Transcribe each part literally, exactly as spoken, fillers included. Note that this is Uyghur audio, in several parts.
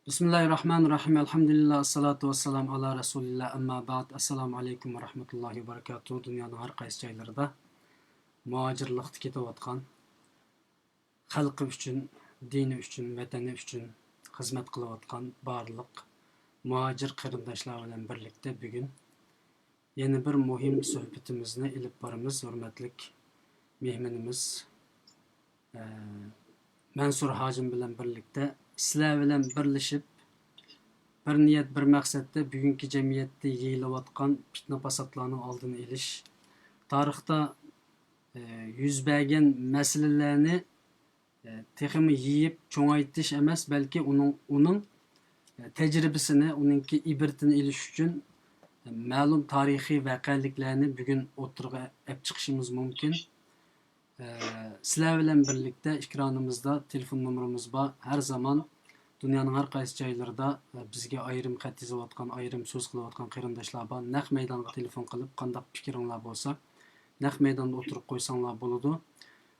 بىسمىللاھىررەھمانىررەھىم. ئەلھەمدۇلىللا، ئەسسالاتۇ ۋەسسالامۇ ئالا رەسۇلىللا، ئەمما بەئد. ئەسسالامۇ ئەلەيكۇم ۋە رەھمەتۇللاھى ۋە بەرىكاتۇھ. دۇنيانىڭ ھەر قايسى جايلىرىدا مۇھاجىرلىقتا كېتىۋاتقان، خەلقى ئۈچۈن، دىنى ئۈچۈن، ۋەتىنى ئۈچۈن خىزمەت قىلىۋاتقان بارلىق مۇھاجىر قېرىنداشلار بىلەن بىرلىكتە بۈگۈن يەنە بىر مۇھىم سۆھبىتىمىزنى ئېلىپ بارىمىز. ھۆرمەتلىك مېھمىنىمىز، ئە، مەنسۇر ھاجىم بىلەن بىرلىكتە سىلەر بىلەن بىرلىشىپ، بىر نىيەت، بىر مەقسەتتە بۈگۈنكى جەمئىيەتتە يېيىلىۋاتقان پىتنە-پاساتلارنىڭ ئالدىنى ئېلىش، تارىختا، ئە، يۈز بەرگەن مەسىلىلەرنى، ئە، تېخىمۇ يېيىپ چوڭايتىش ئەمەس، بەلكى ئۇنىڭ، ئۇنىڭ، ئە، تەجرىبىسىنى، ئۇنىڭكى ئىبرىتىنى ئېلىش ئۈچۈن، ئە، مەلۇم تارىخىي ۋەقەلىكلەرنى بۈگۈن ئوتتۇرىغا ئەپ چىقىشىمىز مۇمكىن. ئە، سىلەر بىلەن بىرلىكتە ئېكرانىمىزدا تېلېفون نومۇرىمىز بار. ھەر زامان دۇنيانىڭ ھەر قايسى جايلىرىدا، ئە، بىزگە ئايرىم خەت يېزىۋاتقان، ئايرىم سۆز قىلىۋاتقان قېرىنداشلار بار. نەق مەيدانغا تېلېفون قىلىپ، قانداق پىكرىڭلار بولسا، نەق مەيداندا ئوتتۇرىغا قويساڭلار بولىدۇ.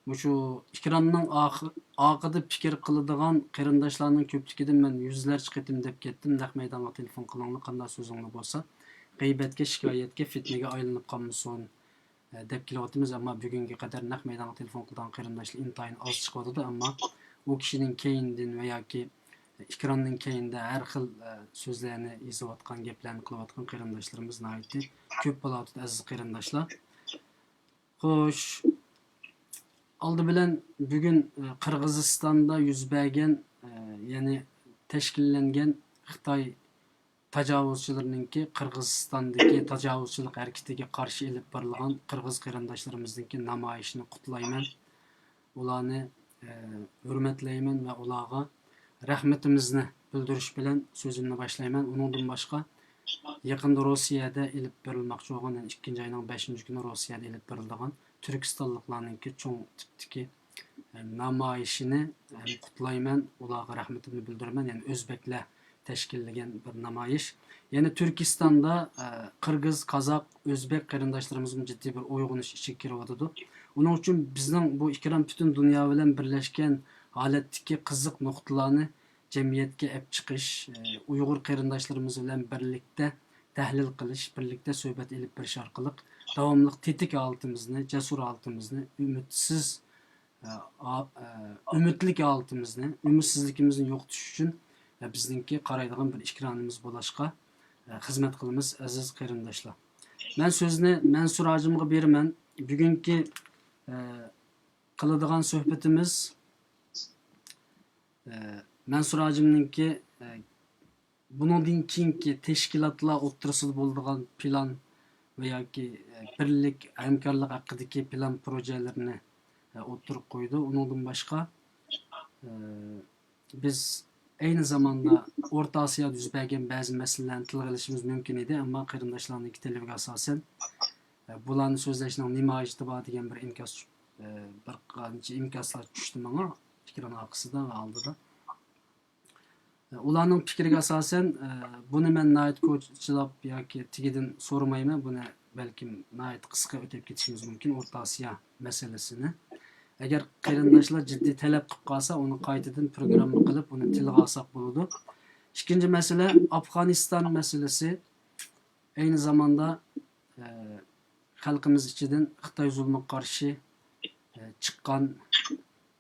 مۇشۇ ئېكراننىڭ ئاخ-، ئارقىدا پىكىر قىلىدىغان قېرىنداشلارنىڭ كۆپلۈكىدىن مەن يۈزلەرچە قېتىم دەپ كەتتىم، نەق مەيدانغا تېلېفون قىلىڭلار، قانداق سۆزۈڭلار بولسا، غەيبەتكە، شىكايەتكە، فىتنىگە ئايلىنىپ قالمىسۇن، ئە، دەپ كېلىۋاتىمىز. ئەمما بۈگۈنگە قەدەر نەق مەيدانغا تېلېفون قىلىدىغان قېرىنداشلار ئىنتايىن ئاز چىقىۋاتىدۇ. ئەمما ئۇ كىشىنىڭ كەينىدىن ۋە ياكى ئېكراننىڭ كەينىدە ھەر خىل، ئە، سۆزلەرنى يېزىۋاتقان، گەپلەرنى قىلىۋاتقان قېرىنداشلىرىمىز ناھايىتى كۆپ بولۇۋاتىدۇ، ئەزىز قېرىنداشلار. خوش، ئالدى بىلەن بۈگۈن، ئە، قىرغىزىستاندا يۈز بەرگەن، ئە، يەنى تەشكىللەنگەن خىتاي تاجاۋۇزچىلىرىنىڭكى، قىرغىزىستاندىكى تاجاۋۇزچىلىق ھەرىكىتىگە قارشى ئېلىپ بېرىلغان قىرغىز قېرىنداشلىرىمىزنىڭكى نامايىشىنى قۇتلايمەن. ئۇلارنى، ئە، ھۆرمەتلەيمەن ۋە ئۇلارغا رەھمىتىمىزنى بىلدۈرۈش بىلەن سۆزۈمنى باشلايمەن. ئۇنىڭدىن باشقا، يېقىندا روسىيەدە ئېلىپ بېرىلماقچى بولغان، يەنى ئىككىنچى ئاينىڭ بەشىنچى كۈنى روسىيەدە ئېلىپ بېرىلىدىغان تۈركىستانلىقلارنىڭكى چوڭ تىپتىكى، ئە، نامايىشىنى ھەم قۇتلايمەن، ئۇلارغا رەھمىتىمنى بىلدۈرىمەن. يەنى ئۆزبەكلەر تەشكىللىگەن بىر نامايىش. يەنە تۈركىستاندا، ئە، قىرغىز، قازاق، ئۆزبەك قېرىنداشلىرىمىزمۇ جىددىي بىر ئويغىنىش ئىچىگە كىرىۋاتىدۇ. ئۇنىڭ ئۈچۈن بىزنىڭ بۇ ئېكران پۈتۈن دۇنيا بىلەن بىرلەشكەن ھالەتتىكى قىزىق نۇقتىلارنى جەمئىيەتكە ئەپ چىقىش، ئۇيغۇر قېرىنداشلىرىمىز بىلەن بىرلىكتە تەھلىل قىلىش، بىرلىكتە سۆھبەت ئېلىپ بېرىش ئارقىلىق داۋاملىق تېتىك ھالىتىمىزنى، جەسۇر ھالىتىمىزنى، ئۈمىدسىز، ئە، ئا-، ئە، ئۈمىدلىك ھالىتىمىزنى، ئۈمىدسىزلىكىمىزنى يوقىتىش ئۈچۈن، ئە، بىزنىڭكى قارايدىغان بىر ئېكرانىمىز بولۇشقا، ئە، خىزمەت قىلىمىز، ئەزىز قېرىنداشلار. مەن سۆزنى مەنسۇر ھاجىمغا بېرىمەن. بۈگۈنكى، ئە، قىلىدىغان سۆھبىتىمىز، ئە، مەنسۇر ھاجىمنىڭكى، ئە، بۇنىڭدىن كېيىنكى تەشكىلاتلار ئوتتۇرىسىدا بولىدىغان پىلان ۋە ياكى، ئە، بىرلىك، ھەمكارلىق ھەققىدىكى پىلان پروژەلىرىنى، ئە، ئوتتۇرىغا قويىدۇ. ئۇنىڭدىن باشقا، ئە، بىز ئەينى زاماندا ئورتا ئاسىيادا يۈز بەرگەن بەزى مەسىلىلەرنى تىلغا ئېلىشىمىز مۇمكىن ئىدى، ئەمما قېرىنداشلارنىڭكى تەلىپىگە ئاساسەن، ئە، بۇلارنى سۆزلەشنىڭ نېمە ھاجىتى بار دېگەن بىر ئىنكاس، ئە، بىر قانچە ئىنكاسلار چۈشتى ماڭا ئېكران ئارقىسىدا ۋە ئالدىدا. ئۇلارنىڭ پىكرىگە ئاساسەن، ئە، بۇنى مەن ناھايىتى كوچىلاپ ياكى تېگىدىن سورىمايمەن، بۇنى بەلكىم ناھايىتى قىسقا ئۆتۈپ كېتىشىمىز مۇمكىن ئورتا ئاسىيا مەسىلىسىنى. ئەگەر قېرىنداشلار جىددىي تەلەپ قىلىپ قالسا، ئۇنى قايتىدىن پروگرامما قىلىپ، ئۇنى تىلغا ئالساق بولىدۇ. ئىككىنچى مەسىلە، ئافغانىستان مەسىلىسى. ئەينى زاماندا، ئە، خەلقىمىز ئىچىدىن خىتاي زۇلمىغا قارشى، ئە، چىققان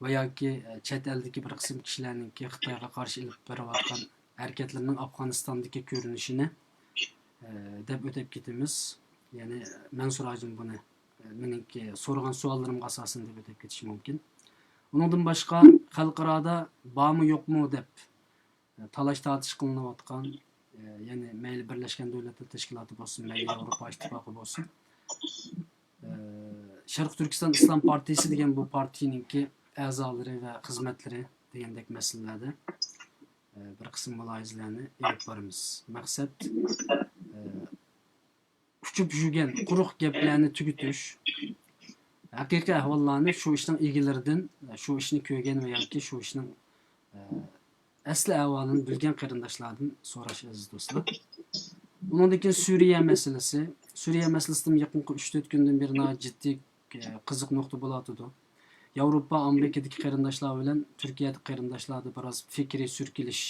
ۋە ياكى، ئە، چەت ئەلدىكى بىر قىسىم كىشىلەرنىڭكى خىتايغا قارشى ئېلىپ بېرىۋاتقان ھەرىكەتلىرىنىڭ ئافغانىستاندىكى كۆرۈنۈشىنى، ئە، دەپ ئۆتۈپ كېتىمىز. يەنى مەنسۇر ھاجىم بۇنى، ئە، مېنىڭكى سورىغان سوئاللىرىمغا ئاساسەن دەپ ئۆتۈپ كېتىشى مۇمكىن. ئۇنىڭدىن باشقا خەلقئارادا بارمۇ يوقمۇ دەپ تالاش-تارتىش قىلىنىۋاتقان، ئە، يەنى مەيلى بىرلەشكەن دۆلەتلەر تەشكىلاتى بولسۇن، مەيلى ياۋروپا ئىتتىپاقى بولسۇن، ئە، شەرقىي تۈركىستان ئىسلام پارتىيىسى دېگەن بۇ پارتىيىنىڭكى ئەزالىرى ۋە خىزمەتلىرى دېگەندەك مەسىلىلەردە، ئە، بىر قىسىم مۇلاھىزىلەرنى ئېلىپ بارىمىز. مەقسەت، ئە، ئۇچۇپ يۈرگەن قۇرۇق گەپلەرنى تۈگىتىش، ھەقىقىي ئەھۋاللارنى شۇ ئىشنىڭ ئىگىلىرىدىن، شۇ ئىشنى كۆرگەن ۋە ياكى شۇ ئىشنىڭ، ئە، ئەسلى ئەھۋالىنى بىلگەن قېرىنداشلاردىن سوراش، ئەزىز دوستلار. ئۇنىڭدىن كېيىن سۈرىيە مەسىلىسى. سۈرىيە مەسىلىسىدىمۇ يېقىنقى ئۈچ تۆت كۈندىن بېرى ناھايىتى جىددىي، ئە، قىزىق نۇقتا بولۇۋاتىدۇ. ياۋروپا، ئامېرىكىدىكى قېرىنداشلار بىلەن تۈركىيەدىكى قېرىنداشلاردا بىراز پىكرىي سۈركىلىش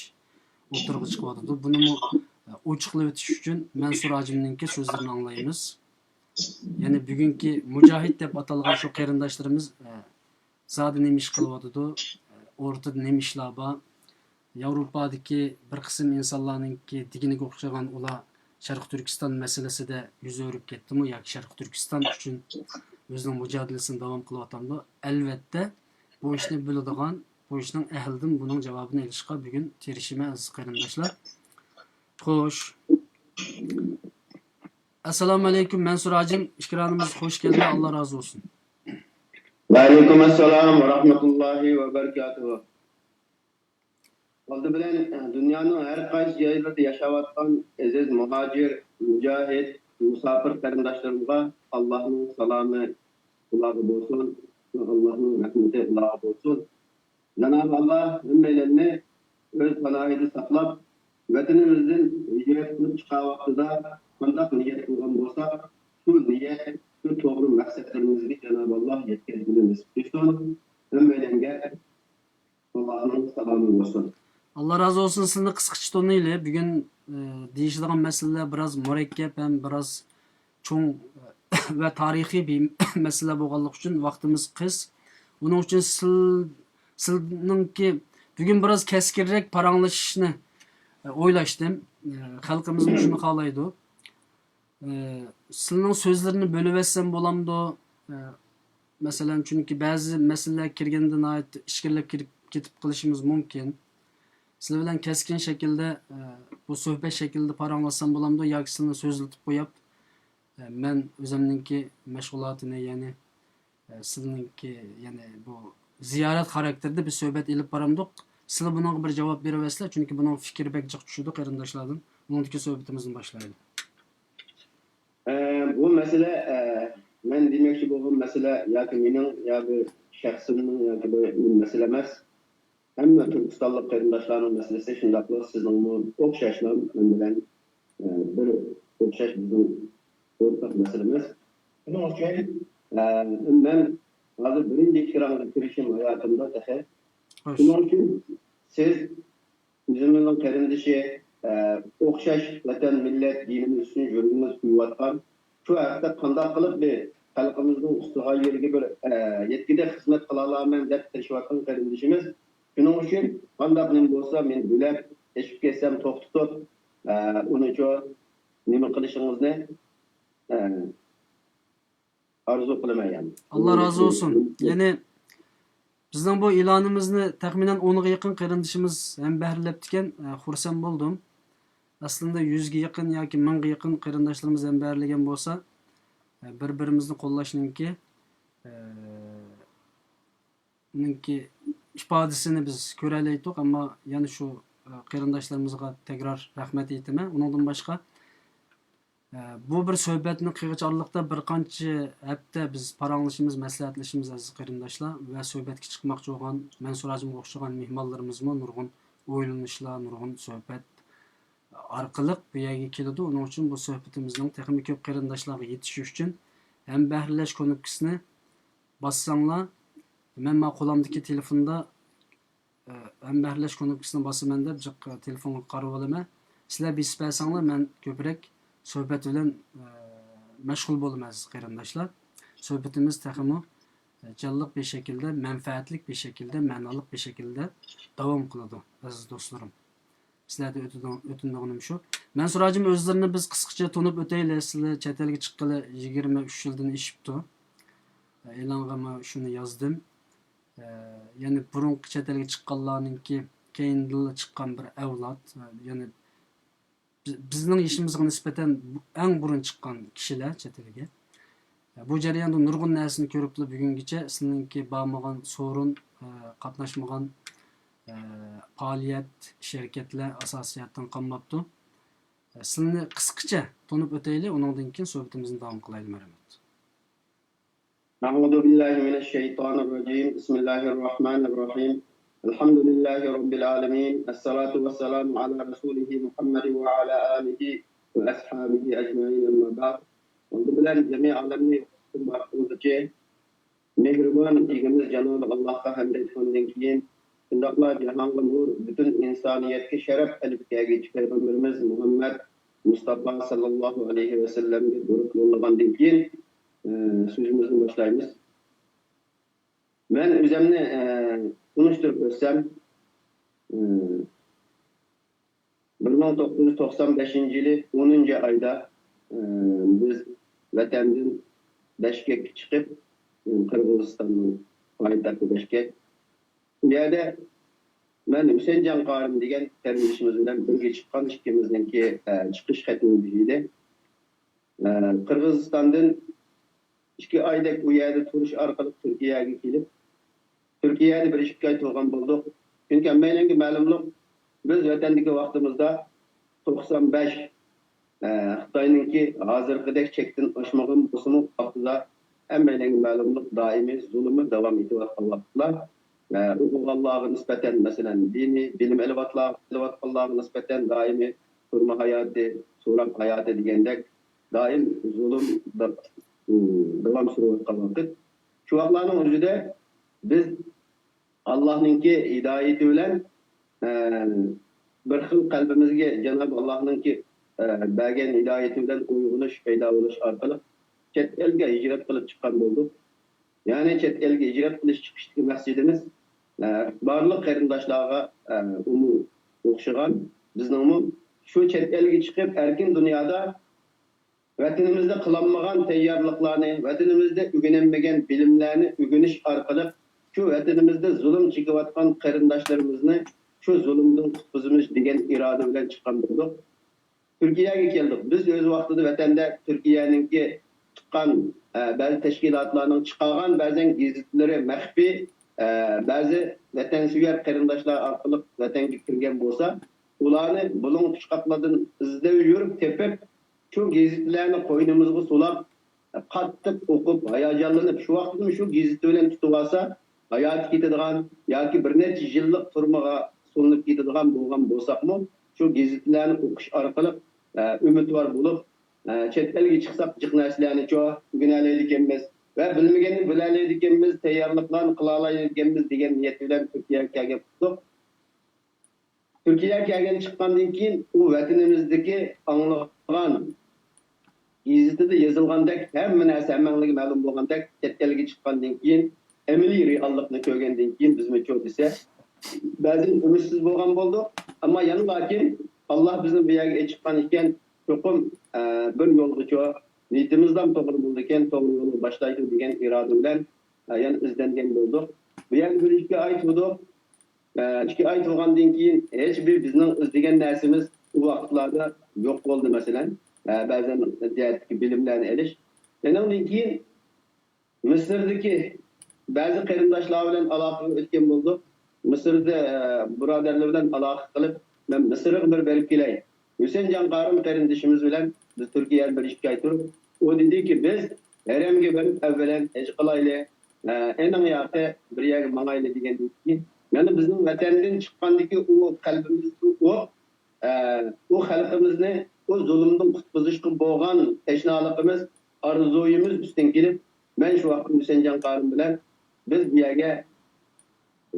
ئوتتۇرىغا چىقىۋاتىدۇ. بۇنىمۇ ئوچۇقلىۋېتىش ئۈچۈن مەنسۇر ھاجىمنىڭكى سۆزلىرىنى ئاڭلايمىز. يەنى بۈگۈنكى مۇجاھىد دەپ ئاتالغان شۇ قېرىنداشلىرىمىز، ئە، زادى نېمە ئىش قىلىۋاتىدۇ؟ ئورتىدا نېمە ئىشلار بار؟ ياۋروپادىكى بىر قىسىم ئىنسانلارنىڭكى دېگىنىگە ئوخشىغان، ئۇلار شەرقىي تۈركىستان مەسىلىسىدە يۈز ئۆرۈپ كەتتىمۇ ياكى شەرقىي تۈركىستان ئۈچۈن ئۆزىنىڭ مۇجادىلىسىنى داۋام قىلىۋاتامدۇ؟ ئەلۋەتتە، بۇ ئىشنى بىلىدىغان، بۇ ئىشنىڭ ئەھلىدىن بۇنىڭ جاۋابىنى ئېلىشقا بۈگۈن تىرىشىمەن، ئەزىز قېرىنداشلار. خوش. ئەسسالامۇ ئەلەيكۇم، مەنسۇر ھاجىم، ئىكرامىمىز خوش كەلدى، ئاللا رازى بولسۇن. وەئەلەيكۇم ئەسسالام ۋە رەھمەتۇللاھى ۋە بەرىكاتۇھۇ. ئالدى بىلەن، ئە، دۇنيانىڭ ھەر قايسى جايلىرىدا ياشاۋاتقان ئەزىز مۇھاجىر، مۇجاھىد، مۇساپىر قېرىنداشلىرىمغا ئاللاھنىڭ سالامى ئۇلارغا بولسۇن، ئاللاھنىڭ رەھمىتى ئۇلارغا بولسۇن. جانابى ئاللا ھەممەيلەننى ئۆز پاناھىدا ساقلاپ، ۋەتىنىمىزدىن ھىجرەت قىلىپ چىققان ۋاقتىدا قانداق نىيەت قىلغان بولساق، شۇ نىيەت، شۇ توغرا مەقسەتلىرىمىزگە جانابى ئاللا يەتكۈزگىنى نېسىپ قىلسۇن. ھەممەيلەنگە ئاللاھنىڭ سالامى بولسۇن. ئاللا رازى بولسۇن، سىزنى قىسقىچە تونۇيلى. بۈگۈن، ئى، دېيىشىدىغان مەسىلىلەر بىراز مۇرەككەپ ھەم بىراز چوڭ، ئى، ۋە تارىخىي بىر مەسىلە بولغانلىقى ئۈچۈن ۋاقتىمىز قىس. ئۇنىڭ ئۈچۈن سىل-، سىلنىڭكى بۈگۈن بىراز كەسكىنرەك پاراڭلىشىشنى، ئى، ئويلاشتىم. ئى، خەلقىمىزمۇ شۇنى خالايدۇ. ئى، سىلىنىڭ سۆزلىرىنى بۆلۈۋەتسەم بولامدۇ؟ ئى، مەسىلەن، چۈنكى بەزى مەسىلىلەرگە كىرگەندە ناھايىتى ئىچكىرىلەپ كىرىپ، كېتىپ قېلىشىمىز مۇمكىن. سىلەر بىلەن كەسكىن شەكىلدە، ئى، بۇ سۆھبەت شەكلىدە پاراڭلاشسام بولامدۇ ياكى سىلىنى سۆزلىتىپ قويۇپ، ئى، مەن ئۆزۈمنىڭكى مەشغۇلاتىنى، يەنى، ئى، سىلىنىڭكى، يەنى بۇ زىيارەت خاراكتېرىدە بىر سۆھبەت ئېلىپ بارامدۇق؟ سىلەر بۇنىڭغا بىر جاۋاب بېرىۋەتسىلەر، چۈنكى بۇنىڭ پىكرى بەك جىق چۈشىدۇ قېرىنداشلاردىن. ئۇنىڭدىكى سۆھبىتىمىزنى باشلايلى. ئە، بۇ مەسىلە، ئە، مەن دېمەكچى بولغان مەسىلە ياكى مېنىڭ ياكى شەخسىمنىڭ ياكى بۇ مەسىلە ئەمەس. ھەممە تۈركىستانلىق قېرىنداشلارنىڭ مەسىلىسى شۇنداقلا سىزنىڭمۇ ئوخشاشلا مەن بىلەن، ئە، بىر ئوخشاش بىزنىڭ ئورتاق مەسىلىمىز. شۇنىڭ ئۈچۈن، ئە، مەن ھازىر بىرىنچى ئېكرانغا كىرىشىم ھاياتىمدا تېخى. خوش. شۇنىڭ ئۈچۈن سىز ئۆزىمىزنىڭ قېرىندىشى، ئە، ئوخشاش ۋەتەن، مىللەت، دىنىمىز ئۈچۈن يۈرىكىمىز كۆيۈۋاتقان. شۇ ھەقتە قانداق قىلىپ بىر خەلقىمىزنىڭ ئۇستىغا يېرىگە بىر، ئە، يەتكۈدەك خىزمەت قىلالارمەن دەپ تىرىشىۋاتقان قېرىندىشىمىز. شۇنىڭ ئۈچۈن قانداق نېمە بولسا مېنى بۆلەپ، ئېشىپ كەتسەم توختىتىپ، ئە، ئۇنىچۇ نېمە قىلىشىڭىزنى، ئە، ئارزۇ قىلىمەن يەنى. ئاللا رازى بولسۇن. يەنى بىزنىڭ بۇ ئېلانىمىزنى تەخمىنەن ئونغا يېقىن قېرىندىشىمىز ھەمبەھىرلەپتىكەن، ئە، خۇرسەن بولدۇم. ئەسلىندە يۈزگە يېقىن ياكى مىڭغا يېقىن قېرىنداشلىرىمىز ھەمبەھىرلىگەن بولسا، ئە، بىر-بىرىمىزنى قوللاشنىڭكى، ئە، نىڭكى ئىپادىسىنى بىز كۆرەلەيتتۇق، ئەمما يەنە شۇ، ئە، قېرىنداشلىرىمىزغا تەكرار رەھمەت ئېيتىمەن. ئۇنىڭدىن باشقا، ئە، بۇ بىر سۆھبەتنى قىلغۇچە ئارىلىقتا بىر قانچە ھەپتە بىز پاراڭلىشىمىز، مەسلىھەتلىشىمىز، ئەزىز قېرىنداشلار، ۋە سۆھبەتكە چىقماقچى بولغان مەنسۇر ھاجىمغا ئوخشىغان مېھمانلىرىمىزمۇ نۇرغۇن ئويلىنىشلار، نۇرغۇن سۆھبەت ئارقىلىق بۇ يەرگە كېلىدۇ. ئۇنىڭ ئۈچۈن بۇ سۆھبىتىمىزنىڭ تېخىمۇ كۆپ قېرىنداشلارغا يېتىشى ئۈچۈن ھەمبەھىرلەش كۇنۇپكىسىنى باسساڭلار، مەن مانا قولۇمدىكى تېلېفوندا، ئە، ھەمبەھىرلەش كۇنۇپكىسىنى باسىمەن دەپ جىق تېلېفونغا قارىۋالىمەن. سىلەر بېسىپ بەرسەڭلار، مەن كۆپرەك سۆھبەت بىلەن، ئە، مەشغۇل بولىمەن، ئەزىز قېرىنداشلار. سۆھبىتىمىز تېخىمۇ، ئە، جانلىق بىر شەكىلدە، مەنپەئەتلىك بىر شەكىلدە، مەنالىق بىر شەكىلدە داۋام قىلىدۇ، ئەزىز دوستلىرىم. سىلەردىن ئۆتۈنىدىغىنىم شۇ. مەنسۇر ھاجىم ئۆزلىرىنى بىز قىسقىچە تونۇپ ئۆتەيلى. سىلەر چەت ئەلگە چىققىلى يىگىرمە ئۈچ يىلدىن ئېشىپتۇ. ئېلانغا مانا شۇنى يازدىم. يەنى بۇرۇنقى چەت ئەلگە چىققانلارنىڭكى كەينىدىنلا چىققان بىر ئەۋلاد. يەنى بىز-، بىزنىڭ يېشىمىزغا نىسبەتەن ئەڭ بۇرۇن چىققان كىشىلەر چەت ئەلگە. بۇ جەرياندا نۇرغۇن نەرسىنى كۆرۈپلا بۈگۈنگىچە سىلىنىڭكى بارمىغان سورۇن، ئە، قاتناشمىغان، ئە، پائالىيەت، شىركەتلەر ئاساسىي جەھەتتىن قالماپتۇ. ئە، سىلىنى قىسقىچە تونۇپ ئۆتەيلى، ئۇنىڭدىن كېيىن سۆھبىتىمىزنى داۋام قىلايلى، مەرھەمەت. أعوذ بالله من الشيطان الرجيم. بسم الله الرحمن الرحيم. الحمد لله رب العالمين. الصلاة والسلام على رسوله محمد وعلى آله وأصحابه أجمعين. أما بعد. ئالدى بىلەن جەمئىي ئالەمنى ياراتقۇچى مېھرىبان ئىگىمىز جانابى ئاللاھقا ھەمد ئېيتقاندىن كېيىن، شۇنداقلا جاھانغا نۇر، پۈتۈن ئىنسانىيەتكە شەرەپ ئېلىپ كەلگۈچى پەيغەمبىرىمىز مۇھەممەد مۇستافا ساللاللاھۇ ئەلەيھى ۋەسەللەمگە دۇرۇت يوللىغاندىن كېيىن، ئى، سۆزىمىزنى باشلايمىز. مەن ئۆزۈمنى، ئى، تونۇشتۇرۇپ ئۆتسەم، ئى، بىر مىڭ توققۇز يۈز توقسان بەشىنچى يىلى ئونىنچى ئايدا، ئى، بىز ۋەتەندىن بەشكەككە چىقىپ، ئى، قىرغىزىستاننىڭ پايتەختى بەشكەك. ئۇ يەردە مەن ھۈسەنجان قارىم دېگەن قېرىندىشىمىز بىلەن بىرگە چىققان ئىككىمىزنىڭكى، ئە، چىقىش خېتىمىز ئىدى. ئە، قىرغىزىستاندىن ئىككى ئايدەك ئۇ يەردە تۇرۇش ئارقىلىق تۈركىيەگە كېلىپ، تۈركىيەدە بىر ئىككى ئاي تۇرغان بولدۇق. چۈنكى ھەممەيلەنگە مەلۇملۇق، بىز ۋەتەندىكى ۋاقتىمىزدا توقسان بەش، ئە، خىتاينىڭكى ھازىرقىدەك چەكتىن ئاشمىغان بولسىمۇ، ۋاقتىدا ھەممەيلەنگە مەلۇملۇق، دائىمىي زۇلۇمى داۋام ئېتىۋاتقان ۋاقىتلار. ئە، ئوقۇغانلارغا نىسبەتەن، مەسىلەن، دىنىي بىلىم ئېلىۋاتلا-، ئېلىۋاتقانلارغا نىسبەتەن دائىمىي تۈرمە ھاياتى، سوراق ھاياتى دېگەندەك دائىم زۇلۇم دا-، داۋام سۈرۈۋاتقان ۋاقىت. شۇ ۋاقىتلارنىڭ ئۆزىدە بىز ئاللاھنىڭكى ھىدايىتى بىلەن، ئە، بىر خىل قەلبىمىزگە جانابى ئاللاھنىڭكى، ئە، بەرگەن ھىدايىتى بىلەن ئويغىنىش پەيدا بولۇش ئارقىلىق چەت ئەلگە ھىجرەت قىلىپ چىققان بولدۇق. يەنى چەت ئەلگە ھىجرەت قىلىش چىقىشتىكى مەقسىتىمىز، ئە، بارلىق قېرىنداشلارغا، ئە، ئومۇ-، ئوخشىغان بىزنىڭمۇ شۇ چەت ئەلگە چىقىپ ئەركىن دۇنيادا ۋەتىنىمىزدە قىلالمىغان تەييارلىقلارنى، ۋەتىنىمىزدە ئۆگىنەلمىگەن بىلىملەرنى ئۆگىنىش ئارقىلىق شۇ ۋەتىنىمىزدە زۇلۇم چېكىۋاتقان قېرىنداشلىرىمىزنى شۇ زۇلۇمدىن قۇتقۇزىمىز دېگەن ئىرادە بىلەن چىققان بولدۇق. تۈركىيەگە كەلدۇق. بىز ئۆز ۋاقتىدا ۋەتەندە تۈركىيەنىڭكى چىققان، ئە، بەزى تەشكىلاتلارنىڭ چىقارغان بەزەن گېزىتلىرى مەخپىي، ئە، بەزى ۋەتەنسۆيەر قېرىنداشلار ئارقىلىق ۋەتەنگە كىرگەن بولسا، ئۇلارنى بۇلۇڭ پۇچقاقلاردىن ئىزدەپ يۈرۈپ تېپىپ، شۇ گېزىتلەرنى قوينىمىزغا سولاپ، قاتتىق ئوقۇپ، ھاياجانلىنىپ، شۇ ۋاقىتتىمۇ شۇ گېزىت بىلەن تۇتۇۋالسا، ھاياتى كېتىدىغان ياكى بىر نەچچە يىللىق تۈرمىگە سولىنىپ كېتىدىغان بولغان بولساقمۇ، شۇ گېزىتلەرنى ئوقۇش ئارقىلىق، ئە، ئۈمىدۋار بولۇپ، ئە، چەت ئەلگە چىقساق جىق نەرسىلەرنىچۇ ئۆگىنەلەيدىكەنمىز ۋە بىلمىگەننى بىلەلەيدىكەنمىز، تەييارلىقلارنى قىلالايدىكەنمىز دېگەن نىيەت بىلەن تۈركىيەگە كەلگەن بولدۇق. تۈركىيەگە كەلگەن چىققاندىن كېيىن، ئۇ ۋەتىنىمىزدىكى ئاڭلىغان، گېزىتىدە يېزىلغاندەك ھەممە نەرسە ھەممەڭلارگە مەلۇم بولغاندەك، چەت ئەلگە چىققاندىن كېيىن، ئەمەلىي رېئاللىقنى كۆرگەندىن كېيىن بىزمۇچۇ دېسە، بەزى ئۈمىدسىز بولغان بولدۇق. ئەمما يەنە لېكىن، ئاللا بىزنى بۇ يەرگە ئېچىققان ئىكەن، چوقۇم، ئە، بىر يولغىچۇ، نىيىتىمىزدىن توغرا بولىدىكەن، توغرا يولغا باشلايدۇ دېگەن ئىرادە بىلەن، ئە، يەنە ئىزدەنگەن بولدۇق. بۇ يەردە بىر ئىككى ئاي تۇردۇق. ئىككى ئاي تۇرغاندىن كېيىن ھېچبىر بىزنىڭ ئىزدىگەن نەرسىمىز ئۇ ۋاقىتلاردا يوق بولدى، مەسىلەن، بەزەن جەھەتتىكى بىلىملەرنى ئېلىش. ئېنىڭدىن كېيىن مىسىردىكى بەزى قېرىنداشلار بىلەن ئالاقىگە ئۆتكەن بولدۇق. مىسىردا بۇرادەرلەر بىلەن ئالاقە قىلىپ، مەن مىسىرغا بىر بېرىپ كېلەي. ھۈسەنجان قارىم قېرىندىشىمىز بىلەن بىز تۈركىيەدە بىر ئىككى ئاي تۇرۇپ، ئۇ دېدىكى، بىز ھەرەمگە بېرىپ ئەۋۋەلەن ھەج قىلايلى، ئە، ئېنىڭ ياقى بىر يەرگە ماڭايلى دېگەندىن كېيىن، يەنى بىزنىڭ ۋەتەندىن چىققاندىكى ئۇ قەلبىمىزدىكى ئوت، ئە، ئۇ خەلقىمىزنى ئۇ زۇلۇمدىن قۇتقۇزۇشقا بولغان تەشنالىقىمىز، ئارزۇيىمىز ئۈستىگە كېلىپ، مەن شۇ ۋاقىتتا ھۈسەنجان قارىم بىلەن بىز بۇ يەرگە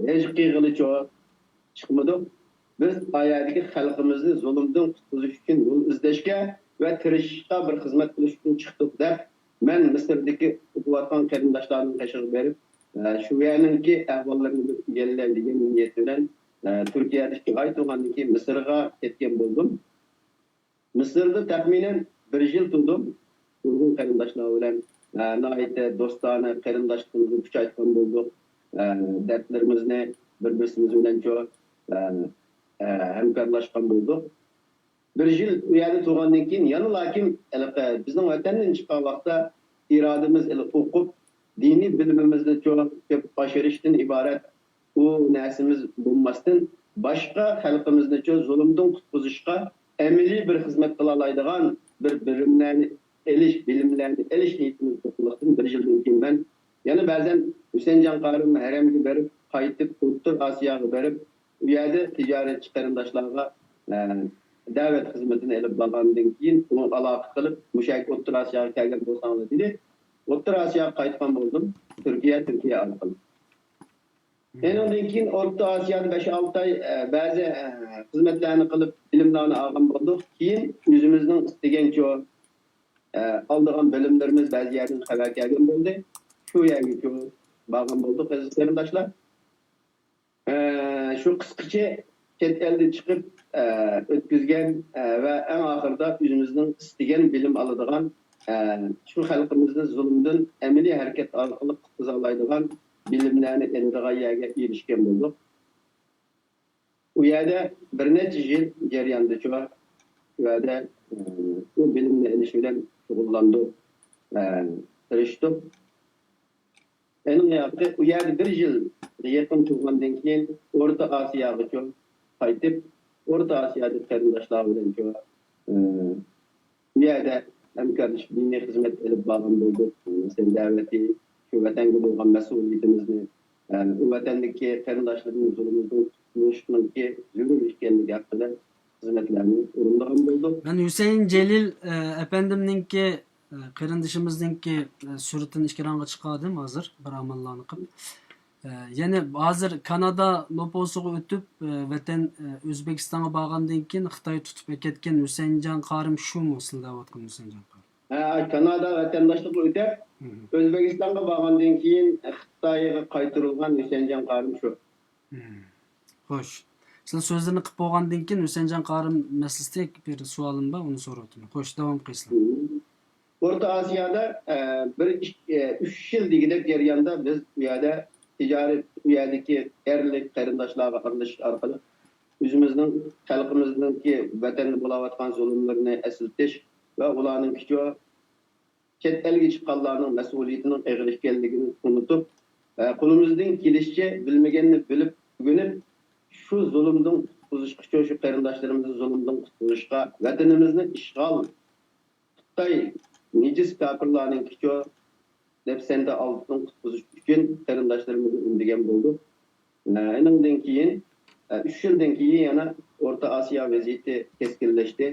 ھېچ قىلغىلىچۇ چىقمىدۇق. بىز ئايەدىكى خەلقىمىزنى زۇلۇمدىن قۇتقۇزۇش ئۈچۈن يول ئىزدەشكە ۋە تىرىشىشقا، بىر خىزمەت قىلىش ئۈچۈن چىقتۇق، دەپ، مەن مىسىردىكى ئوقۇۋاتقان قېرىنداشلارنىڭ قېشىغا بېرىپ، ئە، شۇ يەرنىڭكى ئەھۋاللىرىنى بىر ئۆگەنلەي دېگەن نىيەت بىلەن، ئە، تۈركىيەدە ئىككى ئاي تۇرغاندىن كېيىن مىسىرغا كەتكەن بولدۇم. مىسىردا تەخمىنەن بىر يىل تۇردۇم. نۇرغۇن قېرىنداشلار بىلەن، ئە، ناھايىتى دوستانە قېرىنداشلىقىمىزنى كۈچەيتكەن بولدۇق. ئە، دەردلىرىمىزنى بىر-بىرىمىز بىلەن چو-، ئە، ئە، ھەمكارلاشقان بولدۇق. بىر يىل ئۇ يەردە تۇرغاندىن كېيىن يەنە لېكىن ھېلىقى بىزنىڭ ۋەتەندىن چىققان ۋاقىتتا ئىرادىمىز ھېلى ئوقۇپ، دىنىي بىلىمىمىزنى چو-، كۆپ ئاشۇرۇشتىن ئىبارەت ئۇ نەرسىمىز بولماستىن، باشقا خەلقىمىزنىچۇ زۇلۇمدىن قۇتقۇزۇشقا ئەمەلىي بىر خىزمەت قىلالايدىغان بىر بىلىملەرنى ئېلىش، بىلىملەرنى ئېلىش نىيىتىمىز بولغانلىقتىن، بىر يىلدىن كېيىن مەن يەنە بەزەن ھۈسەنجان قارىم ھەرەمگە بېرىپ، قايتىپ ئوتتۇرا ئاسىياغا بېرىپ، ئۇ يەردە تىجارەتچى قېرىنداشلارغا، ئە، دەۋەت خىزمىتىنى ئېلىپ بارغاندىن كېيىن، ئۇنىڭ ئالاقە قىلىپ، مۇشۇ يەرگە ئوتتۇرا ئاسىياغا كەلگەن بولساڭلار دېدى. ئوتتۇرا ئاسىياغا قايتقان بولدۇم. تۈركىيە، تۈركىيە ئارقىلىق. ئېنىڭدىن كېيىن ئورتا ئاسىيادا بەش-ئالتە ئاي، ئە، بەزى، ئە، خىزمەتلەرنى قىلىپ، بىلىملەرنى ئالغان بولدۇق. كېيىن ئۆزىمىزنىڭ ئىستىگەنچە، ئە، ئالىدىغان بىلىملىرىمىز بەزى يەردىن خەۋەر كەلگەن بولدى. شۇ يەرگىچە بارغان بولدۇق، ئەزىز قېرىنداشلار. ئە، شۇ قىسقىچە چەت ئەلدە چىقىپ، ئە، ئۆتكۈزگەن، ئە، ۋە ئەڭ ئاخىرىدا ئۆزىمىزنىڭ ئىستىگەن بىلىم ئالىدىغان، ئە، شۇ خەلقىمىزنى زۇلۇمدىن ئەمەلىي ھەرىكەت ئارقىلىق قۇتقۇزالايدىغان بىلىملەرنى ئېلىدىغان يەرگە ئېرىشكەن بولدۇق. ئۇ يەردە بىر نەچچە يىل جەريانىدىچۇ، ئۇ يەردە، ئە، ئۇ بىلىمنى ئېلىش بىلەن شۇغۇللاندۇق، ئە، تىرىشتۇق. ئەنە ئۇ يەردە بىر يىلغا يېقىن تۇرغاندىن كېيىن ئورتا ئاسىياغىچۇ قايتىپ، ئورتا ئاسىيادىكى قېرىنداشلار بىلەنچۇ، ئە، بۇ يەردە ھەمكارلىشىپ دىنىي خىزمەت ئېلىپ بارغان بولدۇق. مەسىلەن، دەۋەتى، شۇ ۋەتەنگە بولغان مەسئۇلىيىتىمىزنى، ئە، ئۇ ۋەتەندىكى قېرىنداشلىرىمىز زۇلۇمدىن قۇتۇلۇشنىڭكى زۆرۈر ئىكەنلىكى ھەققىدە خىزمەتلەرنى ئورۇندىغان بولدۇق. مەن ھۈسەيىن جېلىل، ئە، ئەپەندىمنىڭكى، ئە، قېرىندىشىمىزنىڭكى، ئە، سۈرىتىنى ئېكرانغا چىقاردىم ھازىر، بىر ئاماللارنى قىلىپ. ئە، يەنى ھازىر كانادا نوپۇسىغا ئۆتۈپ، ئە، ۋەتەن، ئە، ئۆزبېكىستانغا بارغاندىن كېيىن خىتاي تۇتۇپ ئەكەتكەن ھۈسەيىنجان قارىم شۇمۇ سىلەر دەۋاتقان ھۈسەيىنجان قارىم؟ ھە، كانادا ۋەتەنداشلىققا ئۆتۈپ، مم. ئۆزبېكىستانغا بارغاندىن كېيىن خىتايغا قايتۇرۇلغان ھۈسەيىنجان قارىم شۇ. مم. خوش. سىلەر سۆزلىرىنى قىلىپ بولغاندىن كېيىن ھۈسەيىنجان قارىم مەسىلىسىدە بىر سوئالىم بار، ئۇنى سوراۋاتىمەن. خوش، داۋام قىلسىلەر. مم. ئورتا ئاسىيادا، ئە، بىر ئىك-، ئە، ئۈچ يىل دېگۈدەك جەرياندا بىز ئۇ يەردە تىجارەت، ئۇ يەردىكى يەرلىك قېرىنداشلارغا ئارىلىشىش ئارقىلىق ئۆزىمىزنىڭ خەلقىمىزنىڭكى ۋەتەندە بولاۋاتقان زۇلۇملىرىنى ئەسلىتىش ۋە ئۇلارنىڭكىچۇ چەت ئەلگە چىققانلارنىڭ مەسئۇلىيىتىنىڭ ئېغىر ئىكەنلىكىنى ئۇنتۇپ، ئە، قولىمىزدىن كېلىشىچە بىلمىگەننى بىلىپ ئۆگىنىپ، شۇ زۇلۇمدىن قۇتقۇزۇشقىچۇ، شۇ قېرىنداشلىرىمىزنى زۇلۇمدىن قۇتقۇزۇشقا، ۋەتىنىمىزنى ئىشغال خىتاي نىجىس كاپىرلارنىڭكىچۇ نەپسەندە ئالدىدىن قۇتقۇزۇش ئۈچۈن قېرىنداشلىرىمىزنى ئۈندىگەن بولدۇق. ئە، ئېنىڭدىن كېيىن، ئە، ئۈچ يىلدىن كېيىن يەنە ئورتا ئاسىيا ۋەزىيىتى كەسكىنلەشتى.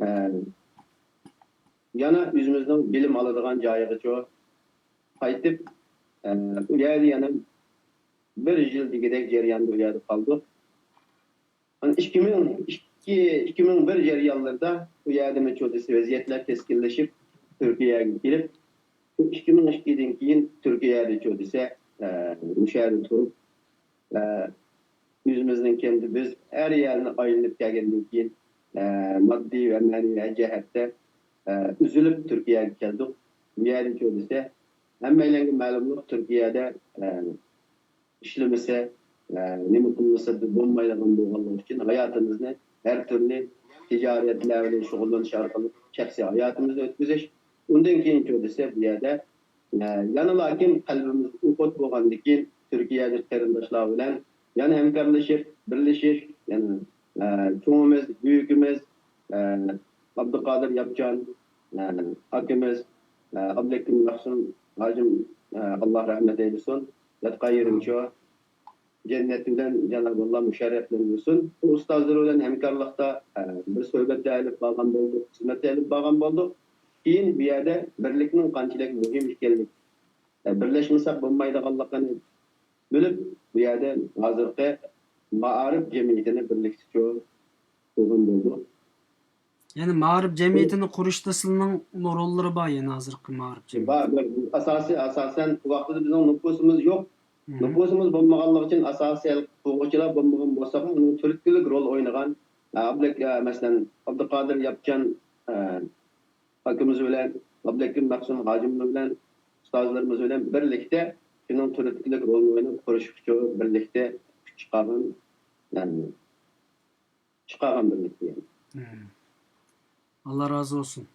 ئە، يەنە ئۆزىمىزنىڭ بىلىم ئالىدىغان جايىغىچۇ قايتىپ، ئە، ئۇ يەردە يەنە بىر يىل دېگۈدەك جەرياندا ئۇ يەردە قالدۇق. ئىككى مىڭ ئىككى، ئىككى مىڭ بىر جەريانلىرىدا ئۇ يەردىمۇ چۇ دېسە ۋەزىيەتلەر كەسكىنلىشىپ، تۈركىيەگە كېلىپ، شۇ ئىككى مىڭ ئىككىدىن كېيىن تۈركىيەدە چۇ دېسە، ئە، مۇشۇ يەردە تۇرۇپ، ئە، ئۆزىمىزنىڭ كەينىدە بىز ھەر يەرنى ئايلىنىپ كەلگەندىن كېيىن، ئە، ماددىي ۋە مەنىۋى جەھەتتە، ئە، ئۈزۈلۈپ تۈركىيەگە كەلدۇق. بۇ يەردە چۇ دېسە، ھەممەيلەنگە مەلۇملۇق، تۈركىيەدە، ئە، ئىشلىمىسە، ئە، نېمە قىلمىسا بولمايدىغان بولغانلىقى ئۈچۈن ھاياتىمىزنى ھەر تۈرلۈك تىجارەتلەر بىلەن شۇغۇللىنىش ئارقىلىق شەخسىي ھاياتىمىزنى ئۆتكۈزۈش. ئۇندىن كېيىنچۇ دېسە، بۇ يەردە، ئە، يەنىلا كىم قەلبىمىز ئوقۇت بولغاندىن كېيىن تۈركىيەدىكى قېرىنداشلار بىلەن يەنە ھەمكارلىشىپ، بىرلىشىش، يەنە، ئە، چوڭىمىز، بۈيۈكىمىز، ئە، ئابدۇقادىر ياپچان، ئە، ئاكىمىز، ئە، ئابلىكىم مەخسۇم ھاجىم، ئە، ئاللا رەھمەت ئەيلىسۇن. ياتقان يېرىنچۇ جەننەت بىلەن جانابى ئاللا مۇشەررەپلەندۈرسۇن. بۇ ئۇستازلىرى بىلەن ھەمكارلىقتا، ئە، بىر سۆھبەتلەر ئېلىپ بارغان بولدۇق، خىزمەتلەر ئېلىپ بارغان بولدۇق. كېيىن بۇ يەردە بىرلىكنىڭ قانچىلىك مۇھىم ئىكەنلىكى، ئە، بىرلەشمىسەك بولمايدىغانلىقىنى بىلىپ، بۇ يەردە ھازىرقى مائارىپ جەمئىيىتىنى بىرلىكتە قۇرغان بولدۇق. يەنى مائارىپ جەمئىيىتىنى قۇرۇشتا سىلىنىڭ روللىرى بار، يەنى ھازىرقى مائارىپ جەمئىيىتى. بار، بار. ئاساسىي، ئاساسەن، ئۇ ۋاقتىدا بىزنىڭ نوپۇسىمىز يوق. مم. نوپۇسىمىز بولمىغانلىقى ئۈچۈن ئاساسىي قۇرغۇچىلار بولمىغان بولساقمۇ، ئۇنىڭ تۈرتكىلىك رول ئوينىغان، ئە، ئابلەك-، ئە، مەسىلەن، ئابدۇقادىر ياپچان، ئە، ئاكىمىز بىلەن، ئابلەكىم مەخسۇم ھاجىم بىلەن، ئۇستازلىرىمىز بىلەن بىرلىكتە شۇنىڭ تۈرتكىلىك رولىنى ئويناپ، قۇرۇشقىچۇ بىرلىكتە كۈچ چىقارغان، يەنى چىقارغان بىرلىكتە يەنى. مم. ئاللا رازى بولسۇن.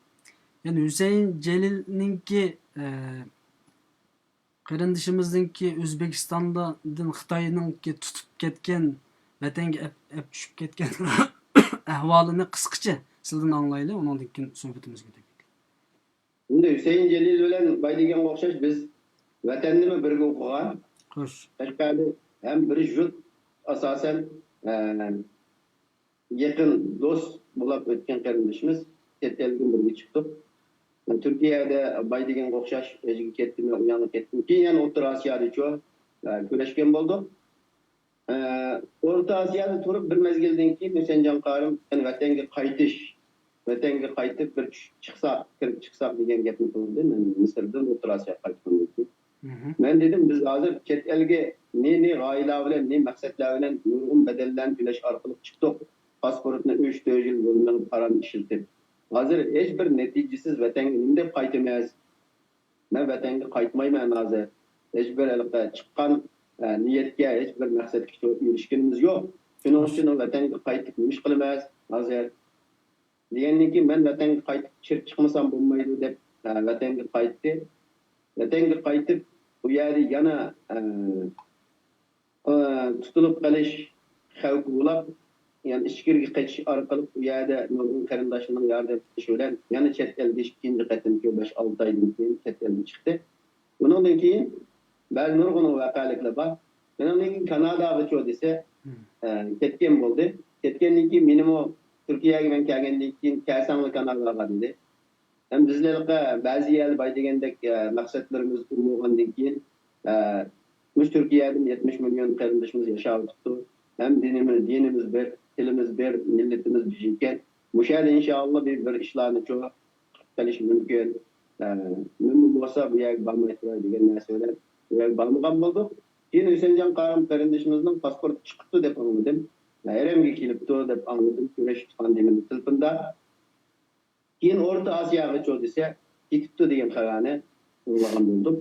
يەنى ھۈسەيىن جېلىلنىڭكى، ئە، قېرىندىشىمىزنىڭكى ئۆزبېكىستاندىن خىتاينىڭكى تۇتۇپ كەتكەن، ۋەتەنگە ئەپ، ئەپ چۈشۈپ كەتكەن ئەھۋالىنى قىسقىچە سىلدىن ئاڭلايلى، ئۇنىڭدىن كېيىن سۆھبىتىمىزگە ئۆتەيلى. ئەمدى ھۈسەيىن جېلىل بىلەن بايدېگەنگە ئوخشاش بىز ۋەتەندىمۇ بىرگە ئوقۇغان. خوش. قەشقەردە ھەم بىر يۇرت ئاساسەن، ئە، يېقىن دوست بولاپ ئۆتكەن قېرىندىشىمىز. چەت ئەلگىمۇ بىرگە چىقتۇق. تۈركىيەدە بايدېگەنگە ئوخشاش ئۆزىگە كەتتىم، ئۇ ياققا كەتتىم. كېيىن يەنە ئوتتۇرا ئاسىيادىچۇ، ئە، كۆرۈشكەن بولدۇق. ئە، ئورتا ئاسىيادا تۇرۇپ بىر مەزگىلدىن كېيىن ھۈسەنجان قارىم، يەنى ۋەتەنگە قايتىش، ۋەتەنگە قايتىپ بىر چۈشۈپ چىقساق، كىرىپ چىقساق دېگەن گەپنى قىلدى. مەن مىسىردىن ئورتا ئاسىياغا قايتقاندىن كېيىن. مەن دېدىم، بىز ھازىر چەت ئەلگە نى، نى غايىلەر بىلەن، نى مەقسەتلەر بىلەن نۇرغۇن بەدەللەرنى تۆلەش ئارقىلىق چىقتۇق. پاسپورتنى ئۈچ، تۆت يىل يول مېڭىپ، ھارام ئىشلىتىپ. ھازىر ھېچ بىر نەتىجىسىز ۋەتەنگە نېمە دەپ قايتىمىز؟ مەن ۋەتەنگە قايتمايمەن ھازىر. ھېچ بىر ھېلىقى چىققان، ئە، نىيەتكە، ھېچ بىر مەقسەتكە ئېرىشكىنىمىز يوق. شۇنىڭ ئۈچۈن ۋەتەنگە قايتىپ نېمە ئىش قىلىمىز ھازىر؟ دېگەندىن كېيىن، مەن ۋەتەنگە قايتىپ چىرىپ چىقمىسام بولمايدۇ دەپ، ئە، ۋەتەنگە قايتتى. ۋەتەنگە قايتىپ، ئۇ يەردە يەنە، ئە، ئە، تۇتۇلۇپ قېلىش خەۋپى بولۇپ، يەنى ئىچكىرىگە قېچىش ئارقىلىق ئۇ يەردە نۇرغۇن قېرىنداشلىرىنىڭ ياردەم قىلىشى بىلەن يەنە چەت ئەلگە ئىككىنچى قېتىم شۇ بەش، ئالتە ئايدىن كېيىن چەت ئەلگە چىقتى. بۇنىڭدىن كېيىن بەزى نۇرغۇن ۋەقەلىكلەر بار. ئۇنىڭدىن كېيىن كاناداغىچۇ دېسە، ئە، كەتكەن بولدى. كەتكەندىن كېيىن مېنىمۇ تۈركىيەگە مەن كەلگەندىن كېيىن كەلسەڭلار كاناداغا دېدى. ھەم بىزلەرگە بەزى يەردە باي دېگەندەك، ئە، مەقسەتلىرىمىز ئۇ بولغاندىن كېيىن، ئە، مۇشۇ تۈركىيەدىمۇ يەتمىش مىليون قېرىندىشىمىز ياشاۋاتىپتۇ. ھەم دىنىمىز، دىنىمىز بىر، تىلىمىز بىر، مىللىتىمىز بىر ئىكەن. مۇشۇ يەردە ئىنشائاللا بىر، بىر ئىشلارنى چوڭ قىلىش مۇمكىن. ئە، مەنمۇ بولسا بۇ يەرگە بارماي تۇراي دېگەن نەرسە بىلەن بۇ يەرگە بارمىغان بولدۇق. كېيىن ھۈسەنجان قارىم قېرىندىشىمىزنىڭ پاسپورتى چىقىپتۇ دەپ ئاڭلىدىم. ھەرەمگە كېلىپتۇ دەپ ئاڭلىدىم. كۈرەش تۇتقان دېمىدى تېلېفوندا. كېيىن ئورتا ئاسىياغىچۇ دېسە، كېتىپتۇ دېگەن خەۋەرنى ئاڭلىغان بولدۇق.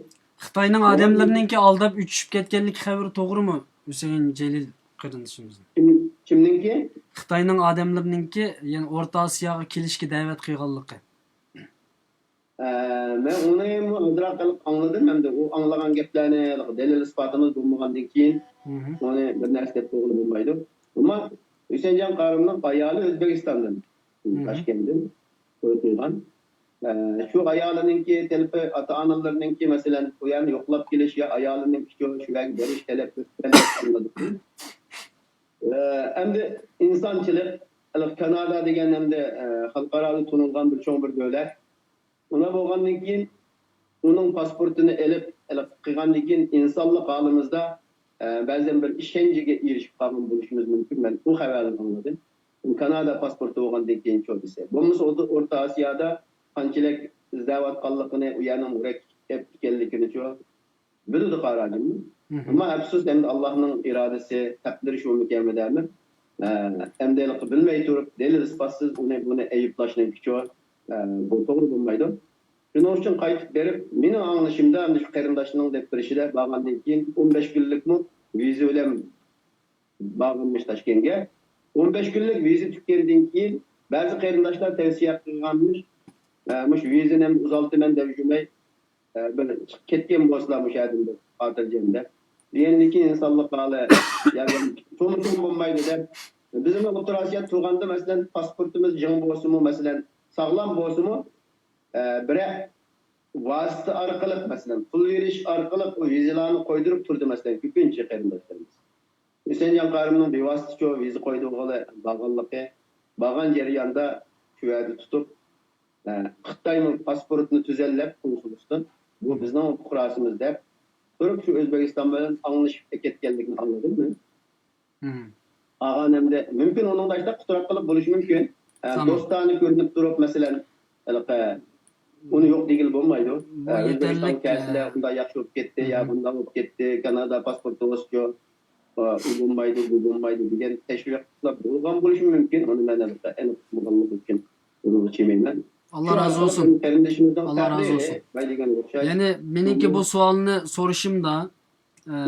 خىتاينىڭ ئادەملىرىنىڭكى ئالداپ ئۆتۈشۈپ كەتكەنلىكى خەۋىرى توغرىمۇ، ھۈسەيىن جېلىل قېرىندىشىمىزنىڭ؟ كىم-، كىمنىڭكى؟ خىتاينىڭ ئادەملىرىنىڭكى، يەنى ئورتا ئاسىياغا كېلىشكە دەۋەت قىلغانلىقى. ئە، مەن ئۇنىمۇ ئازراق ئاڭلىدىم، ئەمدى ئۇ ئاڭلىغان گەپلەرنى دەلىل ئىسپاتىمىز بولمىغاندىن كېيىن ئۇنى بىر نەرسە دەپ قويغىلى بولمايدۇ. ئەمما ھۈسەنجان قارىمنىڭ ئايالى ئۆزبېكىستاندىن، تاشكەنتتىن توي قىلغان. ئە، شۇ ئايالىنىڭكى تېلېفون، ئاتا-ئانىلىرىنىڭكى، مەسىلەن، ئۇ يەرنى يوقلاپ كېلىش يا ئايالىنىڭكى شۇ، شۇ يەرگە بېرىش تەلەپ قىلىپ ئاڭلىدىم. ئە، ئەمدى ئىنسانچىلىق، كانادا دېگەن ئەمدى، ئە، خەلقئارادا تونۇلغان بىر چوڭ بىر دۆلەت. ئۇنداق بولغاندىن كېيىن ئۇنىڭ پاسپورتىنى ئېلىپ، ئېلىپ قىلغاندىن كېيىن ئىنسانلىق ھالىمىزدا، ئە، بەزەن بىر ئىشەنچىگە ئېرىشىپ قالغان بولۇشىمىز مۇمكىن. مەن ئۇ خەۋەرنى ئاڭلىدىم. كانادا پاسپورتى بولغاندىن كېيىن چوقۇم دېسە. بولمىسا ئوتتۇ-، ئورتا ئاسىيادا قانچىلىك ئىزدەۋاتقانلىقىنى، ئۇ يەرنىڭ مۇرەككەپ ئىكەنلىكىنىچۇ بىلىدۇ قاراجىم. ئەمما ئەپسۇس، ئەمدى ئاللاھنىڭ ئىرادىسى، تەقدىرى شۇمىكەنمىدەمۇ؟ ئە، ئەمدى ھېلىقى بىلمەي تۇرۇپ، دەلىل ئىسپاتسىز ئۇنى، بۇنى ئەيىبلاشنىڭكىچۇ، ئە، بۇ توغرا بولمايدۇ. شۇنىڭ ئۈچۈن قايتىپ بېرىپ، مېنىڭ ئاڭلىشىمدا، ئەمدى شۇ قېرىنداشنىڭ دەپ بېرىشىدە بارغاندىن كېيىن ئون بەش كۈنلۈكمۇ ۋىزا بىلەن بارغانمىش تاشكەنتكە. ئون بەش كۈنلۈك ۋىزا تۈگىگەندىن كېيىن بەزى قېرىنداشلار تەۋسىيە قىلغانمىش، ئە، مۇشۇ ۋىزىنى ئەمدى ئۇزارتىمەن دەپ يۈرمەي، ئە، بىر چىقىپ كەتكەن بولسىلا مۇشۇ يەردىن بىر خاتىرجەم دەپ. دېگەندىن كېيىن ئىنسانلىق ھالى، يەنى چوڭ-چوڭ بولمايدۇ دەپ. بىزمۇ ئوتتۇرا ئاسىيا تۇرغاندا، مەسىلەن، پاسپورتىمىز جىڭ بولسىمۇ، مەسىلەن، ساغلام بولسىمۇ، ئە، بىرەر ۋاسىتە ئارقىلىق، مەسىلەن، پۇل بېرىش ئارقىلىق ئۇ ۋىزىلارنى قويدۇرۇپ تۇردى، مەسىلەن، كۆپىنچە قېرىنداشلىرىمىز. ھۈسەيىنجان قارىمنىڭ بىۋاسىتە شۇ ۋىزا قويدۇرغىلى بارغانلىقى، بارغان جەرياندا شۇ يەردە تۇتۇپ، ئە، خىتايمۇ پاسپورتنى تۈزەللەپ قونسۇللۇقتىن، بۇ بىزنىڭ پۇقراسىمىز دەپ تۇرۇپ، شۇ ئۆزبېكىستان بىلەن ئاڭلىشىپ كەتكەنلىكىنى ئاڭلىدىم مەن. ئاغا ئەمدى مۇمكىن ئۇنىڭدا ئىشتا قۇتراق قىلىپ بولۇشى مۇمكىن. ئە، دوستانە كۆرۈنۈپ تۇرۇپ، مەسىلەن، ھېلىقى، ئۇنى يوق دېگىلى بولمايدۇ. ئە، ئۆزبېكىستانغا كەلسىلە، ئۇنداق ياخشى بولۇپ كەتتى، يا بۇنداق بولۇپ كەتتى، كانادا پاسپورتىڭىزچۇ، ئۇ بولمايدۇ، بۇ بولمايدۇ دېگەن تەشۋىقلار بولغان بولۇشى مۇمكىن. ئۇنى مەن ھېلىقى ئېنىق ئۇقمىغانلىقىم ئۈچۈن ئۇنىڭغا چىدىمەيمەن. ئاللا رازى بولسۇن. قېرىندىشىمىزنىڭ تەقدىرى باي دېگەن ئوخشاش. يەنى مېنىڭكى بۇ سوئالنى سورىشىمدا، ئە،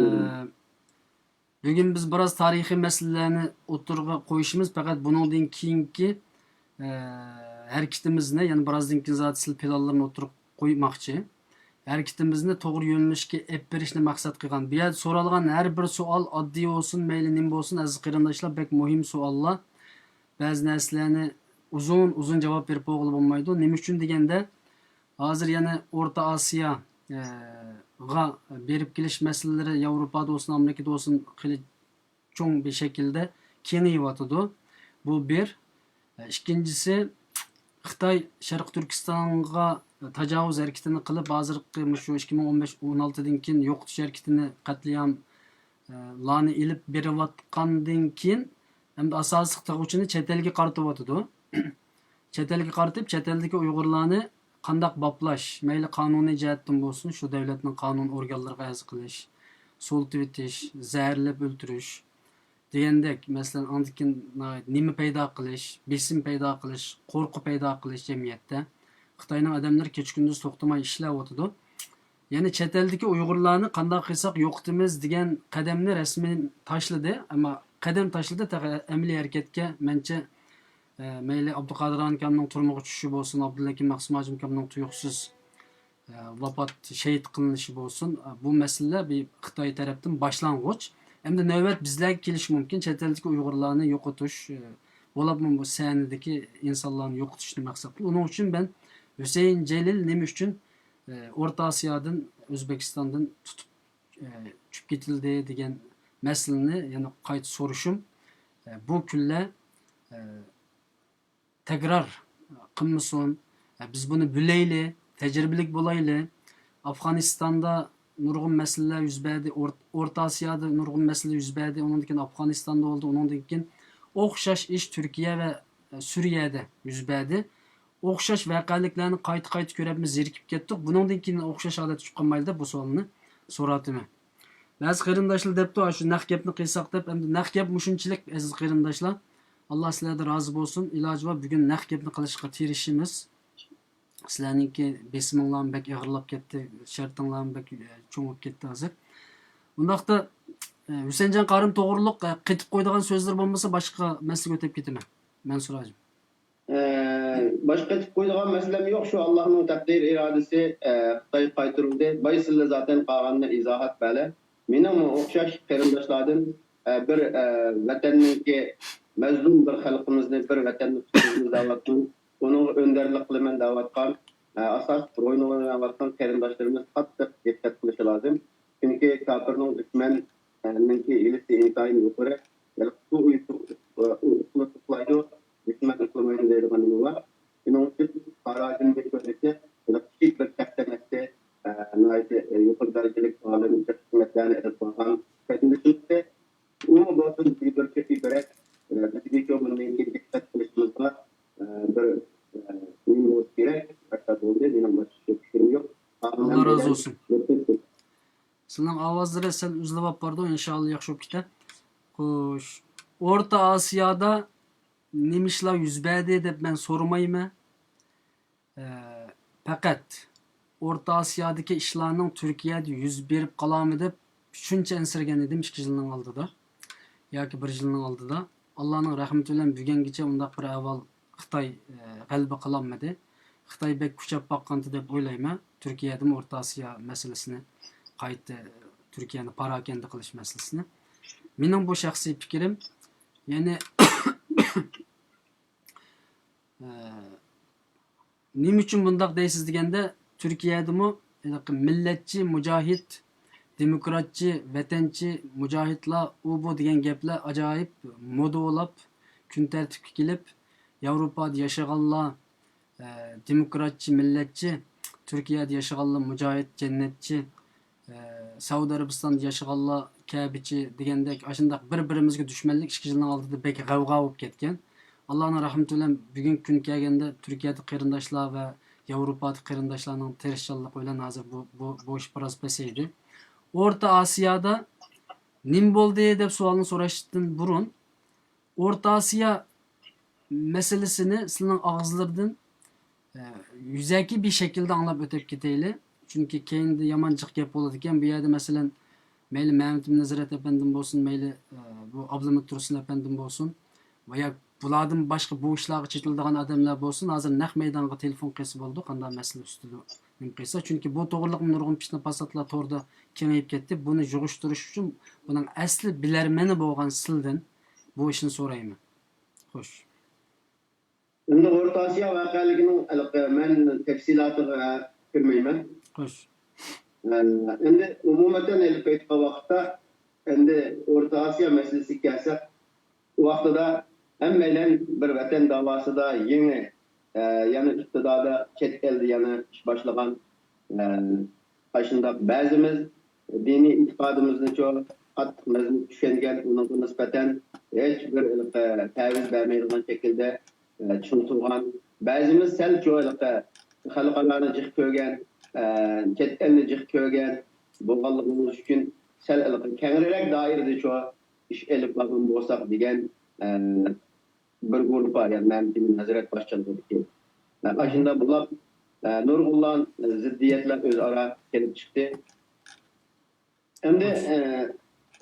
بۈگۈن بىز بىراز تارىخىي مەسىلىلەرنى ئوتتۇرىغا قويۇشىمىز، پەقەت بۇنىڭدىن كېيىنكى، ئە، ھەرىكىتىمىزنى، يەنى بىرازدىن كېيىن زادى سىلەر پىلانلىرىنى ئوتتۇرىغا قويماقچى. ھەرىكىتىمىزنى توغرا يۆنىلىشكە ئېلىپ بېرىشنى مەقسەت قىلغان. بۇ يەردە سورالغان ھەر بىر سوئال ئاددىي بولسۇن، مەيلى نېمە بولسۇن، ئەزىز قېرىنداشلار، بەك مۇھىم سوئاللار. بەزى نەرسىلەرنى ئۇزۇن، ئۇزۇن جاۋاب بېرىپ بولغىلى بولمايدۇ. نېمە ئۈچۈن دېگەندە، ھازىر يەنە ئورتا ئاسىيا، ئە، غا بېرىپ كېلىش مەسىلىلىرى ياۋروپادا بولسۇن، ئامېرىكىدا بولسۇن، خېلى چوڭ بىر شەكىلدە كېڭىيىۋاتىدۇ. بۇ بىر. ئىككىنچىسى، خىتاي شەرقىي تۈركىستانغا تاجاۋۇز ھەرىكىتىنى قىلىپ، ھازىرقى مۇشۇ ئىككى مىڭ ئون بەش، ئون ئالتىدىن كېيىن يوقىتىش ھەرىكىتىنى، قەتلىئام، لارنى ئېلىپ بېرىۋاتقاندىن كېيىن، ئەمدى ئاساسلىق تىغ ئۇچىنى چەت ئەلگە قارىتىۋاتىدۇ. چەت ئەلگە قارىتىپ، چەت ئەلدىكى ئۇيغۇرلارنى قانداق باپلاش، مەيلى قانۇنىي جەھەتتىن بولسۇن، شۇ دەۋلەتنىڭ قانۇن ئورگانلىرىغا ئەرز قىلىش، سولىتىۋېتىش، زەھەرلەپ ئۆلتۈرۈش دېگەندەك، مەسىلەن، ئاندىن كېيىن نېمە پەيدا قىلىش، بېسىم پەيدا قىلىش، قورقۇ پەيدا قىلىش جەمئىيەتتە. خىتاينىڭ ئادەملىرى كېچە-كۈندۈز توختىماي ئىشلەۋاتىدۇ. يەنى چەت ئەلدىكى ئۇيغۇرلارنى قانداق قىلساق يوقىتىمىز دېگەن قەدەمنى رەسمىي تاشلىدى، ئەمما قەدەم تاشلىدى، تېخى ئەمەلىي ھەرىكەتكە مەنچە، ئە، مەيلى ئابدۇقادىر ئاكامنىڭ تۈرمىگە چۈشۈشى بولسۇن، ئابدۇلھەكىم مەخسۇم ھاجىم ئاكامنىڭ تۇيۇقسىز، ئە، ۋاپات، شېھىت قىلىنىشى بولسۇن، ئە، بۇ مەسىلىلەر بىر خىتاي تەرەپتىن باشلانغۇچ. ئەمدى نۆۋەت بىزلەرگە كېلىشى مۇمكىن، چەت ئەلدىكى ئۇيغۇرلارنى يوقىتىش، ئە، بولۇپمۇ بۇ سەھنىدىكى ئىنسانلارنى يوقىتىشنى مەقسەت قىلىپ. ئۇنىڭ ئۈچۈن مەن ھۈسەيىن جېلىل نېمە ئۈچۈن ئورتا ئاسىيادىن، ئۆزبېكىستاندىن تۇتۇپ، ئۆچۈپ كېتىلدى دېگەن مەسىلىنى يەنە قايتا سورىشىم، بۇ كۈنلەر تەكرار قىلمىسۇن، بىز بۇنى بىلەيلى، تەجرىبىلىك بولايلى. ئافغانىستاندا نۇرغۇن مەسىلىلەر يۈز بەردى، ئورت-، ئورتا ئاسىيادا نۇرغۇن مەسىلە يۈز بەردى، ئۇنىڭدىن كېيىن ئافغانىستاندا بولدى، ئۇنىڭدىن كېيىن ئوخشاش ئىش تۈركىيە ۋە سۈرىيەدە يۈز بەردى. ئوخشاش ۋەقەلىكلەرنى قايتا-قايتا كۆرۈپ بىز زېرىكىپ كەتتۇق. بۇنىڭدىن كېيىن ئوخشاش ھالەت چۈشۈپ قالمايلى دەپ بۇ سوئالنى سوراتىمەن. بەزى قېرىنداشلار دەپتۇ، شۇ نەق گەپنى قىلساق دەپ، ئەمدى نەق گەپ مۇشۇنچىلىك، ئەزىز قېرىنداشلار. ئاللا سىلەردىن رازى بولسۇن. ئىلاجى بار، بۈگۈن نەق گەپنى قىلىشقا تىرىشىمىز. سىلەرنىڭكى بېسىمىڭلارمۇ بەك ئېغىرلاپ كەتتى، شەرتىڭلارمۇ بەك، ئە، چوڭىيىپ كەتتى ھازىر. ئۇنداقتا، ئە، ھۈسەنجان قارىم توغرۇلۇق، ئە، قېتىپ قويىدىغان سۆزلىرى بولمىسا، باشقا مەسىلىگە ئۆتۈپ كېتىمەن. مەنسۇر ھاجىم. ئە، باشقا قېتىپ قويىدىغان مەسىلەم يوق، شۇ ئاللانىڭ تەقدىر ئىرادىسى، ئە، خىتايغا قايتۇرۇلدى. بايا سىلەر زاتەن قالغاندا ئىزاھات بەرلە. مېنىڭمۇ ئوخشاش قېرىنداشلاردىن، ئە، بىر، ئە، ۋەتەننىڭكى مەزلۇم بىر خەلقىمىزنى، بىر ۋەتەننى قۇتقۇزىمىز دەۋاتقان، ئۇنىڭغا ئۆندەرلىك قىلىمەن دەۋاتقان، ئە، ئاساسلىق رولنى ئويناۋاتقان قېرىنداشلىرىمىز قاتتىق دىققەت قىلىشى لازىم. چۈنكى كاپىرنىڭ، دۈشمەننىڭكى ھىيلىسى ئىنتايىن يۇقىرى. بەلكى ئۇ ئۇيقۇ-، ئۇ ئۇيقۇنى ئۇخلايدۇ، دۈشمەن ئۇخلىمايدۇ دەيدىغان نېمە بار. شۇنىڭ ئۈچۈن خارازمنى كۆرسەتسە، بۇنى كىچىك بىر تەختە ئەمەستى، ئە، ناھايىتى، ئە، يۇقىرى دەرىجىلىك ئالىم، خىزمەتلەرنى ئېلىپ بارغان قېرىندىشىمىزدى. ئۇمۇ بولسۇن بىر، بىر ئىبرەت، ئە، بىزگە شۇ بۇنىڭدىن كېيىن دىققەت قىلىشىمىزغا، ئە، بىر، ئە، نېمە بولسا كېرەك، ھەتتا بولدى، مېنىڭ باشقا پىكرىم يوق. ئاللا رازى بولسۇن. سىلىنىڭ ئاۋازلىرى سەل ئۈزۈلۈپ بارىدۇ، ئىنشائاللا ياخشى بولۇپ كېتە. خوش. ئورتا ئاسىيادا نېمە ئىشلار يۈز بەردى دەپ مەن سورىمايمەن. ئە، پەقەت ئورتا ئاسىيادىكى ئىشلارنىڭ تۈركىيەدە يۈز بېرىپ قالارمۇ دەپ شۇنچە ئەنسىرىگەن ئىدىم ئىككى يىلنىڭ ئالدىدا ياكى بىر يىلنىڭ ئالدىدا. ئاللانىڭ رەھمىتى بىلەن بۈگۈنگىچە ئۇنداق بىر ئەھۋال خىتاي، ئە، غەلىبە قىلالمىدى. خىتاي بەك كۈچەپ باققانتى دەپ ئويلايمەن. تۈركىيەدىمۇ ئورتا ئاسىيا مەسىلىسىنى قايتا، تۈركىيەنى پاراكەندە قىلىش مەسىلىسىنى. مېنىڭ بۇ شەخسىي پىكرىم. يەنى، ئە، نېمە ئۈچۈن بۇنداق دەيسىز دېگەندە، تۈركىيەدىمۇ ھېلىقى مىللەتچى، مۇجاھىد، دېموكراتچى، ۋەتەنچى، مۇجاھىدلار، ئۇ بۇ دېگەن گەپلەر ئاجايىپ مودا بولاپ، كۈن تەرتىپكە كېلىپ، ياۋروپادا ياشىغانلار، ئە، دېموكراتچى، مىللەتچى، تۈركىيەدە ياشىغانلار مۇجاھىد، جەننەتچى، ئە، سەئۇدى ئەرەبىستاندا ياشىغانلار كەبىچى دېگەندەك، ئاشۇنداق بىر-بىرىمىزگە دۈشمەنلىك ئىككى يىلنىڭ ئالدىدا بەك غەۋغا بولۇپ كەتكەن. ئاللانىڭ رەھمىتى بىلەن بۈگۈنكى كۈن كەلگەندە تۈركىيەدە قېرىنداشلار ۋە ياۋروپادىكى قېرىنداشلارنىڭ تىرىشچانلىقى بىلەن ھازىر بۇ، بۇ، بۇ ئىش بىراز پەسەيدى. ئورتا ئاسىيادا نېمە بولدى دەپ سوئالنى سوراشتىن بۇرۇن، ئورتا ئاسىيا مەسىلىسىنى سىلىنىڭ ئاغزىلىرىدىن، ئە، يۈزەكى بىر شەكىلدە ئاڭلاپ ئۆتۈپ كېتەيلى. چۈنكى كەينىدە يامان جىق گەپ بولىدىكەن. بۇ يەردە، مەسىلەن، مەيلى مەمەت ئىبن نەزىرەت ئەپەندىم بولسۇن، مەيلى، ئە، بۇ ئابلىمىت تۇرسۇن ئەپەندىم بولسۇن، ۋە يا بۇلاردىن باشقا بۇ ئىشلارغا چېتىلىدىغان ئادەملەر بولسۇن، ھازىر نەق مەيدانغا تېلېفون قىلسا بولىدۇ، قانداق مەسىلە ئۈستىدە نېمە قىلسا. چۈنكى بۇ توغرىلىق نۇرغۇن پىتنە-پاساتلار توردا كېڭىيىپ كەتتى. بۇنى يىغىشتۇرۇش ئۈچۈن بۇنىڭ ئەسلى بىلەرمىنى بولغان سىلدىن بۇ ئىشنى سورايمەن. خوش. ئەمدى ئورتا ئاسىيا ۋەقەلىكىنىڭ ھېلىقى مەن تەپسىلاتىغا كىرمەيمەن. خوش. ئە، ئەمدى ئومۇمەن ئېلىپ ئېيتقان ۋاقىتتا، ئەمدى ئورتا ئاسىيا مەسىلىسىگە كەلسەك، ئۇ ۋاقتىدا ھەممەيلەن بىر ۋەتەن داۋاسىدا يېڭى، ئە، يەنە ئىقتىداردا چەت ئەلدە يەنە ئىش باشلىغان، ئە، ئاشۇنداق بەزىمىز دىنىي ئېتىقادىمىزنىچۇ، قاتتىق مەزمۇت چۈشەنگەن، ئۇنىڭغا نىسبەتەن ھېچ بىر ھېلىقى تەۋىز بەرمەيدىغان شەكىلدە، ئە، چىڭ تۇرغان. بەزىمىز سەل شۇ ھېلىقى خەلقئارانى جىق كۆرگەن، ئە، چەت ئەلنى جىق كۆرگەن بولغانلىقىمىز ئۈچۈن سەل ھېلىقى كەڭرىرەك دائىرىدە شۇ ئىش ئېلىپ بارغان بولساق دېگەن، ئە، بىر گۇرۇپپا، يەنى مەمتىمىن ھەزرەت باشچىلىقىدىكى. ئاشۇنداق بولۇپ، ئە، نۇرغۇنلىغان زىددىيەتلەر ئۆزئارا كېلىپ چىقتى. ئەمدى، ئە،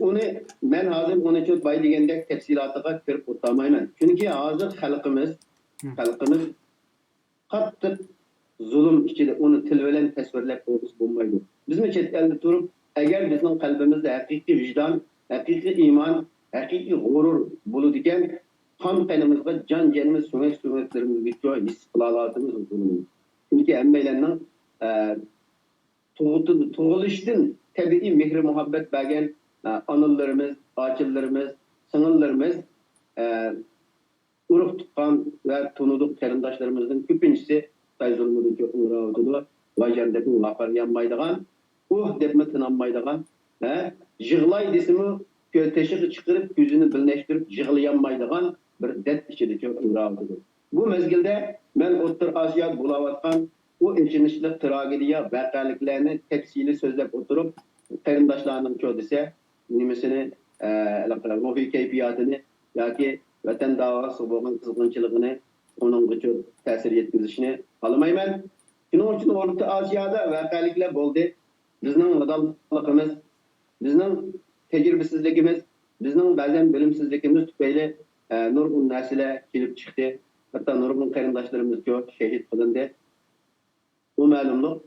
ئۇنى مەن ھازىر ئۇنى چوت باي دېگەندەك تەپسىلاتىغا كىرىپ ئولتۇرمايمەن. چۈنكى ھازىر خەلقىمىز، خەلقىمىز قاتتىق زۇلۇم ئىچىدە، ئۇنى تىل بىلەن تەسۋىرلەپ بولغۇسى بولمايدۇ. بىزمۇ چەت ئەلدە تۇرۇپ، ئەگەر بىزنىڭ قەلبىمىزدە ھەقىقىي ۋىجدان، ھەقىقىي ئىمان، ھەقىقىي غۇرۇر بولىدىكەن، قان قېنىمىزغا، جان جېنىمىز، سۆڭەك سۆڭەكلىرىمىزگىچە ھېس قىلالايتتىمىز بۇ زۇلۇمنى. چۈنكى ھەممەيلەننىڭ، ئە، تۇغۇت-، تۇغۇلۇشتىن تەبىئىي مېھرى مۇھەببەت بەرگەن، ئە، ئانىلىرىمىز، ئاچىلىرىمىز، سىڭىللىرىمىز، ئە، ئۇرۇق تۇغقان ۋە تونۇدۇق قېرىنداشلىرىمىزنىڭ كۆپىنچىسى خىتاي زۇلمىدىن چوقۇم ئاغرىۋاتىدۇ. ۋايجان دەپمۇ ۋارقىرىيالمايدىغان، ئۇھ دەپمۇ تىنالمايدىغان، ھە، يىغلاي دېسىمۇ، كۆ-، تېشىغا چىقىرىپ، كۆزىنى بىلنەشتۈرۈپ يىغلىيالمايدىغان بىر دەرد ئىچىدە چوقۇم ئاغرىۋاتىدۇ. بۇ مەزگىلدە مەن ئوتتۇرا ئاسىيادا بولاۋاتقان ئۇ ئېچىنىشلىق تراگېدىيە ۋەقەلىكلەرنى تەپسىلىي سۆزلەپ ئولتۇرۇپ، قېرىنداشلارنىڭ چو دېسە، نېمىسىنى، ئە، روھىي كەيپىياتىنى ياكى ۋەتەن داۋاسىغا بولغان قىزغىنچىلىقىنى ئۇنىڭغىچە تەسىر يەتكۈزۈشنى خالىمايمەن. شۇنىڭ ئۈچۈن ئورتا ئاسىيادا ۋەقەلىكلەر بولدى. بىزنىڭ نادانلىقىمىز، بىزنىڭ تەجرىبىسىزلىكىمىز، بىزنىڭ بەزەن بىلىمسىزلىكىمىز تۈپەيلى، ئە، نۇرغۇن نەرسىلەر كېلىپ چىقتى. ھەتتا نۇرغۇن قېرىنداشلىرىمىزچۇ شېھىت قىلىندى. بۇ مەلۇملۇق.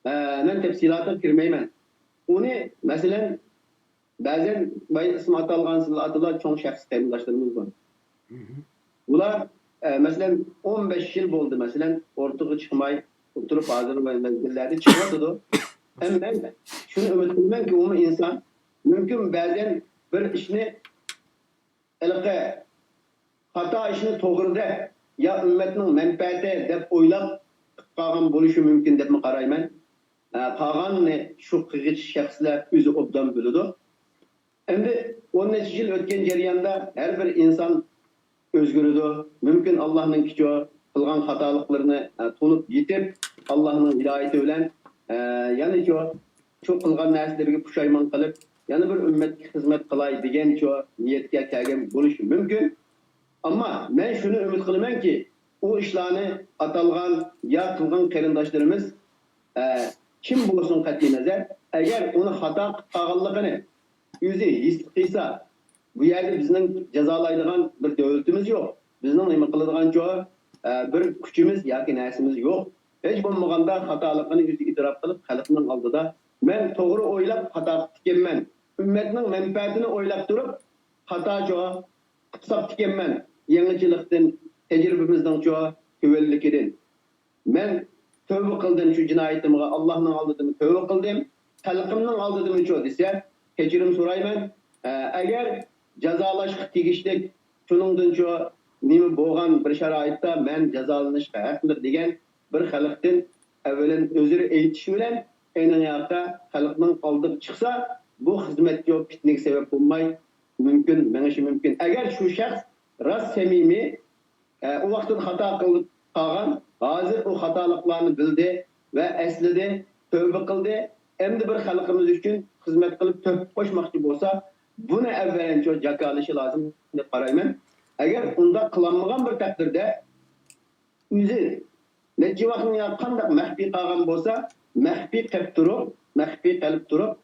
ئە، مەن تەپسىلاتىغا كىرمەيمەن. ئۇنى، مەسىلەن، بەزەن بايا ئىسمى ئاتالغان سىللاتىلار چوڭ شەخس قېرىنداشلىرىمىز بار. بۇلار، ئە، مەسىلەن، ئون بەش يىل بولدى، مەسىلەن، ئورتىغا چىقماي ئولتۇرۇپ، ھازىر مەزگىللەردە چىقىۋاتىدۇ. ھەم مەن شۇنى ئۈمىد قىلىمەنكى، ئۇمۇ ئىنسان مۇمكىن بەزەن بىر ئىشنى ھېلىقى خاتا ئىشنى توغرا دەپ، يا ئۈممەتنىڭ مەنپەئەتى دەپ ئويلاپ قىلىپ قالغان بولۇشى مۇمكىن دەپمۇ قارايمەن. ئە، قالغاننى شۇ قىلغۇچى شەخسلەر ئۆزى ئوبدان بىلىدۇ. ئەمدى ئون نەچچە يىل ئۆتكەن جەرياندا ھەر بىر ئىنسان ئۆزگىرىدۇ. مۇمكىن، ئاللاھنىڭكىچۇ قىلغان خاتالىقلىرىنى، ئە، تونۇپ يېتىپ، ئاللاھنىڭ ھىدايىتى بىلەن، ئە، يەنىچۇ شۇ قىلغان نەرسىلىرىگە پۇشايمان قىلىپ، يەنە بىر ئۈممەتكە خىزمەت قىلاي دېگەنچۇ نىيەتكە كەلگەن بولۇشى مۇمكىن. ئەمما مەن شۇنى ئۈمىد قىلىمەنكى، ئۇ ئىشلارنى ئاتالغان يا قىلغان قېرىنداشلىرىمىز، ئە، كىم بولسۇن قەتئىينەزەر، ئەگەر ئۇنى خاتا قىلىپ قالغانلىقىنى ئۆزى ھېس قىلسا، بۇ يەردە بىزنىڭ جازالايدىغان بىر دۆلىتىمىز يوق. بىزنىڭ نېمە قىلىدىغانچۇ، ئە، بىر كۈچىمىز ياكى نەرسىمىز يوق. ھېچ بولمىغاندا خاتالىقىنى ئۆزى ئېتىراپ قىلىپ، خەلقنىڭ ئالدىدا، مەن توغرا ئويلاپ خاتا قىپتىكەنمەن، ئۈممەتنىڭ مەنپەئەتىنى ئويلاپ تۇرۇپ خاتاچۇ قىپ ساپتىكەنمەن، يېڭىچىلىقتىن، تەجرىبىمىزنىڭچۇ تۆۋەنلىكىدىن. مەن تەۋبە قىلدىم شۇ جىنايىتىمغا، ئاللاھنىڭ ئالدىدىمۇ تەۋبە قىلدىم، خەلقىمنىڭ ئالدىدىمۇچۇ دېسە، كەچۈرۈم سورايمەن. ئە، ئەگەر جازالاشقا تېگىشلىك شۇنىڭدىنچۇ نېمە بولغان بىر شارائىتتا مەن جازالىنىشقا ھەقلىق دېگەن بىر خەلقتىن ئەۋۋەلەن ئۆزرە ئېيتىش بىلەن ئېنىڭ ياقى خەلقنىڭ ئالدىغا چىقسا، بۇ خىزمەتچۇ پىتنىگە سەۋەب بولماي مۇمكىن، مېڭىشى مۇمكىن. ئەگەر شۇ شەخس راست سەمىمىي، ئە، ئۇ ۋاقتىدا خاتا قىلىپ قالغان، ھازىر ئۇ خاتالىقلارنى بىلدى ۋە ئەسلىدى، تەۋبە قىلدى، ئەمدى بىر خەلقىمىز ئۈچۈن خىزمەت قىلىپ تۆھپە قوشماقچى بولسا، بۇنى ئەۋۋەلەنچۇ جاكارلىشى لازىم دەپ قارايمەن. ئەگەر ئۇنداق قىلالمىغان بىر تەقدىردە، ئۆزى نەچچە ۋاقىتنىڭ يا قانداق مەخپىي قالغان بولسا، مەخپىي قېلىپ تۇرۇپ، مەخپىي قېلىپ تۇرۇپ،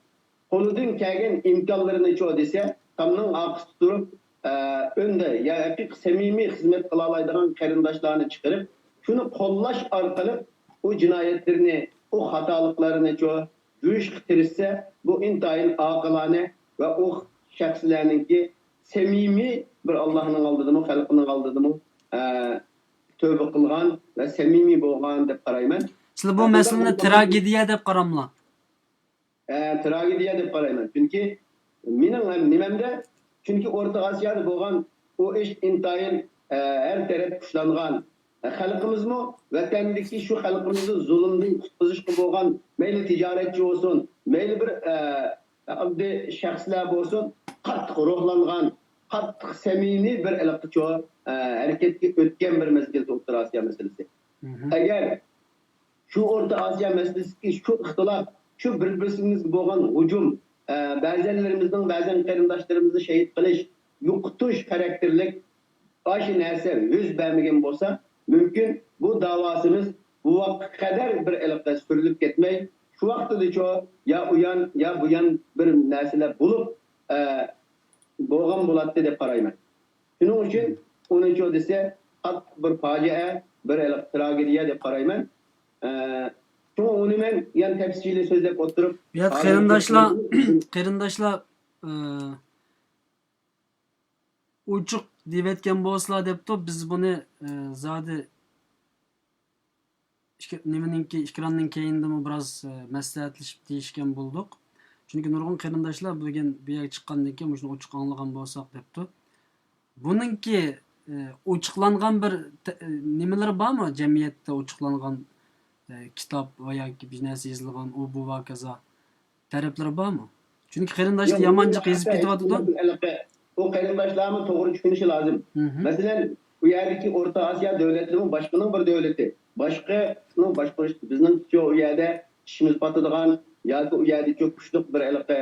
قولىدىن كەلگەن ئىمكانلىرىنى چو دېسە، تامنىڭ ئارقىسىدا تۇرۇپ، ئە، ئۆندە يا ھەقىقىي سەمىمىي خىزمەت قىلالايدىغان قېرىنداشلارنى چىقىرىپ، شۇنى قوللاش ئارقىلىق ئۇ جىنايەتلىرىنى، ئۇ خاتالىقلارنى چو جۇيۇشقا تىرىشسا، بۇ ئىنتايىن ئاقىلانە ۋە ئۇ شەخسلەرنىڭكى سەمىمىي بىر ئاللاھنىڭ ئالدىدىمۇ، خەلقنىڭ ئالدىدىمۇ، ئە، تۆۋبە قىلغان ۋە سەمىمىي بولغان دەپ قارايمەن. سىلەر بۇ ۋە مەسىلىنى تراگېدىيە دەپ قاراملا؟ ئە، تراگېدىيە دەپ قارايمەن. چۈنكى مېنىڭ ھەم نېمەمدە، چۈنكى ئورتا ئاسىيادا بولغان ئۇ ئىش ئىنتايىن، ئە، ھەر تەرەپ كۈچلەنغەن. ئە، خەلقىمىزمۇ ۋەتەندىكى شۇ خەلقىمىزنى زۇلۇمدىن قۇتقۇزۇشقا بولغان، مەيلى تىجارەتچى بولسۇن، مەيلى بىر، ئە، ئاددىي شەخسلەر بولسۇن، قاتتىق روھلانغان، قاتتىق سەمىمىي بىر ھېلىقىچۇ، ئە، ھەرىكەتكە ئۆتكەن بىر مەزگىلدە ئوتتۇرا ئاسىيا مەسىلىسى. مم. ئەگەر شۇ ئورتا ئاسىيا مەسىلىسىدىكى شۇ ئىختىلاپ، شۇ بىر-بىرىمىزگە بولغان ھۇجۇم، ئە، بەزەنلىرىمىزنىڭ بەزەن قېرىنداشلىرىمىزنى شېھىت قىلىش، يوقىتىش خاراكتېرلىك ئاشۇ نەرسە يۈز بەرمىگەن بولسا، مۇمكىن بۇ داۋاسىمىز بۇ ۋاقىتقا قەدەر بىر ھېلىقى سۈرۈلۈپ كەتمەي، شۇ ۋاقتىدىچۇ يا ئۇيان، يا بۇيان بىر نەرسىلەر بولۇپ، ئە، بولغان بولاتتى دەپ قارايمەن. شۇنىڭ ئۈچۈن ئۇنىچۇ دېسە، قاتتىق بىر پاجىئە، بىر ھېلىقى تراگېدىيە دەپ قارايمەن. ئە، شۇڭا ئۇنى مەن يەنە تەپسىلىي سۆزلەپ ئولتۇرۇپ، يا ھازىر قېرىنداشلار، قېرىنداشلار، ئە، ئوچۇق دېيىۋەتكەن بولسىلا دەپتۇ، بىز بۇنى، ئە، زادى ئىككى، نېمىنىڭكى، ئېكراننىڭ كەينىدىمۇ بىراز، ئە، مەسلىھەتلىشىپ دېيىشكەن بولدۇق. چۈنكى نۇرغۇن قېرىنداشلار بۈگۈن بۇ يەرگە چىققاندىن كېيىن مۇشۇنى ئوچۇق ئاڭلىغان بولساق دەپتۇ. بۇنىڭكى، ئە، ئوچۇقلانغان بىر تە-، ئە، نېمىلىرى بارمۇ؟ جەمئىيەتتە ئوچۇقلانغان، ئە، كىتاب ۋە ياكى بىر نەرسە يېزىلغان، ئۇ بۇ ۋە كازا تەرەپلىرى بارمۇ؟ چۈنكى قېرىنداشلار يامان جىق يېزىپ كېتىۋاتىدۇ. ئۇ قېرىنداشلارمۇ توغرا چۈشىنىشى لازىم. مەسىلەن، ئۇ يەردىكى ئورتا ئاسىيا دۆلەتلىرىمۇ باشقىنىڭ بىر دۆلىتى. باشقىنىڭ باشقۇرۇش، بىزنىڭچۇ ئۇ يەردە چىشىمىز پاتىدىغان ياكى ئۇ يەردىچۇ كۈچلۈك بىر ھېلىقى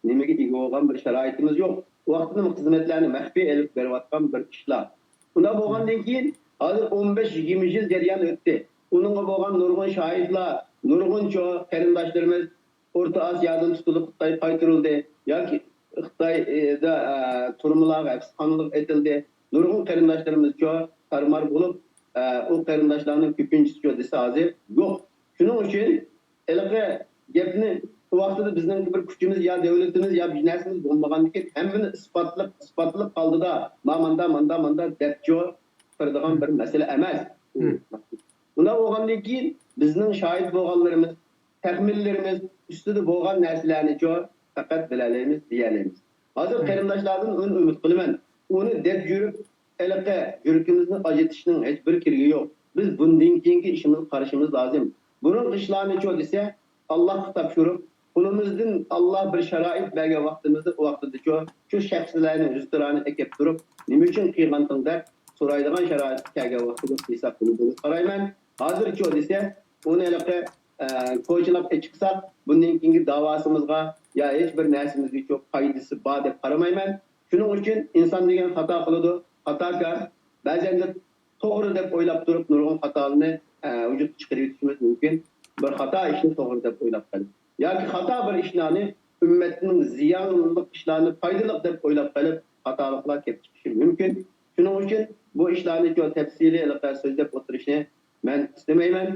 نېمىگە ئىگە بولغان بىر شارائىتىمىز يوق. ئۇ ۋاقىتتا خىزمەتلەرنى مەخپىي ئېلىپ بېرىۋاتقان بىر ئىشلار. ئۇنداق بولغاندىن كېيىن، ھازىر ئون بەش يىگىرمە يىل جەريان ئۆتتى. ئۇنىڭغا بولغان نۇرغۇن شاھىتلار، نۇرغۇنچۇ قېرىنداشلىرىمىز ئورتا ئاسىيادىن تۇتۇلۇپ خىتايغا قايتۇرۇلدى ياكى خىتايدا، ئە، تۈرمىلەرگە، ھەپسخانىلارغا ئېتىلدى. نۇرغۇن قېرىنداشلىرىمىزچۇ تارمار بولۇپ، ئە، ئۇ قېرىنداشلارنىڭ كۆپىنچىسىچۇ دېسە ھازىر يوق. شۇنىڭ ئۈچۈن ھېلىقى گەپنى ئۇ ۋاقتىدا بىزنىڭ بىر كۈچىمىز يا دۆلىتىمىز يا بىر نەرسىمىز بولمىغاندىكىن ھەممىنى ئىسپاتلىق، ئىسپاتلىق ھالدا ما ماندا، ماندا، ماندا دەپچۇ قىلىدىغان بىر مەسىلە ئەمەس. ئۇنداق بولغاندىن كېيىن بىزنىڭ شاھىت بولغانلىرىمىز، تەخمىنلىرىمىز ئۈستىدە بولغان نەرسىلەرنىچۇ پەقەت بىلەلەيمىز، دېيەلەيمىز. ھازىر قېرىنداشلاردىن ئۈن-، ئۈمىد قىلىمەن. ئۇنى دەپ يۈرۈپ، ھېلىقى يۈرىكىمىزنى ئاجىتىشنىڭ ھېچ بىر كېرىگى يوق. بىز بۇندىن كېيىنكى ئىشىمىزغا قارىشىمىز لازىم. بۇرۇنقى ئىشلارنىچۇ دېسە، ئاللاھقا تاپشۇرۇپ، قولىمىزدىن ئاللاھ بىر شارائىت بەرگەن ۋاقتىمىزدا، ئۇ ۋاقتىدىچۇ شۇ شەخسلەرنى ئۆزئارانى ئەكەپ تۇرۇپ، نېمە ئۈچۈن قىلغانتىڭ دەپ سورايدىغان شارائىتقا كەلگەن ۋاقتىدا قىلساق بولىدۇ دەپ قارايمەن. ھازىرچۇ دېسە، ئۇنى ھېلىقى، ئە، كوچىلاپ ئېچىقساق، بۇندىن كېيىنكى داۋاسىمىزغا يا ھېچ بىر نەرسىمىزگىچۇ پايدىسى بار دەپ قارىمايمەن. شۇنىڭ ئۈچۈن ئىنسان دېگەن خاتا قىلىدۇ، خاتاكار. بەزەندە توغرا دەپ ئويلاپ تۇرۇپ، نۇرغۇن خاتالارنى، ئە، ۋۇجۇدقا چىقىرىۋېتىشىمىز مۇمكىن. بىر خاتا ئىشنى توغرا دەپ ئويلاپ قېلىپ ياكى خاتا بىر ئىشلارنى ئۈممەتنىڭ زىيانلىق ئىشلارنى پايدىلىق دەپ ئويلاپ قېلىپ، خاتالىقلار كېلىپ چىقىشى مۇمكىن. شۇنىڭ ئۈچۈن بۇ ئىشلارنى تەپسىلىي ھېلىقى سۆزلەپ ئولتۇرۇشنى مەن ئىستىمەيمەن.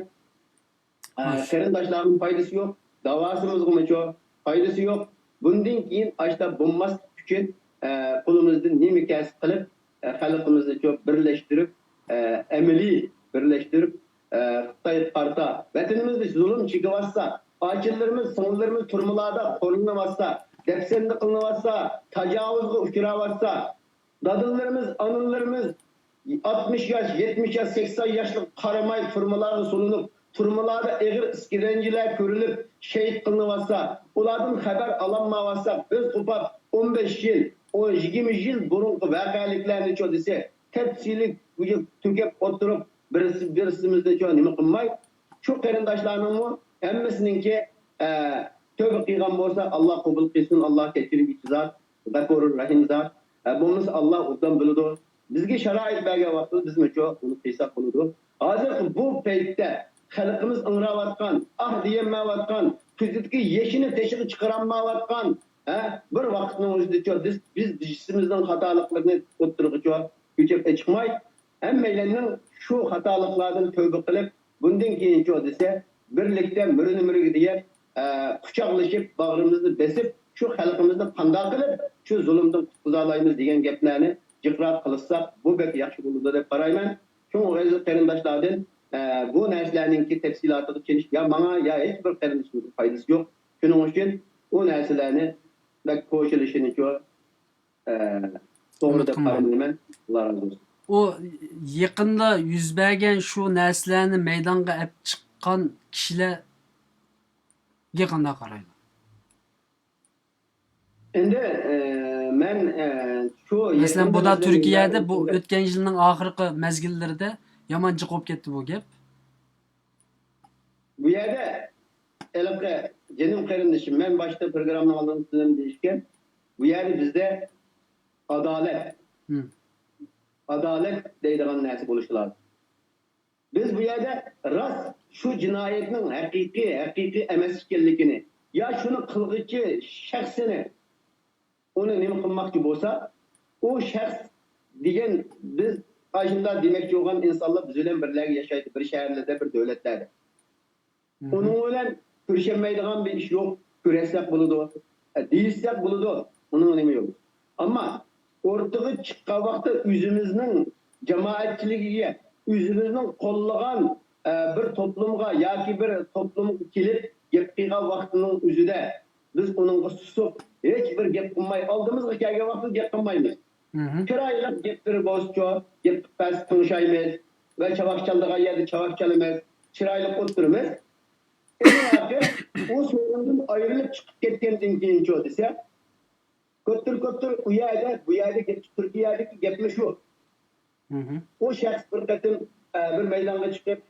ئە، قېرىنداشلارغىمۇ پايدىسى يوق، داۋاسىمىزغىمۇچۇ پايدىسى يوق. بۇندىن كېيىن ئاشۇنداق بولماسلىق ئۈچۈن، ئە، قولىمىزدىن نېمە كەلسە قىلىپ، ئە، خەلقىمىزنىچۇ بىرلەشتۈرۈپ، ئە، ئەمەلىي بىرلەشتۈرۈپ، ئە، خىتايغا قارىتا ۋەتىنىمىزدە زۇلۇم چېكىۋاتسا، ئاچىلىرىمىز، سىڭىللىرىمىز تۈرمىلاردا خورلىنىۋاتسا، دەپسەندە قىلىنىۋاتسا، تاجاۋۇزغا ئۇچراۋاتسا، دادىلىرىمىز، ئانىلىرىمىز ئاتمىش ياش، يەتمىش ياش، سەكسەن ياشلىق قارىماي تۈرمىلارغا سولىنىپ، تۈرمىلاردا ئېغىر ئىسكەنجىلەر كۆرۈلۈپ، شېھىت قىلىنىۋاتسا، ئۇلاردىن خەۋەر ئالالمايۋاتساق، بىز قوپاپ ئون بەش يىل، ئون، يىگىرمە يىل بۇرۇنقى ۋەقەلىكلەرنىچۇ دېسە، تەپسىلىي تۆكۈپ ئولتۇرۇپ، بىرسى، بىرسىمىزنىچۇ نېمە قىلماي، شۇ قېرىنداشلارنىڭمۇ ھەممىسىنىڭكى، ئە، تۆۋبە قىلغان بولسا، ئاللا قوبۇل قىلسۇن، ئاللا كەچۈرگۈچى زات، غەپۇرۇر رەھىم زات. ئە، بولمىسا ئاللا ئوبدان بىلىدۇ. بىزگە شارائىت بەرگەن ۋاقتىدا بىزمۇچۇ ئۇنى قىلساق بولىدۇ. ھازىرقى بۇ پەيتتە خەلقىمىز ئىڭراۋاتقان، ئاھ دېيەلمەيۋاتقان، كۆزىدىكى يېشىنى تېشىغا چىقىرالمايۋاتقان، ھە، بىر ۋاقىتنىڭ ئۆزىدىچۇ بىز، بىز، بىز بىرسىمىزنىڭ خاتالىقلىرىنى ئوتتۇرىغىچۇ كۆچۈرۈپ چىقماي، ھەممەيلەننىڭ شۇ خاتالىقلاردىن تۆۋبە قىلىپ، بۇندىن كېيىنچۇ دېسە، بىرلىكتە مۈرىنى مۈرىگە دېيىپ، ئە، قۇچاقلىشىپ، باغرىمىزنى بېسىپ، شۇ خەلقىمىزنى قانداق قىلىپ شۇ زۇلۇمدىن قۇتقۇزالايمىز دېگەن گەپلەرنى جىقراق قىلىشساق، بۇ بەك ياخشى بولىدۇ دەپ قارايمەن. شۇڭا ئەزىز قېرىنداشلاردىن، ئە، بۇ نەرسىلەرنىڭكى تەپسىلاتىغا چېلىش يا ماڭا، يا ھېچ بىر قېرىندىشىمىزغا پايدىسى يوق. شۇنىڭ ئۈچۈن ئۇ نەرسىلەرنى بەك كوشىلىشىنىچۇ، ئە، توغرا دەپ قارىمايمەن. ئاللا رازى بولسۇن. ئۇ يېقىندا يۈز بەرگەن شۇ نەرسىلەرنى مەيدانغا ئەپ چىققان كىشىلەرگە قانداق قارايدۇ؟ ئەمدى، ئە، مەن، ئە، شۇ مەسىلەن، بۇدا تۈركىيەدە بۇ ئۆتكەن يىلنىڭ ئاخىرقى مەزگىللىرىدە يامان جىق بولۇپ كەتتى بۇ گەپ. بۇ يەردە ھېلىقى جېنىم قېرىندىشىم، مەن باشتا پروگراممىنىڭ ئالدىدا سىلەرنى دېيىشكەن، بۇ يەردە بىزدە ئادالەت، ھىم. ئادالەت دەيدىغان نەرسە بولۇشى لازىم. بىز بۇ يەردە راست شۇ جىنايەتنىڭ ھەقىقىي، ھەقىقىي ئەمەس ئىكەنلىكىنى، يا شۇنى قىلغۇچى شەخسنى، ئۇنى نېمە قىلماقچى بولسا، ئۇ شەخس دېگەن، بىز ئاشۇنداق دېمەكچى بولغان ئىنسانلار بىز بىلەن بىرلەرگە ياشايدۇ، بىر شەھەرلەردە، بىر دۆلەتلەردە. مھم. ئۇنىڭ بىلەن كۆرۈشەلمەيدىغان بىر ئىش يوق. كۆرۈشسەك بولىدۇ، ئە، دېيىشسەك بولىدۇ. ئۇنىڭ نېمە يولى؟ ئەمما ئوتتۇرىغا چىققان ۋاقىتتا ئۆزىمىزنىڭ جامائەتچىلىكىگە، ئۆزىمىزنىڭ قوللىغان، ئە، بىر توپلۇمغا ياكى بىر توپلۇمغا كېلىپ گەپ قىلغان ۋاقتىنىڭ ئۆزىدە بىز ئۇنىڭغا سۇسۇپ، ھېچ بىر گەپ قىلماي، ئالدىمىزغا كەلگەن ۋاقتىدا گەپ قىلمايمىز. مھم. چىرايلىق گەپلىرى بولسىچۇ، گەپ قىلىپ بەرسە تىڭشايمىز ۋە چاۋاك چالىدىغان يەردە چاۋاك چالىمىز، چىرايلىق ئولتۇرىمىز. ئەڭ ئاخىر ئۇ سورۇندىن ئايرىلىپ چىقىپ كەتكەندىن كېيىنچۇ دېسە، كوتتۇر، كوتتۇر، ئۇ يەردە، بۇ يەردە گەپ، تۈركىيەدىكى گەپمۇ شۇ. مھم. ئۇ شەخس بىر قېتىم، ئە، بىر مەيدانغا چىقىپ،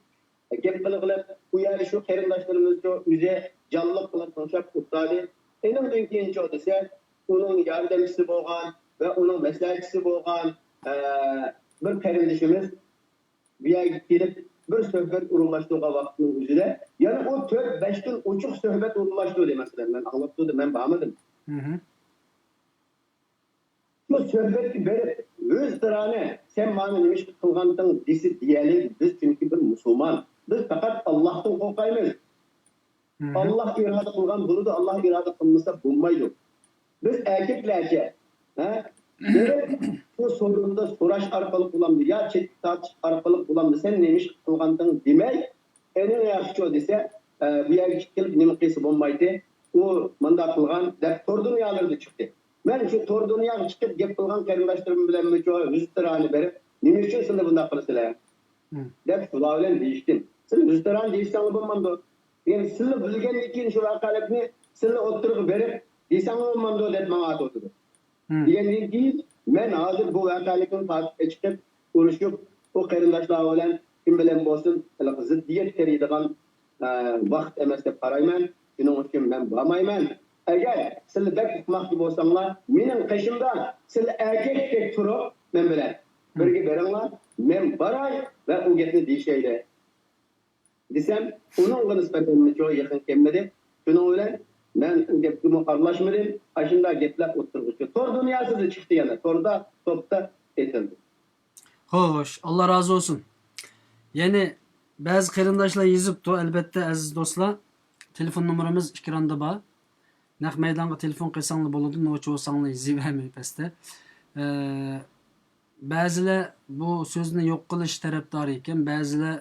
گەپ قىلغىلى، ئۇ يەردە شۇ قېرىنداشلىرىمىزچۇ ئۆزى جانلىق بىلەن تىڭشاپ ئولتۇرالى. ئېنىڭدىن كېيىنچۇ دېسە، ئۇنىڭ ياردەمچىسى بولغان ۋە ئۇنىڭ مەسلىھەتچىسى بولغان، ئە، بىر قېرىندىشىمىز بۇ يەرگە كېلىپ بىر سۆھبەت ئورۇنلاشتۇرغان ۋاقىتنىڭ ئۆزىدە يەنە ئۇ تۆت بەش كۈن ئوچۇق سۆھبەت ئورۇنلاشتۇردى. مەسىلەن، مەن ئاڭلاپ تۇردۇم، مەن بارمىدىم. مھم. شۇ سۆھبەتكە بېرىپ، ئۆزئارانى، سەن مانا نېمە ئىش قىلغانتىڭ دېسە دېيەلەيدۇ. بىز چۈنكى بىر مۇسۇلمان. بىز پەقەت ئاللاھتىن قورقايمىز. مھم. ئاللاھ ئىرادە قىلغان بولىدۇ، ئاللاھ ئىرادە قىلمىسا بولمايدۇ. بىز ئەركەكلەرچە، ھە؟ بېرىپ، شۇ سورۇندا سوراش ئارقىلىق بولامدۇ يا چەتكە تارتىش ئارقىلىق بولامدۇ، سەن نېمە ئىش قىلغانتىڭ دېمەي، ئەنە ياخشىچۇ دېسە، ئە، بۇ يەرگە كېلىپ نېمە قىلسا بولمايتتى، ئۇ مۇنداق قىلغان دەپ تور دۇنيالىرىدا چىقتى. مەن شۇ تور دۇنياغا چىقىپ گەپ قىلغان قېرىنداشلىرىم بىلەنمۇ شۇ يۈزتۇرانى بېرىپ، نېمە ئۈچۈن سىلەر بۇنداق قىلىسىلەر؟ مم. دەپ شۇلار بىلەن دېيىشتىم. سىلەر يۈزتۇرانى دېيىشسەڭلار بولمامدۇ؟ يەنى سىلەر بىلگەندىن كېيىن شۇ ۋەقەلىكنى سىلەر ئوتتۇرىغا بېرىپ دېسەڭلار بولمامدۇ دەپ ماڭا ئاتىۋاتىدۇ. مم. دېگەندىن كېيىن مەن ھازىر بۇ ۋەقەلىكنى تارتىپ چىقىپ ئۇرۇشۇپ، ئۇ قېرىنداشلار بىلەن كىم بىلەن بولسۇن، ھېلىقى زىددىيەت تېرىيدىغان، ئە، ۋاقىت ئەمەس دەپ قارايمەن. شۇنىڭ ئۈچۈن مەن بارمايمەن. ئەگەر سىلەر بەك ئۇقماقچى بولساڭلار، مېنىڭ قېشىمدا سىلەر ئەركەكتەك تۇرۇپ، مەن بىلەن بىرگە بېرىڭلار، مەن باراي ۋە ئۇ گەپنى دېيىشەيلى. دېسەم، ئۇنىڭغا نىسبەتەن يېقىن كەلمىدى. شۇنىڭ بىلەن مەن ئۇ گەپكىمۇ ئارىلاشمىدىم. ئاشۇنداق گەپلەر ئوتتۇرىغا چىقتى. تور دۇنياسىدا چىقتى يەنە. توردا، توپتا ئېيتىلدى. خوش، ئاللا رازى بولسۇن. يەنى بەزى قېرىنداشلار يېزىپتۇ، ئەلبەتتە، ئەزىز دوستلار، تېلېفون نومۇرىمىز ئېكراندا بار. نەق مەيدانغا تېلېفون قىلساڭلار بولىدۇ، نوچى بولساڭلار يېزىۋەرمەي پەستە. ئە، بەزىلەر بۇ سۆزنى يوق قىلىش تەرەپدارى ئىكەن، بەزىلەر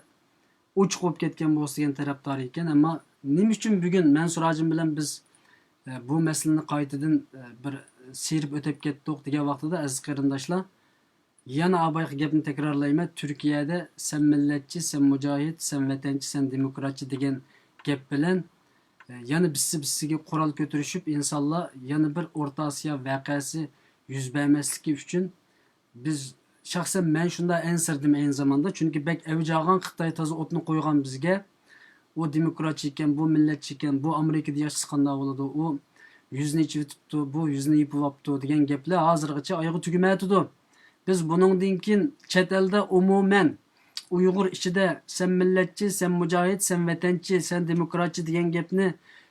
ئوچۇق بولۇپ كەتكەن بولسا دېگەن تەرەپدارى ئىكەن. ئەمما نېمە ئۈچۈن بۈگۈن مەنسۇر ھاجىم بىلەن بىز، ئە، بۇ مەسىلىنى قايتىدىن، ئە، بىر سىيرىپ ئۆتۈپ كەتتۇق دېگەن ۋاقتىدا، ئەزىز قېرىنداشلار، يەنە ئابايقى گەپنى تەكرارلايمەن، تۈركىيەدە سەن مىللەتچى، سەن مۇجاھىد، سەن ۋەتەنچى، سەن دېموكراتچى دېگەن گەپ بىلەن، ئە، يەنە بىسسە-بىسسىگە قورال كۆتۈرۈشۈپ، ئىنسانلار يەنە بىر ئورتا ئاسىيا ۋەقەسى يۈز بەرمەسلىكى ئۈچۈن بىز، شەخسەن مەن شۇنداق ئەنسىرىدىم ئەينى زاماندا، چۈنكى بەك ئەۋج ئالغان خىتاي تازا ئوتنى قويغان بىزگە. ئۇ دېموكراتچى ئىكەن، بۇ مىللەتچى ئىكەن، بۇ ئامېرىكىدا ياشىسا قانداق بولىدۇ، ئۇ يۈزىنى ئېچىۋېتىپتۇ، بۇ يۈزىنى يېپىۋاپتۇ دېگەن گەپلەر ھازىرغىچە ئايىغى تۈگىمەيۋاتىدۇ. بىز بۇنىڭدىن كېيىن چەت ئەلدە ئومۇمەن ئۇيغۇر ئىچىدە سەن مىللەتچى، سەن مۇجاھىد، سەن ۋەتەنچى، سەن دېموكراتچى دېگەن گەپنى،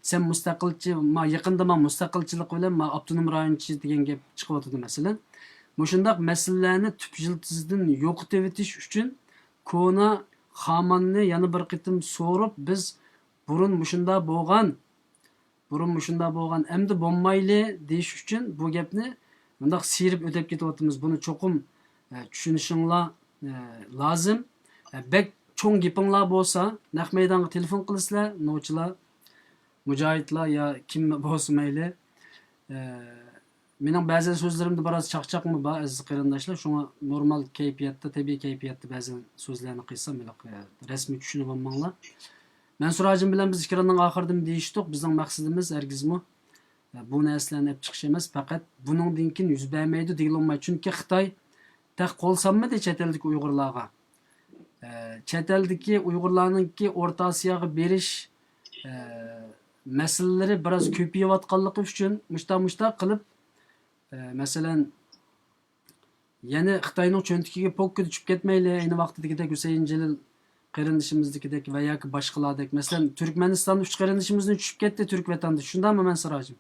سەن مۇستەقىلچى، ما يېقىندا ما مۇستەقىلچىلىق بىلەن ما ئاپتونوم رايونچى دېگەن گەپ چىقىۋاتىدۇ مەسىلەن. مۇشۇنداق مەسىلىلەرنى تۈپ يىلتىزىدىن يوقىتىۋېتىش ئۈچۈن كونا خاماننى يەنە بىر قېتىم سورۇپ، بىز بۇرۇن مۇشۇنداق بولغان، بۇرۇن مۇشۇنداق بولغان، ئەمدى بولمايلى دېيىش ئۈچۈن بۇ گەپنى مۇنداق سىيرىپ ئۆتۈپ كېتىۋاتىمىز. بۇنى چوقۇم، ئە، چۈشىنىشىڭلار، ئە، لازىم. ئە، بەك چوڭ گېپىڭلار بولسا، نەق مەيدانغا تېلېفون قىلىسىلەر، نوچىلار، مۇجاھىدلار يا كىم بولسا مەيلى. ئە، مېنىڭ بەزى سۆزلىرىمدە بىراز چاقچاقمۇ بار، ئەزىز قېرىنداشلار. شۇڭا نورمال كەيپىياتتا، تەبىئىي كەيپىياتتا بەزى سۆزلەرنى قىلسام، ھېلىقى رەسمىي چۈشىنىۋالماڭلار. مەنسۇر ھاجىم بىلەن بىز ئېكراننىڭ ئاخىرىدىمۇ دېيىشتۇق. بىزنىڭ مەقسىتىمىز ھەرگىزمۇ بۇ نەرسىلەرنى ئېلىپ چىقىش ئەمەس، پەقەت بۇنىڭدىن كېيىن يۈز بەرمەيدۇ دېگىلى بولمايدۇ. چۈنكى خىتاي تېخى قول سالمىدى چەت ئەلدىكى ئۇيغۇرلارغا. ئە، چەت ئەلدىكى ئۇيغۇرلارنىڭكى ئورتا ئاسىياغا بېرىش، ئە، مەسىلىلىرى بىراز كۆپىيىۋاتقانلىقى ئۈچۈن مۇشتا-، مۇشتا قىلىپ، ئە، مەسىلەن، يەنە خىتاينىڭ چۆنتىكىگە پوككىدە چۈشۈپ كەتمەيلى، ئەينى ۋاقتىدىكىدەك ھۈسەيىن جېلىل قېرىندىشىمىزدىكىدەك ۋە ياكى باشقىلاردەك. مەسىلەن، تۈركمەنىستاندا ئۈچ قېرىندىشىمىزدىن چۈشۈپ كەتتى تۈرك ۋەتەندىشى. شۇنداقمۇ، مەن سىراجىم؟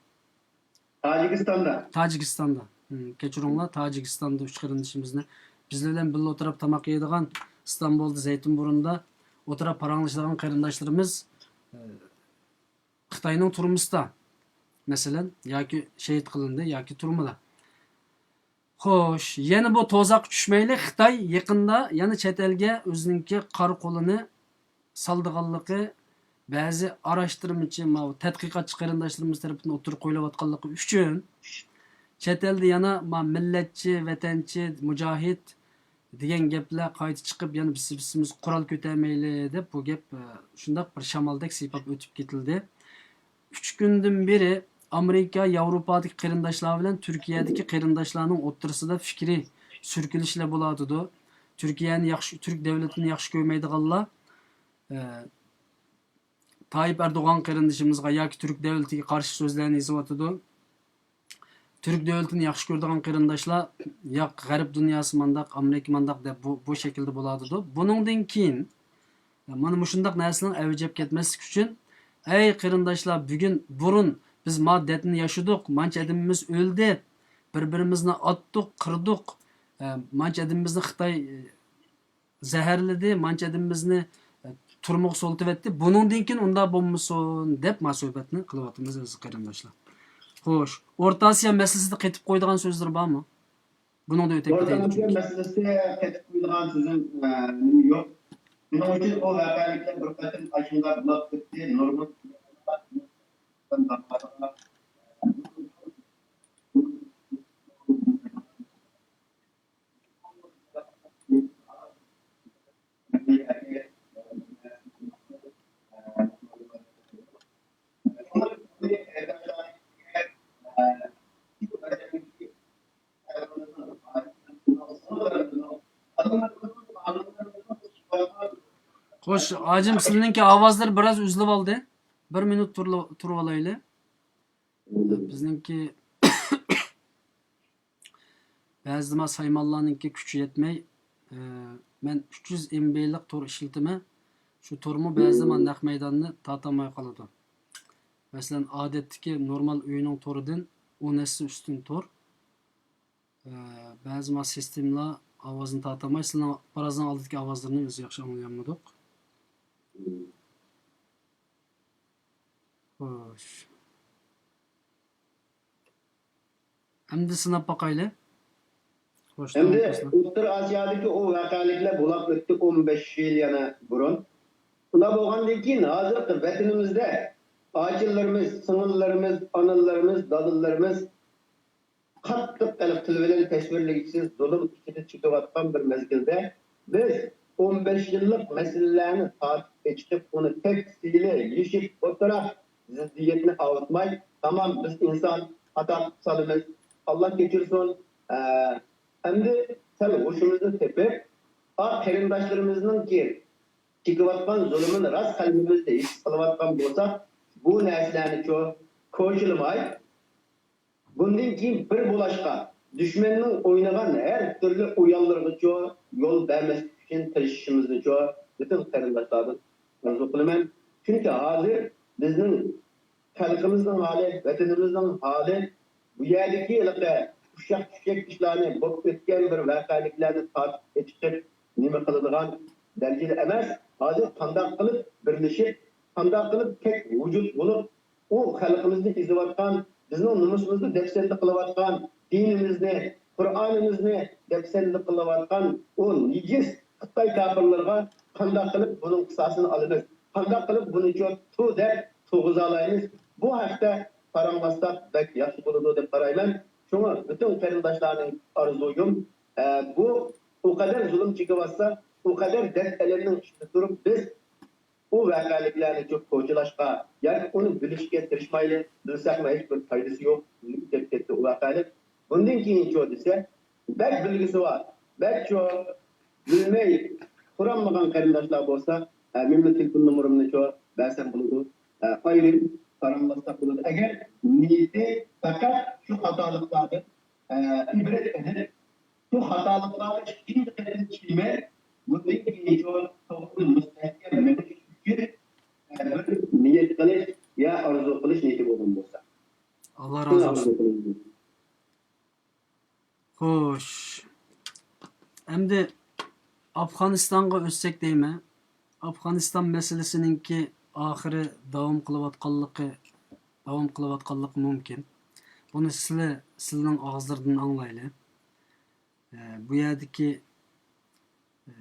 تاجىكىستاندا. تاجىكىستاندا. ھىم، كەچۈرۈڭلار، تاجىكىستاندا ئۈچ قېرىندىشىمىزنى، بىزلەر بىلەن بىللە ئولتۇرۇپ تاماق يەيدىغان، ئىستانبۇلدا، زەيتىنبۇرۇندا ئولتۇرۇپ پاراڭلىشىدىغان قېرىنداشلىرىمىز، ئە، خىتاينىڭ تۈرمىسىدا، مەسىلەن، ياكى شېھىت قىلىندى، ياكى تۈرمىدە. خوش، يەنە بۇ تۇزاققا چۈشمەيلى، خىتاي يېقىندا يەنە چەت ئەلگە ئۆزىنىڭكى قارا قولىنى سالىدىغانلىقى بەزى ئاراشتۇرمىچى، ماۋۇ تەتقىقاتچى قېرىنداشلىرىمىز تەرىپىدىن ئوتتۇرىغا قويۇلۇۋاتقانلىقى ئۈچۈن، چەت ئەلدە يەنە ما مىللەتچى، ۋەتەنچى، مۇجاھىد دېگەن گەپلەر قايتا چىقىپ، يەنە بىز، بىز قورال كۆتەرمەيلى دەپ بۇ گەپ، ئە، شۇنداق بىر شامالدەك سىيپاپ ئۆتۈپ كېتىلدى. ئۈچ كۈندىن بېرى ئامېرىكا، ياۋروپادىكى قېرىنداشلار بىلەن تۈركىيەدىكى قېرىنداشلارنىڭ ئوتتۇرىسىدا پىكرى سۈركىلىشلەر بولۇۋاتىدۇ. تۈركىيەنى ياخشى، تۈرك دۆلىتىنى ياخشى كۆرمەيدىغانلار، ئە، تايىپ ئەردوغان قېرىندىشىمىزغا ياكى تۈرك دۆلىتىگە قارشى سۆزلەرنى يېزىۋاتىدۇ. تۈرك دۆلىتىنى ياخشى كۆرىدىغان قېرىنداشلار، ياق، غەرب دۇنياسى مانداق، ئامېرىكا مانداق دەپ بۇ، بۇ شەكىلدە بولۇۋاتىدۇ. بۇنىڭدىن كېيىن، مانا مۇشۇنداق نەرسىنىڭ ئەۋجىگە كەتمەسلىكى ئۈچۈن، ئەي قېرىنداشلار، بۈگۈن، بۇرۇن بىز ما دەردنى ياشىدۇق، مانچە ئادىمىمىز ئۆلدى، بىر-بىرىمىزنى ئاتتۇق، قىردۇق، ئە، مانچە ئادىمىمىزنى خىتاي، ئە، زەھەرلىدى، مانچە ئادىمىمىزنى، ئە، تۈرمىگە سولىتىۋەتتى. بۇنىڭدىن كېيىن ئۇنداق بولمىسۇن دەپ ما سۆھبەتنى قىلىۋاتىمىز، ئەزىز قېرىنداشلار. خوش، ئورتا ئاسىيا مەسىلىسىدە قېتىپ قويىدىغان سۆزلىرى بارمۇ؟ بۇنىڭدا ئۆتۈپ كېتەيلى، ئورتامىزدا چۈنكى مەسىلىسى قېتىپ قويىدىغان سۆزۈم، ئە، نېمە يوق. شۇنىڭ ئۈچۈن ئۇ ۋەقەلىكلەر بىر قېتىم ئاشۇنداق بولۇپ كەتتى، نورمال. خوش، ھاجىم، سىلىنىڭكى ئاۋازلىرى بىراز ئۈزۈلۈۋالدى. بىر مىنۇت تۇرۇلا-، تۇرۇۋالايلى. بىزنىڭكى بەزىدە ما سايمانلارنىڭكى كۈچى يەتمەي، ئە، مەن ئۈچ يۈز ئېم بىلىق تور ئىشلىتىمەن. شۇ تورمۇ بەزىدە ما نەق مەيداننى تارتالماي قالىدۇ. مەسىلەن، ئادەتتىكى نورمال ئۆينىڭ تورىدىن ئون ھەسسە ئۈستۈن تور. ئە، بەزى ما سىستېمىلار ئاۋازنى تارتالماي، سىلەرنىڭ بىرازنىڭ ئالدىدىكى ئاۋازلىرىنى ئۆزى ياخشى ئاڭلىيالمىدۇق. خوش. ئەمدى سىناپ باقايلى. خوش، ئەمدى داۋام قىلسىلا. ئوتتۇرا ئاسىيادىكى ئۇ ۋەقەلىكلەر بولاپ ئۆتتى ئون بەش يىل يەنە بۇرۇن. شۇنداق بولغاندىن كېيىن، ھازىرقى ۋەتىنىمىزدە ئاچىلىرىمىز، سىڭىللىرىمىز، ئانىلىرىمىز، دادىلىرىمىز قاتتىق، ئېنىق تىل بىلەن تەسۋىرلىگۈسىز زۇلۇم ئىچىدە چېكىۋاتقان بىر مەزگىلدە، بىز ئون بەش يىللىق مەسىلىلەرنى تارتىپ ئېچىپ، ئۇنى تەپسىلىي يېشىپ ئولتۇرۇپ، زىددىيەتنى ئاۋۇتماي، تامام، بىز ئىنسان، خاتا قىلىپ سالىمىز، ئاللا كەچۈرسۇن. ئە، ئەمدى سەل ھوشىمىزنى تېپىپ، ئا، قېرىنداشلىرىمىزنىڭكى چېكىۋاتقان زۇلۇمىنى راست قەلبىمىزدە ھېس قىلىۋاتقان بولساق، بۇ نەرسىلەرنىچۇ كوچىلىماي، بۇندىن كېيىن بىر بولۇشقا، دۈشمەننىڭ ئوينىغان ھەر تۈرلۈك ئويۇنلىرىغىچۇ يول بەرمەسلىك ئۈچۈن تىرىشىشىمىزنىچۇ پۈتۈن قېرىنداشلاردىن ئارزۇ قىلىمەن. چۈنكى ھازىر بىزنىڭ خەلقىمىزنىڭ ھالى، ۋەتىنىمىزنىڭ ھالى، بۇ يەردىكى ھېلىقى ئۇششاق-چۈششەك ئىشلارنى، بولۇپ ئۆتكەن بىر ۋەقەلىكلەرنى تارتىپ ئېچىقىپ نېمە قىلىدىغان دەرىجىدە ئەمەس. ھازىر قانداق قىلىپ بىرلىشىپ، قانداق قىلىپ تەك ۋۇجۇد بولۇپ، ئۇ خەلقىمىزنى ئېزىۋاتقان، بىزنىڭ نومۇسىمىزنى دەپسەندە قىلىۋاتقان، دىنىمىزنى، قۇرئانىمىزنى دەپسەندە قىلىۋاتقان ئۇ نىجىس خىتاي كاپىرلىرىغا قانداق قىلىپ بۇنىڭ قىساسىنى ئالىمىز؟ قانداق قىلىپ بۇنى چوت تۇ دەپ تۇرغۇزالايمىز؟ بۇ ھەقتە پاراڭلاشساق بەك ياخشى بولىدۇ دەپ قارايمەن. شۇڭا پۈتۈن قېرىنداشلارنىڭ ئارزۇيۇم، ئە، بۇ ئۇ قەدەر زۇلۇم چېكىۋاتسا، ئۇ قەدەر دەرد ئەلەمنىڭ ئىچىدە تۇرۇپ بىز ئۇ ۋەقەلىكلەرنى چوق كوچىلاشقا ياكى ئۇنى بىلىشكە تىرىشمايلى، بىلسەكمۇ ھېچبىر پايدىسى يوق، ئۆتۈپ كەتتى ئۇ ۋەقەلىك. بۇندىن كېيىنچۇ دېسە، بەك بىلگۈسى بار، بەكچۇ بىلمەي تۇرالمىغان قېرىنداشلار بولسا، ھە، مېنىڭ تېلېفون نومۇرۇمنىچۇ بەرسەم بولىدۇ. ھە، ئايرىم پاراڭلاشساق بولىدۇ. ئەگەر نىيىتى پەقەت شۇ خاتالىقلاردىن، ھە، ئىبرەت ئېلىپ، شۇ خاتالىقلارغا ئىككىنچى قېتىم چۈشمەي، بۇندىن كېيىنچۇ توغرىنى مۇستەھكەم مېڭىش ئۈچۈن، ھە، بىر نىيەت قىلىش يا ئارزۇ قىلىش نىيىتى بولغان بولسا. ئاللا شۇنى رازى بولسۇن. ئارزۇ قىلىمەن. خوش. ئەمدى ئافغانىستانغا ئۆتسەك دەيمەن. ئافغانىستان مەسىلىسىنىڭكى ئاخىرى داۋام قىلىۋاتقانلىقى، داۋام قىلىۋاتقانلىقى مۇمكىن. بۇنى سىلى، سىلىنىڭ ئاغزىلىرىدىن ئاڭلايلى. ئە، بۇ يەردىكى، ئە،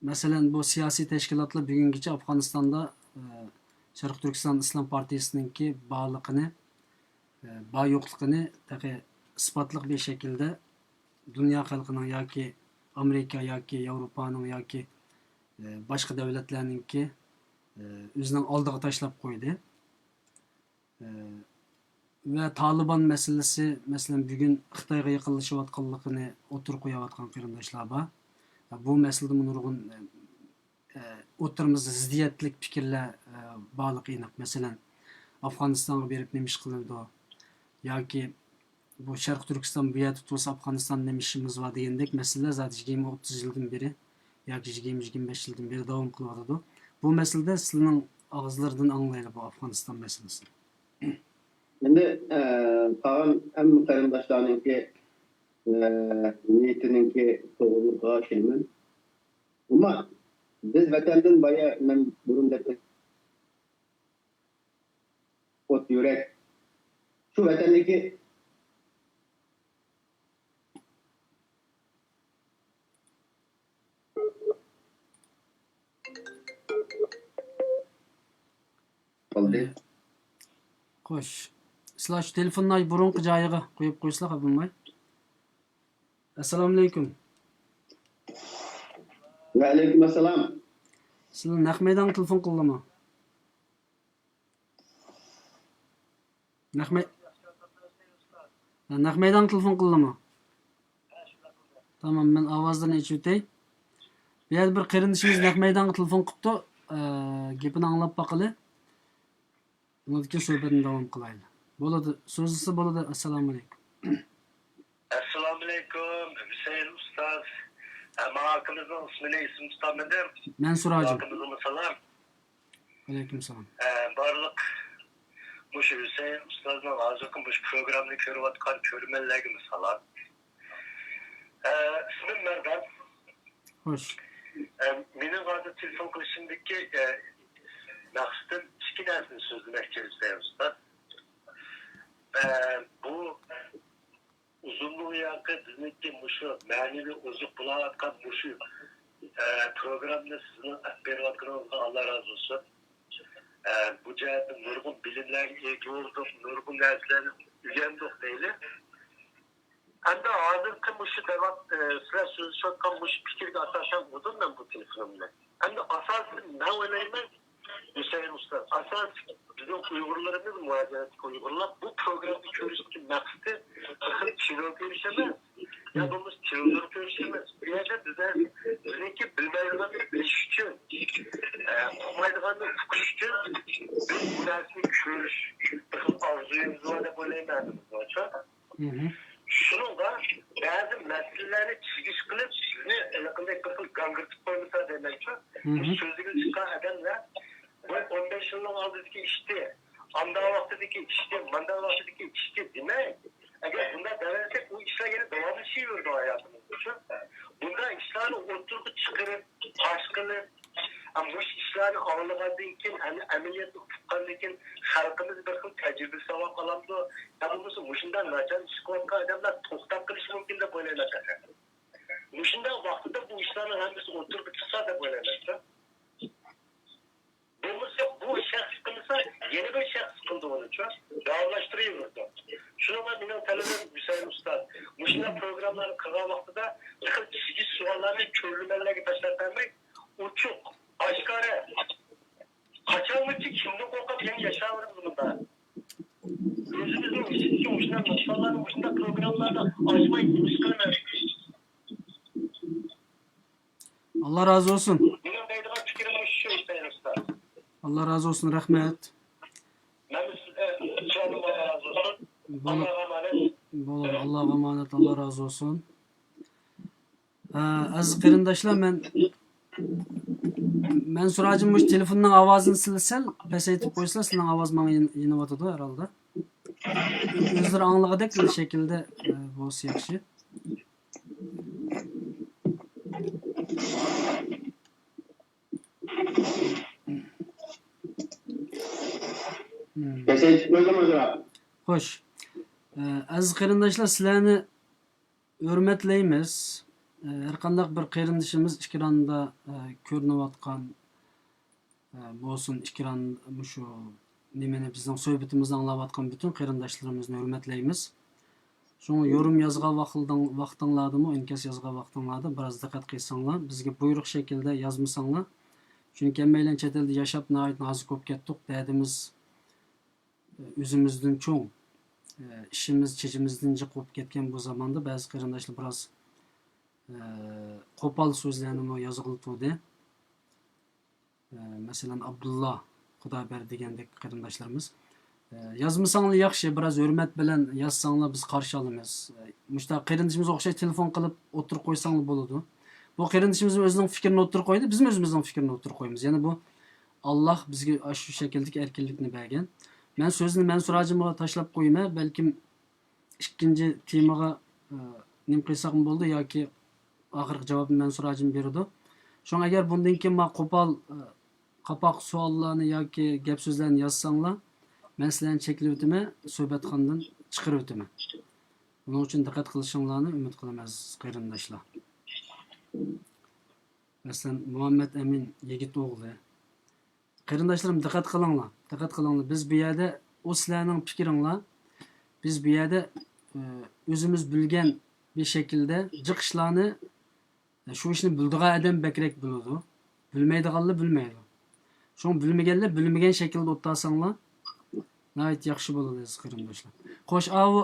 مەسىلەن، بۇ سىياسىي تەشكىلاتلار بۈگۈنگىچە ئافغانىستاندا، ئە، شەرقىي تۈركىستان ئىسلام پارتىيىسىنىڭكى بارلىقىنى، ئە، بار يوقلۇقىنى تېخى ئىسپاتلىق بىر شەكىلدە دۇنيا خەلقىنىڭ ياكى ئامېرىكا ياكى ياۋروپانىڭ ياكى، ئە، باشقا دۆلەتلەرنىڭكى، ئە، ئۆزىنىڭ ئالدىغا تاشلاپ قويدى. ئە، ۋە تالىبان مەسىلىسى، مەسىلەن، بۈگۈن خىتايغا يېقىنلىشىۋاتقانلىقىنى ئوتتۇرىغا قويۇۋاتقان قېرىنداشلار بار. بۇ مەسىلىدىمۇ نۇرغۇن، ئە، ئوتتۇرىمىزدا زىددىيەتلىك پىكىرلەر، ئە، بارلىقى ئېنىق. مەسىلەن، ئافغانىستانغا بېرىپ نېمە ئىش قىلىنىدۇ؟ ياكى بۇ شەرقىي تۈركىستان بۇ يەردە تۇرسا، ئافغانىستاندا نېمە ئىشىمىز بار دېگەندەك مەسىلىلەر زادى يىگىرمە، ئوتتۇز يىلدىن بېرى ياكى يىگىرمە، يىگىرمە بەش يىلدىن بېرى داۋام قىلىۋاتىدۇ. بۇ مەسىلىدە سىلىنىڭ ئاغزىلىرىدىن ئاڭلايلى بۇ ئافغانىستان مەسىلىسىنى. ئەمدى، ئە، قالغان ھەممە قېرىنداشلارنىڭكى، ئە، نىيىتىنىڭكى توغرىلىقىغا ئىشىنىمەن. ئەمما بىز ۋەتەندىن بايا مەن بۇرۇن دەپ ئوت يۈرەك. شۇ ۋەتەندىكى بولدى. خوش. سىلەر شۇ تېلېفوننى بۇرۇنقى جايىغا قويۇپ قويسىلا، خاپا بولماي. ئەسسالامۇئەلەيكۇم. ۋەئەلەيكۇم ئەسسالام. سىلەر نەق مەيدانغا تېلېفون قىلدىمۇ؟ نەق مەي-، نەق مەيدانغا تېلېفون قىلدىمۇ؟ تامام، مەن ئاۋازلىرىنى ئېچىۋېتەي. بۇ يەردە بىر قېرىندىشىمىز نەق مەيدانغا تېلېفون قىپتۇ. ئە، گېپىنى ئاڭلاپ باقىلى. ئۇنىڭدىن كېيىن سۆھبەتنى داۋام قىلايلى. بولىدۇ، سۆزلىسە بولىدۇ. ئەسسالامۇئەلەيكۇم. ئەسسالامۇئەلەيكۇم، ھۈسەيىن ئۇستاز. ھە، ماڭا ئاكىمىزنىڭ ئىسمىنى، ئىسمىنى تۇتالمىدىم. مەنسۇر ھاجىم. ئاكىمىزغىمۇ سالام. ۋەئەلەيكۇم سالام. ھە، بارلىق مۇشۇ ھۈسەيىن ئۇستازنىڭ ھازىرقى مۇشۇ پروگراممىنى كۆرۈۋاتقان كۆرۈرمەنلەرگىمۇ سالام. ھە، ئىسمىم مەردان. خوش. ھە، مېنىڭ ھازىر تېلېفون قىلىشىمدىكى، ھە، مەقسىتىم ئىككى نەرسىنى سۆزلىمەكچى ھۈسەيىن ئۇستاز. ھە، بۇ ئۇزۇندىن بۇيانقى بىزنىڭكى مۇشۇ مەنىۋى ئوزۇق بولاۋاتقان مۇشۇ، ئە، پروگراممىنى سىزنىڭ ئېلىپ بېرىۋاتقىنىڭىزغا ئاللا رازى بولسۇن. ئە، بۇ جەھەتتە نۇرغۇن بىلىملەرگە ئىگە بولدۇق، نۇرغۇن نەرسىلەرنى ئۆگەندۇق دەيلى. ئەمدى ھازىرقى مۇشۇ دەۋات-، ئە، سىلەر سۆزلىشىۋاتقان مۇشۇ پىكىرگە ئاساسەن ئۇردۇم مەن بۇ تېلېفونۇمنى. ئەمدى ئاساسەن مەن ئويلايمەن، ھۈسەيىن ئۇستاز، ئاساسلىق بىزنىڭ ئۇيغۇرلىرىمىز، مۇھاجىرەتتىكى ئۇيغۇرلار بۇ پروگراممىنى كۆرۈشتىكى مەقسىتى بىر خىل كىنو كۆرۈش ئەمەس، يا بولمىسا تېلېۋىزور كۆرۈش ئەمەس. بۇ يەردە بىزدە بىزنىڭكى بىلمەيدىغاننى بىلىش ئۈچۈن، ئە، ئۇقمايدىغاننى ئۇقۇش ئۈچۈن بىز بۇ نەرسىنى كۆرۈش بىر خىل ئارزۇيىمىز بار دەپ ئويلايمەن ھەممىمىزنىڭچۇ. مھم. شۇنىڭغا بەزى مەسىلىلەرنى چىگىش قىلىپ، بىزنى ھېلىقىندەك بىر خىل گاڭگىرىتىپ قويمىسا دەيمەنچۇ. مھم. مۇشۇ سۆزىگە چىققان ئادەملەر، ۋاي، ئون بەش يىلنىڭ ئالدىدىكى ئىشتى، ئاندا ۋاقتىدىكى ئىشتى، ماندا ۋاقتىدىكى ئىشتى دېمەي، ئەگەر بۇنداق دەۋەرسەك، ئۇ ئىشلار يەنە داۋاملىشىۋېرىدۇ ھاياتىمىزدىچۇ. بۇنداق ئىشلارنى ئوتتۇرىغا چىقىرىپ، پاش قىلىپ، ئە، مۇشۇ ئىشلارنى ئاڭلىغاندىن كېيىن، ئەمەلىيەتنى ئۇققاندىن كېيىن خەلقىمىز بىر خىل تەجرىبە ساۋاق ئالامدۇ؟ يا بولمىسا مۇشۇنداق ناچار ئىش قىلىۋاتقان ئادەملەر توختاپ قېلىشى مۇمكىن دەپ ئويلايمەن شەخسەن. مۇشۇنداق ۋاقتىدا بۇ ئىشلارنىڭ ھەممىسى ئوتتۇرىغا چىقسا دەپ ئويلايمەن. بولمىسا بۇ شەخس قىلمىسا يەنە بىر شەخس قىلىدۇ ئۇنىچۇ. داۋاملاشتۇرۇۋېرىدۇ. شۇنىڭغا مېنىڭ تەلىپىم ھۈسەيىن ئۇستاز، مۇشۇنداق پروگراممىلارنى قىلغان ۋاقتىدا بىر خىل چىگىش سوئاللارنى كۆرۈرمەنلەرگە تاشلاپ بەرمەي، ئوچۇق، ئاشكارا، ئاللا رازى بولسۇن. ئاللا رازى بولسۇن، رەھمەت. بولۇ-، بولىدۇ، ئاللاغا ئامانەت، ئاللا رازى بولسۇن. ئە، ئەزىز قېرىنداشلار، مەن، مەن سۈراجىم مۇشۇ تېلېفوننىڭ ئاۋازىنى سىلى سەل پەسەيتىپ قويسىلا، سىلىنىڭ ئاۋاز ماڭا يېن-، يېنىۋاتىدۇ ھەرھالدا. ئۆزلىرى ئاڭلىغۇدەك بىر شەكىلدە، ئە، بولسا ياخشى. پەسەيتىپ قويدۇم ئازراق. خوش. ئە، ئەزىز قېرىنداشلار، سىلەرنى ھۆرمەتلەيمىز. ئە، ھەرقانداق بىر قېرىندىشىمىز ئېكراندا، ئە، كۆرۈنۈۋاتقان، ئە، بولسۇن، ئېكران مۇشۇ نېمىنى، بىزنىڭ سۆھبىتىمىزنى ئاڭلاۋاتقان پۈتۈن قېرىنداشلىرىمىزنى ھۆرمەتلەيمىز. شۇڭا يورۇم يازغان ۋاقىلدىڭ-، ۋاقتىڭلاردىمۇ، ئىنكاس يازغان ۋاقتىڭلاردا بىراز دىققەت قىلساڭلار، بىزگە بۇيرۇق شەكىلدە يازمىساڭلار. چۈنكى ھەممەيلەن چەت ئەلدە ياشاپ، ناھايىتى نازۇك بولۇپ كەتتۇق. دەردىمىز ئۆزىمىزدىن چوڭ، ئىشىمىز چېچىمىزدىن جىق بولۇپ كەتكەن بۇ زاماندا بەزى قېرىنداشلار بىراز، قوپال سۆزلەرنىمۇ يازغىلى تۇردى. مەسىلەن، ئابدۇللا خۇدابەردى دېگەندەك قېرىنداشلىرىمىز. يازمىساڭلار ياخشى، بىراز ھۆرمەت بىلەن يازساڭلار بىز قارشى ئالىمىز. مۇشۇنداق قېرىندىشىمىزغا ئوخشاش تېلېفون قىلىپ ئوتتۇرىغا قويساڭلار بولىدۇ. بۇ قېرىندىشىمىز ئۆزىنىڭ پىكرىنى ئوتتۇرىغا قويدى، بىزمۇ ئۆزىمىزنىڭ پىكرىنى ئوتتۇرىغا قويىمىز. يەنى بۇ ئاللاھ بىزگە ئاشۇ شەكىلدىكى ئەركىنلىكنى بەرگەن. مەن سۆزنى مەنسۇر ھاجىمغا تاشلاپ قويىمەن، بەلكىم ئىككىنچى تېمىغا، ئە، نېمە قىلساقمۇ بولىدۇ ياكى ئاخىرقى جاۋابنى مەنسۇر ھاجىم بېرىدۇ. شۇڭا ئەگەر بۇندىن كېيىن ماڭا قوپال، ئە، قاپاق سوئاللارنى ياكى گەپ سۆزلەرنى يازساڭلار، مەن سىلەرنى چەكلىۋېتىمەن، سۆھبەتخانىدىن چىقىرىۋېتىمەن. بۇنىڭ ئۈچۈن دىققەت قىلىشىڭلارنى ئۈمىد قىلىمەن، ئەزىز قېرىنداشلار. مەسىلەن، مۇھەممەد ئەمىن يىگىت ئوغلى. قېرىنداشلىرىم، دىققەت قىلىڭلار، دىققەت قىلىڭلار. بىز بۇ يەردە، ئۇ سىلەرنىڭ پىكرىڭلار. بىز بۇ يەردە، ئۆ، ئۆزىمىز بىلگەن بىر شەكىلدە جىق ئىشلارنى، شۇ ئىشنى بىلىدىغان ئادەم بەكرەك بىلىدۇ. بىلمەيدىغانلار بىلمەيدۇ. شۇڭا بىلمىگەنلەر بىلمىگەن شەكىلدە ئولتۇرساڭلار، ناھايىتى ياخشى بولىدۇ، ئەزىز قېرىنداشلار. خوش، ئاۋۇ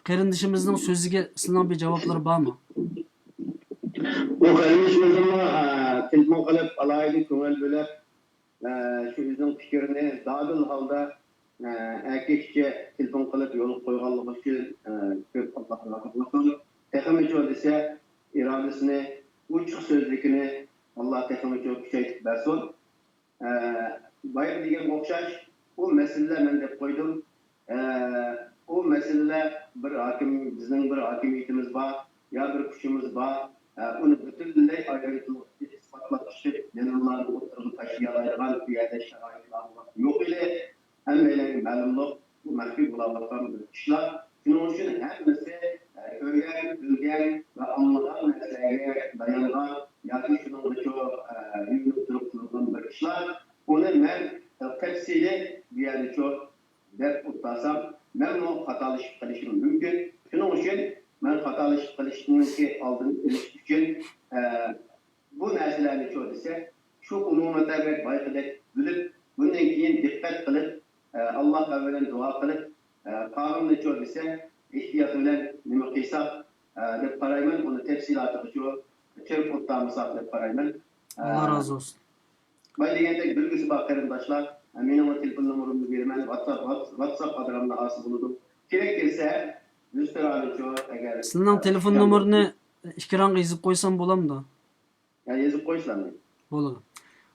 قېرىندىشىمىزنىڭ سۆزىگە سىلىنىڭ بىر جاۋابلىرى بارمۇ؟ بۇ قېرىندىشىمىزمۇ، ئە، تېلېفون قىلىپ، ئالاھىدە كۆڭۈل بۆلۈپ، ئە، شۇ ئۆزىنىڭ پىكرىنى دادىل ھالدا، ئە، ئەكەشچە تېلېفون قىلىپ يولغا قويغانلىقى ئۈچۈن، ئە، كۆپ ئاللاھ رازى بولسۇن. تېخىمۇچۇ دېسە، ئىرادىسىنى، ئوچۇق سۆزلۈكىنى ئاللاھ تېخىمۇچۇ كۈچەيتىپ بەرسۇن. ئە، بايىقى دېگەنگە ئوخشاش، ئۇ مەسىلىلەر مەن دەپ قويدۇم. ئە، ئۇ مەسىلىلەر بىر ھاكىم، بىزنىڭ بىر ھاكىمىيىتىمىز بار، يا بىر كۈچىمىز بار. ئە، ئۇنى پۈتۈنلەي ئايرىم ئىسپاتلاپ چىقىپ، دەلىللارنى ئوتتۇرىغا تاشلىيالايدىغان بۇ يەردە شارائىتلار يوق ئىدى. ھەممەيلەنگە مەلۇملۇق، بۇ مەخپىي بولاۋاتقان بىر ئىشلار. شۇنىڭ ئۈچۈن ھەممىسى، ئە، كۆرگەن، بىلگەن ۋە ئاڭلىغان نەرسىلەرگە دايانغان ياكى شۇنىڭغىچۇ، ئە، يۈكۈنۈپ تۇرۇپ قىلىنغان بىر ئىشلار. ئۇنى مەن، ئە، تەپسىلىي بۇ يەردىچۇ دەپ ئولتۇرسام، مەنمۇ خاتالىشىپ قېلىشىم مۇمكىن. شۇنىڭ ئۈچۈن مەن خاتالىشىپ قېلىشنىڭكى ئالدىنى ئېلىش ئۈچۈن، ئە، بۇ نەرسىلەرنى چۇ دېسە، شۇ ئومۇمەن بەك بايىقىدەك بىلىپ، بۇندىن كېيىن دىققەت قىلىپ، ئە، ئاللاھقا بىلەن دۇئا قىلىپ، ئە، قالغىنىنى چۇ دېسە، ئېھتىيات بىلەن نېمە قىلساق، ئە، دەپ قارايمەن، ئۇنى تەپسىلاتىغا چۇ چۈشۈرۈپ ئولتۇرمىساق دەپ قارايمەن. ئە، ئاللا رازى بولسۇن. باي دېگەندەك بىلگۈسى بار قېرىنداشلار، ئە، مېنىڭ تېلېفون نومۇرۇمنى بېرىمەن، ۋاتساپ، ۋاتس-، ۋاتساپ ئادرامنى ئالسا بولىدۇ. كېرەك كەلسە، يۈز تىرانىچۇ، ئەگەر، سىلىنىڭ ئە، تېلېفون نومۇرىنى ئېكرانغا يېزىپ قويسام بولامدۇ؟ يا، يېزىپ قويسىلا. بولىدۇ.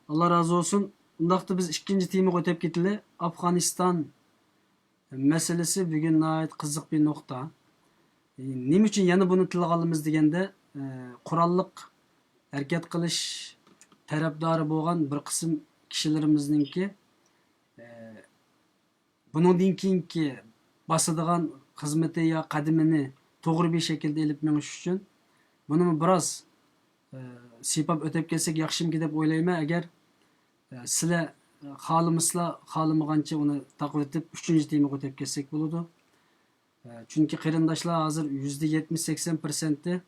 ئاللا رازى بولسۇن. ئۇنداقتا بىز ئىككىنچى تېمىغا ئۆتۈپ كېتىلى. ئافغانىستان مەسىلىسى بۈگۈن ناھايىتى قىزىق بىر نۇقتا. نېمە ئۈچۈن يەنە بۇنى تىلغا ئالىمىز دېگەندە، قوراللىق ھەرىكەت قىلىش تەرەپدارى بولغان بىر قىسىم كىشىلىرىمىزنىڭكى، بۇنىڭدىن كېيىنكى باسىدىغان خىزمىتى يا قەدىمىنى توغرا بىر شەكىلدە ئېلىپ مېڭىش ئۈچۈن بۇنىمۇ بىراز، ئە، سىيپاپ ئۆتۈپ كەتسەك ياخشىمىكىن دەپ ئويلايمەن. ئەگەر، ئە، سىلەر، ئە، خالىمىسىلا، خالىمىغانچە ئۇنى تاقىۋېتىپ، ئۈچىنچى تېمىغا ئۆتۈپ كەتسەك بولىدۇ. ئە، چۈنكى قېرىنداشلار ھازىر يۈزدە يەتمىش سەكسەن پىرسەنتى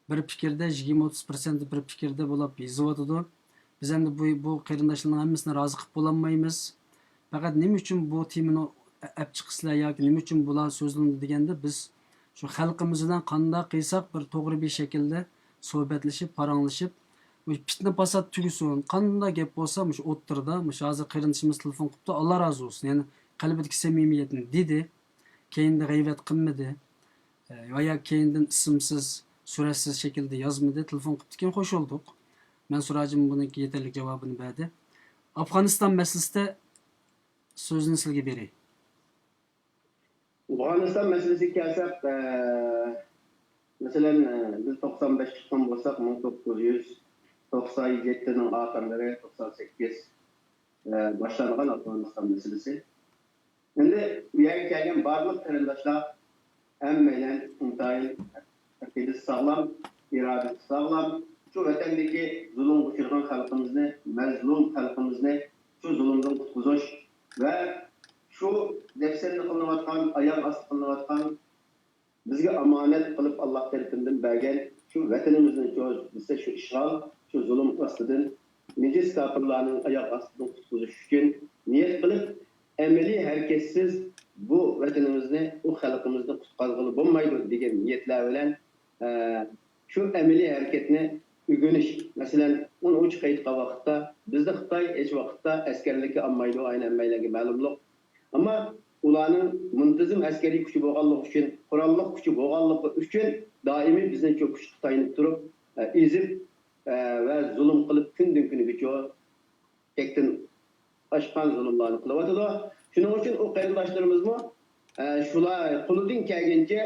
بىر پىكىردە، يىگىرمە ئوتتۇز پىرسەنتى بىر پىكىردە بولاپ يېزىۋاتىدۇ. بىز ئەمدى بۇ، بۇ قېرىنداشلارنىڭ ھەممىسىنى رازى قىلىپ بولالمايمىز. پەقەت نېمە ئۈچۈن بۇ تېمىنى ئەپ چىقىسىلەر ياكى نېمە ئۈچۈن بۇلار سۆزلىنىدۇ دېگەندە، بىز شۇ خەلقىمىز بىلەن قانداق قىلساق بىر توغرا بىر شەكىلدە سۆھبەتلىشىپ، پاراڭلىشىپ، مۇشۇ پىتنە پاسات تۈگىسۇن، قانداق گەپ بولسا، مۇشۇ ئوتتۇرىدا، مۇشۇ ھازىر قېرىندىشىمىز تېلېفون قىپتۇ، ئاللا رازى بولسۇن. يەنى قەلبىدىكى سەمىمىيەتنى دېدى، كەينىدە غەيۋەت قىلمىدى. ئە، ۋە يا كەينىدىن ئىسىمسىز، سۈرەتسىز شەكىلدە يازمىدى، تېلېفون قىپتىكەن، خوش بولدۇق. مەنسۇر ھاجىم بۇنىڭكى يېتەرلىك جاۋابىنى بەردى. ئافغانىستان مەسىلىسىدە سۆزنى سىزگە بېرەي. ئافغانىستان مەسىلىسىگە كەلسەك، ئە، مەسىلەن، ئە، بىز توقسان بەش چىققان بولساق، مىڭ توققۇز يۈز توقسان يەتتىنىڭ ئاخىرلىرى، توقسان سەككىز، ئە، باشلانغان ئافغانىستان مەسىلىسى. ئەمدى بۇ يەرگە كەلگەن بارلىق قېرىنداشلار ھەممەيلەن ئىنتايىن ئەقىدىسى ساغلام، ئىرادىسى ساغلام، شۇ ۋەتەندىكى زۇلۇمغا ئۇچرىغان خەلقىمىزنى، مەزلۇم خەلقىمىزنى شۇ زۇلۇمدىن قۇتقۇزۇش ۋە شۇ دەپسەندە قىلىنىۋاتقان، ئاياغ ئاستى قىلىنىۋاتقان، بىزگە ئامانەت قىلىپ ئاللا تەرىپىدىن بەرگەن شۇ ۋەتىنىمىزنى شۇ، بىزسە شۇ ئىشغال، شۇ زۇلۇم ئاستىدىن، نىجىس كاپىرلارنىڭ ئاياغ ئاستىدىن قۇتقۇزۇش ئۈچۈن نىيەت قىلىپ، ئەمەلىي ھەرىكەتسىز بۇ ۋەتىنىمىزنى، بۇ خەلقىمىزنى قۇتقۇزغىلى بولمايدۇ دېگەن نىيەتلەر بىلەن، ئە، شۇ ئەمەلىي ھەرىكەتنى ئۆگىنىش. مەسىلەن، ئۇنى ئۇچ قېيىتقان ۋاقىتتا، بىزدە خىتاي ھېچ ۋاقىتتا ئەسكەرلىككە ئالمايدۇ، ئاينى ھەممەيلەنگە مەلۇملۇق. ئەمما ئۇلارنىڭ مۇنتىزىم ئەسكەرىي كۈچى بولغانلىقى ئۈچۈن، قوراللىق كۈچى بولغانلىقى ئۈچۈن دائىمىي بىزنى شۇ كۈچكە تايىنىپ تۇرۇپ، ئە، ئېزىپ، ئە، ۋە زۇلۇم قىلىپ كۈندىن كۈنگىچە چەكتىن ئاشقان زۇلۇملارنى قىلىۋاتىدۇ. شۇنىڭ ئۈچۈن ئۇ قېرىنداشلىرىمىزمۇ، ئە، شۇلار قولىدىن كەلگىنىچە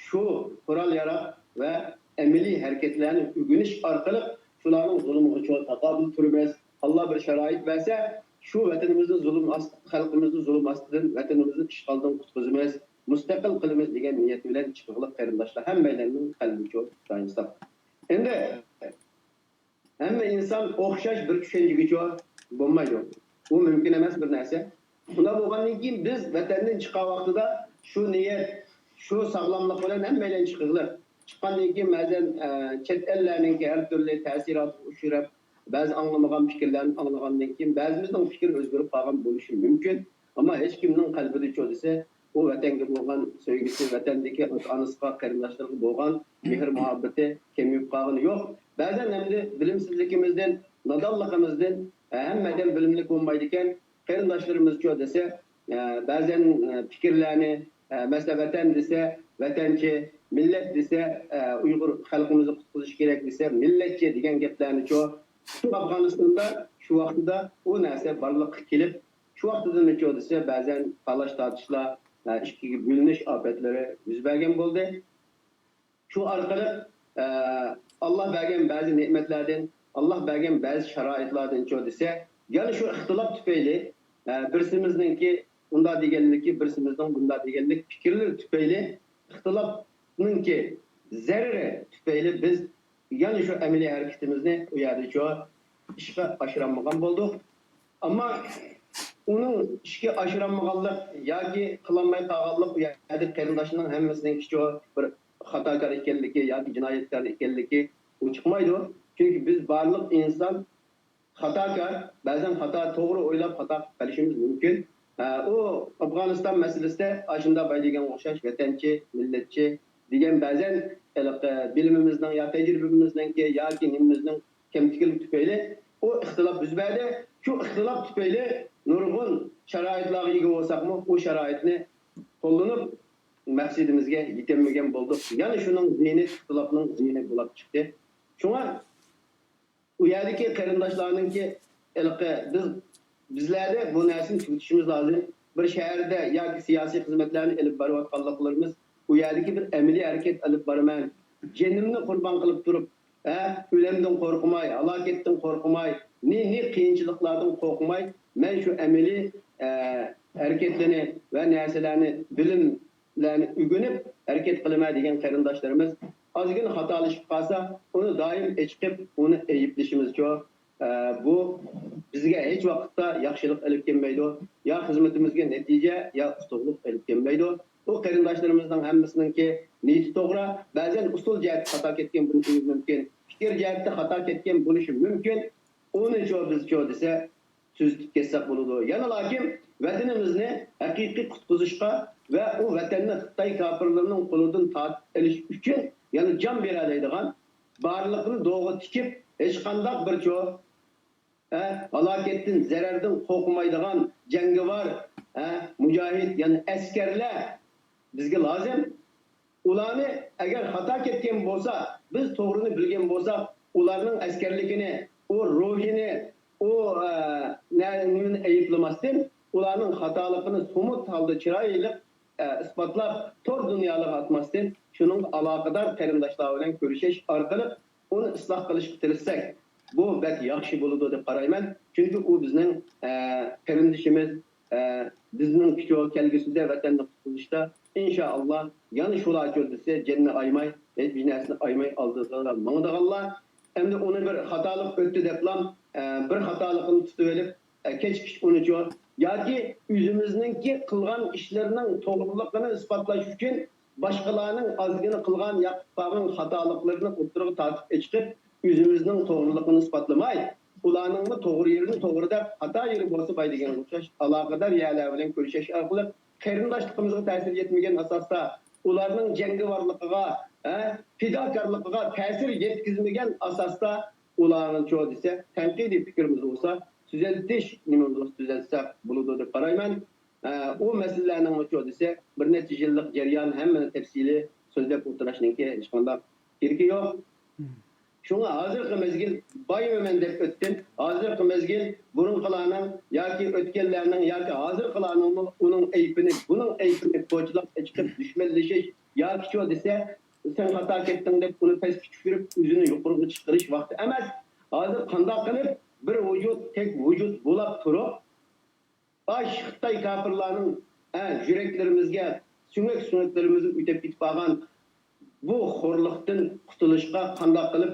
شۇ قورال-ياراغ ۋە ئەمەلىي ھەرىكەتلەرنى ئۆگىنىش ئارقىلىق شۇلارنىڭ زۇلمىغا چوڭ تاقابىل تۇرىمىز. ئاللا بىر شارائىت بەرسە، شۇ ۋەتىنىمىزنى زۇلۇم ئاست-، خەلقىمىزنى زۇلۇم ئاستىدىن، ۋەتىنىمىزنى ئىشغالدىن قۇتقۇزىمىز، مۇستەقىل قىلىمىز دېگەن نىيەت بىلەن چىققىلى قېرىنداشلار ھەممەيلەننىڭ قەلبى چوڭ، ئىنساپ. ئەمدى ھەممە ئىنسان ئوخشاش بىر چۈشەنچىگىچە بولمايدۇ. ئۇ مۇمكىن ئەمەس بىر نەرسە. شۇنداق بولغاندىن كېيىن بىز ۋەتەندىن چىققان ۋاقتىدا شۇ نىيەت، شۇ ساغلاملىق بىلەن ھەممەيلەن چىقىغلىق. چىققاندىن كېيىن بەزەن، ئە، چەت ئەللەرنىڭكى ھەر تۈرلۈ تەسىراتىغا ئۇچراپ، بەزى ئاڭلىمىغان پىكىرلەرنى ئاڭلىغاندىن كېيىن بەزىمىزنىڭ پىكرى ئۆزگىرىپ قالغان بولۇشى مۇمكىن. ئەمما ھېچكىمنىڭ قەلبىدىچۇ دېسە، ئۇ ۋەتەنگە بولغان سۆيگۈسى، ۋەتەندىكى ئاتا-ئانىسىغا، قېرىنداشلىرىغا بولغان مېھىر-مۇھەببىتى كېمىيىپ قالغىنى يوق. بەزەن ئەمدى بىلىمسىزلىكىمىزدىن، نادانلىقىمىزدىن، ھەممە ئادەم بىلىملىك بولمايدىكەن. قېرىنداشلىرىمىزچۇ دېسە، بەزەن پىكىرلەرنى، مەسىلەن، ۋەتەن دېسە ۋەتەنچى، مىللەت دېسە، ئۇيغۇر خەلقىمىزنى قۇتقۇزۇش كېرەك دېسە مىللەتچى دېگەن گەپلەرنىچۇ، شۇ ئافغانىستاندا شۇ ۋاقتىدا ئۇ نەرسە بارلىققا كېلىپ، شۇ ۋاقتىدىنچۇ دېسە بەزەن تالاش-تارتىشلار، ئىككىگە بۆلۈنۈش ئاپەتلىرى يۈز بەرگەن بولدى. شۇ ئارقىلىق، ئە، ئاللا بەرگەن بەزى نېمەتلەردىن، ئاللا بەرگەن بەزى شارائىتلاردىنچۇ دېسە، يەنە شۇ ئىختىلاپ تۈپەيلى، ئە، بىرسىمىزنىڭكى ئۇنداق دېگەنلىكى، بىرسىمىزنىڭ بۇنداق دېگەنلىك پىكىرلىرى تۈپەيلى، ئىختىلاپنىڭكى زەرىرى تۈپەيلى بىز يەنە شۇ ئەمەلىي ھەرىكىتىمىزنى ئۇ يەردىچۇ ئىشقا ئاشۇرالمىغان بولدۇق. ئەمما ئۇنىڭ ئىشقا ئاشۇرالمىغانلىق ياكى قىلالماي قالغانلىق ئۇ يەردىكى قېرىنداشلارنىڭ ھەممىسىنىڭكىچۇ بىر خاتاكار ئىكەنلىكى ياكى جىنايەتكار ئىكەنلىكى ئۇ چىقمايدۇ. چۈنكى بىز بارلىق ئىنسان خاتاكار، بەزەن خاتا، توغرا ئويلاپ خاتا قىلىپ قېلىشىمىز مۇمكىن. ئە، ئۇ ئافغانىستان مەسىلىسىدە ئاشۇنداق باي دېگەنگە ئوخشاش ۋەتەنچى، مىللەتچى دېگەن بەزەن ھېلىقى بىلىمىمىزنىڭ يا تەجرىبىمىزنىڭكى ياكى نېمىمىزنىڭ كەمتۈكلۈك تۈپەيلى ئۇ ئىختىلاپ يۈز بەردى. شۇ ئىختىلاپ تۈپەيلى نۇرغۇن شارائىتلارغا ئىگە بولساقمۇ، ئۇ شارائىتنى قوللىنىپ مەقسىتىمىزگە يېتەلمىگەن بولدۇق. يەنە شۇنىڭ زىيىنى ئىختىلاپنىڭ زىيىنى بولۇپ چىقتى. شۇڭا ئۇ يەردىكى قېرىنداشلارنىڭكى ھېلىقى بىز، بىزلەردە بۇ نەرسىنى تۈگىتىشىمىز لازىم. بىر شەھەردە ياكى سىياسىي خىزمەتلەرنى ئېلىپ بېرىۋاتقانلىقلىرىمىز، ئۇ يەردىكى بىر ئەمەلىي ھەرىكەت ئېلىپ بارىمەن، جېنىمنى قۇربان قىلىپ تۇرۇپ، ھە، ئۆلۈمدىن قورقماي، ھالاكەتتىن قورقماي، نى، نى قىيىنچىلىقلاردىن قورقماي، مەن شۇ ئەمەلىي، ئە، ھەرىكەتلەرنى ۋە نەرسىلەرنى بىلىم لەرنى ئۆگىنىپ ھەرىكەت قىلىمەن دېگەن قېرىنداشلىرىمىز ئازغىنە خاتالىشىپ قالسا، ئۇنى دائىم ئېچىقىپ، ئۇنى ئەيىبلىشىمىزچۇ، ئە، بۇ بىزگە ھېچ ۋاقىتتا ياخشىلىق ئېلىپ كەلمەيدۇ، يا خىزمىتىمىزگە نەتىجە، يا ئۇتۇقلۇق ئېلىپ كەلمەيدۇ. بۇ قېرىنداشلىرىمىزنىڭ ھەممىسىنىڭكى نىيىتى توغرا، بەزەن ئۇسۇل جەھەتتە خاتا كەتكەن بولۇشىمىز مۇمكىن، پىكىر جەھەتتە خاتا كەتكەن بولۇشى مۇمكىن. ئۇنىچۇ بىزچۇ دېسە، تۈزىتىپ كەتسەك بولىدۇ. يەنە لاكىن ۋەتىنىمىزنى ھەقىقىي قۇتقۇزۇشقا ۋە ئۇ ۋەتەننى خىتاي كاپىرلىرىنىڭ قولىدىن تارتىپ ئېلىش ئۈچۈن يەنە جان بېرەلەيدىغان، بارلىقىنى دوغا تىكىپ، ھېچقانداق بىر چو-، ھە، ھالاكەتتىن، زەرەردىن قورقمايدىغان جەڭگىۋار، ھە، مۇجاھىد، يەنى ئەسكەرلەر بىزگە لازىم. ئۇلارنى ئەگەر خاتا كەتكەن بولسا، بىز توغرىنى بىلگەن بولساق، ئۇلارنىڭ ئەسكەرلىكىنى، ئۇ روھىنى، ئۇ، ئە، نە-، نېمىنى ئەيىبلىمەستىن، ئۇلارنىڭ خاتالىقىنى سۇمۇت ھالدا چىرايلىق، ئە، ئىسپاتلاپ، تور دۇنيالىرىغا ئاتماستىن، شۇنىڭغا ئالاقىدار قېرىنداشلار بىلەن كۆرۈشۈش ئارقىلىق ئۇنى ئىسلاھ قىلىشقا تىرىشساق، بۇ بەك ياخشى بولىدۇ دەپ قارايمەن. چۈنكى ئۇ بىزنىڭ، ئە، قېرىندىشىمىز، ئە، بىزنىڭ كۈچى كەلگۈسىدە ۋەتەننى قۇتقۇزۇشتا، ئىنشائاللا، يەنە شۇلارچۇ دېسە، جېنىنى ئايىماي، ھېچبىر نەرسىنى ئايىماي ئالدىغا ماڭىدىغانلار. ئەمدى ئۇنى بىر خاتالىق ئۆتتى دەپلا، ئە، بىر خاتالىقىنى تۇتۇۋېلىپ، ئە، كەچ-كېچ ئۇنىچۇ ياكى ئۆزىمىزنىڭكى قىلغان ئىشلىرىنىڭ توغرىلىقىنى ئىسپاتلاش ئۈچۈن باشقىلارنىڭ ئازگىنە قىلغان ياكى قىلغان خاتالىقلىرىنى ئوتتۇرىغا تارتىپ ئېچىقىپ، ئۆزىمىزنىڭ توغرىلىقىنى ئىسپاتلىماي، ئۇلارنىڭمۇ توغرا يېرىنى توغرا دەپ، خاتا يېرى بولسا باي دېگەنگە ئوخشاش ئالاقىدار يەرلەر بىلەن كۆرۈشۈش ئارقىلىق قېرىنداشلىقىمىزغا تەسىر يەتمىگەن ئاساستا، ئۇلارنىڭ جەڭگىۋارلىقىغا، ھە، پىداكارلىقىغا تەسىر يەتكۈزمىگەن ئاساستا ئۇلارنىڭچۇ دېسە، تەنقىدىي پىكرىمىز بولسا، تۈزەتىش نېمىمىز بولسا تۈزەتسەك بولىدۇ دەپ قارايمەن. ئە، ئۇ مەسىلىلەرنىڭچۇ دېسە، بىر نەچچە يىللىق جەريان ھەممىنى تەپسىلىي سۆزلەپ ئولتۇرۇشنىڭكى ھېچقانداق كېرىكى يوق. شۇڭا ھازىرقى مەزگىل بايمەن دەپ ئۆتتۈم. ھازىرقى مەزگىل بۇرۇنقىلارنىڭ ياكى ئۆتكەنلەرنىڭ ياكى ھازىرقىلارنىڭمۇ ئۇنىڭ ئەيىبىنى، بۇنىڭ ئەيىبىنى كوچىلاپ ئېچىقىپ دۈشمەنلىشىش ياكىچۇ دېسە، سەن خاتا كەتتىڭ دەپ ئۇنى پەسكە چۈشۈرۈپ، ئۆزىنى يۇقىرىغا چىقىرىش ۋاقتى ئەمەس. ھازىر قانداق قىلىپ بىر ۋۇجۇد، تەك ۋۇجۇد بولاپ تۇرۇپ، ئاش خىتاي كاپىرلارنىڭ، ھە، يۈرەكلىرىمىزگە، سۆڭەك-سۆڭەكلىرىمىزنى ئۆتەپ كېتىپ قالغان بۇ خورلۇقتىن قۇتۇلۇشقا قانداق قىلىپ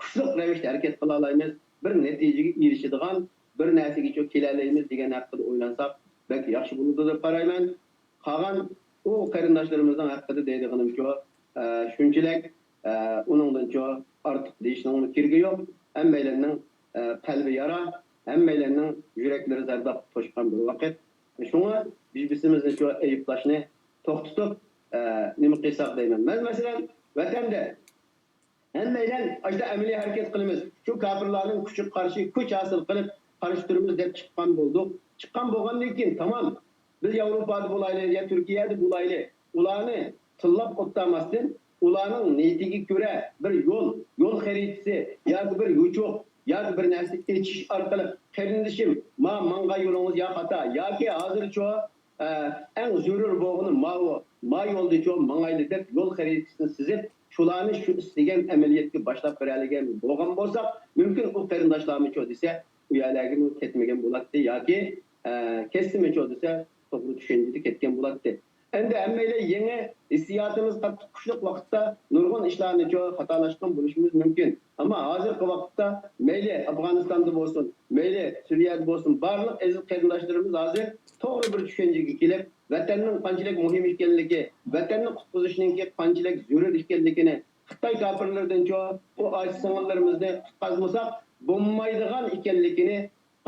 كۈچلۈك رەۋىشتە ھەرىكەت قىلالايمىز، بىر نەتىجىگە ئېرىشىدىغان بىر نەرسىگىچۇ كېلەلەيمىز دېگەن ھەققىدە ئويلانساق بەك ياخشى بولىدۇ دەپ قارايمەن. قالغان ئۇ قېرىنداشلىرىمىزنىڭ ھەققىدە دەيدىغىنىمچۇ، ئە، شۇنچىلىك، ئە، ئۇنىڭدىنچۇ ئارتۇق دېيىشنىڭمۇ كېرىكى يوق. ھەممەيلەننىڭ، ئە، قەلبى يارا، ھەممەيلەننىڭ يۈرەكلىرى زەرداب توشقان بىر ۋاقىت. شۇڭا بىر-بىرسىمىزنىچۇ ئەيىبلاشنى توختىتىپ، ئە، نېمە قىلساق دەيمەن. مەن، مەسىلەن، ۋەتەندە ھەممەيلەن ئاشۇنداق ئەمەلىي ھەرىكەت قىلىمىز. شۇ كاپىرلارنىڭ كۈچىگە قارشى كۈچ ھاسىل قىلىپ قارشى تۇرىمىز دەپ چىققان بولدۇق. چىققان بولغاندىن كېيىن تامام، بىز ياۋروپادا بولايلى يا تۈركىيەدە بولايلى، ئۇلارنى تىللاپ ئولتۇرماستىن، ئۇلارنىڭ نىيىتىگە كۆرە بىر يول، يول خەرىتىسى ياكى بىر يوچۇق ياكى بىر نەرسە ئېچىش ئارقىلىق، قېرىندىشىم، ما ماڭغان يولىڭىز يا خاتا ياكى ھازىرچۇ ئە، ئەڭ زۆرۈر بولغىنى ماۋۇ، ما يولدىچۇ ماڭايلى دەپ يول خەرىتىسىنى سىزىپ، شۇلارنى شۇ ئىستىگەن ئەمەلىيەتكە باشلاپ بېرەلىگەن بولغان بولساق، مۇمكىن ئۇ قېرىنداشلارمىچۇ دېسە، ئۇ يەرلەرگىمۇ كەتمىگەن بولاتتى ياكى، ئە، كەتسىمىچۇ دېسە، توغرا چۈشەنچىدە كەتكەن بولاتتى. ئەمدى ھەممەيلەن يېڭى ھېسسىياتىمىز قاتتىق كۈچلۈك ۋاقىتتا نۇرغۇن ئىشلارنىچۇ خاتالاشقان بولۇشىمىز مۇمكىن. ئەمما ھازىرقى ۋاقىتتا مەيلى ئافغانىستاندا بولسۇن، مەيلى سۈرىيەدە بولسۇن، بارلىق ئەزىز قېرىنداشلىرىمىز ھازىر توغرا بىر چۈشەنچىگە كېلىپ، ۋەتەننىڭ قانچىلىك مۇھىم ئىكەنلىكى، ۋەتەننى قۇتقۇزۇشنىڭكى قانچىلىك زۆرۈر ئىكەنلىكىنى، خىتاي كاپىرلىرىدىنچۇ بۇ ئاچا سىڭىللىرىمىزنى قۇتقازمىساق بولمايدىغان ئىكەنلىكىنى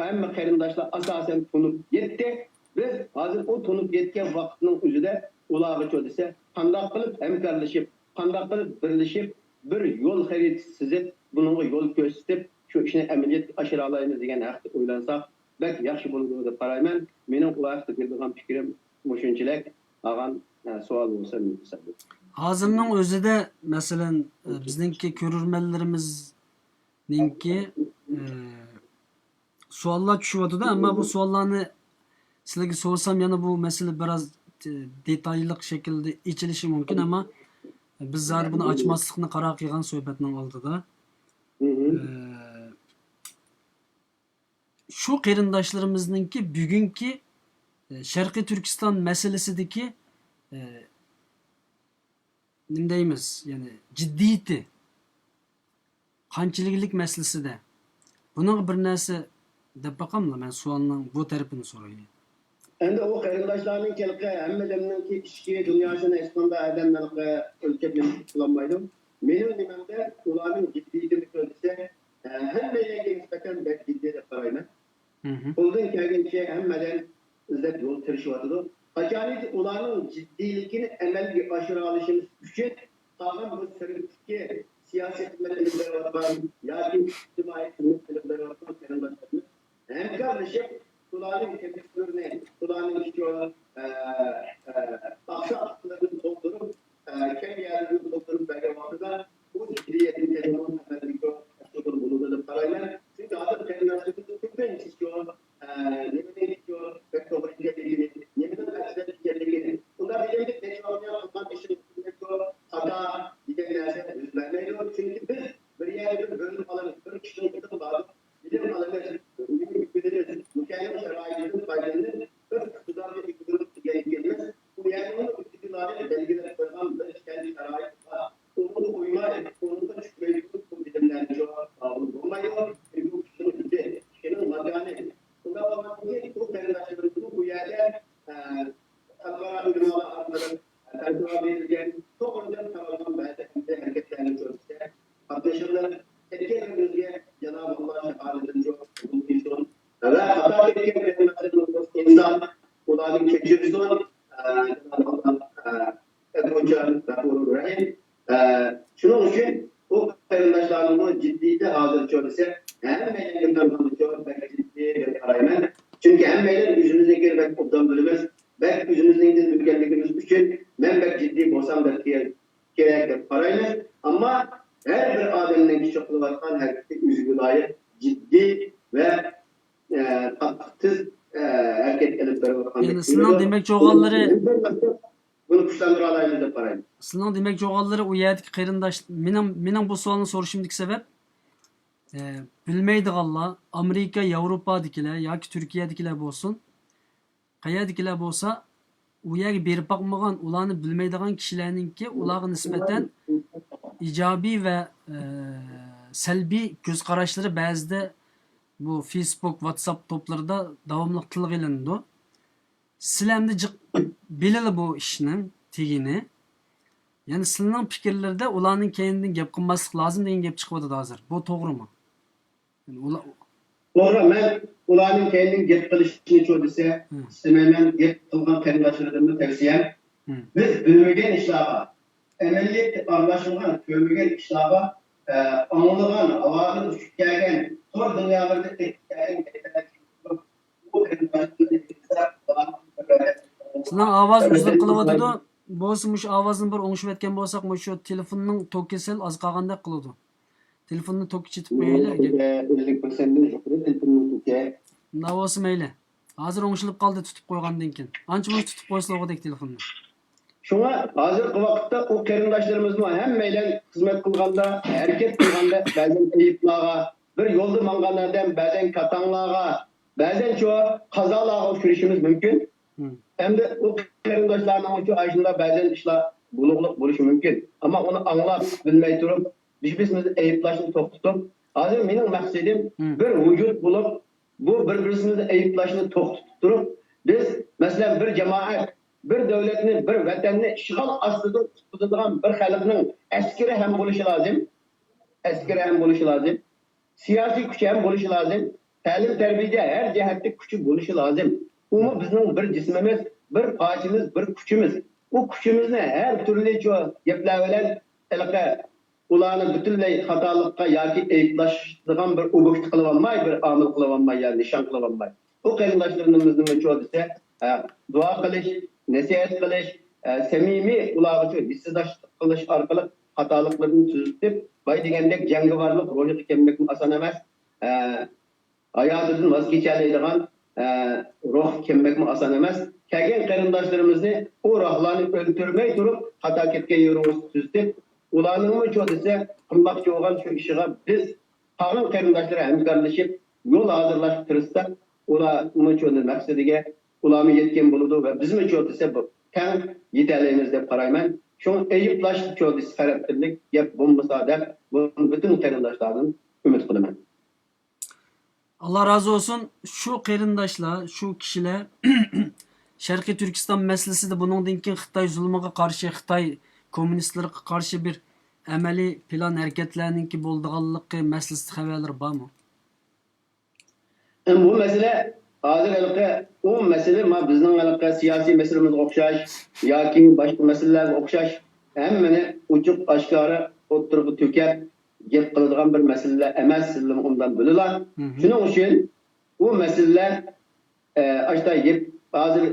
ھەممە قېرىنداشلار ئاساسەن تونۇپ يەتتى. بىز ھازىر ئۇ تونۇپ يەتكەن ۋاقىتنىڭ ئۆزىدە ئۇلارغىچۇ دېسە، قانداق قىلىپ ھەمكارلىشىپ، قانداق قىلىپ بىرلىشىپ، بىر يول خەرىتىسى سىزىپ، بۇنىڭغا يول كۆرسىتىپ، شۇ ئىشنى ئەمەلىيەتكە ئاشۇرالايمىز دېگەن ھەقتە ئويلانساق، بەك ياخشى بولىدۇ دەپ قارايمەن. مېنىڭ ئۇ ھەقتە بېرىدىغان پىكرىم مۇشۇنچىلىك. ئالغان، ئە، سوئال بولسا مېنى قىلسا. ھازىرنىڭ ئۆزىدە، مەسىلەن، ئە، بىزنىڭكى كۆرۈرمەنلىرىمىزنىڭكى، ئە، سوئاللار چۈشۈۋاتىدۇ، ئەمما بۇ سوئاللارنى سىلەرگە سورىسام، يەنە بۇ مەسىلە بىراز، ئە، دېتاللىق شەكىلدە ئېچىلىشى مۇمكىن، ئەمما بىز زادى بۇنى ئاچماسلىقنى قارار قىلغان سۆھبەتنىڭ ئالدىدا. ئە، شۇ قېرىنداشلىرىمىزنىڭكى بۈگۈنكى، ئە، شەرقىي تۈركىستان مەسىلىسىدىكى، ئە، نېمە دەيمىز، يەنى جىددىيىتى، قانچىلىكلىك مەسىلىسىدە. بۇنىڭغا بىر نەرسە دەپ باقاملا، مەن سوئالنىڭ بۇ تەرىپىنى سورايلى. ئەمدى ئۇ قېرىنداشلارنىڭ ھېلىقى ھەممە ئادەمنىڭكى ئىچكى دۇنياسىنى ھېچقانداق ئادەم ھېلىقى ئۆلچەپ نېمە قىلالمايدۇ. مېنىڭ نېمەمدە ئۇلارنىڭ جىددىيىتىنى كۆرسە، ھەممە يەرگە نىسبەتەن بەك جىددىي دەپ قارايمەن. قولدىن كەلگىنىچە ھەممىدىن دەپ يول تىرىشىۋاتىدۇ. قاچانكى ئۇلارنىڭ جىددىيلىكىنى ئەمەلگە ئاشۇرالىشىمىز ئۈچۈن، قالغان بۇ سىرتتىكى سىياسىي خىزمەت ئېلىپ بېرىۋاتقان ياكى ئىجتىمائىي خىزمەت ئېلىپ بېرىۋاتقان قېرىنداشلىرىمىز ھەمكارلىشىپ، ئۇلارنىڭ تەكلىپلىرىنى، ئۇلارنىڭ شۇ، ئە، ئە، ئاقساقلىقلىرىنى تولدۇرۇپ، ئە، كەم يەرلىرىنى تولدۇرۇپ بەرگەن ۋاقتىدا بۇ جىددىيەتنى تېخىمۇ ئەمەلگە ئاشۇرغىلى بولىدۇ دەپ قارايمەن. چۈنكى ھازىر قېرىنداشلىرىمىز كۆپىنچىسى شۇ، ئە، نېمىنى شۇ بەك توغرا ئىكەنلىكىنى، نېمىنىڭ ئەپسىز ئىكەنلىكىنى، ئۇنداق دېگەندەك نەچچە ۋاقىت قىلغان ئىشىڭىز شۇ خاتا دېگەن نەرسە يۈز بەرمەيدۇ. چۈنكى بىز بىر يەردە بىر ئۆرنى ئالىمىز، بىر كىشىنىڭ ئىلمى بار، بىلىم ئالىمىز، ئۆگىنىمىز، مۇشۇ يەرنىڭ شارائىتىدىن پايدىلىنىپ، بىر ئىقتىدارنى ئۆگىنىپ كەلگەنمىز. ئۇ يەرنىڭ ئۆزگىلارنى بەلگىلەپ قويغان بىر كەڭ شارائىت بار. ئۇنىڭغا ئۇيماي، ئۇنىڭغا چۈشمەي تۇرۇپ، بۇ بىلىملەرنى شۇ قابىل بولمايدۇ. چۈنكى ئۇ كىشىنىڭ ئۆزى، كىشىنىڭ ماكانى. شۇنداق بولغاندىن كېيىن، ئۇ قېرىنداشلىرىمىزمۇ بۇ يەردە، ئە، خەلقئارا ئۆلىمالار ئارقىلىق پەتىۋا بېرىلگەن، توغرىدىن تارالغان بەزى ئەمەلىي ھەرىكەتلەرنى كۆرسىتسە، قاتنىشىڭلار، كەتكەنلىرىمىزگە جانابى ئاللا شاھادىتىنى قوبۇل قىلسۇن ۋە خاتا كەتكەن قېرىنداشلىرىمىز بولسا ئىنسان ئۇلارنى كەچۈرسۇن. ئە، جانابى ئاللا، ئە، ئەپۇچان، غەپۇرۇر رەھىم. ئە، شۇنىڭ ئۈچۈن ئۇ قېرىنداشلارنىڭمۇ جىددىيىتى ھازىرچۇ دېسە، ھەممەيلەنگە بەك جىددىي دەپ قارايمەن. چۈنكى ھەممەيلەن ئۆزىمىزنىڭكىنى بەك ئوبدان بىلىمىز، بەك ئۆزىمىزنىڭكىدىن ئۆتكەنلىكىمىز ئۈچۈن مەن بەك جىددىي بولسام دەپ كېلىپ كېرەك دەپ قارايمىز. ئەمما ھەر بىر ئادەمنىڭ كىشى قىلىۋاتقان ھەرىكىتى ئۆزىگە لايىق جىددىي ۋە، ئە، قاتتىق تېز، ئە، ھەرىكەت ئېلىپ بېرىۋاتقاندەك يەنى سىلىنىڭ تۇيۇلىدۇ. دېمەكچى بولغانلىرى بۇنى كۈچلەندۈرەلەيمىز دەپ قارايمەن. سىلىنىڭ دېمەكچى بولغانلىرى ئۇ يەردىكى قېرىنداش، مېنىڭ، مېنىڭ بۇ سوئالنى سورىشىمدىكى سەۋەب، ئە، بىلمەيدىغانلار، ئامېرىكا، ياۋروپادىكىلەر ياكى تۈركىيەدىكىلەر بولسۇن، قەيەردىكىلەر بولسا، ئۇ يەرگە بېرىپ باقمىغان، ئۇلارنى بىلمەيدىغان كىشىلەرنىڭكى ئۇلارغا نىسبەتەن ئىجابىي ۋە، ئە، سەلبىي كۆز قاراشلىرى بەزىدە بۇ فېيسبۇك، ۋاتساپ توپلىرىدا داۋاملىق تىلغا ئېلىنىدۇ. سىلەر ئەمدى جىق بىلىلا بۇ ئىشنىڭ تېگىنى. يەنى سىلەرنىڭ پىكىرلىرىدە ئۇلارنىڭ كەينىدىن گەپ قىلماسلىق لازىم دېگەن گەپ چىقىۋاتىدۇ ھازىر. بۇ توغرىمۇ؟ يەنى ئۇلار توغرا، مەن ئۇلارنىڭ كەينىدىن گەپ قىلىشنى چۇ دېسە، ھىم. ئىستىمەيمەن، گەپ قىلغان قېرىنداشلىرىمدىن تەۋسىيەم. ھىم. بىز بىلمىگەن ئىشلارغا، ئەمەلىيەتتە ئارىلاشمىغان، كۆرمىگەن ئىشلارغا، ئە، ئاڭلىغان، ھاۋادىن ئۇچۇپ كەلگەن، تور دۇنيالىرىدا ئېيتىپ كەلگەن گەپلەرگە بۇ قېرىنداشلىرىمىز سىلەرنىڭ ئاۋازى ئۈزۈلۈپ قېلىۋاتىدۇ. بولسا مۇشۇ ئاۋازنى بىر ئوڭشىۋەتكەن بولساق، مۇشۇ تېلېفوننىڭ توكى سەل ئاز قالغاندەك قىلىدۇ. تېلېفوننى توكى چېتىپ قويايلى. ئەللىك پىرسەنتتىن يۇقىرى تېلېفوننىڭ توكى. ئۇنداق بولسا مەيلى. ھازىر ئوڭشىلىپ قالدى تۇتۇپ قويغاندىن كېيىن. ئانچە مۇنچە تۇتۇپ قويسىلا ئوغۇدەك تېلېفوننى. شۇڭا ھازىرقى ۋاقىتتا ئۇ قېرىنداشلىرىمىزمۇ ھەممەيلەن خىزمەت قىلغاندا، ھەرىكەت قىلغاندا بەزەن ئەيىبلارغا، بىر يولدا ماڭغان ئادەم بەزەن كاتاڭلارغا، بەزەن شۇ قازالارغا ئۇچرىشىمىز مۇمكىن. مم. ئەمدى ئۇ قېرىنداشلارنىڭ ئۈچۈن ئاشۇنداق بەزەن ئىشلار بولۇقلۇق بولۇشى مۇمكىن. ئەمما ئۇنى ئاڭلاپ، بىلمەي تۇرۇپ، بىر-بىرىمىزنى ئەيىبلەشنى توختىتىپ، ھازىر مېنىڭ مەقسىتىم مم. بىر ۋۇجۇد بولۇپ، بۇ بىر-بىرىمىزنى ئەيىبلەشنى توختىتىپ تۇرۇپ، بىز، مەسىلەن، بىر جامائەت، بىر دۆلەتنى، بىر ۋەتەننى ئىشغال ئاستىدىن قۇتقۇزىدىغان بىر خەلقنىڭ ئەسكىرى ھەم بولۇشى لازىم. ئەسكىرى ھەم بولۇشى لازىم. سىياسىي كۈچى ھەم بولۇشى لازىم. تەلىم-تەربىيەدە ھەر جەھەتتە كۈچى بولۇشى لازىم. ئۇمۇ بىزنىڭ بىر جىسمىمىز، بىر پارچىمىز، بىر كۈچىمىز. ئۇ كۈچىمىزنى ھەر تۈرلۈچە گەپلەر بىلەن ھېلىقى ئۇلارنى پۈتۈنلەي خاتالىققا ياكى ئەيىبلەشتۈرىدىغان بىر ئوبيېكت قىلىۋالماي، بىر ئامىل قىلىۋالماي يا نىشان قىلىۋالماي. ئۇ قېرىنداشلىرىمىزنىمۇ شۇ دېسە، ئە، دۇئا قىلىش، نەسىھەت قىلىش، ئە، سەمىمىي ئۇلارغا شۇ ھېسداشلىق قىلىش ئارقىلىق خاتالىقلىرىنى تۈزىتىپ، باي دېگەندەك جەڭگىۋارلىق روھىغا كەلمەكمۇ ئاسان ئەمەس. ئە، ھاياتىدىن ۋاز كېچەلەيدىغان، ئە، روھقا كەلمەكمۇ ئاسان ئەمەس. كەلگەن قېرىنداشلىرىمىزنى ئۇ روھلارنى ئۆلتۈرمەي تۇرۇپ، خاتا كەتكەن يولىمىزنى تۈزىتىپ، ئۇلارنىڭمۇ شۇ دېسە قىلماقچى بولغان شۇ ئىشىغا بىز قالغان قېرىنداشلار ھەمكارلىشىپ يول ھازىرلاشقا تىرىشساق، ئۇلارمۇ شۇ مەقسىتىگە، ئۇلارمۇ يەتكەن بولىدۇ ۋە بىزمۇ شۇ دېسە بۇ تەڭ يېتەلەيمىز دەپ قارايمەن. شۇڭا ئەيىبلەش شۇ دېسە خاراكتېرلىك گەپ بولمىسا دەپ بۇ پۈتۈن قېرىنداشلاردىن ئۈمىد قىلىمەن. ئاللا رازى بولسۇن. شۇ قېرىنداشلار، شۇ كىشىلەر شەرقىي تۈركىستان مەسىلىسىدە بۇنىڭدىن كېيىن خىتاي زۇلمىغا قارشى، خىتاي كوممۇنىستلىرىغا قارشى بىر ئەمەلىي پىلان ھەرىكەتلەرنىڭكى بولىدىغانلىقى مەسىلىسىدە خەۋەرلىرى بارمۇ؟ ئەمما بۇ مەسىلە ھازىر ھېلىقى ئۇ مەسىلە ما بىزنىڭ ھېلىقى سىياسىي مەسىلىمىزگە ئوخشاش ياكى باشقا مەسىلىلەرگە ئوخشاش ھەممىنى ئوچۇق ئاشكارا ئوتتۇرىغا تۆكۈپ گەپ قىلىدىغان بىر مەسىلىلەر ئەمەس، سىزلەرمۇ ئۇنداق بىلىلا. شۇنىڭ ئۈچۈن بۇ مەسىلىلەر ئاشتا يېپ ھازىر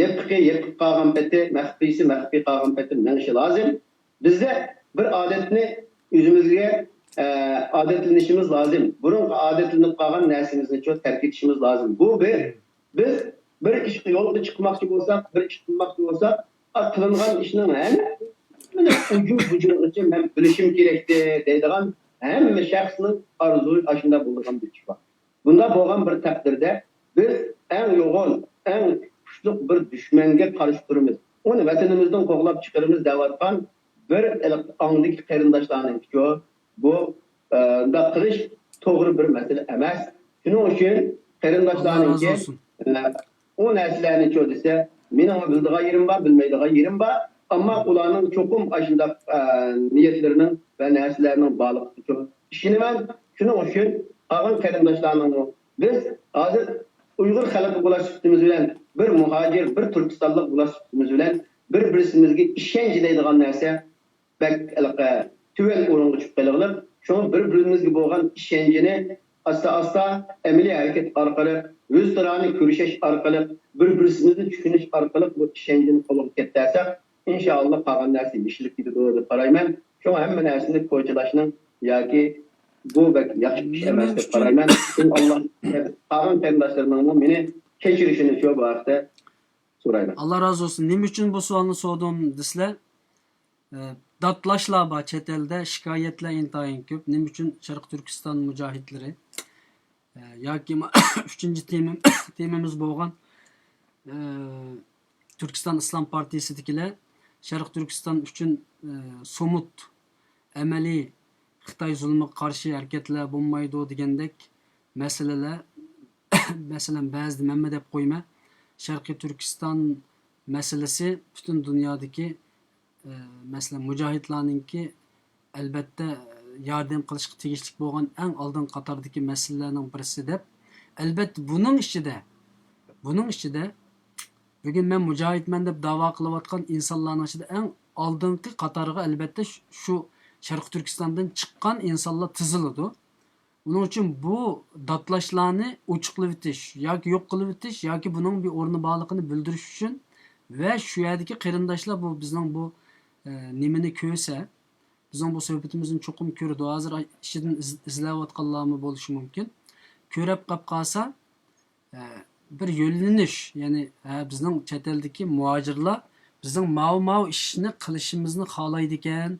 يېپىقى يېپىق قالغان پېتى، مەخپىيسى مەخپىي قالغان پېتى مېڭىشى لازىم. بىزدە بىر ئادەتنى ئۆزىمىزگە ئادەتلىنىشىمىز لازىم. بۇرۇنقى ئادەتلىنىپ قالغان نەرسىمىزنى تەرك ئېتىشىمىز لازىم. بۇ بىر، بىز بىر ئىشقا يولغا چىقماقچى بولساق، بىر ئىش قىلماقچى بولساق، قىلىنغان ئىشنىڭ ھەممىنى ئۇجۇر بۇجۇرىغىچە مەن بىلىشىم كېرەكتى دەيدىغان ھەممە شەخسنىڭ ئارزۇ ئاشۇنداق بولىدىغان بىر ئىش بار. بۇنداق بولغان بىر تەقدىردە، بىز ئەڭ يوغان، ئەڭ كۈچلۈك بىر دۈشمەنگە قارشى تۇرىمىز. ئۇنى ۋەتىنىمىزدىن قوغلاپ چىقىرىمىز دەۋاتقان بىر ئاڭدىكى قېرىنداشلارنىڭكىچۇ، بۇ، ئە، بۇنداق قىلىش توغرا بىر مەسىلە ئەمەس. شۇنىڭ ئۈچۈن قېرىنداشلارنىڭكى، ئە، ئۇ نەرسىلەرنىچۇ دېسە، مېنىڭ بىلىدىغان يېرىم بار، بىلمەيدىغان يېرىم بار. ئەمما ئۇلارنىڭ چوقۇم ئاشۇنداق، ئە، نىيەتلىرىنىڭ ۋە نەرسىلەرنىڭ بارلىقىغىچۇ ئىشىنىمەن. شۇنىڭ ئۈچۈن قالغان قېرىنداشلارنىڭمۇ بىز ھازىر ئۇيغۇر خەلقى بولاش سۈپىتىمىز بىلەن، بىر مۇھاجىر، بىر تۈركىستانلىق بولاش سۈپىتىمىز بىلەن بىر-بىرسىمىزگە ئىشەنچ دەيدىغان نەرسە بەك ھېلىقى تۆۋەن ئورۇنغا چۈشۈپ قېلىغلىق. شۇڭا بىر-بىرىمىزگە بولغان ئىشەنچنى ئاستا-ئاستا ئەمەلىي ھەرىكەت ئارقىلىق، ئۆزئارانى كۆرۈشۈش ئارقىلىق، بىر-بىرسىمىزنى چۈشىنىش ئارقىلىق بۇ ئىشەنچنى قولغا كەلتۈرسەك، ئىنشائاللا قالغان نەرسە يېشىلىپ كېتىدۇ دەپ قارايمەن. شۇڭا ھەممە نەرسىنى كوچىلاشنىڭ ياكى بۇ بەك ياخشى ئىش ئەمەس دەپ قارايمەن. شۇڭا ئاللا قالغان قېرىنداشلىرىمنىڭمۇ مېنى كەچۈرۈشىنى شۇ بۇ ھەقتە سورايمەن. ئاللا رازى بولسۇن. نېمە ئۈچۈن بۇ سوئالنى سورىدىم دېسىلە، ئە، داتلاشلار بار چەت ئەلدە، شىكايەتلەر ئىنتايىن كۆپ. نېمە ئۈچۈن شەرقىي تۈركىستان مۇجاھىدلىرى، ئە، ياكى ئۈچىنچى تېما، تېمىمىز بولغان، ئە، تۈركىستان ئىسلام پارتىيىسىدىكىلەر شەرقىي تۈركىستان ئۈچۈن، ئە، سومۇت، ئەمەلىي خىتاي زۇلمىغا قارشى ھەرىكەتلەر بولمايدۇ دېگەندەك مەسىلىلەر، مەسىلەن، بەزىدە مەنمۇ دەپ قويىمەن، شەرقىي تۈركىستان مەسىلىسى پۈتۈن دۇنيادىكى، ئە، مەسىلەن، مۇجاھىدلارنىڭكى، ئەلبەتتە، ياردەم قىلىشقا تېگىشلىك بولغان ئەڭ ئالدىنقى قاتاردىكى مەسىلىلەرنىڭ بىرسى دەپ. ئەلبەتتە، بۇنىڭ ئىچىدە، بۇنىڭ ئىچىدە بۈگۈن مەن مۇجاھىدمەن دەپ داۋا قىلىۋاتقان ئىنسانلارنىڭ ئىچىدە ئەڭ ئالدىنقى قاتارغا، ئەلبەتتە، شۇ، شۇ شەرقىي تۈركىستاندىن چىققان ئىنسانلار تىزىلىدۇ. ئۇنىڭ ئۈچۈن بۇ داتلاشلارنى ئوچۇقلىۋېتىش ياكى يوق قىلىۋېتىش ياكى بۇنىڭ بىر ئورنى بارلىقىنى بىلدۈرۈش ئۈچۈن ۋە شۇ يەردىكى قېرىنداشلار بۇ بىزنىڭ بۇ، ئە، نېمىنى كۆرسە، بىزنىڭ بۇ سۆھبىتىمىزنى چوقۇم كۆرىدۇ. ھازىر ئىچىدىن ئىز-، ئىزلەۋاتقانلارمۇ بولۇشى مۇمكىن. كۆرەپ قاپ قالسا، ئە، بىر يۆنىلىش، يەنى، ھە، بىزنىڭ چەت ئەلدىكى مۇھاجىرلار بىزنىڭ ماۋۇ، ماۋۇ ئىشنى قىلىشىمىزنى خالايدىكەن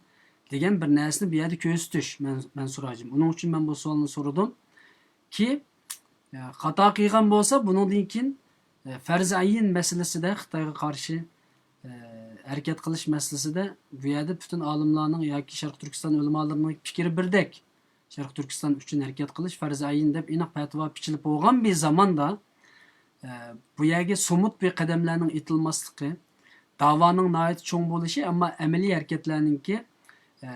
دېگەن بىر نەرسىنى بۇ يەردە كۆرسىتىش، مەن، مەنسۇر ھاجىم. ئۇنىڭ ئۈچۈن مەن بۇ سوئالنى سورىدىم. كى، ئە، خاتا قىلغان بولسا، بۇنىڭدىن كېيىن، ئە، پەرزى ئەيىن مەسىلىسىدە خىتايغا قارشى، ئە، ھەرىكەت قىلىش مەسىلىسىدە بۇ يەردە پۈتۈن ئالىملارنىڭ ياكى شەرقىي تۈركىستان ئۆلىمالىرىنىڭ پىكرى بىردەك. شەرقىي تۈركىستان ئۈچۈن ھەرىكەت قىلىش پەرزى ئەيىن دەپ ئېنىق پەتىۋا پىچىلىپ بولغان بىر زاماندا، ئە، بۇ يەرگە سومۇت بىر قەدەملەرنىڭ ئېتىلماسلىقى، داۋانىڭ ناھايىتى چوڭ بولۇشى، ئەمما ئەمەلىي ھەرىكەتلەرنىڭكى، ئە،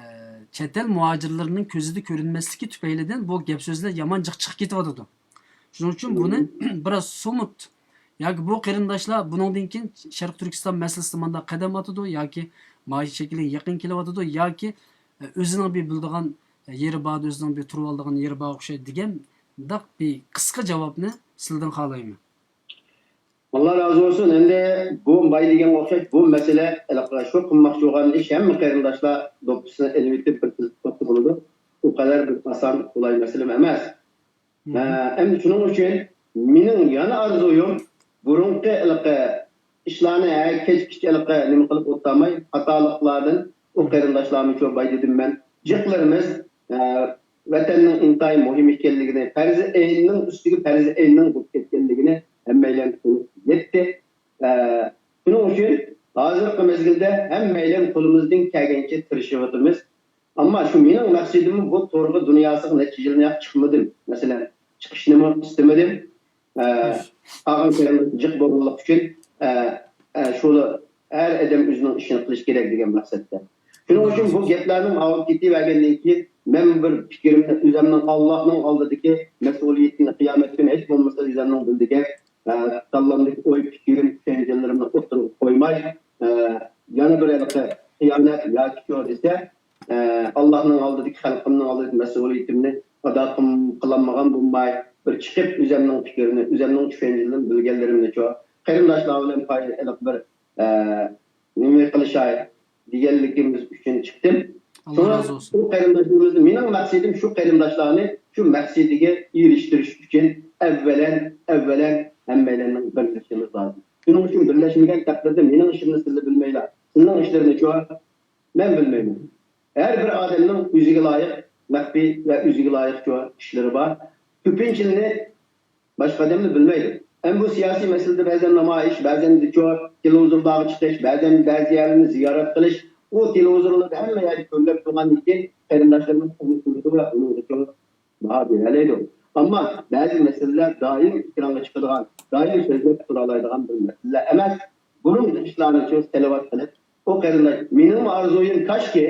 چەت ئەل مۇھاجىرلىرىنىڭ كۆزىدە كۆرۈنمەسلىكى تۈپەيلىدىن بۇ گەپ سۆزلەر يامان جىق چىقىپ كېتىۋاتىدۇ. شۇنىڭ ئۈچۈن بۇنى بىراز سومۇت ياكى بۇ قېرىنداشلار بۇنىڭدىن كېيىن شەرقىي تۈركىستان مەسىلىسىدە مانداق قەدەم ئاتىدۇ ياكى مانا شەكىلگە يېقىن كېلىۋاتىدۇ ياكى، ئە، ئۆزىنىڭ بىر بىلىدىغان يېرى بار، ئۆزىنىڭ بىر تۇرۇۋالىدىغان يېرى بارغا ئوخشايدۇ دېگەن مۇنداق بىر قىسقا جاۋابنى سىلىدىن خالايمەن. ئاللا رازى بولسۇن. ئەمدى بۇ باي دېگەنگە ئوخشاش بۇ مەسىلە، شۇ قىلماقچى بولغان ئىش ھەممە قېرىنداشلار دوپپىسىنى ئېلىۋېتىپ بىر تىزىپ قويسا بولىدۇ. ئۇ قەدەر بىر ئاسان، قولاي مەسىلىمۇ ئەمەس. ھە، ئەمدى شۇنىڭ ئۈچۈن مېنىڭ يەنە ئارزۇيۇم، بۇرۇنقى ھېلىقى ئىشلارنى، ھە، كەچكىچە ھېلىقى نېمە قىلىپ ئولتۇرماي، خاتالىقلاردىن ئۇ قېرىنداشلارمۇ شۇ باي دېدىم مەن. جىقلىرىمىز، ھە، ۋەتەننىڭ ئىنتايىن مۇھىم ئىكەنلىكىنى، پەرزى ئەيننىڭ ئۈستىگە پەرزى ئەيننىڭ بولۇپ كەتكەنلىكىنى ھەممەيلەن تونۇپ يەتتى. ئە، شۇنىڭ ئۈچۈن ھازىرقى مەزگىلدە ھەممەيلەن قولىمىزدىن كەلگەنچە تىرىشىۋاتىمىز. ئەمما شۇ مېنىڭ مەقسىتىممۇ بۇ تورغا دۇنياسىغا نەچچە يىلنى چىقمىدىم. مەسىلەن، چىقىشنىمۇ ئىستىمىدىم. ئە، قالغان كېرىمىز جىق بولغانلىقى ئۈچۈن، ئە، ئە، شۇ ھەر ئادەم ئۆزىنىڭ ئىشىنى قىلىشى كېرەك دېگەن مەقسەتتە. شۇنىڭ ئۈچۈن بۇ گەپلەرنى ئاڭلاپ كېتىۋەرگەندىن كېيىن، مەن بىر پىكرىمنى ئۆزۈمنىڭ ئاللاھنىڭ ئالدىدىكى مەسئۇلىيىتىنى، قىيامەت كۈنى ھېچ بولمىسا ئۆزۈمنىڭ بىلىدىكەن، ئە، كاللامدىكى ئوي پىكرىم، چۈشەنچىلىرىمنى ئوتتۇرىغا قويماي، ئە، يەنە بىر ھېلىقى خىيانەت ياكى شۇ دېسە، ئە، ئاللاھنىڭ ئالدىدىكى، خەلقىمنىڭ ئالدىدىكى مەسئۇلىيىتىمنى ئادا قىل-، قىلالمىغان بولماي، بىر چىقىپ ئۆزۈمنىڭ پىكرىنى، ئۆزۈمنىڭ چۈشەنچىلىرىنى، بىلگەنلىرىمنى شۇ قېرىنداشلار بىلەن پاي-، ھېلىقى بىر، ئە، نېمە قىلىشاي دېگەنلىكىمىز ئۈچۈن چىقتىم. ئاللا شۇڭا رازى بولسۇن. بۇ قېرىنداشلىرىمىزنى، مېنىڭ مەقسىتىم شۇ قېرىنداشلارنى شۇ مەقسىتىگە ئېرىشتۈرۈش ئۈچۈن ئەۋۋەلەن، ئەۋۋەلەن ھەممەيلەننىڭ بىرلىشىشىمىز لازىم. شۇنىڭ ئۈچۈن بىرلەشمىگەن تەقدىردە مېنىڭ ئىشىمنى سىلەر بىلمەيلا، سىلىنىڭ ئىشلىرىنى شۇ مەن بىلمەيمەن. ھەر بىر ئادەمنىڭ ئۆزىگە لايىق مەخپىي ۋە ئۆزىگە لايىق شۇ ئىشلىرى بار. كۆپىنچىلىرىنى باشقا ئادەملەر بىلمەيدۇ. ھەم بۇ سىياسىي مەسىلىدە بەزەن نامايىش، بەزەن دىچۇ، تېلېۋىزورلارغا چىقىش، بەزەن بەزى يەرلەرنى زىيارەت قىلىش، ئۇ تېلېۋىزورلاردا ھەممە يەردە كۆرۈلۈپ تۇرغاندىن كېيىن قېرىنداشلىرىمىز ئۇنى كۆرىدۇ ۋە ئۇنىڭغا چوڭ باھا بېرەلەيدۇ. ئەمما بەزى مەسىلىلەر دائىم ئېكرانغا چىقىدىغان، دائىم سۆزلەپ تۇرالايدىغان بىر مەسىلىلەر ئەمەس. بۇرۇنقى ئىشلارنى شۇ تەلەۋات قىلىپ، ئۇ قېرىنداش، مېنىڭمۇ ئارزۇيۇم كاشكى،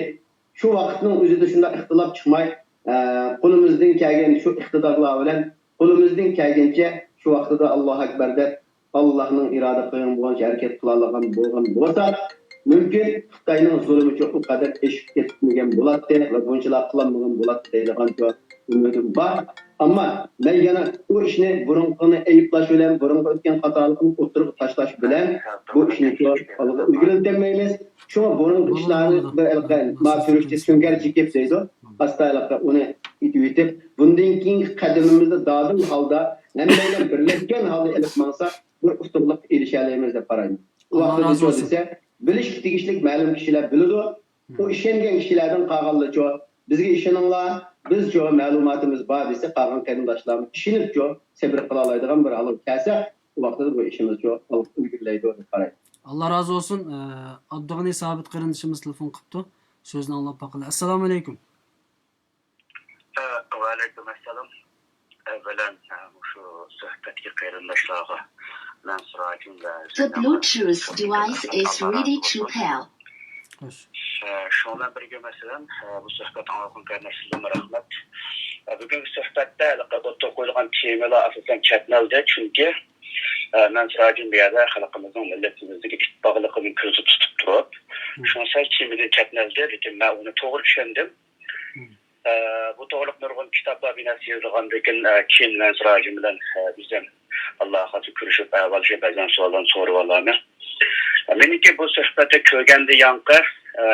شۇ ۋاقىتنىڭ ئۆزىدە شۇنداق ئىختىلاپ چىقماي، ئە، قولىمىزدىن كەلگەن شۇ ئىقتىدارلار بىلەن قولىمىزدىن كەلگىنىچە شۇ ۋاقتىدا ئاللاھۇ ئەكبەر دەپ، ئاللاھنىڭ ئىرادە قىلغان بولغانچە ھەرىكەت قىلالىغان بولغان بولساق، مۇمكىن خىتاينىڭ زۇلۇمىچۇ ئۇ قەدەر ئېشىپ كەتمىگەن بولاتتى ۋە بۇنچىلا قىلالمىغان بولاتتى دەيدىغان ئۈمىدىم بار. ئەمما مەن يەنە ئۇ ئىشنى بۇرۇنقىنى ئەيىبلەش بىلەن بۇرۇنقى ئۆتكەن خاتالىقنى ئوتتۇرىغا تاشلاش بىلەن بۇ ئىشنى ئالغا ئىلگىرىلىتەلمەيمىز. شۇڭا بۇرۇنقى ئىشلارنى بىر ھېلىقى ما تۈركچە سۆڭگەر چېكىپ دەيدۇ. ئاستا ھېلىقى ئۇنى ئېتىۋېتىپ، بۇندىن كېيىنكى قەدىمىمىزنى دادىل ھالدا، ھەممەيلەن بىرلەشكەن ھالدا ئېلىپ ماڭساق، بىر ئۇتۇقلۇق ئېرىشەلەيمىز دەپ قارايمەن. ئۇ ۋاقتىدا شۇ دېسە، بىلىشكە تېگىشلىك مەلۇم كىشىلەر بىلىدۇ. ئۇ ئىشەنگەن كىشىلەردىن قالغانلىرىچۇ، بىزگە ئىشىنىڭلار، بىزچۇ مەلۇماتىمىز بار دېسە، قالغان قېرىنداشلارمۇ ئىشىنىپچۇ سەبرى قىلالايدىغان بىر ھالغا كەلسە، ئۇ ۋاقتىدا بۇ ئىشىمىزچۇ ئىلگىرىلەيدۇ دەپ قارايمەن. ئاللا رازى بولسۇن. ئە، ئابدۇغېنى سابىت قېرىندىشىمىز تېلېفون قىپتۇ. سۆزنى ئاڭلاپ باقىلى. ئەسسالامۇ ئەلەيكۇم. ئە، ۋەئەلەيكۇم ئەسسالام. ئەۋۋەلەن، ئە، مۇشۇ سۆھبەتتىكى قېرىنداشلارغا مەن سىراجىم ۋە The Bluetooth device is ready to pair. ئە، شۇنىڭ بىلەن بىرگە، مەسىلەن، ئە، بۇ سۆھبەت ئاڭلىغان قېرىنداشلىرىمغا رەھمەت. ئە، بۈگۈنكى سۆھبەتتە ھېلىقى ئوتتۇرىغا قويۇلغان تېمىلار ئاساسەن چەتنەلدى، چۈنكى، ئە، مەن سىراجىم بۇ يەردە خەلقىمىزنىڭ، مىللىتىمىزدىكى ئىتتىپاقلىقىنى كۆزدە تۇتۇپ تۇرۇپ، شۇڭا سەل تېمىدىن چەتنەلدى، لېكىن مەن ئۇنى توغرا چۈشەندىم. ئە، بۇ توغرىلىق نۇرغۇن كىتابلار بىناسى يېزىلغاندىن كېيىن، ئە، كېيىن مەن سىراجىم بىلەن، ئە، ئۆزۈم ئاللاغا خاتىرجەم كۆرۈشۈپ، ئەھۋاللىشىپ، بەزەن سوئاللارنى سورىۋالىمەن. ئە، مېنىڭكى بۇ سۆھبەتتە كۆرگەندە ياڭقى، ئە،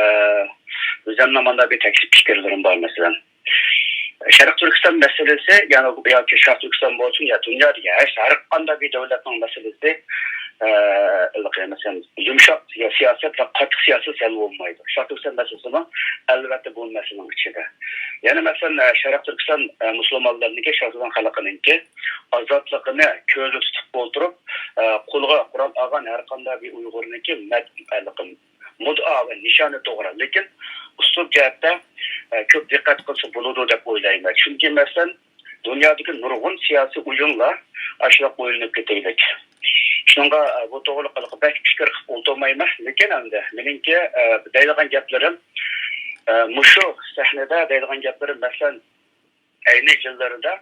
ئۆزۈمنىڭ مانداق بىر تەكلىپ پىكىرلىرىم بار، مەسىلەن. شەرقىي تۈركىستان مەسىلىسى، يەنى ياكى شەرقىي تۈركىستان بولسۇن يا دۇنيادىكى ھەر، ھەر قانداق بىر دۆلەتنىڭ مەسىلىسى، ئە، مەسىلەن، يۇمشاق سىياسەت ۋە قاتتىق سىياسەت سەل بولمايدۇ. شەرقىي تۈركىستان مەسىلىسىمۇ ئەلۋەتتە بۇ مەسىلىنىڭ ئىچىدە. يەنە مەسىلەن، ئە، شەرقىي تۈركىستان، ئە، مۇسۇلمانلىرىنىڭكى، شەرقىي تۈركىستان خەلقىنىڭكى ئازادلىقىنى كۆزدە تۇتۇپ ئولتۇرۇپ، ئە، قولىغا قورال ئالغان ھەر قانداق بىر ئۇيغۇرنىڭكى مەد-، ئە، مۇددىئا ۋە نىشانى توغرا، لېكىن ئۇسلۇب جەھەتتە، ئە، كۆپ دىققەت قىلسا بولىدۇ دەپ ئويلايمەن. چۈنكى، مەسىلەن، دۇنيادىكى نۇرغۇن سىياسىي ئويۇنلار ئاشۇنداق ئوينىلىپ كېتەيلىك. شۇنىڭغا، ئە، بۇ توغرىلىق بەك پىكىر قىلىپ ئولتۇرمايمەن. لېكىن ئەمدى مېنىڭكى، ئە، دەيدىغان گەپلىرىم، ئە، مۇشۇ سەھنىدە دەيدىغان گەپلىرىم، مەسىلەن، ئەينى يىللىرىدا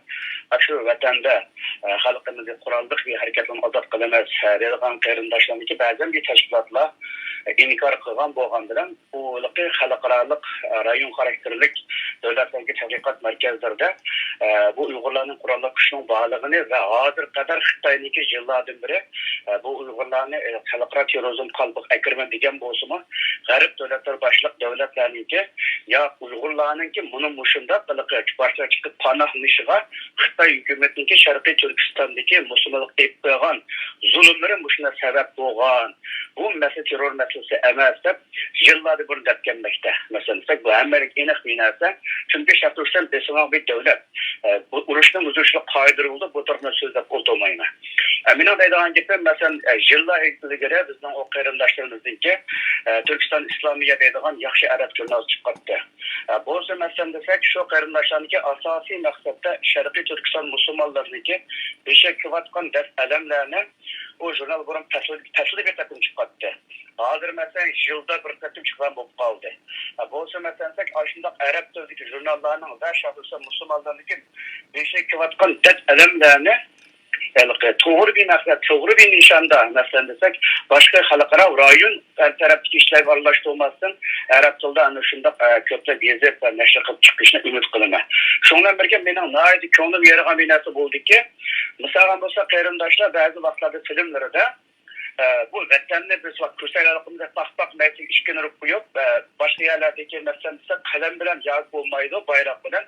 ئاشۇ ۋەتەندە، ئە، خەلقىمىزنى قوراللىق بىر ھەرىكەتلەرنى ئازاد قىلىمىز، ئە، دەيدىغان قېرىنداشلارنىڭكى بەزەن بىر تەشكىلاتلار، ئە، ئىنكار قىلغان بولغان بىلەن، بۇ ھېلىقى خەلقئارالىق، ئە، رايون خاراكتېرلىك دۆلەتلەرنىڭكى تەتقىقات مەركەزلىرىدە، ئە، بۇ ئۇيغۇرلارنىڭ قوراللىق كۈچىنىڭ بارلىقىنى ۋە ھازىرغا قەدەر خىتاينىڭكى يىللاردىن بېرى، ئە، بۇ ئۇيغۇرلارنى، ئە، خەلقئارا تېررورىزم قالپىغا ئەكىرىمەن دېگەن بولسىمۇ، غەرب دۆلەتلىرى باشلىق دۆلەتلەرنىڭكى يا ئۇيغۇرلارنىڭكى مۇنۇ مۇشۇنداق ھېلىقى باشقا چىقىپ پاناھلىنىشىغا خىتاي ھۆكۈمىتىنىڭكى شەرقىي تۈركىستاندىكى مۇسۇلمانلارغا ئېلىپ قىلغان زۇلۇملىرى مۇشۇنداق سەۋەب بولغان. بۇ مەسىلە تېررور مەسىلىسى ئەمەس دەپ يىللاردىن بۇرۇن دەپ كەلمەكتە. مەسىلەن، دېسەك، بۇ ھەممىگە ئېنىق بىر نەرسە. چۈنكى شەرقىي تۈركىستان بېسىلغان بىر دۆلەت. ئە، بۇ ئۇرۇشنىڭ ئۆزى شۇنداق قائىدىلىرى بولىدۇ، بۇ تەرەپنى سۆزلەپ ئولتۇرمايمەن. ئە، مېنىڭ دەيدىغان گېپىم، مەسىلەن، ئە، يىللار ئىلگىرى بىزنىڭ ئۇ قېرىنداشلىرىمىزنىڭكى، ئە، تۈركىستان ئىسلامىيە دەيدىغان ياخشى ئەدەپ ژۇرنال چىققانتى. ئە، بولسا، مەسىلەن، دېسەك، شۇ قېرىنداشلارنىڭكى ئاساسىي مەقسەتتە شەرقىي تۈركىستان مۇسۇلمانلىرىنىڭكى بېشىغا كېلىۋاتقان دەرد-ئەلەملەرنى ئۇ ژۇرنال بۇرۇن پەسىل، پەسىلدە بىر قېتىم چىقاتتى. ھازىر، مەسىلەن، يىلدا بىر قېتىم چىقىدىغان بولۇپ قالدى. ھە، بولسا، مەسىلەن، دېسەك، ئاشۇنداق ئەرەب تىلىدىكى ژۇرناللارنىڭ ۋە شەخسەن مۇسۇلمانلارنىڭكى بېشىغا كېلىۋاتقان دەرد-ئەلەملەرنى ھېلىقى توغرا بىر مەقسەت، توغرا بىر نىشاندا، مەسىلەن، دېسەك، باشقا خەلقئارا رايون تەرەپتىكى ئىشلارغا ئارىلاشتۇرماستىن، ئەرەب تىلىدا ئەنە شۇنداق، ئە، كۆپلەپ يېزىپ ۋە نەشر قىلىپ چىقىشنى ئۈمىد قىلىمەن. شۇنىڭ بىلەن بىرگە، مېنىڭ ناھايىتى كۆڭلۈمگە يارىغان بىر نەرسە بولدىكى، مىسالغا بولسا، قېرىنداشلار بەزى ۋاقىتلاردا فىلىملىرىدا، ئە، بۇ ۋەتەننى بىز ۋاق-، كۆرسەيدىغانلىقىمىزدا پاق-پاق مەيدىگە ئىككىنى ئۇرۇپ قويۇپ، ئە، باشقا يەرلەردىكى، مەسىلەن، دېسەك، قەلەم بىلەن يازىپ بولمايدۇ، بايراق بىلەن.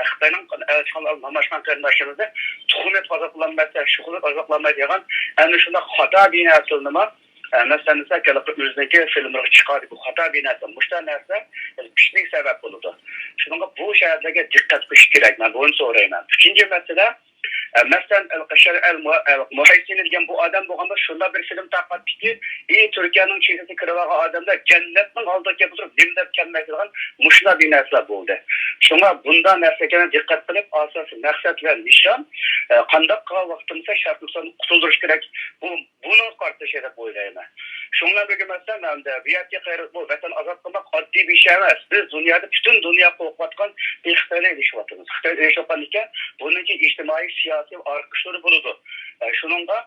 خىتاينىڭ ئەلچىخانلار نامايىشخانا قېرىنداشلىرىمىزنى تۇخۇم ئېتىپ ئازابلانمايسەن، شۇ خىل ئېتىپ ئازابلانماي دېگەن ئەنە شۇنداق خاتا بىر نەرسىلىرىنىمۇ، ئە، مەسىلەن، دېسەك، ھېلىقى ئۆزىنىڭكى فىلىملىرىغا چىقاردى. بۇ خاتا بىر نەرسە. مۇشۇنداق نەرسە كۈچلۈك سەۋەب بولىدۇ. شۇنىڭغا بۇ شەھەرلەرگە دىققەت قىلىش كېرەك. مەن بۇنى سورايمەن. ئۈچىنچى مەسىلە، ئە، مەسىلەن، ئەل-، شەر-، ئەل-، مۇ-، ئەل-، مۇھەسسىنى دېگەن بۇ ئادەم بولغاندا شۇنداق بىر فىلىم تارقاتتىكى، ئى، تۈركىيەنىڭ چېگرىسىگە كىرىۋالغان ئادەملەر جەننەتنىڭ ئالدىغا كېلىپ تۇرۇپ نېمە دەپ كەلمەكچى دېگەن مۇشۇنداق بىر نەرسىلەر بولدى. شۇڭا بۇنداق نەرسىلەرگە دىققەت قىلىپ، ئاساسىي مەقسەت ۋە نىشان، ئە، قانداق قىلغان ۋاقتىمىزدا شەرقىي تۈركىستاننى قۇتۇلدۇرۇش كېرەك، بۇ، بۇنىڭغا قارىتىلىشى دەپ ئويلايمەن. شۇنىڭ بىلەن بىرگە، مەسىلەن، ئەمدى بۇ يەردىكى قېرى-، بۇ ۋەتەن ئازاد قىلماق ئاددىي بىر ئىش ئەمەس. بىز دۇنيادا پۈتۈن دۇنيا قورقۇۋاتقان بىر خىتاينى ئېلىشىۋاتىمىز. خىتاينى ئېلىشىۋاتقاندىكىن، بۇنىڭكى ئىجتىمائىي، سىياسىي ئارقا ئۇچلىرى بولىدۇ. ئە، شۇنىڭغا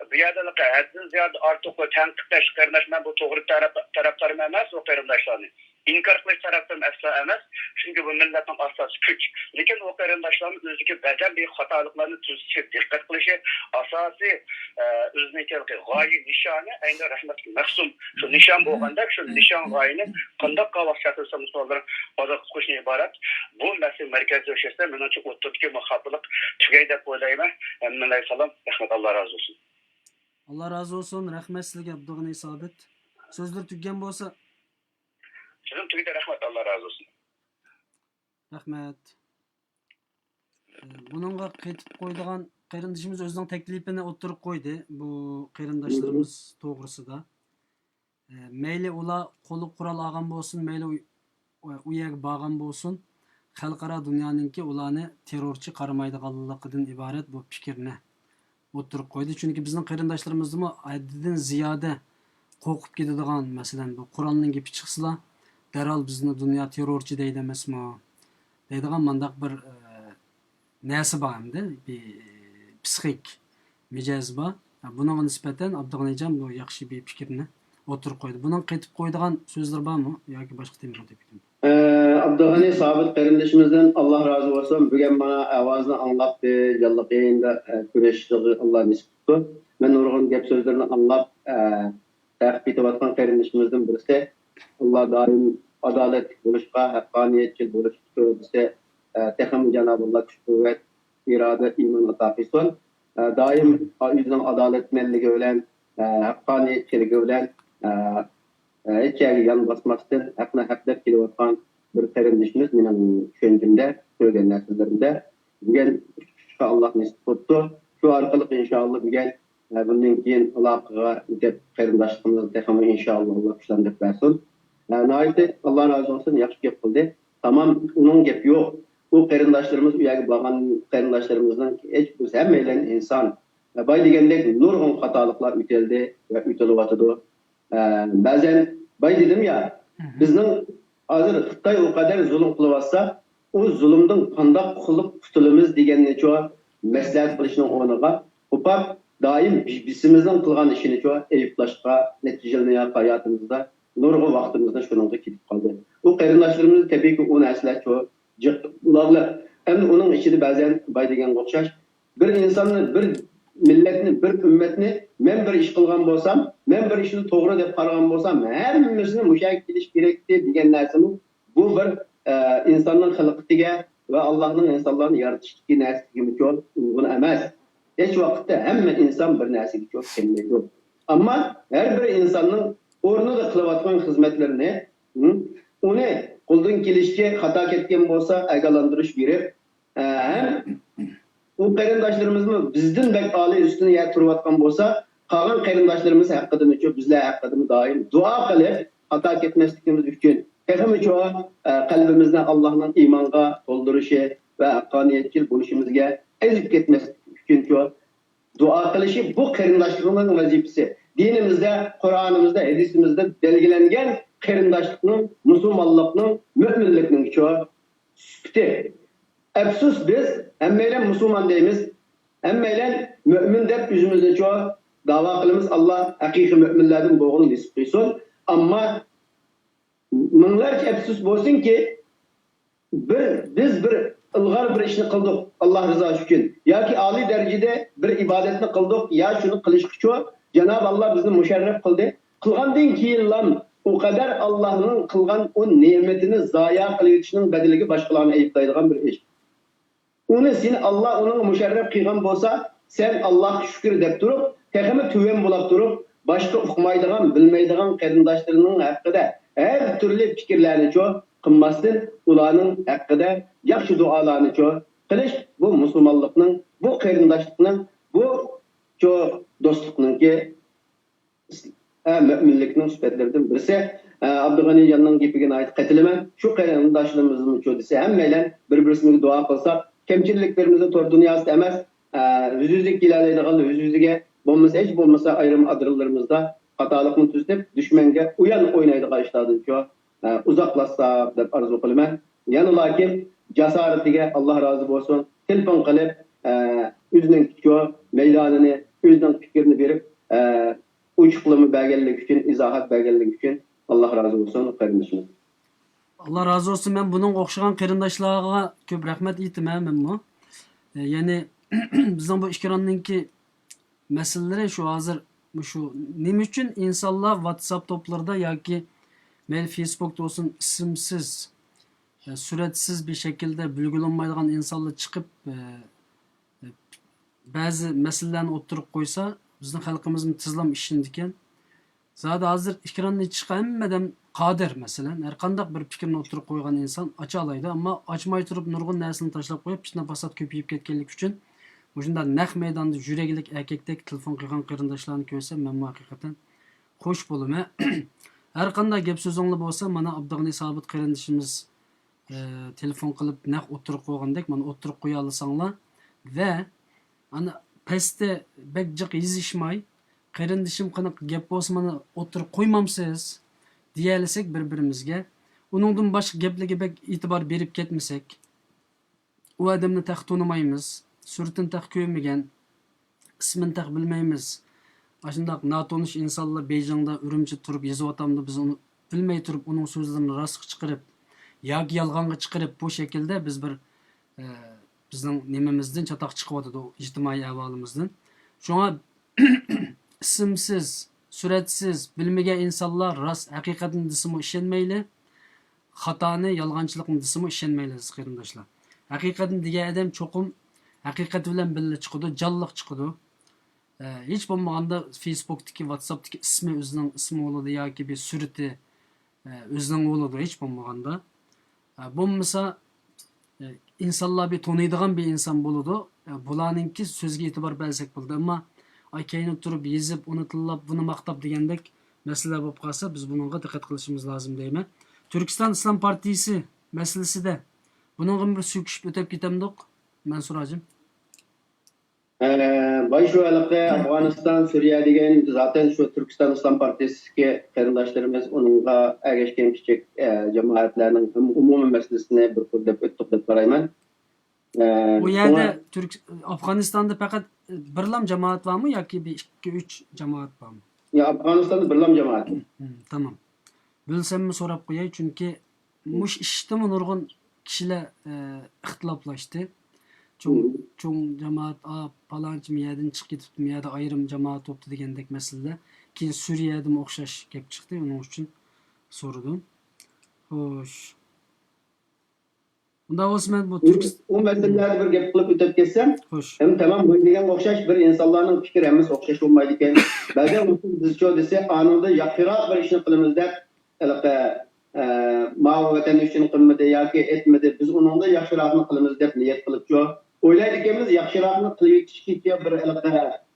بۇ يەردە ھەددىدىن زىيادە ئارتۇق بىر تەنقىدلەش قېرىنداش، مەن بۇ توغرا تەرەپ-، تەرەپدارىم ئەمەس، ئۇ قېرىنداشلارنى ئىنكار قىلىش تەرەپدىن ئەسلا ئەمەس، چۈنكى بۇ مىللەتنىڭ ئاساسىي كۈچ. لېكىن ئۇ قېرىنداشلارمۇ ئۆزىدىكى بەزەن بىر خاتالىقلارنى تۈزىتىشى، دىققەت قىلىشى، ئاساسىي، ئە، ئۆزىنىڭكى غايە نىشانى ئەينى رەھمەتلىك مەخسۇم شۇ نىشان بولغاندەك، شۇ نىشان غايىنى قانداق قىلىپ شەخسىي مۇسۇلمانلار ئازاد قىلىشتىن ئىبارەت. بۇ مەسىلە مەركەزلەشسە، مېنىڭچە ئوتتۇرىدىكى مۇخالىپلىق تۈگەي دەپ ئويلايمەن. ھەممىڭلارغا سالام، رەھمەت، ئاللا رازى بولسۇن. ئاللا رازى بولسۇن، رەھمەت سىزگە، ئابدۇغېنى سابىت. سۆزلىرى تۈگىگەن بولسا. سۆزۈم تۈگىدى، رەھمەت، ئاللا رازى بولسۇن. رەھمەت. ئە، بۇنىڭغا قېتىپ قويىدىغان قېرىندىشىمىز ئۆزىنىڭ تەكلىپىنى ئوتتۇرىغا قويدى، بۇ قېرىنداشلىرىمىز توغرىسىدا. ئە، مەيلى ئۇلار قولىغا قورال ئالغان بولسۇن، مەيلى ئۇ، ئۇ يەرگە بارغان بولسۇن، خەلقئارا دۇنيانىڭكى ئۇلارنى تېررورچى قارىمايدىغانلىقىدىن ئىبارەت بۇ پىكىرنى ئوتتۇرىغا قويدى. چۈنكى بىزنىڭ قېرىنداشلىرىمىزدىمۇ ھەددىدىن زىيادە قورقۇپ كېتىدىغان، مەسىلەن، بۇ قورالنىڭ گېپى چىقسىلا، دەرھال بىزنى دۇنيا تېررورچى دەيدۇ ئەمەسمۇ؟ دەيدىغان مانداق بىر، ئە، نەسى بار ئەمدى، بىر پسىخىك مىجەزى بار. بۇنىڭغا نىسبەتەن ئابدۇغېنىجان بۇ ياخشى بىر پىكىرنى ئوتتۇرىغا قويدى. بۇنىڭ قېتىپ قويىدىغان سۆزلىرى بارمۇ ياكى باشقا تېمىغا ئۆتۈپ كېتىمىز؟ ئابدۇغېنى سابىت قېرىندىشىمىزدىن ئاللا رازى بولسۇن. بۈگۈن مانا ئاۋازىنى ئاڭلاپ، بىر جانلىق يېيىندا، ئە، كۆرۈشۈشىگە ئاللا نېسىپ قىلسۇن. مەن نۇرغۇن گەپ سۆزلىرىنى ئاڭلاپ، ئە، تەقىپ ئېتىۋاتقان قېرىندىشىمىزدىن بىرسى. ئاللا دائىم ئادالەتلىك بولۇشقا، ھەققانىيەتچىل بولۇشقا كۆرسىتىسى، ئە، تېخىمۇ جانابى ئاللا كۈچ-قۇۋۋەت، ئىرادە، ئىمان ئاتا قىلسۇن. ئە، دائىم ئۆزىنىڭ ئادالەتمەنلىكى بىلەن، ئە، ھەققانىيەتچىلىكى بىلەن، ئە، ئە، ھېچ يەرگە يان باسماستىن، ھەقنى ھەق دەپ كېلىۋاتقان بىر قېرىندىشىمىز، مېنىڭ چۈشەنچەمدە، كۆرگەن نەرسىلىرىمدە. بۈگۈن ئىشقا ئاللا نېسىپ قىلىپتۇ. شۇ ئارقىلىق ئىنشائاللا بۈگۈن، ئە، بۇندىن كېيىن ئالاقىغا ئۆتۈپ، قېرىنداشلىقىمىزنى تېخىمۇ ئىنشائاللا ئاللا كۈچلەندۈرۈپ بەرسۇن. ئە، ناھايىتى ئاللا رازى بولسۇن، ياخشى گەپ قىلدى. تامام ئۇنىڭ گېپى يوق. ئۇ قېرىنداشلىرىمىز ئۇ يەرگە بارغان قېرىنداشلىرىمىزنىڭ ھېچ، بىز ھەممەيلەن ئىنسان. ئە، باي دېگەندەك نۇرغۇن خاتالىقلار ئۆتەلدى ۋە ئۆتۈلۈۋاتىدۇ. ئە، بەزەن باي دېدىم يا، بىزنىڭ ھازىر خىتاي ئۇ قەدەر زۇلۇم قىلىۋاتسا، ئۇ زۇلۇمدىن قانداق قۇتۇلۇپ قۇتۇلىمىز دېگەننىچۇ مەسلىھەت قىلىشنىڭ ئورنىغا، قوپاپ دائىم بىز، بىزىمىزنىڭ قىلغان ئىشىنىچۇ ئەيىبلاشقا نەتىجىلىنىۋاتقان ھاياتىمىزدا نۇرغۇن ۋاقتىمىزنى شۇنىڭغا كېتىپ قالدى. ئۇ قېرىنداشلىرىمىز تەبىئىيكى ئۇ نەرسىلەرچۇ جىق ئۇلاغلىق. ئەمدى ئۇنىڭ ئىچىدە بەزەن باي دېگەنگە ئوخشاش بىر ئىنساننى، بىر مىللەتنى، بىر ئۈممەتنى مەن بىر ئىش قىلغان بولسام، مەن بىر ئىشنى توغرا دەپ قارىغان بولسام، ھەممىسىنى مۇشۇ يەرگە كېلىش كېرەكتى دېگەن نەرسىمۇ بۇ بىر، ئە، ئىنساننىڭ خىلقىتىگە ۋە ئاللانىڭ ئىنسانلارنى يارىتىشتىكى نەرسىگىمۇ ئۇيغۇن ئەمەس. ھېچ ۋاقىتتا ھەممە ئىنسان بىر نەرسىگە كەلمەيدۇ. ئەمما ھەر بىر ئىنساننىڭ ئورنىدا قىلىۋاتقان خىزمەتلىرىنى، ھە، ئۇنى قولدىن كېلىشىچە خاتا كەتكەن بولسا ئاگاھلاندۇرۇش بېرىپ، ھەم ئۇ قېرىنداشلىرىمىزمۇ بىزدىن بەك ئالىي ئۈستۈن يەردە تۇرۇۋاتقان بولسا، قالغان قېرىنداشلىرىمىز ھەققىدىمۇ، بىزلەر ھەققىدىمۇ دائىم دۇئا قىلىپ، خاتا كەتمەسلىكىمىز ئۈچۈن، تېخىمۇ چوڭ، ئە، قەلبىمىزنى ئاللانىڭ ئىمانغا تولدۇرۇشى ۋە ھەققانىيەتچىل بولۇشىمىزگە ئېزىپ كەتمەسلىك ئۈچۈن چوڭ دۇئا قىلىشى بۇ قېرىنداشلىقنىڭ ۋەزىپىسى. دىنىمىزدە، قۇرئانىمىزدا، ھەدىسىمىزدە بەلگىلەنگەن قېرىنداشلىقنىڭ، مۇسۇلمانلىقنىڭ، مۆمىنلىكنىڭ شۇ سۈپىتى. ئەپسۇس، بىز ھەممەيلەن مۇسۇلمان دەيمىز، ھەممەيلەن مۆمىن دەپ ئۆزىمىزنى شۇ داۋا قىلىمىز. ئاللا ھەقىقىي مۆمىنلەردىن بولغىنى نېسىپ قىلسۇن. ئەمما مىڭلارچە ئەپسۇس بولسۇنكى، بىر، بىز بىر ئىلغار بىر ئىشنى قىلدۇق ئاللا رىزاسى ئۈچۈن، ياكى ئالىي دەرىجىدە بىر ئىبادەتنى قىلدۇق، يا شۇنى قىلىشقىچۇ جانابى ئاللا بىزنى مۇشەررەپ قىلدى. قىلغاندىن كېيىنلام ئۇ قەدەر ئاللانىڭ قىلغان ئۇ نېمىتىنى زايا قىلىۋېتىشنىڭ بەدىلىگە باشقىلارنى ئەيىبلەيدىغان بىر ئىش. ئۇنى سېنى ئاللا ئۇنىڭغا مۇشەررەپ قىلغان بولسا، سەن ئاللاغا شۈكۈر دەپ تۇرۇپ، تېخىمۇ تۆۋەن بولاپ تۇرۇپ، باشقا ئۇقمايدىغان، بىلمەيدىغان قېرىنداشلىرىنىڭ ھەققىدە ھەر تۈرلۈك پىكىرلەرنىچۇ قىلماستىن، ئۇلارنىڭ ھەققىدە ياخشى دۇئالارنىچۇ قىلىش، بۇ مۇسۇلمانلىقنىڭ، بۇ قېرىنداشلىقنىڭ، بۇ شۇ دوستلۇقنىڭكى، ھە، مۆمىنلىكنىڭ سۈپەتلىرىدىن بىرسى. ھە، ئابدۇغېنىجاننىڭ گېپىگە ناھايىتى قېتىلىمەن. شۇ قېرىنداشلىرىمىزمۇچۇ دېسە، ھەممەيلەن بىر-بىرسىمىزگە دۇئا قىلساق، كەمچىلىكلىرىمىزنى تور دۇنياسىدا ئەمەس، ھە، يۈز يۈزىگە كېلەلەيدىغان يۈز يۈزىگە، بولمىسا، ھېچ بولمىسا ئايرىم ئادىرىلىرىمىزدا خاتالىقنى تۈزىتىپ، دۈشمەنگە ئويۇن ئوينايدىغان ئىشلاردىنچۇ ئە، ئۇزاقلاشساق دەپ ئارزۇ قىلىمەن. يەنىلا كىم جاسارىتىگە ئاللا رازى بولسۇن، تېلېفون قىلىپ، ئە، ئۆزىنىڭ شۇ مەيدانىنى، ئۆزىنىڭ پىكرىنى بېرىپ، ئە، ئوچۇقلىما بەرگەنلىكى ئۈچۈن، ئىزاھات بەرگەنلىكى ئۈچۈن ئاللا رازى بولسۇن، قېرىندىشىمىز. ئاللا رازى بولسۇن. مەن بۇنىڭغا ئوخشىغان قېرىنداشلارغا كۆپ رەھمەت ئېيتىمەن مەنمۇ. ئە، يەنى بىزنىڭ بۇ ئېكراننىڭكى مەسىلىلىرى شۇ ھازىر مۇشۇ نېمە ئۈچۈن ئىنسانلار ۋاتساپ توپلىرىدا ياكى مەيلى فېيسبۇكتا بولسۇن ئىسىمسىز، ئە، سۈرەتسىز بىر شەكىلدە بىلگىلى بولمايدىغان ئىنسانلار چىقىپ، ئە، ئە، بەزى مەسىلىلەرنى ئوتتۇرىغا قويسا، بىزنىڭ خەلقىمىزمۇ تېزلا ئىشىنىدىكەن. زادى ھازىر ئېكراننى ئېچىشقا ھەممە ئادەم قادىر، مەسىلەن، ھەرقانداق بىر پىكىرنى ئوتتۇرىغا قويغان ئىنسان ئاچالايدۇ، ئەمما ئاچماي تۇرۇپ نۇرغۇن نەرسىنى تاشلاپ قويۇپ، پىتنە-پاسات كۆپىيىپ كەتكەنلىكى ئۈچۈن مۇشۇنداق نەق مەيداندا يۈرەكلىك ئەركەكتەك تېلېفون قىلغان قېرىنداشلارنى كۆرسەم، مەنمۇ ھەقىقەتەن خوش بولىمەن. ھەرقانداق گەپ-سۆزۈڭلار بولسا، مانا ئابدۇغېنى سابىت قېرىندىشىمىز ئە، تېلېفون قىلىپ نەق ئوتتۇرىغا قويغاندەك، مانا ئوتتۇرىغا قويالىساڭلار ۋە ئانا پەستە بەك جىق يېزىشماي، «قېرىندىشىم، قېنى گەپ بولسا مانا ئوتتۇرىغا قويمامسىز؟» دېيەلىسەك بىر-بىرىمىزگە. ئۇنىڭدىن باشقا گەپلەرگە بەك ئېتىبار بېرىپ كەتمىسەك، ئۇ ئادەمنى تېخى تونۇمايمىز، سۈرىتىنى تېخى كۆرمىگەن، ئىسمىنى تېخى بىلمەيمىز. ئاشۇنداق ناتونۇش ئىنسانلار بېيجىڭدا، ئۈرۈمچىدە تۇرۇپ يېزىۋاتامدۇ، بىز ئۇنى بىلمەي تۇرۇپ، ئۇنىڭ سۆزلىرىنى راستقا چىقىرىپ ياكى يالغانغا چىقىرىپ، بۇ شەكىلدە بىز بىر، ئە، بىزنىڭ نېمىمىزدىن چاتاق چىقىۋاتىدۇ، ئىجتىمائىي ئەھۋالىمىزدىن. شۇڭا ئىسىمسىز، سۈرەتسىز، بىلمىگەن ئىنسانلار راست ھەقىقەتنى دېسىمۇ ئىشەنمەيلى، خاتانى، يالغانچىلىقنى دېسىمۇ ئىشەنمەيلى، ئەزىز قېرىنداشلار. ھەقىقەتنى دېگەن ئادەم چوقۇم ھەقىقەت بىلەن بىللە چىقىدۇ، جانلىق چىقىدۇ. ئە، ھېچ بولمىغاندا فېيسبۇكتىكى، ۋاتساپتىكى ئىسمى، ئۆزىنىڭ ئىسمى بولىدۇ ياكى بىر سۈرىتى، ئە، ئۆزىنىڭ بولىدۇ ھېچ بولمىغاندا. ئە، بولمىسا، ئە، ئىنسانلار بىر تونۇيدىغان بىر ئىنسان بولىدۇ. ئە، بۇلارنىڭكى سۆزىگە ئېتىبار بەرسەك بولىدۇ. ئەمما، ئاي، كەينىدە تۇرۇپ يېزىپ، ئۇنى تىللاپ، بۇنى ماختاپ دېگەندەك مەسىلىلەر بولۇپ قالسا، بىز بۇنىڭغا دىققەت قىلىشىمىز لازىم دەيمەن. تۈركىستان ئىسلام پارتىيىسى مەسىلىسىدە بۇنىڭغىمۇ بىر سۈركىشىپ ئۆتۈپ كېتەمدۇق، مەنسۇر ھاجىم؟ ئە، باي، شۇ ھېلىقى ئافغانىستان، سۈرىيە دېگەن زاتەن شۇ تۈركىستان ئىسلام پارتىيىسىدىكى قېرىنداشلىرىمىز، ئۇنىڭغا ئەگەشكەن كىچىك، ئە، جامائەتلەرنىڭ ئومۇمىي مەسىلىسىنى بىر قۇر دەپ ئۆتتۇق دەپ قارايمەن. ئە، ئۇ يەردە شۇڭا تۈرك-، ئافغانىستاندا پەقەت بىرلام جامائەت بارمۇ ياكى بىر ئىككى، ئۈچ جامائەت بارمۇ؟ يا، ئافغانىستاندا بىرلام جامائەت. ھىم، تامام. بىلسەممۇ سوراپ قوياي، چۈنكى مۇشۇ ئىشتىمۇ نۇرغۇن كىشىلەر، ئە، ئىختىلاپلاشتى. چوڭ، مم. چوڭ جامائەت، ئا، پالانچى مۇ يەردىن چىقىپ كېتىپتۇ، مۇ يەردە ئايرىم جامائەت بوپتۇ دېگەندەك مەسىلىلەر. كېيىن سۈرىيەدىمۇ ئوخشاش گەپ چىقتى، ئۇنىڭ ئۈچۈن سورىدىم. خوش. ئۇنداق بولسا مەن بۇ ئۇ، تۈركىس-، ئۇ مەسىلىلەردە بىر گەپ قىلىپ ئۆتۈپ كەتسەم، خوش. ھەم تامام بۇ دېگەنگە ئوخشاش بىر ئىنسانلارنىڭ پىكرى ھەممىسى ئوخشاش بولمايدىكەن. بەزەن بىزچۇ دېسە، ئانىڭدا ياخشىراق بىر ئىشنى قىلىمىز دەپ، ھېلىقى، ئە، ماۋۇ ۋەتەن ئۈچۈن قىلمىدى ياكى ئېتمىدى، بىز ئۇنىڭدا ياخشىراقنى قىلىمىز دەپ نىيەت قىلىپچۇ ئويلايدىكەنمىز، ياخشىراقنى قىلىۋېتىشكە بىر ھېلىقى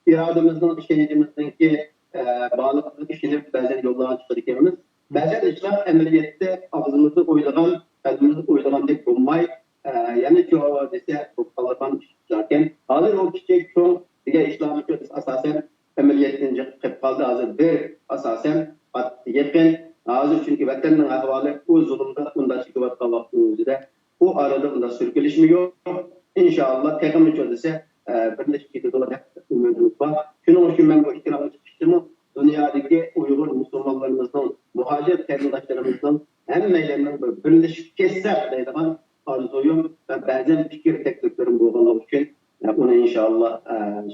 ئىرادىمىزنىڭ، ئىشەنچىمىزنىڭكى، ئە، بارلىقىغا ئىشىنىپ بەزەن يوللارغا چىقىدىكەنمىز. بەزەن ئىشلار ئەمەلىيەتتە ئاغزىمىزدا ئويلىغان، قەلبىمىزدە ئويلىغاندەك بولماي، ئە، يەنە شۇ دېسە بولۇپ قالىدىغان ئىشلاركەن. ھازىر ئۇ كىچىك، چوڭ دېگەن ئىشلارنى شۇ ئاساسەن ئەمەلىيەتتىن جىق قېلىپ قالدى. ھازىر بىر ئاساسەن يېقىن، ھازىر چۈنكى ۋەتەننىڭ ئەھۋالى ئۇ زۇلۇمدا ئۇنداق چېكىۋاتقان ۋاقىتنىڭ ئۆزىدە ئۇ ئارىدا ئۇنداق سۈركىلىشمۇ يوق. ئىنشائاللا تېخىمۇ چۆلىسە بىرلىشىپ كېتىدۇ دەپ ئۈمىدىمىز بار. شۇنىڭ ئۈچۈن مەن بۇ ئېكرانغا چىقىشتىمۇ دۇنيادىكى ئۇيغۇر مۇسۇلمانلىرىمىزنىڭ، مۇھاجىر قېرىنداشلىرىمىزنىڭ ھەممەيلەننىڭ بىر بىرلىشىپ كەتسەك دەيدىغان ئارزۇيۇم ۋە بەزەن پىكىر تەكلىپلىرىم بولغانلىقى ئۈچۈن، ئۇنى ئىنشائاللا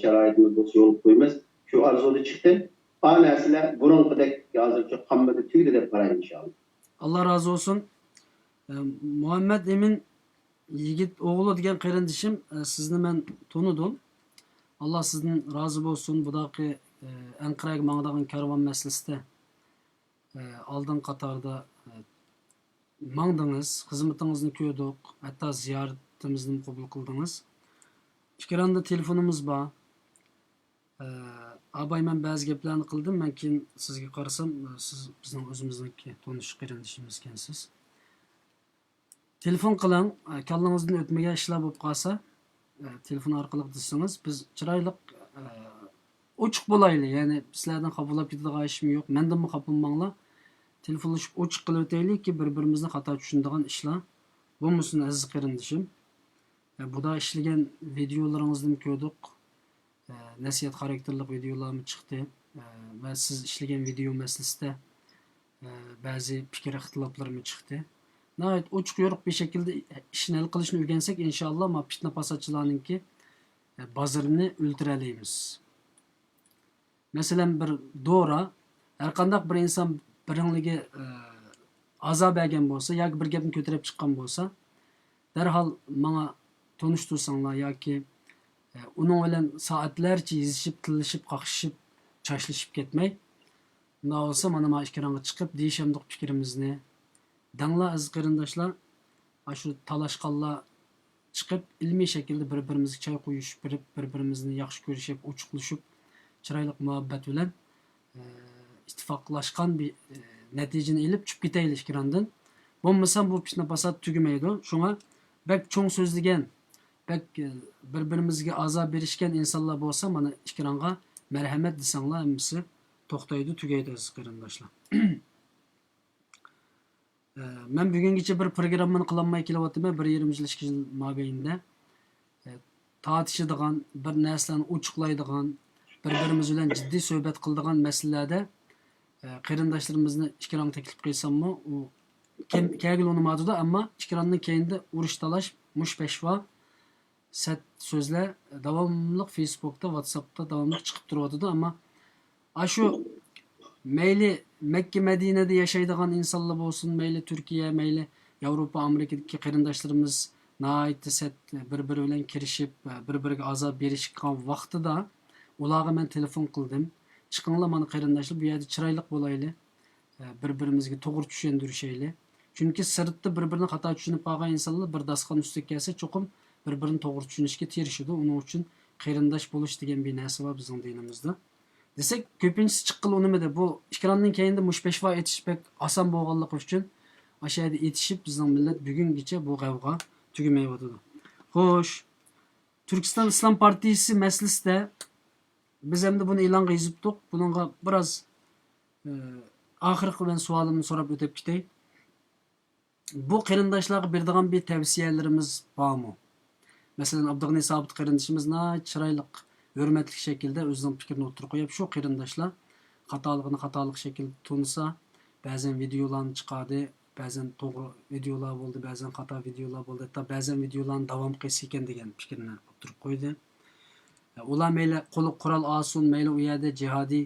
شارائىتىمىز بولسا يولغا قويىمىز. شۇ ئارزۇدا چىقتىم. ئا نەرسىلەر بۇرۇنقىدەك ھازىرچە قالمىدى، تۈگىدى دەپ قاراي ئىنشائاللا. ئاللا رازى بولسۇن. ئە، مۇھەممەد ئىمىن يىگىت ئوغلى دېگەن قېرىندىشىم، ئە، سىزنى مەن تونۇدۇم. ئاللا سىزدىن رازى بولسۇن. بۇداقى، ئە، ئەنقەرەگە ماڭىدىغان كارۋان مەسىلىسىدە، ئە، ئالدىن قاتاردا، ئە، ماڭدىڭىز، خىزمىتىڭىزنى كۆردۇق، ھەتتا زىيارىتىمىزنىمۇ قوبۇل قىلدىڭىز. ئېكراندا تېلېفونىمىز بار. ئە، ئاباي، مەن بەزى گەپلەرنى قىلدىم، مەن كېيىن سىزگە قارىسام، سىز بىزنىڭ ئۆزىمىزنىڭكى تونۇش قېرىندىشىمىزكەنسىز. تېلېفون قىلىڭ، ئە، كاللىڭىزدىن ئۆتمىگەن ئىشلار بولۇپ قالسا، ئە، تېلېفون ئارقىلىق دېسىڭىز، بىز چىرايلىق، ئە، ئوچۇق بولايلى، يەنى سىلەردىن خاپا بولۇپ كېتىدىغان ئىشمۇ يوق، مەندىنمۇ خاپا بولماڭلار. تېلېفونلىشىپ ئوچۇق قىلىۋېتەيلىكى، بىر بىرىمىزنى خاتا چۈشىنىدىغان ئىشلار بولمىسۇن، ئەزىز قېرىندىشىم. ئە، بۇدا ئىشلىگەن ۋىدېئولىرىڭىزنىمۇ كۆردۇق. ئە، نەسىھەت خاراكتېرلىق ۋىدېئولارمۇ چىقتى. ئە، ۋە سىز ئىشلىگەن ۋىدېئو مەسىلىسىدە، ئە، بەزى پىكىر ئىختىلاپلىرىمۇ چىقتى. ناھايىتى ئوچۇق يورۇق بىر شەكىلدە ئىشنى ھەل قىلىشنى ئۆگەنسەك، ئىنشائاللا، ما پىتنە پاساتچىلارنىڭكى، ئە، بازىرىنى ئۆلتۈرەلەيمىز. مەسىلەن، بىر دورا، ھەرقانداق بىر ئىنسان بىرىڭلىگە، ئە، ئازار بەرگەن بولسا ياكى بىر گەپنى كۆتۈرۈپ چىققان بولسا، دەرھال ماڭا تونۇشتۇرساڭلار ياكى، ئە، ئۇنىڭ بىلەن سائەتلەرچە يېزىشىپ، تىللىشىپ، قاقشىشىپ، چاچلىشىپ كەتمەي، ئۇنداق بولسا مانا ما ئېكرانغا چىقىپ دېيىشەمدۇق پىكرىمىزنى. دەڭلار ئەزىز قېرىنداشلار، ئاشۇ تالاشقانلار چىقىپ، ئىلمىي شەكىلدە بىر-بىرىمىزگە چاي قۇيۇشۇپ بېرىپ، بىر-بىرىمىزنى ياخشى كۆرۈشۈپ، ئوچۇقلىشىپ، چىرايلىق مۇھەببەت بىلەن، ئە، ئىتتىپاقلاشقان بىر، ئە، نەتىجىنى ئېلىپ چۈشۈپ كېتەيلى ئېكراندىن. بولمىسا بۇ پىتنە-پاسات تۈگىمەيدۇ. شۇڭا بەك چوڭ سۆزلىگەن، بەك، ئە، بىر-بىرىمىزگە ئازار بېرىشكەن ئىنسانلار بولسا مانا ئېكرانغا مەرھەمەت دېسەڭلار ھەممىسى توختايدۇ، تۈگەيدۇ ئەزىز قېرىنداشلار. ئە، مەن بۈگۈنگىچە بىر پروگراممىنى قىلالماي كېلىۋاتىمەن، بىر يېرىم يىل، ئىككى يىل مابەينىدە. ئە، تارتىشىدىغان، بىر نەرسىلەرنى ئوچۇقلايدىغان، بىر-بىرىمىز بىلەن جىددىي سۆھبەت قىلىدىغان مەسىلىلەردە، ئە، قېرىنداشلىرىمىزنى ئېكرانغا تەكلىپ قىلساممۇ، ئۇ كەم-، كەلگىلى ئۇنىمايدۇ-دە، ئەمما ئېكراننىڭ كەينىدە ئۇرۇش-تالاش، مۇش-پەشۋا، سەت سۆزلەر داۋاملىق فېيسبۇكتا، ۋاتساپتا داۋاملىق چىقىپ تۇرۇۋاتىدۇ. ئەمما ئاشۇ مەيلى مەككە مەدىنەدە ياشايدىغان ئىنسانلار بولسۇن، مەيلى تۈركىيە، مەيلى ياۋروپا، ئامېرىكىدىكى قېرىنداشلىرىمىز ناھايىتى سەت بىر-بىرى بىلەن كىرىشىپ، بىر-بىرىگە ئازار بېرىشكەن ۋاقتىدا ئۇلارغا مەن تېلېفون قىلدىم. چىقىڭلار مانا قېرىنداشلار، بۇ يەردە چىرايلىق بولايلى. بىر-بىرىمىزگە توغرا چۈشەندۈرۈشەيلى. چۈنكى سىرتتا بىر-بىرىنى خاتا چۈشىنىپ قالغان ئىنسانلار بىر داستىخان ئۈستىگە كەلسە، چوقۇم بىر-بىرىنى توغرا چۈشىنىشكە تىرىشىدۇ. ئۇنىڭ ئۈچۈن قېرىنداش بولۇش دېگەن بىر نەرسە بار بىزنىڭ دىنىمىزدا. دېسەك، كۆپىنچىسى چىققىلى ئۇنىمىدى. بۇ ئېكراننىڭ كەينىدە مۇش پەشۋا ئېتىش بەك ئاسان بولغانلىقى ئۈچۈن، ئاشۇ يەردە ئېتىشىپ، بىزنىڭ مىللەت بۈگۈنگىچە بۇ غەۋغا تۈگىمەيۋاتىدۇ. خوش، تۈركىستان ئىسلام پارتىيىسى مەسىلىسىدە بىز ئەمدى بۇنى ئېلانغا يېزىپتۇق. بۇنىڭغا بىراز، ئە، ئاخىرقى بىلەن سوئالىمنى سوراپ ئۆتۈپ كېتەي. بۇ قېرىنداشلارغا بېرىدىغان بىر تەۋسىيەلىرىمىز بارمۇ؟ مەسىلەن، ئابدۇغېنى سابىت قېرىندىشىمىز ناھايىتى چىرايلىق، ھۆرمەتلىك شەكىلدە ئۆزىنىڭ پىكرىنى ئوتتۇرىغا قويۇپ، شۇ قېرىنداشلار خاتالىقىنى خاتالىق شەكىلدە تونۇسا، بەزەن ۋىدېئولارنى چىقاردى، بەزەن توغرا ۋىدېئولار بولدى، بەزەن خاتا ۋىدېئولار بولدى، ھەتتا بەزەن ۋىدېئولارنى داۋام قىلسا ئىكەن دېگەن پىكىرنى ئوتتۇرىغا قويدى. ئۇلار مەيلى قولىغا قورال ئالسۇن، مەيلى ئۇ يەردە جىھادىي،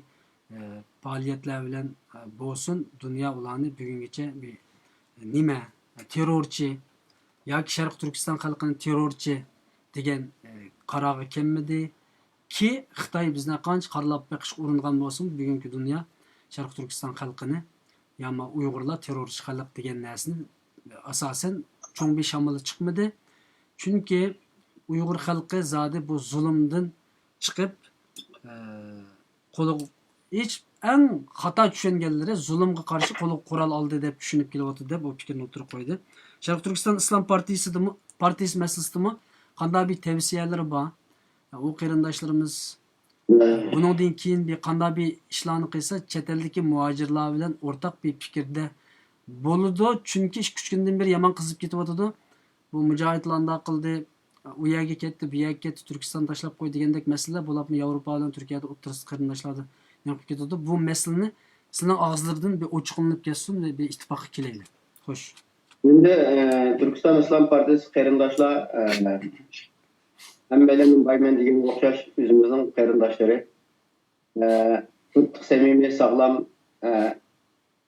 ئە، پائالىيەتلەر بىلەن، ئە، بولسۇن، دۇنيا ئۇلارنى بۈگۈنگىچە بىر نېمە، تېررورچى ياكى شەرقىي تۈركىستان خەلقىنى تېررورچى دېگەن، ئە، قارارغا كەلمىدى. كى، خىتاي بىزنى قانچە قارىلاپ بېقىشقا ئۇرۇنغان بولسىمۇ، بۈگۈنكى دۇنيا شەرقىي تۈركىستان خەلقىنى ياما ئۇيغۇرلار تېررورچى خەلق دېگەن نەرسىنى ئاساسەن چوڭ بىر شامىلى چىقمىدى. چۈنكى ئۇيغۇر خەلقى زادى بۇ زۇلۇمدىن چىقىپ، ئە، قولىغا ھېچ ئەڭ خاتا چۈشەنگەنلىرى زۇلۇمغا قارشى قولىغا قورال ئالدى دەپ چۈشىنىپ كېلىۋاتىدۇ دەپ ئۇ پىكرىنى ئوتتۇرىغا قويدى. شەرقىي تۈركىستان ئىسلام پارتىيىسىدىمۇ، پارتىيىسى مەسىلىسىدىمۇ قانداق بىر تەۋسىيەلىرى بار؟ ئۇ قېرىنداشلىرىمىز بۇنىڭدىن كېيىن بىر قانداق بىر ئىشلارنى قىلسا، چەت ئەلدىكى مۇھاجىرلار بىلەن ئورتاق بىر پىكىردە بولىدۇ. چۈنكى ئىككى-ئۈچ كۈندىن بېرى يامان قىزىپ كېتىۋاتىدۇ. بۇ مۇجاھىدلار ئانداق قىلدى، ئۇ يەرگە كەتتى، بۇ يەرگە كەتتى، تۈركىستان تاشلاپ قويدى دېگەندەك مەسىلىلەر بولۇپمۇ ياۋروپا بىلەن تۈركىيەدە ئوتتۇرىسىدا قېرىنداشلاردا نېمە قىلىپ كېتىدۇ. بۇ مەسىلىنى سىلەرنىڭ ئاغزىلىرىدىن بىر ئوچۇقلىنىپ كەتسۇن، بىر ئىتتىپاققا كېلەيلى. خوش. Şimdi e, Türkistan İslam Partisi قېرىنداشلار e, ھەممەيلەندىن بايمەن دېگەنگە ئوخشاش ئۆزىمىزنىڭ قېرىنداشلىرى. E, قاتتىق سەمىمىي، ساغلام e,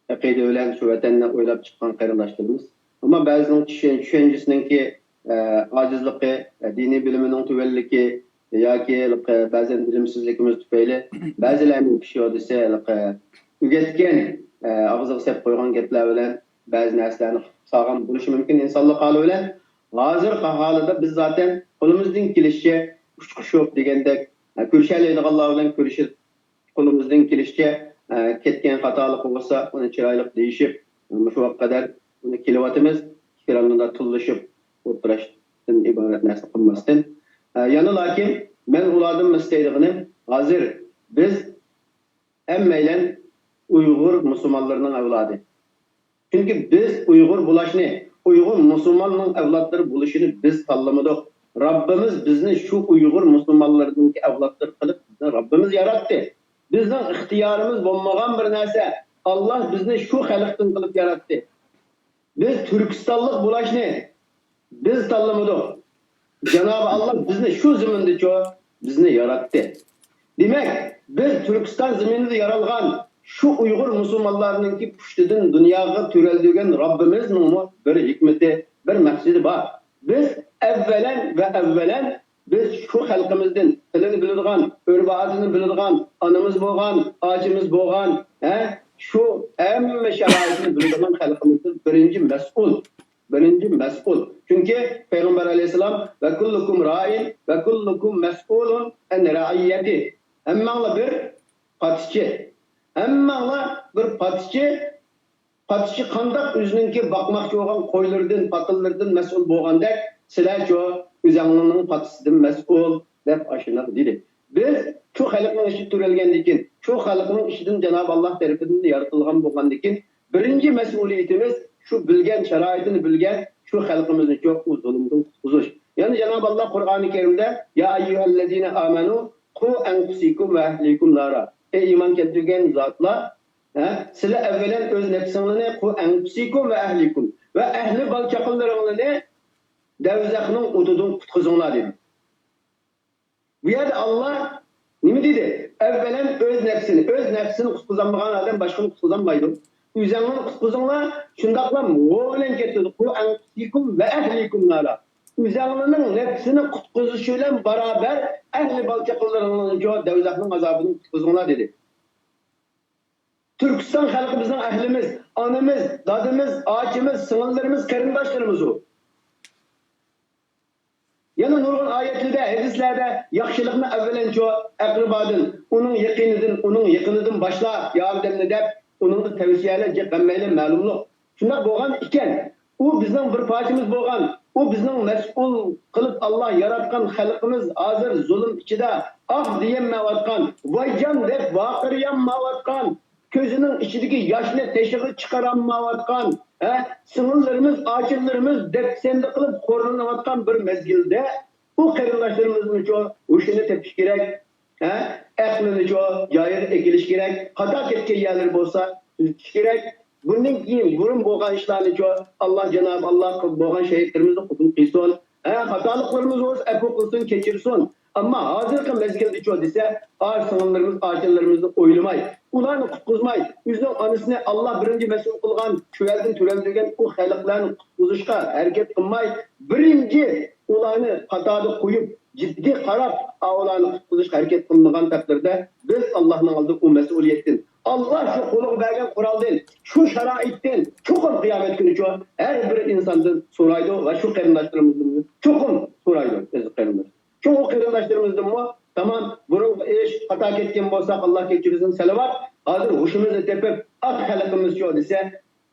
ئەقىدە بىلەن شۇ ۋەتەننى ئويلاپ چىققان قېرىنداشلىرىمىز. ئەمما بەزىنىڭ چۈشەن- چۈشەنچىسىنىڭكى ئە، ئاجىزلىقى، ئە، دىنىي بىلىمىنىڭ تۆۋەنلىكى ياكى ھېلىقى بەزەن بىلىمسىزلىكىمىز تۈپەيلى بەزىلەرنىڭ كىشى دېسە ھېلىقى ئۆگەتكەن، ئە، ئاغزىغا سەپ قويغان گەپلەر بىلەن بەزى نەرسىلەرنى قىلىپ سالغان بولۇشى مۇمكىن. ئىنسانلىق ھالى بىلەن ھازىرقى ھالىدا بىز زاتەن قولىمىزدىن كېلىشىچە ئۇچقۇچ يوق دېگەندەك، ئە، كۆرۈشەلەيدىغانلار بىلەن كۆرۈشۈپ، قولىمىزدىن كېلىشىچە، ئە، كەتكەن خاتالىقى بولسا، ئۇنى چىرايلىق دېيىشىپ، مۇشۇ ۋاقىتقا قەدەر ئۇنى كېلىۋاتىمىز. ئىككى تەرەپنىڭ تىللىشىپ ئولتۇرۇشتىن ئىبارەت نەرسە قىلماستىن. ئە، يەنە لېكىن مەن ئۇلاردىن ئىستەيدىغىنىم، ھازىر بىز ھەممەيلەن ئۇيغۇر مۇسۇلمانلىرىنىڭ ئەۋلادى. چۈنكى بىز ئۇيغۇر بولۇشنى، ئۇيغۇر مۇسۇلماننىڭ ئەۋلادلىرى بولۇشىنى بىز تاللىمىدۇق. رەببىمىز بىزنى شۇ ئۇيغۇر مۇسۇلمانلىرىنىڭكى ئەۋلادلىرى قىلىپ، بىزنى رەببىمىز ياراتتى. بىزنىڭ ئىختىيارىمىز بولمىغان بىر نەرسە. ئاللا بىزنى شۇ خەلقتىن قىلىپ ياراتتى. بىز تۈركىستانلىق بولۇشنى بىز تاللىمىدۇق. جانابى ئاللا بىزنى شۇ زېمىندىچۇ بىزنى ياراتتى. دېمەك، بىز تۈركىستان زېمىنىدا يارالغان شۇ ئۇيغۇر مۇسۇلمانلارنىڭكى پۇشتىدىن دۇنياغا تۆرەلدۈرگەن رەببىمىزنىڭمۇ بىر ھېكمىتى، بىر مەقسىتى بار. بىز ئەۋۋەلەن ۋە ئەۋۋەلەن بىز شۇ خەلقىمىزدىن، تىلىنى بىلىدىغان، ئۆرپ-ئادىتىنى بىلىدىغان، ئانىمىز بولغان، ئاچىمىز بولغان، ھە، شۇ ھەممە شارائىتنى بىلىدىغان خەلقىمىزدىن بىرىنچى مەسئۇل. بىرىنچى مەسئۇل. چۈنكى پەيغەمبەر ئەلەيھىسسالام، «ۋە كۇللۇكۇم رائىن ۋە كۇللۇكۇم مەسئۇلۇن ئەن رەئىييەتى.» ھەممەڭلار بىر پاتىچى. ھەممەڭلار بىر پاتىچى. پاتىچى قانداق ئۆزىنىڭكى باقماقچى بولغان قويلىرىدىن، پاتىلىرىدىن مەسئۇل بولغاندەك، سىلەرچۇ ئۆزەڭلارنىڭ پاتىسىدىن مەسئۇل، دەپ ئاشۇنداق دېدى. بىز شۇ خەلقنىڭ ئىچىدە تۆرەلگەندىكىن، شۇ خەلقنىڭ ئىچىدىن جانابى ئاللا تەرىپىدىن يارىتىلغان بولغاندىكىن، بىرىنچى مەسئۇلىيىتىمىز شۇ بىلگەن، شارائىتىنى بىلگەن شۇ خەلقىمىزنىچۇ ئۇ زۇلۇمدىن قۇتقۇزۇش. يەنە جانابى ئاللا قۇرئانى كەرىمدە، يا ئەييۇھەللەزىنە ئامەنۇ قۇ ئەنفۇسىكۇم ۋە ئەھلىكۇم نارا. ئەي ئىمان كەلتۈرگەن زاتلار، ھە، سىلەر ئەۋۋەلەن ئۆز نەپسىڭلارنى، قۇ ئەنفۇسىكۇم ۋە ئەھلىكۇم، ۋە ئەھلى بالا-چاقىلىرىڭلارنى دەۋزەخنىڭ ئوتىدىن قۇتقۇزۇڭلار دېدى. بۇ يەردە ئاللا نېمە دېدى؟ ئەۋۋەلەن ئۆز نەپسىنى، ئۆز نەپسىنى قۇتقۇزالمىغان ئادەم باشقىنى قۇتقۇزالمايدۇ. ئۆزەڭلارنى قۇتقۇزۇڭلار، شۇنداقلا ۋو بىلەن كەتتى. قۇ ئەنفۇسىكۇم ۋە ئەھلىكۇم نارا. ئۆزەڭلارنىڭ نەپسىنى قۇتقۇزۇشى بىلەن بارابەر ئەھلى بالا-چاقىلىرىڭلارنىچۇ دەۋزەخنىڭ ئازابىدىن قۇتقۇزۇڭلار دېدى. تۈركىستان خەلقى بىزنىڭ ئەھلىمىز، ئانىمىز، دادىمىز، ئاچىمىز، سىڭىللىرىمىز، قېرىنداشلىرىمىزۇ. يەنە نۇرغۇن ئايەتلەردە، ھەدىسلەردە ياخشىلىقنى ئەۋۋەلەنچۇ ئەقرىبادىن، ئۇنىڭ يېقىنىدىن، ئۇنىڭ يېقىنىدىن باشلا، ياردەمنى دەپ، ئۇنىڭغا تەۋسىيەلەر جىق ھەممەيلەن مەلۇملۇق. شۇنداق بولغان ئىكەن، ئۇ بىزنىڭ بىر پارچىمىز بولغان، ئۇ بىزنىڭ مەسئۇل قىلىپ ئاللا ياراتقان خەلقىمىز ھازىر زۇلۇم ئىچىدە ئاھ دېيەلمەيۋاتقان، ۋايجان دەپ ۋارقىرىيالمايۋاتقان، كۆزىنىڭ ئىچىدىكى ياشنى تېشىغا چىقارالمايۋاتقان، ھە، سىڭىللىرىمىز، ئاچىلىرىمىز دەپسەندە قىلىپ خورلىنىۋاتقان بىر مەزگىلدە، بۇ قېرىنداشلىرىمىزنىڭچۇ ھوشىنى تېپىش كېرەك، ھە، ئەقلىنىچۇ جايىغا ئەكېلىش كېرەك، خاتا كەتكەن يەرلىرى بولسا تۈزىتىش كېرەك. بۇندىن كېيىن بۇرۇن بولغان ئىشلارنىچۇ ئاللا جانابى ئاللا بولغان شېھىتلىرىمىزنى قوبۇل قىلسۇن. ھە، خاتالىقلىرىمىز بولسا ئەپۇ قىلسۇن، كەچۈرسۇن. ئەمما ھازىرقى مەزگىلدىچۇ دېسە، ئاچا سىڭىللىرىمىز، ئاچىلىرىمىزنى ئويلىماي، ئۇلارنى قۇتقۇزماي، ئۆزىنىڭ ئانىسىنى ئاللا بىرىنچى مەسئۇل قىلغان، شۇ يەردىن تۆرەلدۈرگەن ئۇ خەلقلەرنى قۇتقۇزۇشقا ھەرىكەت قىلماي، بىرىنچى ئۇلارنى قاتاردا قويۇپ، جىددىي قاراپ، ئۇلارنى قۇتقۇزۇشقا ھەرىكەت قىلمىغان تەقدىردە، بىز ئاللانىڭ ئالدىدا ئۇ مەسئۇلىيەتتىن، ئاللا شۇ قولىغا بەرگەن قورالدىن، شۇ شارائىتتىن چوقۇم قىيامەت كۈنىچۇ ھەر بىر ئىنساندىن سورايدۇ ۋە شۇ قېرىنداشلىرىمىزدىن چوقۇم سورايدۇ، ئەزىز قېرىنداش. شۇ ئۇ قېرىنداشلىرىمىزدىنمۇ تامام بۇرۇنقى ئىش، خاتا كەتكەن بولساق، ئاللا كەچۈرسۇن، سەلىۋات. ھازىر ھوشىمىزنى تېپىپ، ئاھ خەلقىمىزچۇ دېسە،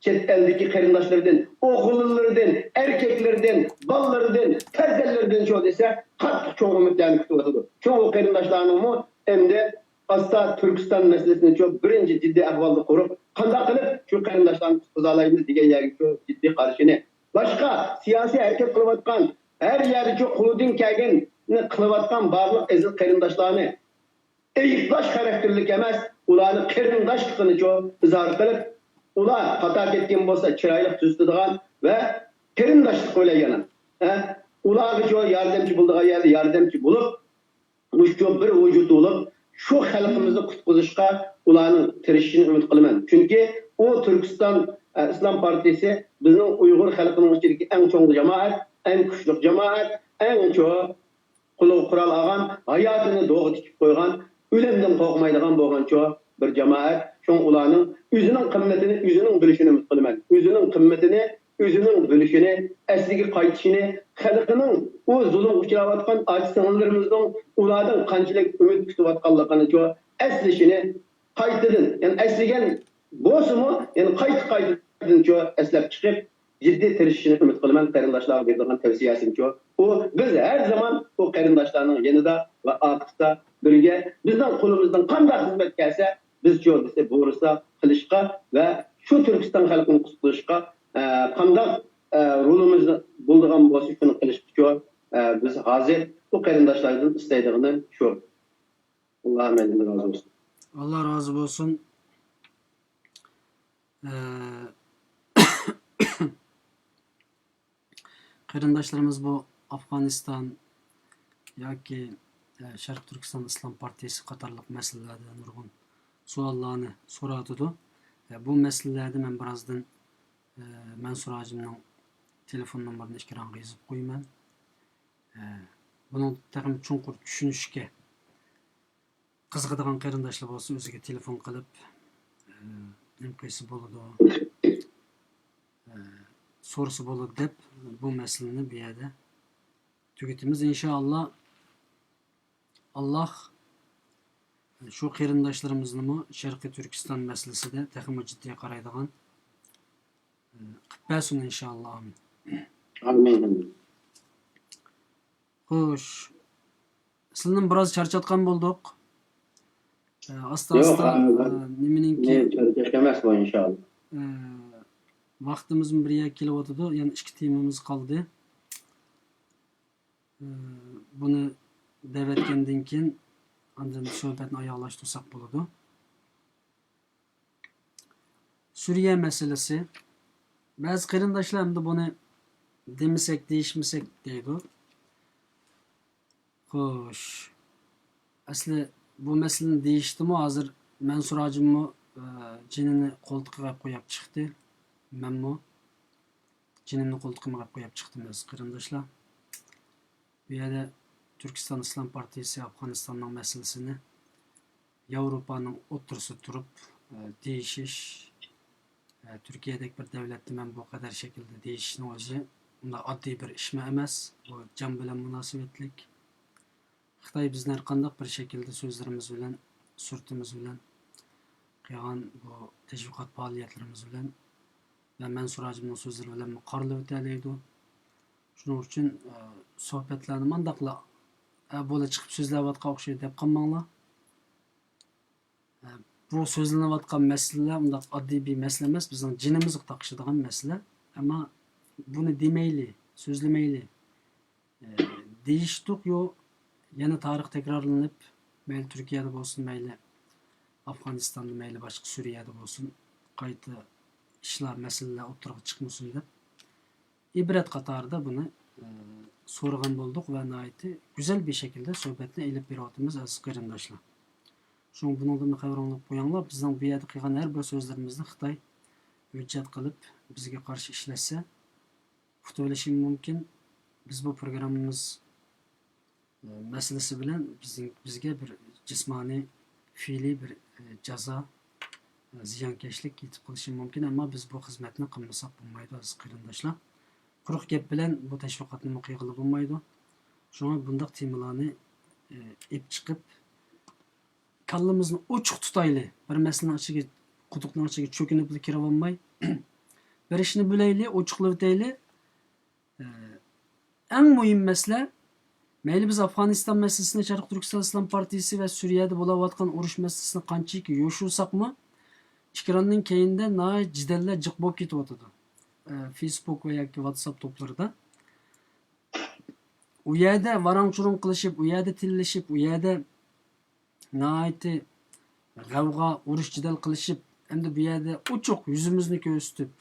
چەت ئەلدىكى قېرىنداشلىرىدىن، ئوغۇللىرىدىن، ئەركەكلىرىدىن، بالىلىرىدىن، پەرزەنتلىرىدىنچۇ دېسە، قاتتىق چوڭ ئۈمىدلەرنى كۈتۈۋاتىدۇ. شۇ ئۇ قېرىنداشلارنىڭمۇ ئەمدى ئاستا تۈركىستان مەسىلىسىنى شۇ بىرىنچى جىددىي ئەھۋالدا قۇرۇپ، قانداق قىلىپ شۇ قېرىنداشلارنى قۇتقۇزالايمىز دېگەن يەرگە شۇ جىددىي قارىشىنى، باشقا سىياسىي ھەرىكەت قىلىۋاتقان، ھەر يەردە شۇ قولىدىن كەلگەننى قىلىۋاتقان بارلىق ئەزىز قېرىنداشلارنى ئەيىبلەش خاراكتېرلىك ئەمەس، ئۇلارنى قېرىنداشلىقىنى شۇ ئىزھار قىلىپ، ئۇلار خاتا كەتكەن بولسا چىرايلىق تۈزىتىدىغان ۋە قېرىنداشلىق بىلەن يەنە، ھە، ئۇلارغا شۇ ياردەمچى بولىدىغان يەردە ياردەمچى بولۇپ، مۇشۇ بىر ۋۇجۇد بولۇپ، شۇ خەلقىمىزنى قۇتقۇزۇشقا ئۇلارنىڭ تىرىشىشىنى ئۈمىد قىلىمەن. چۈنكى ئۇ تۈركىستان، ئە، ئىسلام پارتىيىسى بىزنىڭ ئۇيغۇر خەلقىنىڭ ئىچىدىكى ئەڭ چوڭ جامائەت، ئەڭ كۈچلۈك جامائەت، ئەڭ چوڭ قولىغا قورال ئالغان، ھاياتىنى دوغا تىكىپ قويغان، ئۆلۈمدىن قورقمايدىغان بولغان چوڭ بىر جامائەت. شۇڭا ئۇلارنىڭ ئۆزىنىڭ قىممىتىنى ئۆزىنىڭ بىلىشىنى ئۈمىد قىلىمەن. ئۆزىنىڭ قىممىتىنى ئۆزىنىڭ بىلىشىنى، ئەسلىگە قايتىشىنى، خەلقىنىڭ ئۇ زۇلۇمغا ئۇچراۋاتقان ئاچا سىڭىللىرىمىزنىڭ ئۇلاردىن قانچىلىك ئۈمىد كۈتۈۋاتقانلىقىنىچۇ ئەسلىشىنى قايتىدىن، يەنى ئەسلىگەن بولسىمۇ، يەنى قايتا قايتىدىنچۇ ئەسلەپ چىقىپ، جىددىي تىرىشىشىنى ئۈمىد قىلىمەن. قېرىنداشلارغا بېرىدىغان تەۋسىيەسىمچۇ، ئۇ بىز ھەر زامان ئۇ قېرىنداشلارنىڭ يېنىدا ۋە ئارقىسىدا بىرگە، بىزنىڭ قولىمىزدىن قانداق خىزمەت كەلسە، بىزچۇ دېسە بۇيرۇسا قىلىشقا ۋە شۇ تۈركىستان خەلقىنى قۇتقۇزۇشقا، ئە، قانداق، ئە، رولىمىز بولىدىغان بولسا شۇنى قىلىشقىچۇ، ئە، بىز ھازىر بۇ قېرىنداشلاردىن ئىستەيدىغىنى شۇ. ئاللا ھەممىدىن رازى بولسۇن. ئاللا رازى بولسۇن. ئە، قېرىنداشلىرىمىز بۇ ئافغانىستان ياكى، ئە، شەرقىي تۈركىستان ئىسلام پارتىيىسى قاتارلىق مەسىلىلەردە نۇرغۇن سوئاللارنى سوراۋاتىدۇ. ئە، بۇ مەسىلىلەردە مەن بىرازدىن، ئە، مەنسۇر ھاجىمنىڭ تېلېفون نومۇرىنى ئېكرانغا يېزىپ قويىمەن. ئە، بۇنىڭ تېخىمۇ چوڭقۇر چۈشىنىشكە قىزىقىدىغان قېرىنداشلار بولسا ئۆزىگە تېلېفون قىلىپ، ئە، نېمە قىلسا بولىدۇ، ئە، سورىسا بولىدۇ دەپ بۇ مەسىلىنى بۇ يەردە تۈگىتىمىز ئىنشائاللا. ئاللا شۇ قېرىنداشلىرىمىزنىمۇ شەرقىي تۈركىستان مەسىلىسىدە تېخىمۇ جىددىي قارايدىغان، ئە، قىلىپ بەرسۇن ئىنشائاللا. ئامىن. ئامىن. خوش. سىلىنى بىراز چارچاتقان بولدۇق. ئە، ئاستا يوق، ئاستا، ئە، ئە، نېمىنىڭكى، نە، چارچاش ئەمەس بۇ، ئىنشائاللا. ئە، ۋاقتىمىزمۇ بىر يەرگە كېلىۋاتىدۇ. يەنە ئىككى تېمىمىز قالدى. ئە، بۇنى دەۋەتكەندىن كېيىن ئاندىن سۆھبەتنى ئاياغلاشتۇرساق بولىدۇ. سۈرىيە مەسىلىسى. بەزى قېرىنداشلار ئەمدى بۇنى دېمىسەك، دېيىشمىسەك دەيدۇ. خوش. ئەسلى بۇ مەسىلىنى دېيىشتىمۇ ھازىر مەنسۇر ھاجىممۇ، ئە، جېنىنى قولتۇقىغا قويۇپ چىقتى. مەنمۇ جېنىمنى قولتۇقۇمغا قويۇپ چىقتىم، ئەزىز قېرىنداشلار. بۇ يەردە تۈركىستان ئىسلام پارتىيىسى ئافغانىستاننىڭ مەسىلىسىنى ياۋروپانىڭ ئوتتۇرىسىدا تۇرۇپ، ئە، دېيىشىش، ئە، تۈركىيەدەك بىر دۆلەتتە مەن بۇ قەدەر شەكىلدە دېيىشىشنىڭ ئۆزى ئۇنداق ئاددىي بىر ئىشمۇ ئەمەس. بۇ جان بىلەن مۇناسىۋەتلىك. خىتاي بىزنى ھەر قانداق بىر شەكىلدە سۆزلىرىمىز بىلەن، سۈرىتىمىز بىلەن، قىلغان بۇ تەشۋىقات پائالىيەتلىرىمىز بىلەن ۋە مەنسۇر ھاجىمنىڭ سۆزلىرى بىلەنمۇ قارىلىۋېتەلەيدۇ. شۇنىڭ ئۈچۈن، ئە، سۆھبەتلەرنى مانداقلا، ئە، بۇلا چىقىپ سۆزلەۋاتقان ئوخشايدۇ دەپ قالماڭلار. ئە، بۇ سۆزلىنىۋاتقان مەسىلىلەر ئۇنداق ئاددىي بىر مەسىلە ئەمەس، بىزنىڭ جېنىمىزغا تاقىشىدىغان مەسىلە. ئەمما بۇنى دېمەيلى، سۆزلىمەيلى. ئە، دېيىشتۇق، يو، يەنە تارىخ تەكرارلىنىپ، مەيلى تۈركىيەدە بولسۇن، مەيلى ئافغانىستاندا، مەيلى باشقا سۈرىيەدە بولسۇن، قايتا ئىشلار، مەسىلىلەر ئوتتۇرىغا چىقمىسۇن دەپ، ئىبرەت قاتارىدا بۇنى، ئە، سورىغان بولدۇق ۋە ناھايىتى گۈزەل بىر شەكىلدە سۆھبەتنى ئېلىپ بېرىۋاتىمىز، ئەزىز قېرىنداشلار. شۇڭا بۇنىڭدىن خەۋىرىڭلار قويۇڭلار، بىزنىڭ بۇ يەردە قىلغان ھەر بىر سۆزلىرىمىزنى خىتاي ھۆججەت قىلىپ، بىزگە قارشى ئىشلەتسە، ئۇتۇۋېلىشى مۇمكىن. بىز بۇ پروگراممىمىز، ئە، مەسىلىسى بىلەن بىزنىڭ، بىزگە بىر جىسمانىي، فېئىلىي بىر، ئە، جازا، ئە، زىيانكەشلىك يېتىپ قېلىشى مۇمكىن، ئەمما بىز بۇ خىزمەتنى قىلمىساق بولمايدۇ، ئەزىز قېرىنداشلار. قۇرۇق گەپ بىلەن بۇ تەشۋىقاتنىمۇ قىلغىلى بولمايدۇ. شۇڭا بۇنداق تېمىلارنى، ئە، ئېلىپ چىقىپ، كاللىمىزنى ئوچۇق تۇتايلى. بىر مەسىلىنىڭ ئىچىگە، قۇدۇقنىڭ ئىچىگە چۆكۈنۈپلا كىرىۋالماي، بىر ئىشنى بىلەيلى، ئوچۇقلىۋېتەيلى. ئە، ئەڭ مۇھىم مەسىلە، مەيلى بىز ئافغانىستان مەسىلىسىنى، شەرقىي تۈركىستان ئىسلام پارتىيىسى ۋە سۈرىيەدە بولاۋاتقان ئۇرۇش مەسىلىسىنى قانچىكى يوشۇرساقمۇ، ئېكراننىڭ كەينىدە ناھايىتى جېدەللەر جىق بولۇپ كېتىۋاتىدۇ. ئە، فېيسبۇك ۋە ياكى ۋاتساپ توپلىرىدا. ئۇ يەردە ۋاراڭ-چۇرۇڭ قىلىشىپ، ئۇ يەردە تىللىشىپ، ئۇ يەردە ناھايىتى غەۋغا، ئۇرۇش-جېدەل قىلىشىپ، ئەمدى بۇ يەردە ئوچۇق يۈزىمىزنى كۆرسىتىپ،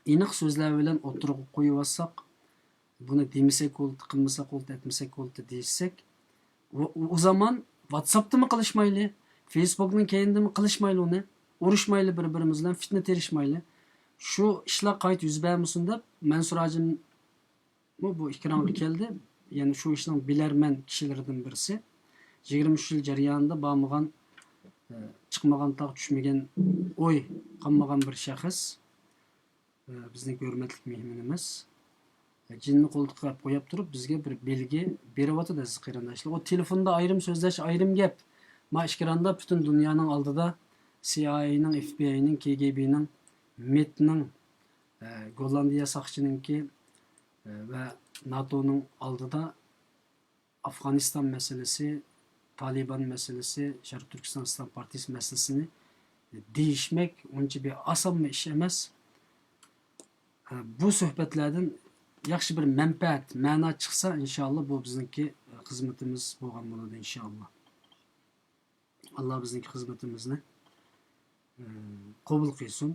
ئېنىق سۆزلەر بىلەن ئوتتۇرىغا قويۇۋاتساق، بۇنى دېمىسەك بولدى، قىلمىساق بولدى، ئەتمىسەك بولدى دېسەك، ئۇ، ئۇ زامان ۋاتساپتىمۇ قىلىشمايلى، فېيسبۇكنىڭ كەينىدىمۇ قىلىشمايلى ئۇنى، ئۇرۇشمايلى بىر-بىرىمىز بىلەن، فىتنە تېرىشمايلى. شۇ ئىشلار قايتا يۈز بەرمىسۇن دەپ، مەنسۇر ھاجىممۇ بۇ ئېكرانغا كەلدى. يەنى شۇ ئىشنىڭ بىلەرمەن كىشىلىرىدىن بىرسى. يىگىرمە ئۈچ يىل جەريانىدا بارمىغان، ئە، چىقمىغان تاغ، چۈشمىگەن ئوي قالمىغان بىر شەخس. ئە، بىزنىڭ ھۆرمەتلىك مېھمىنىمىز. ئە، جىننى قولتۇققا قويۇپ تۇرۇپ، بىزگە بىر بەلگە بېرىۋاتىدۇ، ئەزىز قېرىنداشلار. ئۇ تېلېفوندا ئايرىم سۆزلەش، ئايرىم گەپ. ما ئىكراندا پۈتۈن دۇنيانىڭ ئالدىدا سى ئاي ئېينىڭ، ئېف بى ئاينىڭ، كې گې بىنىڭ، مىتنىڭ، ئە، گوللاندىيە ساقچىنىڭكى، ئە، ۋە ناتونىڭ ئالدىدا ئافغانىستان مەسىلىسى، تالىبان مەسىلىسى، شەرقىي تۈركىستان ئىسلام پارتىيىسى مەسىلىسىنى دېيىشمەك ئۇنچە بىر ئاسانمۇ ئىش ئەمەس. بۇ سۆھبەتلەردىن ياخشى بىر مەنپەئەت، مەنا چىقسا، ئىنشائاللا، بۇ بىزنىڭكى خىزمىتىمىز بولغان بولىدۇ، ئىنشائاللا. ئاللا بىزنىڭكى خىزمىتىمىزنى، ئە، قوبۇل قىلسۇن.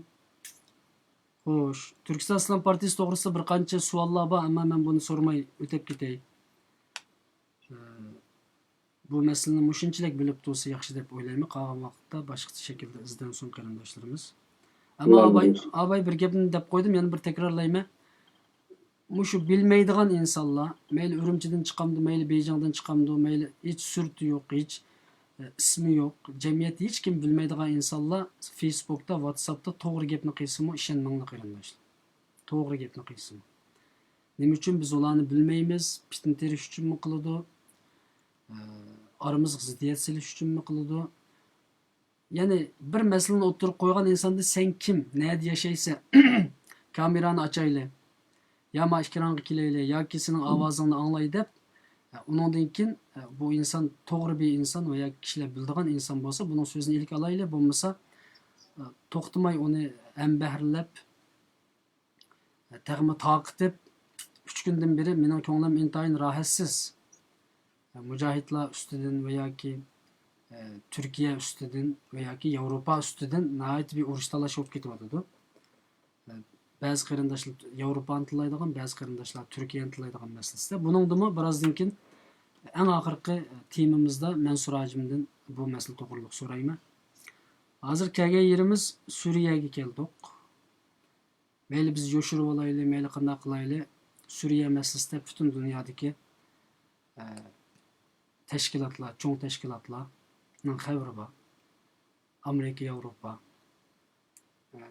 خوش، تۈركىستان ئىسلام پارتىيىسى توغرىسىدا بىر قانچە سوئاللار بار، ئەمما مەن بۇنى سورىماي ئۆتۈپ كېتەي. ئە، بۇ مەسىلىنى مۇشۇنچىلىك بىلىپ تۇرسا ياخشى دەپ ئويلايمەن. قالغان ۋاقىتتا باشقىچە شەكىلدە ئىزدەنسۇن قېرىنداشلىرىمىز. ئەمما ئاباي، ئاباي بىر گەپنى دەپ قويدۇم، يەنە بىر تەكرارلايمەن. مۇشۇ بىلمەيدىغان ئىنسانلار، مەيلى ئۈرۈمچىدىن چىقامدۇ، مەيلى بېيجىڭدىن چىقامدۇ، مەيلى ھېچ سۈرىتى يوق، ھېچ، ئە، ئىسمى يوق، جەمئىيەتتە ھېچكىم بىلمەيدىغان ئىنسانلار فېيسبۇكتا، ۋاتساپتا توغرا گەپنى قىلسىمۇ ئىشەنمەڭلار قېرىنداشلار. توغرا گەپنى قىلسىمۇ. نېمە ئۈچۈن بىز ئۇلارنى بىلمەيمىز؟ پىتنە تېرىش ئۈچۈنمۇ قىلىدۇ؟ ئە، ئارىمىزغا زىددىيەت سېلىش ئۈچۈنمۇ قىلىدۇ؟ يەنى بىر مەسىلىنى ئوتتۇرىغا قويغان ئىنساندا سەن كىم، نەدە ياشايسەن، كامېرانى ئاچايلى، يا ما ئېكرانغا كېلەيلى، ياكى سېنىڭ ئاۋازىڭنى ئاڭلاي دەپ، ئۇنىڭدىن كېيىن بۇ ئىنسان توغرا بىر ئىنسان ۋە ياكى كىشىلەر بىلىدىغان ئىنسان بولسا، بۇنىڭ سۆزىنى ئىلىك ئالايلى، بولمىسا توختىماي ئۇنى ھەمبەھىرلەپ، تېخىمۇ تارقىتىپ، ئۈچ كۈندىن بېرى مېنىڭ كۆڭلۈم ئىنتايىن راھەتسىز. مۇجاھىدلار ئۈستىدىن ۋە ياكى، ئە، تۈركىيە ئۈستىدىن ۋە ياكى ياۋروپا ئۈستىدىن ناھايىتى بىر ئۇرۇش تالاش بولۇپ كېتىۋاتىدۇ. ئە، بەزى قېرىنداشلار ياۋروپانى تىللايدىغان، بەزى قېرىنداشلار تۈركىيەنى تىللايدىغان مەسىلىسىدە. بۇنىڭدىمۇ بىرازدىن كېيىن ئەڭ ئاخىرقى تېمىمىزدا مەنسۇر ھاجىمدىن بۇ مەسىلە توغرۇلۇق سورايمەن. ھازىر كەلگەن يېرىمىز سۈرىيەگە كەلدۇق. مەيلى بىز يوشۇرۇۋالايلى، مەيلى قانداق قىلايلى، سۈرىيە مەسىلىسىدە پۈتۈن دۇنيادىكى، ئە، تەشكىلاتلار، چوڭ تەشكىلاتلارنىڭ خەۋىرى بار. ئامېرىكا، ياۋروپا، ئە،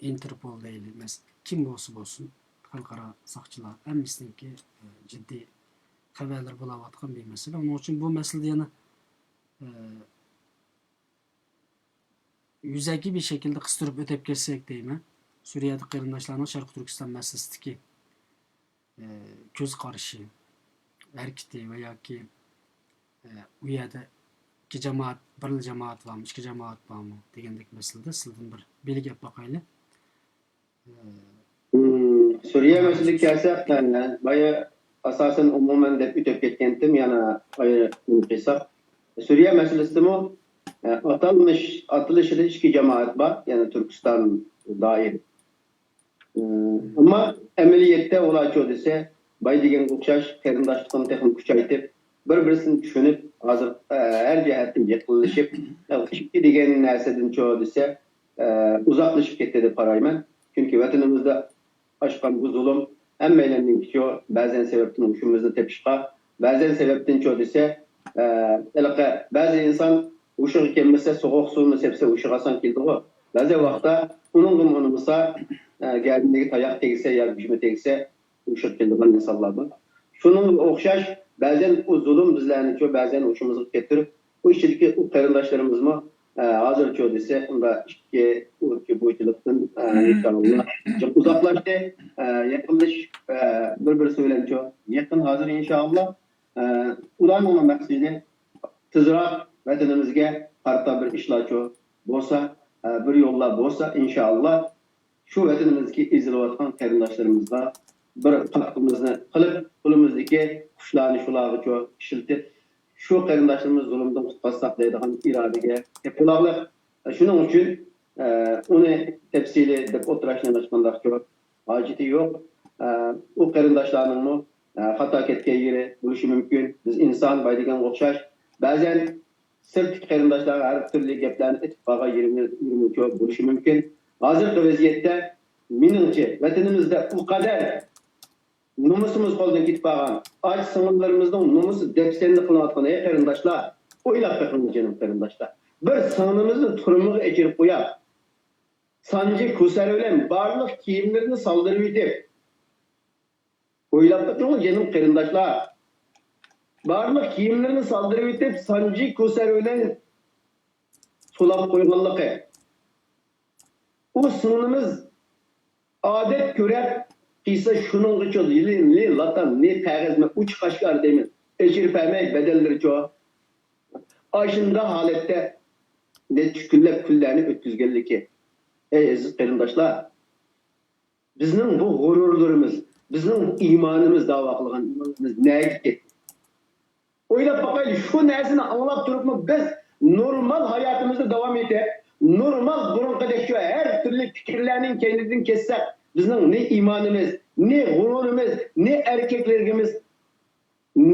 ئىنتېرپول دەيلى، مەس-، كىم بولسا بولسۇن، خەلقئارا ساقچىلار ھەممىسىنىڭكى، ئە، جىددىي خەۋەرلىرى بولاۋاتقان بىر مەسىلە. ئۇنىڭ ئۈچۈن بۇ مەسىلىدە يەنە، ئە، يۈزەكى بىر شەكىلدە قىستۇرۇپ ئۆتۈپ كەتسەك دەيمەن. سۈرىيەدىكى قېرىنداشلارنىڭ شەرقىي تۈركىستان مەسىلىسىدىكى، ئە، كۆز قارىشى، ھەرىكىتى ۋە ياكى، ئە، ئۇ يەردە ئىككى جامائەت، بىرلا جامائەت بارمۇ، ئىككى جامائەت بارمۇ دېگەندەك مەسىلىدە سىلىدىن بىر بىلگە ئېلىپ باقايلى. مم، سۈرىيە مەسىلىسىگە كەلسەك، بايا ئاساسەن ئومۇمەن دەپ ئۆتۈپ كەتكەنتىم، يەنە ئايرىم قىلساق. سۈرىيە مەسىلىسىدىمۇ، ئە، ئاتالمىش، ئاتىلىشىدا ئىككى جامائەت بار، يەنى تۈركىستان دائىر. ئەمما ئەمەلىيەتتە ئۇلارچۇ دېسە، باي دېگەنگە ئوخشاش قېرىنداشلىقىنى تېخىمۇ كۈچەيتىپ، بىر-بىرسىنى چۈشىنىپ، ھازىر، ئە، ھەر جەھەتتىن يېقىنلىشىپ، ئىككى دېگەن نەرسىدىنچۇ دېسە، ئە، ئۇزاقلىشىپ كەتتى دەپ قارايمەن. چۈنكى ۋەتىنىمىزدە ئاچقان بۇ زۇلۇم ھەممەيلەننىڭكىچۇ، بەزەن سەۋەبتىن ھوشىمىزنى تېپىشقا، بەزەن سەۋەبتىنچۇ دېسە، ئە، ھېلىقى بەزى ئىنسان ھوشىغا كەلمىسە، سوغۇق سۇنى سەپسە ھوشىغا ئاسان كېلىدىغۇ. بەزى ۋاقىتتا ئۇنىڭغىمۇ ئۇنىمىسا، ئە، گەدىنىگە تاياق تېگىسە يا گۈجمە تېگىسە، ئۇششۇق كېلىدىغان ئىنسانلار بار. شۇنىڭغا ئوخشاش، بەزەن ئۇ زۇلۇم بىزلەرنىچۇ بەزەن ھوشىمىزغا كەلتۈرۈپ، ئۇ ئىچىدىكى ئۇ قېرىنداشلىرىمىزمۇ، ئە، ھازىرچۇ دېسە، ئۇنداق ئىككى ئۇ بۇچىلىقتىن، ئە، ئىنشائاللا ئۇزاقلاشتى. ئە، يېقىنلىشىپ، ئە، بىر بىر-بىرسى بىلەنچۇ يېقىن ھازىر ئىنشائاللا، ئە، ئۇلارنىڭ مەقسىتى تېزراق ۋەتىنىمىزگە قارىتا بىر ئىشلارچۇ بولسا، ئە، بىر يوللار بولسا ئىنشائاللا شۇ ۋەتىنىمىزدىكى ئېزىلىۋاتقان قېرىنداشلىرىمىزغا بىر قاتقىمىزنى قىلىپ، قولىمىزدىكى كۈچلەرنى شۇلارغىچۇ ئىشلىتىپ، شۇ قېرىنداشلىرىمىزنى زۇلۇمدىن قۇتقۇزساق دەيدىغان ئىرادىگە كەپ بولاقلىق. شۇنىڭ ئۈچۈن، ئە، ئۇنى تەپسىلىي دەپ ئولتۇرۇشنىڭ ھېچقانداق ھاجىتى يوق. ئە، ئۇ قېرىنداشلارنىڭمۇ، ئە، خاتا كەتكەن يېرى بولۇشى مۇمكىن. بىز ئىنسان، باي دېگەنگە ئوخشاش. بەزەن سىرتتىكى قېرىنداشلارغا ھەر تۈرلۈك گەپلەرنى ئېيتىپ قالغان يېرىمىز، يېرىمىچۇ بولۇشى مۇمكىن. ھازىرقى ۋەزىيەتتە، مېنىڭچە، ۋەتىنىمىزدە ئۇ قەدەر نومۇسىمىز قولدىن كېتىپ قالغان، ئاچا سىڭىللىرىمىزنىڭ نومۇسى دەپسەندە قىلىنىۋاتقان، ئەي قېرىنداشلار، ئويلاپ بېقىڭ جېنىم قېرىنداشلار. بىر سىڭلىمىزنى تۈرمىگە ئېچىرىپ قوياق. سانجى كوسەر بىلەن بارلىق كىيىملىرىنى سالدۇرۇۋېتىپ، ئويلاپ بېقىڭ جېنىم قېرىنداشلار. بارلىق كىيىملىرىنى سالدۇرۇۋېتىپ، سانجى كوسەر بىلەن سولاپ قويغانلىقى. ئۇ سىڭلىمىز ئادەت كۆرەپ قىلسا شۇنىڭغىچۇ لى، لى، لاتام، نى قەغەزمە ئوچۇق ئاشكارا دەيمەن. ئېچىرىپ بەرمەي بەدەنلىرىچۇ. ئاشۇنداق ھالەتتە نەچچە كۈنلەپ كۈنلەرنى ئۆتكۈزگەنلىكى. ئەي ئەزىز قېرىنداشلار، بىزنىڭ بۇ غۇرۇرلىرىمىز، بىزنىڭ بۇ ئىمانىمىز، داۋا قىلغان ئىمانىمىز نەگە كەتتى؟ ئويلاپ باقايلى، شۇ نەرسىنى ئاڭلاپ تۇرۇپمۇ بىز نورمال ھاياتىمىزنى داۋام ئېتىپ، نورمال بۇرۇنقىدەكچۇ ھەر تۈرلۈك پىكىرلەرنىڭ كەينىدىن كەتسەك، بىزنىڭ نى ئىمانىمىز، نى غۇرۇرىمىز، نى ئەركەكلىكىمىز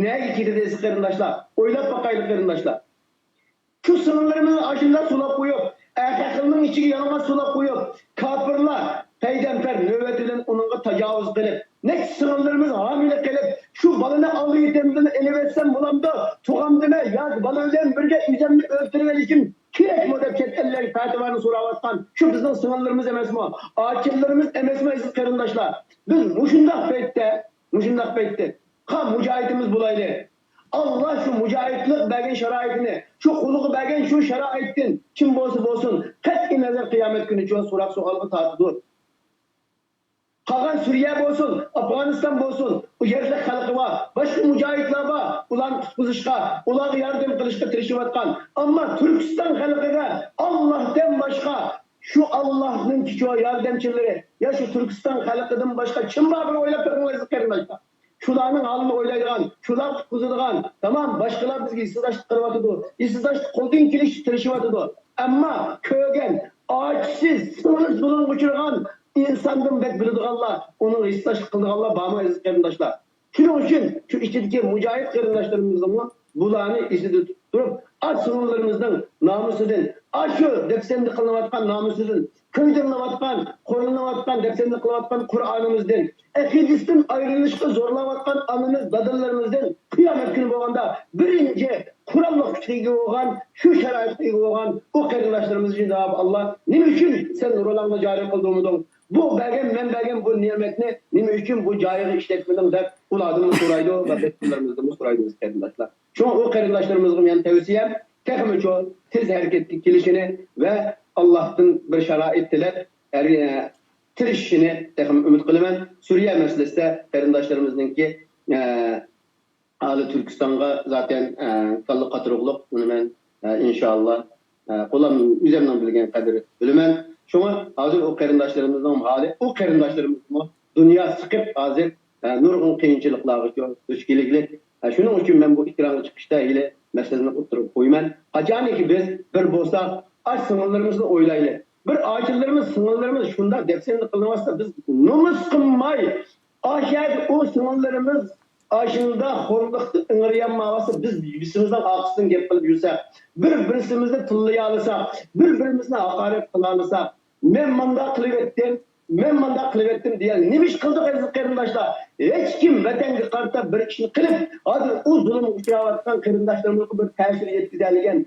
نەگە كېتىدۇ دەيسىز قېرىنداشلار؟ ئويلاپ باقايلى قېرىنداشلار. شۇ سىڭىللىرىمىزنى ئاشۇنداق سولاپ قويۇپ، ئەخەقلىنىڭ ئىچىگە يالىڭاچ سولاپ قويۇپ، كاپىرلار پەيدەمپەر نۆۋەت بىلەن ئۇنىڭغا تاجاۋۇز قىلىپ، نەچچە سىڭىللىرىمىز ھامىلە قېلىپ، شۇ بالىنى ئاللا يېتەمدىن ئېلىۋەتسەم بولامدۇ، تۇغامدىمەن ياكى بالا بىلەن بىرگە ئۆزۈمنى ئۆلتۈرۈۋېلىشىم كېرەكمۇ دەپ چەت ئەللەرگە پەتىۋانى سوراۋاتقان شۇ بىزنىڭ سىڭىللىرىمىز ئەمەسمۇ؟ ئاچىلىرىمىز ئەمەسمۇ ئەزىز قېرىنداشلار؟ بىز مۇشۇنداق پەيتتە، مۇشۇنداق پەيتتە قا مۇجاھىدىمىز بولايلى. ئاللا شۇ مۇجاھىدلىق بەرگەن شارائىتنى، شۇ قۇلىغا بەرگەن شۇ شارائىتتىن كىم بولسا بولسۇن، قەتئىي نەزەر قىيامەت كۈنىچۇ سوراق سوئالغا تارتىدۇ. قالغان سۈرىيە بولسۇن، ئافغانىستان بولسۇن، ئۇ يەرلىك خەلقى بار، باشقا مۇجاھىدلار بار، ئۇلارنى قۇتقۇزۇشقا، ئۇلارغا ياردەم قىلىشقا تىرىشىۋاتقان. ئەمما تۈركىستان خەلقىگە ئاللاھتىن باشقا شۇ ئاللاھنىڭ كۈچى ۋە ياردەمچىلىرى يا شۇ تۈركىستان خەلقىدىن باشقا كىم بار، بىر ئويلاپ بېقىڭ ئەزىز قېرىنداشلار. شۇلارنىڭ ھالىنى ئويلايدىغان، شۇلار قۇتقۇزىدىغان، تامام باشقىلار بىزگە ھېسداشلىق قىلىۋاتىدۇ، ھېسداشلىق قولدىن كېلىشىچە تىرىشىۋاتىدۇ. ئەمما كۆرگەن، ئاچىسى، سىڭلى زۇلۇمغا ئۇچرىغان ئىنساندىن بەك بىلىدىغانلار، ئۇنىڭغا ھېسداشلىق قىلىدىغانلار بارمۇ ئەزىز قېرىنداشلار؟ شۇنىڭ ئۈچۈن شۇ ئىچىدىكى مۇجاھىد قېرىنداشلىرىمىزنىڭمۇ بۇلارنى ئېسىدە تۇتۇپ، ئاچا سىڭىللىرىمىزنىڭ نامۇسىدىن، ئاشۇ دەپسەندە قىلىنىۋاتقان نامۇسىدىن، كۆيدۈرۈلۈۋاتقان، خورلىنىۋاتقان، دەپسەندە قىلىنىۋاتقان قۇرئانىمىزدىن، ئەقىدىسىدىن ئايرىلىشقا زورلاۋاتقان ئانىمىز، دادىلىرىمىزدىن قىيامەت كۈنى بولغاندا بىرىنچى قوراللىق كۈچكە ئىگە بولغان، شۇ شارائىتقا ئىگە بولغان ئۇ قېرىنداشلىرىمىز ئۈچۈن جانابى ئاللا نېمە ئۈچۈن سەن رولۇڭنى جارى قىلدۇرمىدىڭ؟ بۇ بەرگەن، مەن بەرگەن بۇ نېمەتنى نېمە ئۈچۈن بۇ جايىغا ئىشلەتمىدىڭ دەپ ئۇلاردىنمۇ سورايدۇ ۋە باشقىلاردىنمۇ سورايدۇ بىز قېرىنداشلار. شۇڭا ئۇ قېرىنداشلىرىمىزغا مېنىڭ تەۋسىيەم تېخىمۇ چوڭ تېز ھەرىكەتكە كېلىشىنى ۋە ئاللاھتىن بىر شارائىت تىلەپ، ھەر-، تىرىشىشىنى تېخىمۇ ئۈمىد قىلىمەن. سۈرىيە مەسىلىسىدە قېرىنداشلىرىمىزنىڭكى، ئە، ئالىي تۈركىستانغا زاتەن، ئە، كاللا قاتۇرۇقلۇق، ئۇنى مەن، ئە، ئىنشائاللا، ئە، قولام ئۆزۈمنىڭ بىلگەن قەدىرى بىلىمەن. شۇڭا ھازىر ئۇ قېرىنداشلىرىمىزنىڭ ھالى، ئۇ قېرىنداشلىرىمىزمۇ دۇنيا سىقىپ ھازىر، ئە، نۇرغۇن قىيىنچىلىقلارغا دۇچ كېلىگلىك. ئە، شۇنىڭ ئۈچۈن مەن بۇ ئېكرانغا چىقىشتا ھېلى مەسىلىنى ئوتتۇرىغا قويىمەن. قاچانكى بىز بىر بولساق، ئاچا سىڭىللىرىمىزنى ئويلايلى. بىر ئاچىلىرىمىز، سىڭىللىرىمىز شۇنداق دەپسەندە قىلىنىۋاتسا، بىز نومۇس قىلماي، ئاشۇ يەردە ئۇ سىڭىللىرىمىز ئاشۇنداق خورلۇقتا ئىڭرىيالمايۋاتسا، بىز بىر-بىرىمىزنىڭ ئارقىسىدىن گەپ قىلىپ يۈرسەك، بىر-بىرىمىزنى تىللىيالىساق، بىر-بىرىمىزنى ھاقارەت قىلالىساق، مەن مانداق قىلىۋەتتىم، مەن مانداق قىلىۋەتتىم دېگەن نېمە ئىش قىلدۇق ئەزىز قېرىنداشلار؟ ھېچكىم ۋەتەنگە قارىتا بىر ئىشنى قىلىپ، ھازىر ئۇ زۇلۇمغا ئۇچراۋاتقان قېرىنداشلىرىمىزغا بىر تەسىر يەتكۈزەلىگەن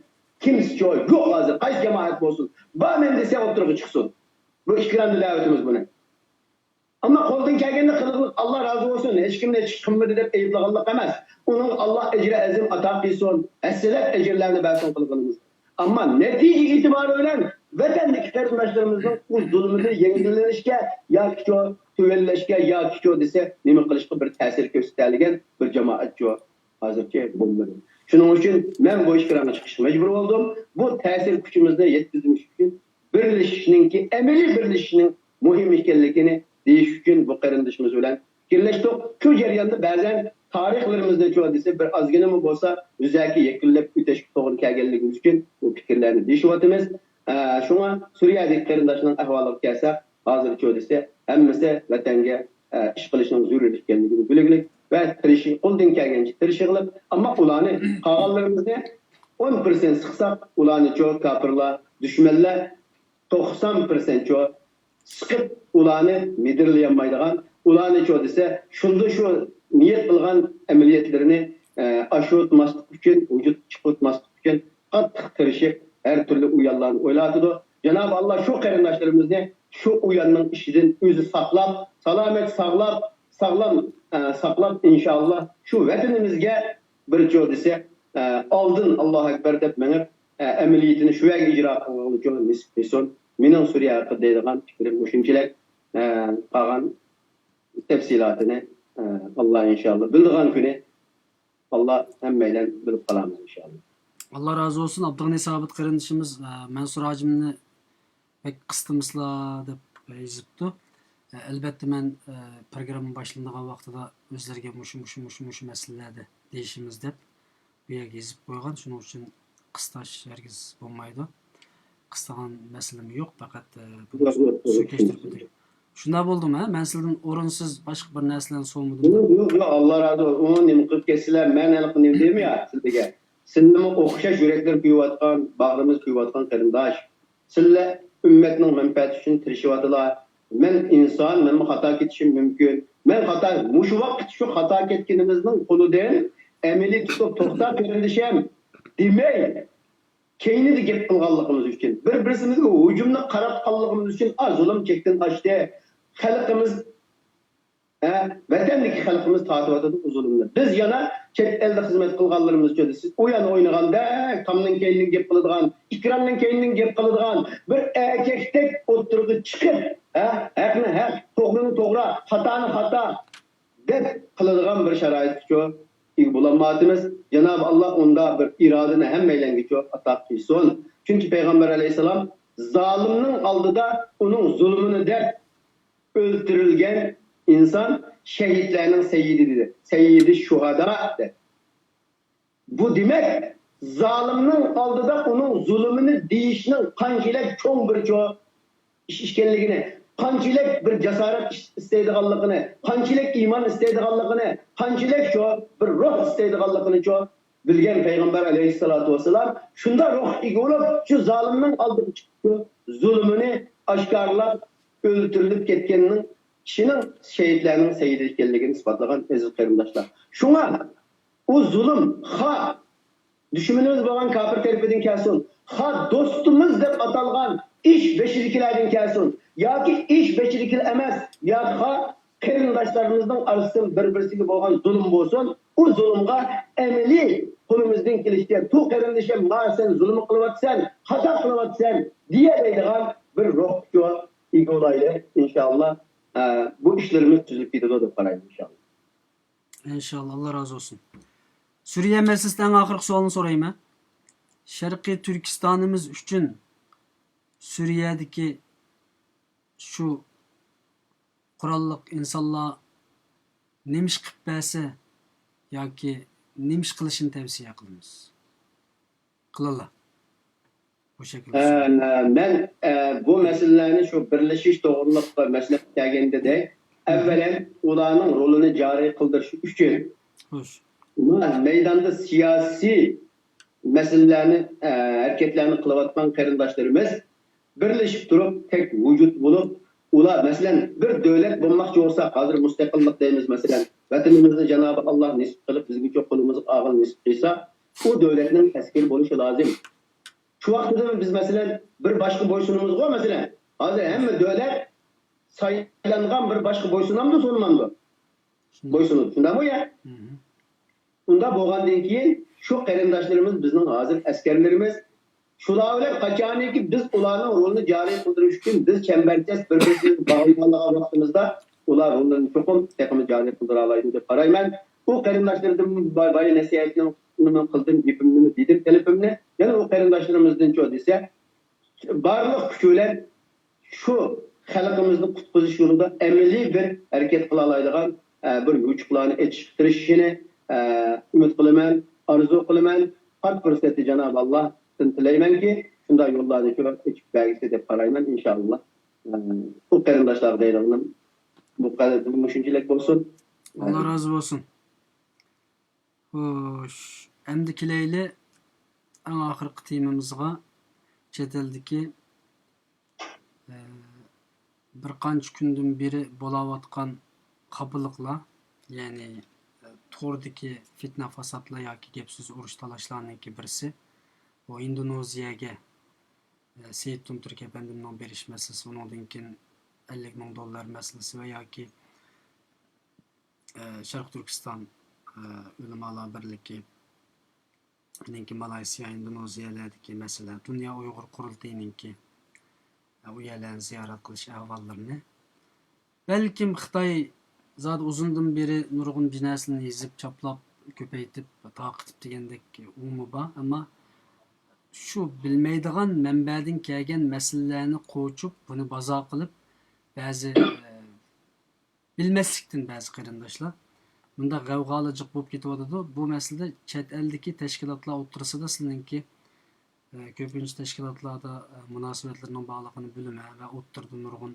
كىمسىچۇ يوق ھازىر. قايسى جامائەت بولسۇن، بارمەن دېسە ئوتتۇرىغا چىقسۇن. بۇ ئىكرامدا دەۋىتىمىز بۇنى. ئەمما قولدىن كەلگەننى قىلغىلىق، ئاللا رازى بولسۇن، ھېچكىمنى ھېچ قىلمىدى دەپ ئەيىبلىغانلىق ئەمەس. ئۇنىڭغا ئاللا ئەجرى ئەزىم ئاتا قىلسۇن، ھەسسىلەپ ئەجىرلەرنى بەرسۇن قىلغىنىمىز. ئەمما نەتىجە ئېتىبارى بىلەن ۋەتەندىكى قېرىنداشلىرىمىزنىڭ ئۇ زۇلمىدىن يەڭگىللىنىشكە ياكى شۇ تۆۋەنلەشكە ياكى شۇ دېسە نېمە قىلىشقا بىر تەسىر كۆرسىتەلىگەن بىر جامائەت شۇ ھازىرچە بولمىدى. شۇنىڭ ئۈچۈن مەن بۇ ئىككى رەڭگە چىقىشقا مەجبۇر بولدۇم. بۇ تەسىر كۈچىمىزنى يەتكۈزۈش ئۈچۈن بىرلىشىشنىڭكى، ئەمەلىي بىرلىشىشنىڭ مۇھىم ئىكەنلىكىنى دېيىش ئۈچۈن بۇ قېرىندىشىمىز بىلەن پىكىرلەشتۇق. شۇ جەرياندا بەزەن تارىخلىرىمىزنى شۇ دېسە بىر ئازغىنىمۇ بولسا يۈزەكى يەكۈنلەپ ئۆتۈشكە توغرا كەلگەنلىكىمىز ئۈچۈن بۇ پىكىرلەرنى دېيىشىۋاتىمىز. ئە، شۇڭا سۈرىيەدىكى قېرىنداشنىڭ ئەھۋالىغا كەلسەك، ھازىرچۇ دېسە، ھەممىسى ۋەتەنگە، ئە، ئىش قىلىشنىڭ زۆرۈر ئىكەنلىكىنى بىلگۈلۈك ۋە تىرىشى، قولدىن كەلگەنچە تىرىشىقلىق. ئەمما ئۇلارنى، قالغانلىرىمىزنى ئون پىرسەنت سىقساق، ئۇلارنىچۇ كاپىرلار، دۈشمەنلەر توقسان پىرسەنتچۇ سىقىپ، ئۇلارنى مىدىرلىيالمايدىغان، ئۇلارنىچۇ دېسە، شۇندىن شۇ نىيەت قىلغان ئەمەلىيەتلىرىنى، ئە، ئاشۇرتماسلىق ئۈچۈن، ۋۇجۇدقا چىقىرتماسلىق ئۈچۈن قاتتىق تىرىشىپ، ھەر تۈرلۈك ئۇيانلارنى ئويلاۋاتىدۇ. جانابى ئاللا شۇ قېرىنداشلىرىمىزنى شۇ ئۇياننىڭ ئىچىدىن ئۆزى ساقلاپ، سالامەت ساقلاپ، ساغلام، ئە، ساقلاپ، ئىنشائاللا شۇ ۋەتىنىمىزگە بىر چو دېسە، ئە، ئالدىن ئاللاھۇ ئەكبەر دەپ مېڭىپ، ئە، ئەمەلىيىتىنى شۇ يەرگە ئىجرا قىلغىلى نېسىپ قىلسۇن. مېنىڭ سۈرىيە ھەققىدە دەيدىغان پىكرىم مۇشۇنچىلىك. ئە، قالغان تەپسىلاتىنى، ئە، ئاللا ئىنشائاللا بىلىدىغان كۈنى ئاللا ھەممەيلەن بىلىپ قالامىز ئىنشائاللا. ئاللا رازى بولسۇن. ئابدۇغېنى سابىت قېرىندىشىمىز، ئە، مەنسۇر ھاجىمنى بەك قىستىمىسىلا دەپ يېزىپتۇ. ئە، ئەلبەتتە مەن، ئە، پروگرامما باشلىنىدىغان ۋاقتىدا ئۆزلىرىگە مۇشۇ، مۇشۇ، مۇشۇ، مۇشۇ مەسىلىلەردە دېيىشىمىز دەپ بۇ يەرگە يېزىپ قويغان. شۇنىڭ ئۈچۈن قىستاش ھەرگىز بولمايدۇ. قىستىغان مەسىلىمۇ يوق، پەقەت، ئە، بۇنى ياق، ياق، ياق، سۈركەشتۈرۈپ ياق. ئۆتۈي. شۇنداق بولدىمۇ، ھە؟ مەن سىزدىن ئورۇنسىز باشقا بىر نەرسىلەرنى سورىمىدىم. ياق، ياق، ياق، ئاللا رازى بولسۇن. ئۇ نېمە قىلىپ كەتسىلەر، مەن ھېلىقى نېمە دېيمەن يا سىلەرگە. سىلەرمۇ ئوخشاش يۈرەكلىرى كۆيۈۋاتقان، باغرىمىز كۆيۈۋاتقان قېرىنداش. سىلەر ئۈممەتنىڭ مەنپەئەتى ئۈچۈن تىرىشىۋاتىلا. مەن ئىنسان، مەنمۇ خاتا كېتىشىم مۇمكىن. مەن خاتا، مۇشۇ ۋاقىت شۇ خاتا كەتكىنىمىزنىڭ قولىدىن ئەمەلىي تۇتۇپ، توختا قېرىندىشىم دېمەي، كەينىدە گەپ قىلغانلىقىمىز ئۈچۈن، بىر-بىرسىمىزگە ھۇجۇمنى قاراتقانلىقىمىز ئۈچۈن، ئا، زۇلۇم چەكتىن ئاشتى. خەلقىمىز، ھە، ۋەتەندىكى خەلقىمىز تارتىۋاتىدۇ بۇ زۇلۇمنى. بىز يەنە چەت ئەلدە خىزمەت قىلغانلىرىمىزچە، سىز ئۇيان ئوينىغاندەك تامنىڭ كەينىدىن گەپ قىلىدىغان، ئېكراننىڭ كەينىدىن گەپ قىلىدىغان، بىر ئەركەكتەك ئوتتۇرىغا چىقىپ، ھە، ھەقنى ھەق، توغرىنى توغرا، خاتانى خاتا دەپ قىلىدىغان بىر شارائىتقىچۇ ئىگە بولالمايۋاتىمىز. جانابى ئاللا ئۇنداق بىر ئىرادىنى ھەممەيلەنگىچۇ ئاتا قىلسۇن. چۈنكى پەيغەمبەر ئەلەيھىسسالام زالىمنىڭ ئالدىدا ئۇنىڭ زۇلۇمىنى دەپ ئۆلتۈرۈلگەن ئىنسان شەھىدلەرنىڭ سەييىدى دېدى. سەييىدى شۇھادا دەپ. بۇ دېمەك، زالىمنىڭ ئالدىدا ئۇنىڭ زۇلۇمىنى دېيىشنىڭ قانچىلىك چوڭ بىر چو-، ئىش ئىكەنلىكىنى، قانچىلىك بىر جاسارەت ئىش-، ئىستەيدىغانلىقىنى، قانچىلىك ئىمان ئىستەيدىغانلىقىنى، قانچىلىك شۇ بىر روھ ئىستەيدىغانلىقىنى شۇ بىلگەن پەيغەمبەر ئەلەيھىسسالاتۇ ۋەسسالام شۇنداق روھقا ئىگە بولۇپ، شۇ زالىمنىڭ ئالدىغا چىقىپ، شۇ زۇلۇمىنى ئاشكارىلاپ، ئۆلتۈرۈلۈپ كەتكەننىڭ كىشىنىڭ شەھىدلەرنىڭ سەييىدى ئىكەنلىكىنى ئىسپاتلىغان ئەزىز قېرىنداشلار. شۇڭا ئۇ زۇلۇم خا دۈشمىنىمىز بولغان كاپىر تەرىپىدىن كەلسۇن، خا دوستىمىز دەپ ئاتالغان ئىش بېشىدىكىلەردىن كەلسۇن ياكى ئىش بېشىدىكىلەر ئەمەس، ياكى خا قېرىنداشلىرىمىزنىڭ ئارىسىدىن بىر-بىرسىگە بولغان زۇلۇم بولسۇن، ئۇ زۇلۇمغا ئەمەلىي قولىمىزدىن كېلىشىچە، تو قېرىندىشىم، مانا سەن زۇلۇم قىلىۋاتىسەن، خاتا قىلىۋاتىسەن دېيەلەيدىغان بىر روھقا ئىگە بولايلى، ئىنشائاللا. ئە، بۇ ئىشلىرىمىز تۈزۈلۈپ كېتىدۇ دەپ قارايمەن، ئىنشائاللا. ئىنشائاللا، ئاللا رازى بولسۇن. سۈرىيە مەسىلىسىدە ئەڭ ئاخىرقى سوئالنى سورايمەن. شەرقىي تۈركىستانىمىز ئۈچۈن سۈرىيەدىكى شۇ قوراللىق ئىنسانلار نېمە ئىش قىلىپ بەرسە ياكى نېمە ئىش قىلىشىنى تەۋسىيە قىلىمىز؟ قىلىلا. بۇ شەكىلدە. ئە، مەن، ئە، بۇ مەسىلىلەرنى شۇ بىرلىشىش توغرۇلۇق مەسىلىگە كەلگەندە، ئەۋۋەلەن ئۇلارنىڭ رولىنى جارى قىلدۇرۇش ئۈچۈن خوش. مەيداندا سىياسىي مەسىلىلەرنى، ئە، ھەرىكەتلەرنى قىلىۋاتقان قېرىنداشلىرىمىز بىرلىشىپ تۇرۇپ، تەك ۋۇجۇد بولۇپ، ئۇلار، مەسىلەن، بىر دۆلەت بولماقچى بولساق، ھازىر مۇستەقىللىق دەيمىز، مەسىلەن، ۋەتىنىمىزنى جانابى ئاللا نېسىپ قىلىپ، بىزگىچۇ قولىمىزغا ئالغىلى نېسىپ قىلسا، ئۇ دۆلەتنىڭ ئەسكىرى بولۇشى لازىم. شۇ ۋاقتىدا بىز، مەسىلەن، بىر باشقا بويسۇنىمىزغۇ، مەسىلەن، ھازىر ھەممە دۆلەت سايلانغان بىر باشقا بويسۇنامدۇ، سۇنمامدۇ؟ بويسۇنىدۇ. شۇنداقمۇ يا؟ ئۇنداق بولغاندىن كېيىن، شۇ قېرىنداشلىرىمىز بىزنىڭ ھازىر ئەسكەرلىرىمىز. شۇلار بىلەن قاچانكى بىز ئۇلارنىڭ رولىنى جارى قىلدۇرۇش ئۈچۈن بىز چەمبەرچاس بىر-بىرىمىزنى باغلىغانلىغان ۋاقتىمىزدا، ئۇلار رولىنى چوقۇم تېخىمۇ جارى قىلدۇرالايدۇ دەپ قارايمەن. ئۇ قېرىنداشلىرىدىن بايا نەسىھەتنىڭ نېمە قىلدىم، گېپىمنى دېدىم، تەلىپىمنى. يەنە ئۇ قېرىنداشلىرىمىزدىنچۇ دېسە، بارلىق كۈچى بىلەن شۇ خەلقىمىزنى قۇتقۇزۇش يولىدا ئەمەلىي بىر ھەرىكەت قىلالايدىغان، ئە، بىر يوچۇقلارنى ئېچىشقا تىرىشىشىنى، ئە، ئۈمىد قىلىمەن، ئارزۇ قىلىمەن. پات پۇرسەتتە جانابى ئاللاھتىن تىلەيمەنكى، شۇنداق يوللارنى شۇ ئېچىپ بەرگۈسى دەپ قارايمەن، ئىنشائاللا. ئە، ئۇ قېرىنداشلارغا دەيدىغىنىم بۇ قەدەر، مۇشۇنچىلىك بولسۇن. ئاللا رازى بولسۇن. خوش، ئەمدى كېلەيلى ئەڭ ئاخىرقى تېمىمىزغا، چەت ئەلدىكى، ئە، بىر قانچە كۈندىن بېرى بولاۋاتقان خاپىلىقلار، يەنى، ئە، توردىكى پىتنە-پاساتلار ياكى گەپ-سۆز، ئۇرۇش-تالاشلارنىڭكى بىرسى، بۇ ئىندونېزىيەگە، ئە، سېيىت تۇمتۇرك ئەپەندىمنىڭ بېرىش مەسىلىسى، ئۇنىڭدىن كېيىن ئەللىك مىڭ دوللار مەسىلىسى ۋە ياكى، ئە، شەرقىي تۈركىستان، ئە، ئۆلىمالار بىرلىكى، ئاندىن كېيىن مالايسىيا، ئىندونېزىيەلەردىكى مەسىلە، دۇنيا ئۇيغۇر قۇرۇلتىيىنىڭكى، ئە، ئۇ يەرلەرنى زىيارەت قىلىش ئەھۋاللىرىنى، بەلكىم خىتاي زادى ئۇزۇندىن بېرى نۇرغۇن بىر نەرسىلەرنى يېزىپ، چاپلاپ، كۆپەيتىپ، تارقىتىپ دېگەندەك ئۇمۇ بار. ئەمما شۇ بىلمەيدىغان مەنبەدىن كەلگەن مەسىلىلەرنى قوچۇپ، بۇنى بازار قىلىپ، بەزى، ئە، بىلمەسلىكتىن بەزى قېرىنداشلار مۇنداق غەۋغالىق جىق بولۇپ كېتىۋاتىدۇ. بۇ مەسىلىدە چەت ئەلدىكى تەشكىلاتلار ئوتتۇرىسىدا سىلىنىڭكى، ئە، كۆپىنچە تەشكىلاتلاردا، ئە، مۇناسىۋەتلىرىنىڭ بارلىقىنى بىلىمەن ۋە ئوتتۇرىدا نۇرغۇن،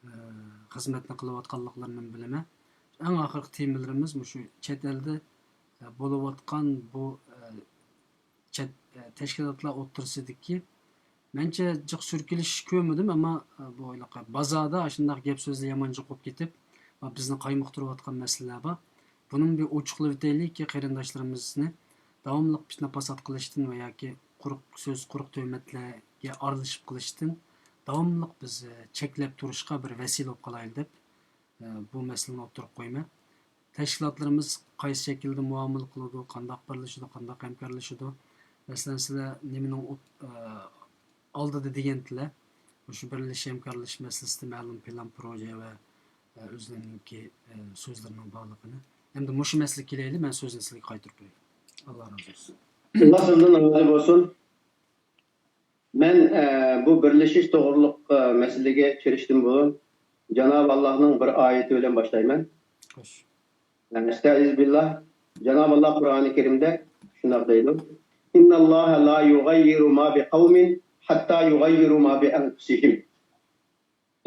ئە، خىزمەتنى قىلىۋاتقانلىقلىرىنى بىلىمەن. ئەڭ ئاخىرقى تېمىلىرىمىز مۇشۇ چەت ئەلدە، ئە، بولۇۋاتقان بۇ، ئە، چەت، ئە، تەشكىلاتلار ئوتتۇرىسىدىكى، مەنچە جىق سۈركىلىش كۆرمىدىم، ئەمما، ئە، بۇ ھېلىقى بازاردا ئاشۇنداق گەپ سۆزلەر يامان جىق بولۇپ كېتىپ، ئە، بىزنى قايمۇقتۇرۇۋاتقان مەسىلىلەر بار. بۇنىمۇ بىر ئوچۇقلىۋېتەيلىكى، قېرىنداشلىرىمىزنى داۋاملىق پىتنە-پاسات قىلىشتىن ۋە ياكى قۇرۇق سۆز، قۇرۇق تۆھمەتلەرگە ئارىلىشىپ قېلىشتىن داۋاملىق بىز، ئە، چەكلەپ تۇرۇشقا بىر ۋەسىلە بولۇپ قالايلى دەپ، ئە، بۇ مەسىلىنى ئوتتۇرىغا قويىمەن. تەشكىلاتلىرىمىز قايسى شەكىلدە مۇئامىلە قىلىدۇ، قانداق بىرلىشىدۇ، قانداق ھەمكارلىشىدۇ؟ مەسىلەن، سىلەر نېمىنىڭ ئوت-، ئە، ئالدىدا دېگەنتىلەر، مۇشۇ بىرلىشىش، ھەمكارلىشىش مەسىلىسىدە مەلۇم پىلان، پروژە ۋە، ئە، ئۆزلىرىنىڭكى، ئە، سۆزلىرىنىڭ بارلىقىنى. ئەمدى مۇشۇ مەسىلىگە كېلەيلى، مەن سۆزنى سىلەرگە قايتۇرۇپ بېرەي. ئاللا رازى بولسۇن. ئاللا سىزدىن رازى بولسۇن. مەن، ئە، بۇ بىرلىشىش توغرۇلۇق، ئە، مەسىلىگە كىرىشتىن بۇرۇن، جانابى ئاللاھنىڭ بىر ئايىتى بىلەن باشلايمەن. خوش. ئەستەئىزۇبىللا. جانابى ئاللاھ قۇرئانى كەرىمدە شۇنداق دەيدۇ: «إن الله لا يغير ما بقوم حتى يغيروا ما بأنفسهم.»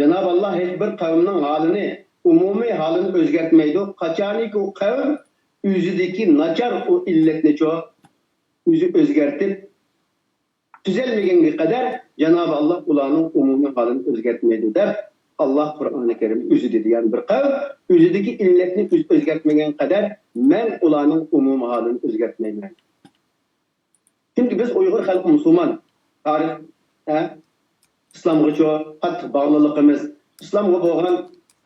جانابى ئاللاھ ھېچ بىر قەۋمنىڭ ھالىنى، ئومۇمىي ھالىنى ئۆزگەرتمەيدۇ، قاچانكى ئۇ قەۋم ئۆزىدىكى ناچار ئۇ ئىللەتنىچۇ ئۆزى ئۆزگەرتىپ، تۈزەلمىگەنگە قەدەر جانابى ئاللاھ ئۇلارنىڭ ئومۇمىي ھالىنى ئۆزگەرتمەيدۇ دەپ، ئاللاھ قۇرئانى كەرىم ئۆزى دېدى. يەنى بىر قەۋم ئۆزىدىكى ئىللەتنى ئۆز-، ئۆزگەرتمىگەنگە قەدەر مەن ئۇلارنىڭ ئومۇمىي ھالىنى ئۆزگەرتمەيمەن. چۈنكى بىز ئۇيغۇر خەلقى مۇسۇلمان. تارىخ، ھە؟ ئىسلامغىچۇ قاتتىق باغلىقلىقىمىز، ئىسلامغا بولغان،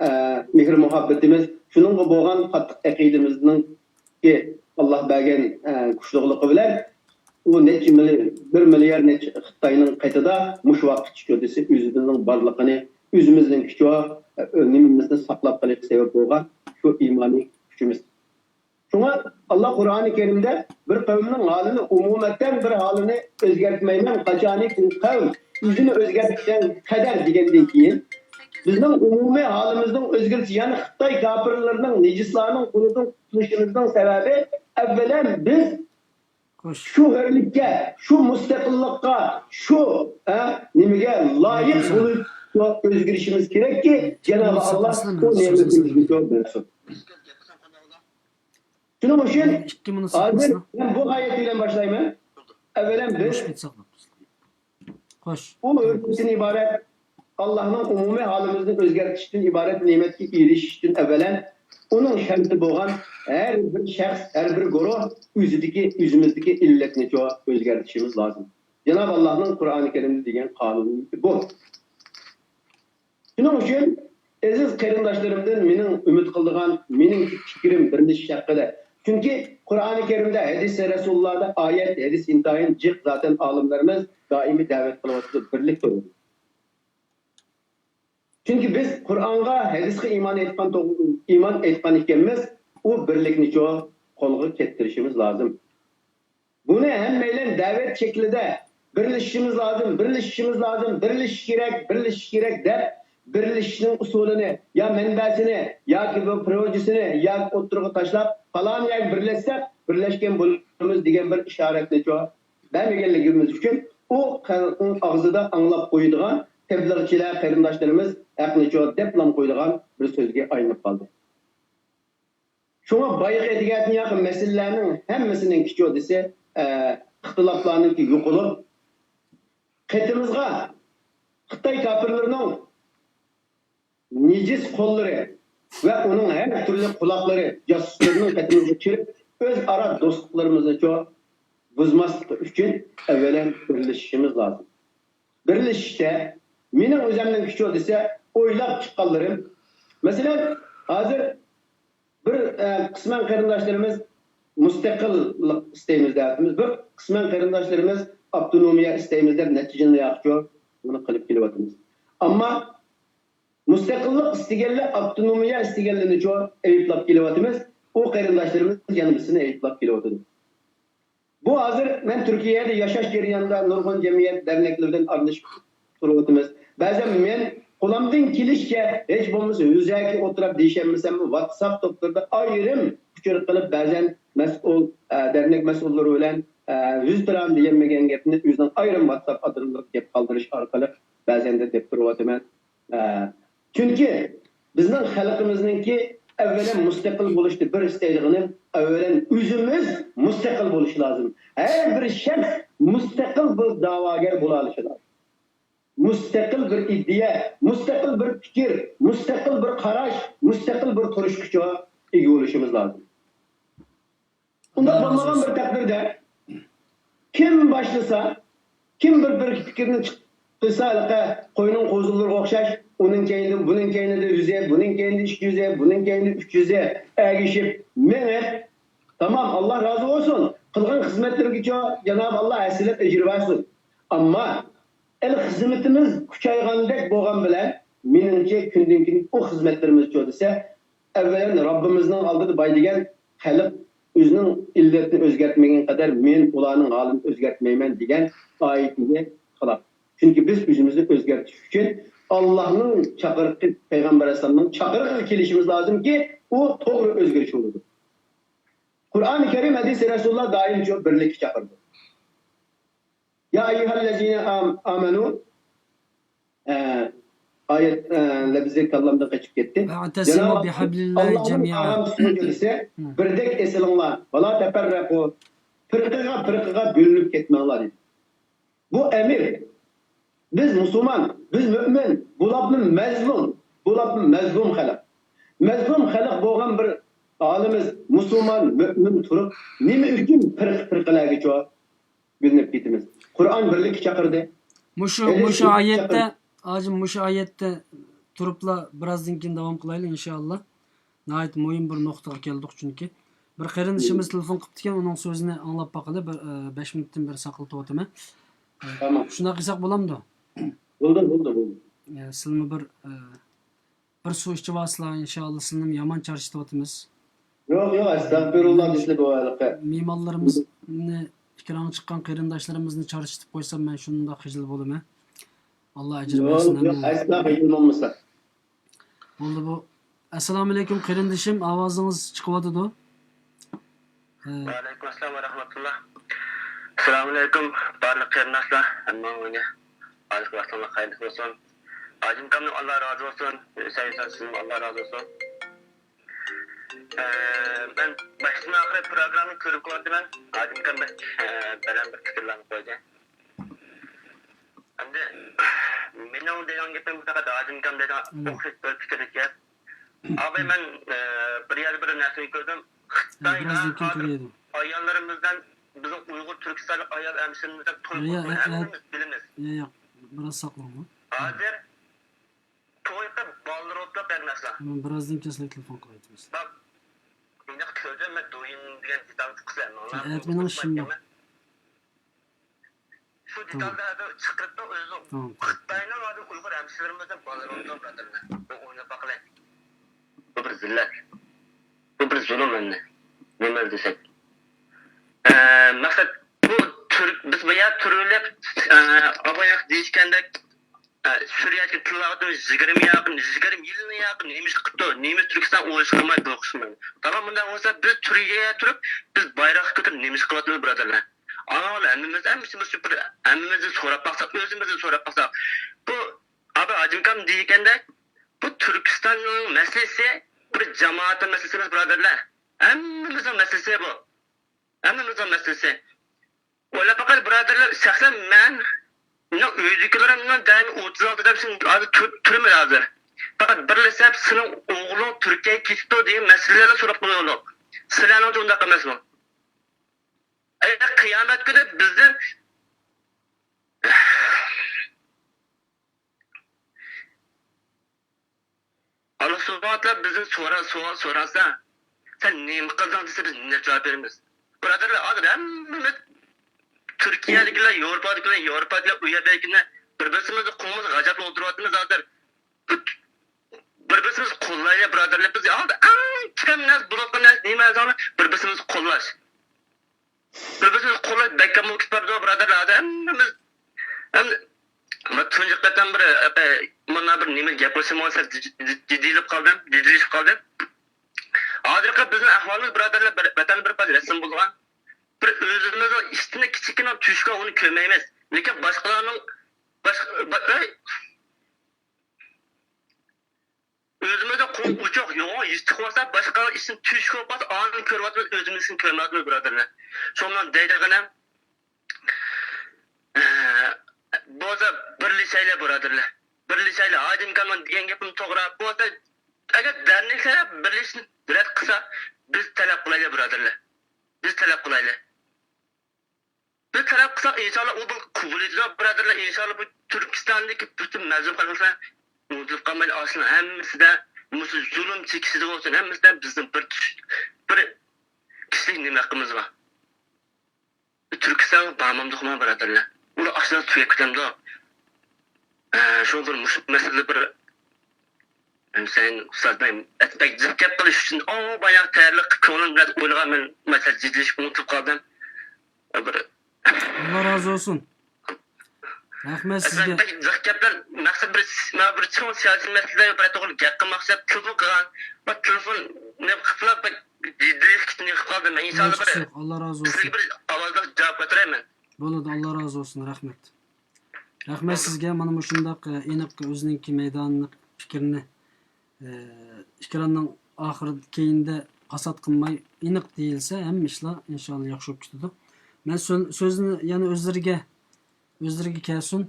ئە، مېھىر-مۇھەببىتىمىز، شۇنىڭغا بولغان قاتتىق ئەقىدىمىزنىڭكى ئاللاھ بەرگەن، ئە، كۈچلۈكلۈكى بىلەن ئۇ نەچچە مىلي-، بىر مىليار نەچچە خىتاينىڭ قېتىدا مۇشۇ ۋاقىتقىچە دېسە ئۆزىمىزنىڭ بارلىقىنى، ئۆزىمىزنىڭكىچۇ، ئە، نېمىمىزنى ساقلاپ قېلىشقا سەۋەب بولغان شۇ ئىمانىي كۈچىمىز. شۇڭا ئاللاھ قۇرئانى كەرىمدە بىر قەۋمنىڭ ھالىنى ئومۇمەن بىر ھالىنى ئۆزگەرتمەيمەن، قاچانكى ئۇ قەۋم ئۆزىنى ئۆزگەرتكەن قەدەر دېگەندىن كېيىن، بىزنىڭ ئومۇمىي ھالىمىزنىڭ ئۆزگىرىشى، يەنى خىتاي كاپىرلىرىنىڭ نىجىسلارنىڭ قولىدىن قۇتۇلۇشىمىزنىڭ سەۋەبى، ئەۋۋەلەن بىز شۇ ھۆرلۈككە، شۇ مۇستەقىللىققا، شۇ، ھە، نېمىگە لايىق بولۇپ ئۆزگىرىشىمىز كېرەككى، جانابى ئاللاھ ئۇ نېمىتىمىزنى كۆرسۇن. شۇنىڭ ئۈچۈن ھازىر مەن بۇ ئايەت بىلەن باشلايمەن. ئەۋۋەلەن بىز خوش. ئۇ ھۆرلۈكتىن ئىبارەت، ئاللاھنىڭ ئومۇمىي ھالىمىزنى ئۆزگەرتىشتىن ئىبارەت نېمەتكە ئېرىشىشتىن ئەۋۋەلەن، ئۇنىڭ شەرتى بولغان ھەر بىر شەخس، ھەر بىر گۇرۇھ ئۆزىدىكى، ئۆزىمىزدىكى ئىللەتنى چو-، ئۆزگەرتىشىمىز لازىم. جاناب ئاللاھنىڭ قۇرئانى كەرىمدە دېگەن قانۇنى بۇ. شۇنىڭ ئۈچۈن، ئەزىز قېرىنداشلىرىمدىن مېنىڭ ئۈمىد قىلىدىغان، مېنىڭ پىكرىم بىرلىشىش ھەققىدە. چۈنكى قۇرئانى كەرىمدە، ھەدىسى رەسۇلۇللاھدا، ئايەت، ھەدىس ئىنتايىن جىق، زاتەن ئالىملىرىمىز دائىمىي دەۋەت قىلىۋاتىدۇ، بىرلىك بولۇڭ. چۈنكى بىز قۇرئانغا، ھەدىسقا ئىمان ئېيتقان توغ-، ئىمان ئېيتقان ئىكەنمىز، ئۇ بىرلىكنىچۇ قولغا كەتتۈرۈشىمىز لازىم. بۇنى ھەممەيلەن دەۋەت شەكلىدە بىرلىشىشىمىز لازىم، بىرلىشىشىمىز لازىم، بىرلىشىش كېرەك، بىرلىشىش كېرەك دەپ، بىرلىشىشنىڭ ئۇسۇلىنى يا مەنبەسىنى ياكى بۇ پروژىسىنى ياكى ئوتتۇرىغا تاشلاپ، پالان يەرگە بىرلەشسەك، بىرلەشكەن بولىمىز دېگەن بىر ئىشارەتنىچۇ بەرمىگەنلىكىمىز ئۈچۈن ئۇ خەلقنىڭ ئاغزىدا ئاڭلاپ قويىدىغان تەبلىغچىلەر قېرىنداشلىرىمىز ھەقنىچۇ دەپلام قويىدىغان بىر سۆزگە ئايلىنىپ قالدى. شۇڭا بايىقى دېگەن ياقى مەسىلىلەرنىڭ ھەممىسىنىڭ كىچۇ دېسە، ئە، ئىختىلاپلارنىڭكى يوقىلىپ، قېتىمىزغا خىتاي كاپىرلىرىنىڭ نىجىس قوللىرى ۋە ئۇنىڭ ھەر تۈرلۈك قۇلاقلىرى، جاسۇسلىرىنىڭ قېتىمىزغا كىرىپ، ئۆزئارا دوستلۇقلىرىمىزنىچۇ بۇزماسلىقى ئۈچۈن ئەۋۋەلەن بىرلىشىشىمىز لازىم. بىرلىشىشتە مېنىڭ ئۆزەمنىڭ كۈچى دېسە، ئويلاپ چىققانلىرىم. مەسىلەن، ھازىر بىر، ئە، قىسمەن قېرىنداشلىرىمىز مۇستەقىللىق ئىستەيمىز دەۋاتىمىز. بىر قىسمەن قېرىنداشلىرىمىز ئاپتونومىيە ئىستەيمىز دەپ نەچچە يىلنى ياقىچۇ بۇنى قىلىپ كېلىۋاتىمىز. ئەمما مۇستەقىللىق ئىستىگەنلەر ئاپتونومىيە ئىستىگەنلىرىنىچۇ ئەيىبلەپ كېلىۋاتىمىز. ئۇ قېرىنداشلىرىمىز يەنە بىرسىنى ئەيىبلەپ كېلىۋاتىدۇ. بۇ ھازىر مەن تۈركىيەدە ياشاش جەريانىدا نۇرغۇن جەمئىيەت دەرنەكلىرى بىلەن ئارىلىشىپ تۇرۇۋاتىمىز. بەزەن مەن قولۇمدىن كېلىشىچە ھېچ بولمىسا يۈزەكى ئولتۇراپ دېيىشەلمىسەممۇ، ۋاتساپ توپلىرىدا ئايرىم ئۇچۇر قىلىپ بەزەن مەسئۇل، ئە، دەرنەك مەسئۇللىرى بىلەن، ئە، يۈز تىران دېيەلمىگەن گەپنى ئۆزىنىڭ ئايرىم ۋاتساپ ئادرېسىغا گەپ قالدۇرۇش ئارقىلىق بەزەندە دەپ تۇرۇۋاتىمەن. ئە، چۈنكى بىزنىڭ خەلقىمىزنىڭكى ئەۋۋەلەن مۇستەقىل بولۇشتا بىر ئىستەيدىغىنى، ئەۋۋەلەن ئۆزىمىز مۇستەقىل بولۇشى لازىم. ھەر بىر شەخس مۇستەقىل بىر دەۋاگەر بولالىشى لازىم. مۇستەقىل بىر ئىدىيە، مۇستەقىل بىر پىكىر، مۇستەقىل بىر قاراش، مۇستەقىل بىر تۇرۇشقىچۇ ئىگە بولۇشىمىز لازىم. ئۇنداق بولمىغان بىر تەقدىردە، كىم باشلىسا، كىم بىر، بىر پىكىرنى چىقىرسا، ھېلىقى قوينىڭ قوزۇقلىرىغا ئوخشاش، ئۇنىڭ كەينىدىن، بۇنىڭ كەينىدىن يۈزى، بۇنىڭ كەينىدىن ئىككى يۈزى، بۇنىڭ كەينىدىن ئۈچ يۈزى ئەگىشىپ مېڭىپ، تامام، ئاللا رازى بولسۇن، قىلغان خىزمەتلىرىگىچۇ جانابى ئاللا ھەسسىلەپ ئەجىر بەرسۇن. ئەمما ئەل خىزمىتىمىز كۈچەيگەندەك بولغان بىلەن، مېنىڭچە، كۈندىن كۈن ئۇ خىزمەتلىرىمىزچۇ دېسە، ئەۋۋەلەن رەببىمىزنىڭ ئالدىدا باي دېگەن خەلق ئۆزىنىڭ ئىللىتىنى ئۆزگەرتمىگەن قەدەر، مەن ئۇلارنىڭ ھالىنى ئۆزگەرتمەيمەن دېگەن ئايىتىگە خىلاپ. چۈنكى بىز ئۆزىمىزنى ئۆزگەرتىش ئۈچۈن ئاللانىڭ چاقىرىقى، پەيغەمبەر ئەلەيھىسسالامنىڭ چاقىرىقىغا كېلىشىمىز لازىمكى، ئۇ توغرا ئۆزگىرىش بولىدۇ. قۇرئانى كەرىم، ھەدىسى رەسۇلۇللا دائىم شۇ بىرلىككە چاقىرىدۇ. يا أيها الذين آم-، آمنوا، ئە، ئايەت، ئە، لەپزى كاللامدىن قېچىپ كەتتى. واعتصموا بحبل الله جميعا. ئاللاھنىڭ ئاغام تۇتقۇچىسى، بىردەك ئېسىلىڭلار. ولا تفرقوا، پىرقىگە، پىرقىگە بۆلۈنۈپ كەتمەڭلار دېدى. بۇ ئەمىر. بىز مۇسۇلمان، بىز مۆمىن، بۇلارمۇ مەزلۇم، بۇلارمۇ مەزلۇم خەلق. مەزلۇم خەلق بولغان بىر ھالىمىز، مۇسۇلمان، مۆمىن تۇرۇپ، نېمە ئۈچۈن پىرقە-پىرقىلەرگىچۇ بۆلۈنۈپ كېتىمىز؟ قۇرئان بىرلىككە چاقىردى. مۇشۇ، مۇشۇ ئايەتتە، ھاجىم، مۇشۇ ئايەتتە تۇرۇپلا بىرازدىن كېيىن داۋام قىلايلى، ئىنشائاللا. ناھايىتى مۇھىم بىر نۇقتىغا كەلدۇق، چۈنكى بىر قېرىندىشىمىز تېلېفون قىپتىكەن، ئۇنىڭ سۆزىنى ئاڭلاپ باقىلى. بىر، ئە، بەش مىنۇتتىن بېرى ساقلىتىۋاتىمەن. ئە، تامام. شۇنداق قىلساق بولامدۇ؟ بولدى، بولدى، بولدى. ئە، سىلمۇ بىر، ئە، بىر سۇ ئىچىۋالسىلا، ئىنشائاللا، سىلىنىمۇ يامان چارچىتىۋاتىمىز. يوق، يوق، ئەستەغپىرۇللا دېسىلە بۇ ھېلىقى. مېھمانلىرىمىزنى، ئېكرانغا چىققان قېرىنداشلىرىمىزنى چارچىتىپ قويسام، مەن شۇنداق خىجىل بولىمەن. ئاللا ئەجىر بەرسۇن. يوق، يوق، ئەسلا خىجىل بولمىسا. بولدى بۇ. ئەسسالامۇئەلەيكۇم قېرىندىشىم، ئاۋازىڭىز چىقىۋاتىدۇ. ھە. ۋەئەلەيكۇم ئەسسالام ۋە رەھمەتۇللا. ئەسسالامۇئەلەيكۇم بارلىق قېرىنداشلار، ھەممىڭلارنى ھازىرقى ۋاقتىڭلار خەيرلىك بولسۇن. ھاجىم ئاكامدىن ئاللا رازى بولسۇن. ھۈسەيىن ئۇستاز، سىزدىن ئاللا رازى بولسۇن. ئە، مەن باشتىن ئاخىرى پروگراممىنى كۆرۈپ قالدىم مەن. ھاجىم ئاكام بەك، ئە، بەلەن بىر پىكىرلەرنى قويدى. ئەمدى مېنىڭ دېگەن گېپىم پەقەت ھاجىم ئاكام دېگەن ئوخشاش بىر پىكىردىكەن. ئاباي، مەن، ئە، بىر يەردە بىر نەرسىنى كۆردۈم. خىتايلار ھازىر ئاياللىرىمىز بىلەن، بىزنىڭ ئۇيغۇر تۈركىستانلىق ئايال ھەمشىرىمىز بىلەن توي قىلىدۇ، ھەممىمىز بىلىمىز. ياق، ياق، بىراز ساقلىنىڭ. ھازىر توي قىلىپ بالىلىرى بولۇپلا قېرىنداشلار. مەن بىرازدىن كېيىن سىلەرگە تېلېفون قىلىۋېتىمىز. بەك، مۇنداق كۆردۈم مەن دويىن دېگەن دېتالنى قىلسا، ماڭا ئەتە مېنىڭ ئىشىم بار. شۇ دېتالدا ھازىر چىقىرىپتۇ ئۆزى. خىتاينىڭ ھازىر ئۇيغۇر ھەمشىرىلىرىمىزنى بالىلىرىمىزنى بىرادەرلەر، بىر ئويلاپ باقىلى. بۇ بىر زىللەت. بۇ بىر زۇلۇم ئەمدى. نېمە دېسەك. ئە، مەقسەت، بۇ تۈرك، بىز بۇ يەر تۈرۈلۈپ، ئە، ئاباياق دېيىشكەندەك، ئە، سۈرىيەدىكى تىللاۋاتىمىز يىگىرمە ياقىن، يىگىرمە يىلنى ياقىن نېمە ئىش قىپتۇ؟ نېمە تۈركىستان ئۇ ئىش قىلماي، بۇ قىلماي؟ تامام بۇنداق بولسا، بىز تۈركىيەگە تۇرۇپ، بىز بايراق كۆتۈرۈپ نېمە ئىش قىلىۋاتىمىز، بۇرادەرلەر؟ ئاڭلاڭلار، ھەممىمىز، ھەممىمىز شۇ بىر، ھەممىمىزدىن سوراپ باقساق، ئۆزىمىزدىن سوراپ باقساق، بۇ ئاباي ھاجىمكام دېگەندەك، بۇ تۈركىستاننىڭ مەسىلىسى بىر جامائەتنىڭ مەسىلىسى ئەمەس، بۇرادەرلەر. ھەممىمىزنىڭ مەسىلىسى بۇ. ھەممىمىزنىڭ مەسىلىسى. ئويلاپ باقايلى، بۇرادەرلەر، شەخسەن مەن، مېنىڭ ئۆيدىكىلىرىم مېنىڭ دائىم ئوتتۇز ئالتە دەپ، ھازىر تۈر-، تۈرمىدە ھازىر. پەقەت بىرلا سەۋەب، سېنىڭ ئوغلۇڭ تۈركىيەگە كېتىپتۇ دېگەن مەسىلىلەرلا سوراپ قويۇۋالدۇق. سىلەرنىڭچە ئۇنداق ئەمەسمۇ؟ ئەگەر قىيامەت كۈنى بىزدىن ئاللا سۇبھانەھۇ ۋە تائالا بىزدىن سورا-، سوئال سورىسا، سەن نېمە قىلدىڭ دېسە، بىز نېمە جاۋاب بېرىمىز؟ بۇرادەرلەر، ھازىر ھەممىمىز تۈركىيەدىكىلەر، ياۋروپادىكىلەر، ياۋروپادىكىلەر ئۇ يەردىكىلەر بىر-بىرسىمىزنى قوڭغۇزغا غاجاپ ئولتۇرۇۋاتىمىز ھازىر. بىر-بىرسىمىزنى قوللايلى، بۇرادەرلەر. بىز ھازىر ئەڭ كەم نەرسە، بولۇۋاتقان نەرسە نېمە دېسەڭلار، بىر-بىرسىمىزنى قوللاش. بىر-بىرسىمىزنى قوللاش بەك كەم بولۇپ كېتىپ بارىدۇ، بۇرادەرلەر. ھازىر ھەممىمىز، ھەم-، مەن تۇنجى قېتىم بىر، ئە، مانا بىر نېمە گەپ قىلسام، سەل جىددىيلىشىپ قالدىم، جىددىيلىشىپ قالدىم. ھازىرقى بىزنىڭ ئەھۋالىمىز، بۇرادەرلەر، بىر ۋەتەن بىر پارچە رەسىم بولغان. بىر ئۆزىمىزنىڭ ئىشتىنى كىچىككىنە تۆشۈكى ئۇنى كۆرمەيمىز. لېكىن باشقىلارنىڭ، باشقا، با-، ئەي، ئۆزىمىزدە قۇم ئوچۇق، يوغان يىرتىق بولسا، باشقا ئىشتىن تۆشۈك بولۇپ قالسا، ئانى كۆرۈۋاتىمىز، ئۆزىمىزنى كۆرمەيۋاتىمىز، بۇرادەرلەر. شۇنىڭ دەيدىغىنىم، ئە، بولسا بىرلىشەيلى، بۇرادەرلەر. بىرلىشەيلى. ھاجىم كامال دېگەن گېپىم توغرا بولسا، ئەگەر دەرنەكلەر بىرلىشىشنى رەت قىلسا، بىز تەلەپ قىلايلى، بۇرادەرلەر. بىز تەلەپ قىلايلى. بىز تەلەپ قىلساق، ئىنشاللا ئۇ بىر قوبۇل ئېتىدۇ، بۇرادەرلەر. ئىنشاللا بۇ تۈركىستاندىكى پۈتۈن مەزلۇم خەلقلەر ئۇنتۇلۇپ قالمايدۇ. ئاشۇنىڭ ھەممىسىدە مۇشۇ زۇلۇم چېكىشىدە بولسۇن، ھەممىسىدە بىزنىڭ بىر چۈش-، بىر كىشىلىك نېمە ھەققىمىز بار. تۈركىستانغا بارمامدۇقما، بۇرادەرلەر؟ ئۇلار ئاشۇنداق تۈگەپ كېتەمدۇ؟ ئە، شۇ بىر مۇشۇ مەسىلىدە بىر ھۈسەيىن ئۇستاز، بەك، بەك جىق گەپ قىلىش ئۈچۈن، ئۇ باياق تەييارلىق كۆڭلۈم بىلەن ئويلىغان، مەن مەسىلە جىددىيلىشىپ ئۇنتۇپ قالدىم. بىر ئاللا رازى بولسۇن. رەھمەت سىزگە. بەك جىق گەپلەر، مەقسەت بىر، مانا بىر چوڭ سىياسىي مەسىلىلەر بىر توغرا گەپ قىلماقچى دەپ تېلېفون قىلغان. بۇ تېلېفون نېمە قىلىپلا بەك جىددىي نېمە قىلىپ قالدىم. مەن ئىنشاللا بىر ھاجىتى يوق، ئاللا رازى بولسۇن. سىزگە بىر ئاۋازلىق جاۋاب قايتۇرايمەن. بولىدۇ، ئاللا رازى بولسۇن، رەھمەت. رەھمەت سىزگە، مانا مۇشۇنداق، ئېنىق ئۆزىنىڭكى مەيدانلىق پىكرىنى، ئېكراننىڭ ئاخىرىدا، كەينىدە پاسات قىلماي ئېنىق دېيىلسە، ھەممە ئىشلار ئىنشاللا ياخشى بولۇپ كېتىدۇ. مەن سۆ-، سۆزنى يەنە ئۆزلىرىگە، ئۆزلىرىگە كەلسۇن.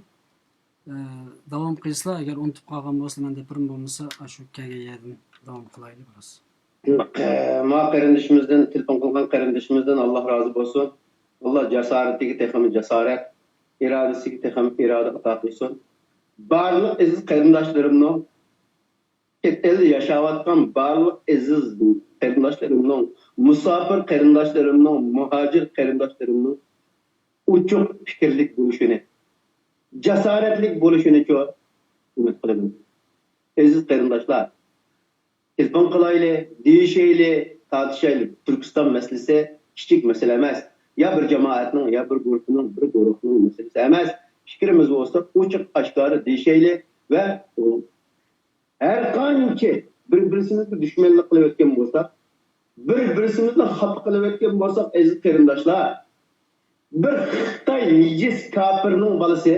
داۋام قىلسىلا، ئەگەر ئۇنتۇپ قالغان بولسا، مەن دەپ بېرىمەن، بولمىسا، ئاشۇ كەلگەن يەردىن داۋام قىلايلى بىراز. ما قېرىندىشىمىزدىن، تېلېفون قىلغان قېرىندىشىمىزدىن ئاللا رازى بولسۇن. ئاللا جاسارىتىگە تېخىمۇ جاسارەت، ئىرادىسىگە تېخىمۇ ئىرادە ئاتا قىلسۇن. بارلىق ئەزىز قېرىنداشلىرىمنىڭ، چەت ئەلدە ياشاۋاتقان بارلىق ئەزىز قېرىنداشلىرىمنىڭ، مۇساپىر قېرىنداشلىرىمنىڭ، مۇھاجىر قېرىنداشلىرىمنىڭ ئوچۇق پىكىرلىك بولۇشىنى، جاسارەتلىك بولۇشىنىچۇ ئۈمىد قىلىمەن. ئەزىز قېرىنداشلار، تېلېفون قىلايلى، دېيىشەيلى، تارتىشايلى. تۈركىستان مەسىلىسى كىچىك مەسىلە ئەمەس. يا بىر جامائەتنىڭ، يا بىر گۇرۇپپىنىڭ، بىر گۇرۇھنىڭ مەسىلىسى ئەمەس. پىكرىمىز بولسا ئوچۇق ئاشكارا دېيىشەيلى ۋە ھەر قانچە بىر-بىرسىمىزگە دۈشمەنلىك قىلىۋەتكەن بولساق، بىر-بىرسىمىزنى خاپا قىلىۋەتكەن بولساق، ئەزىز قېرىنداشلار، بىر خىتاي نىجىس كاپىرنىڭ بالىسى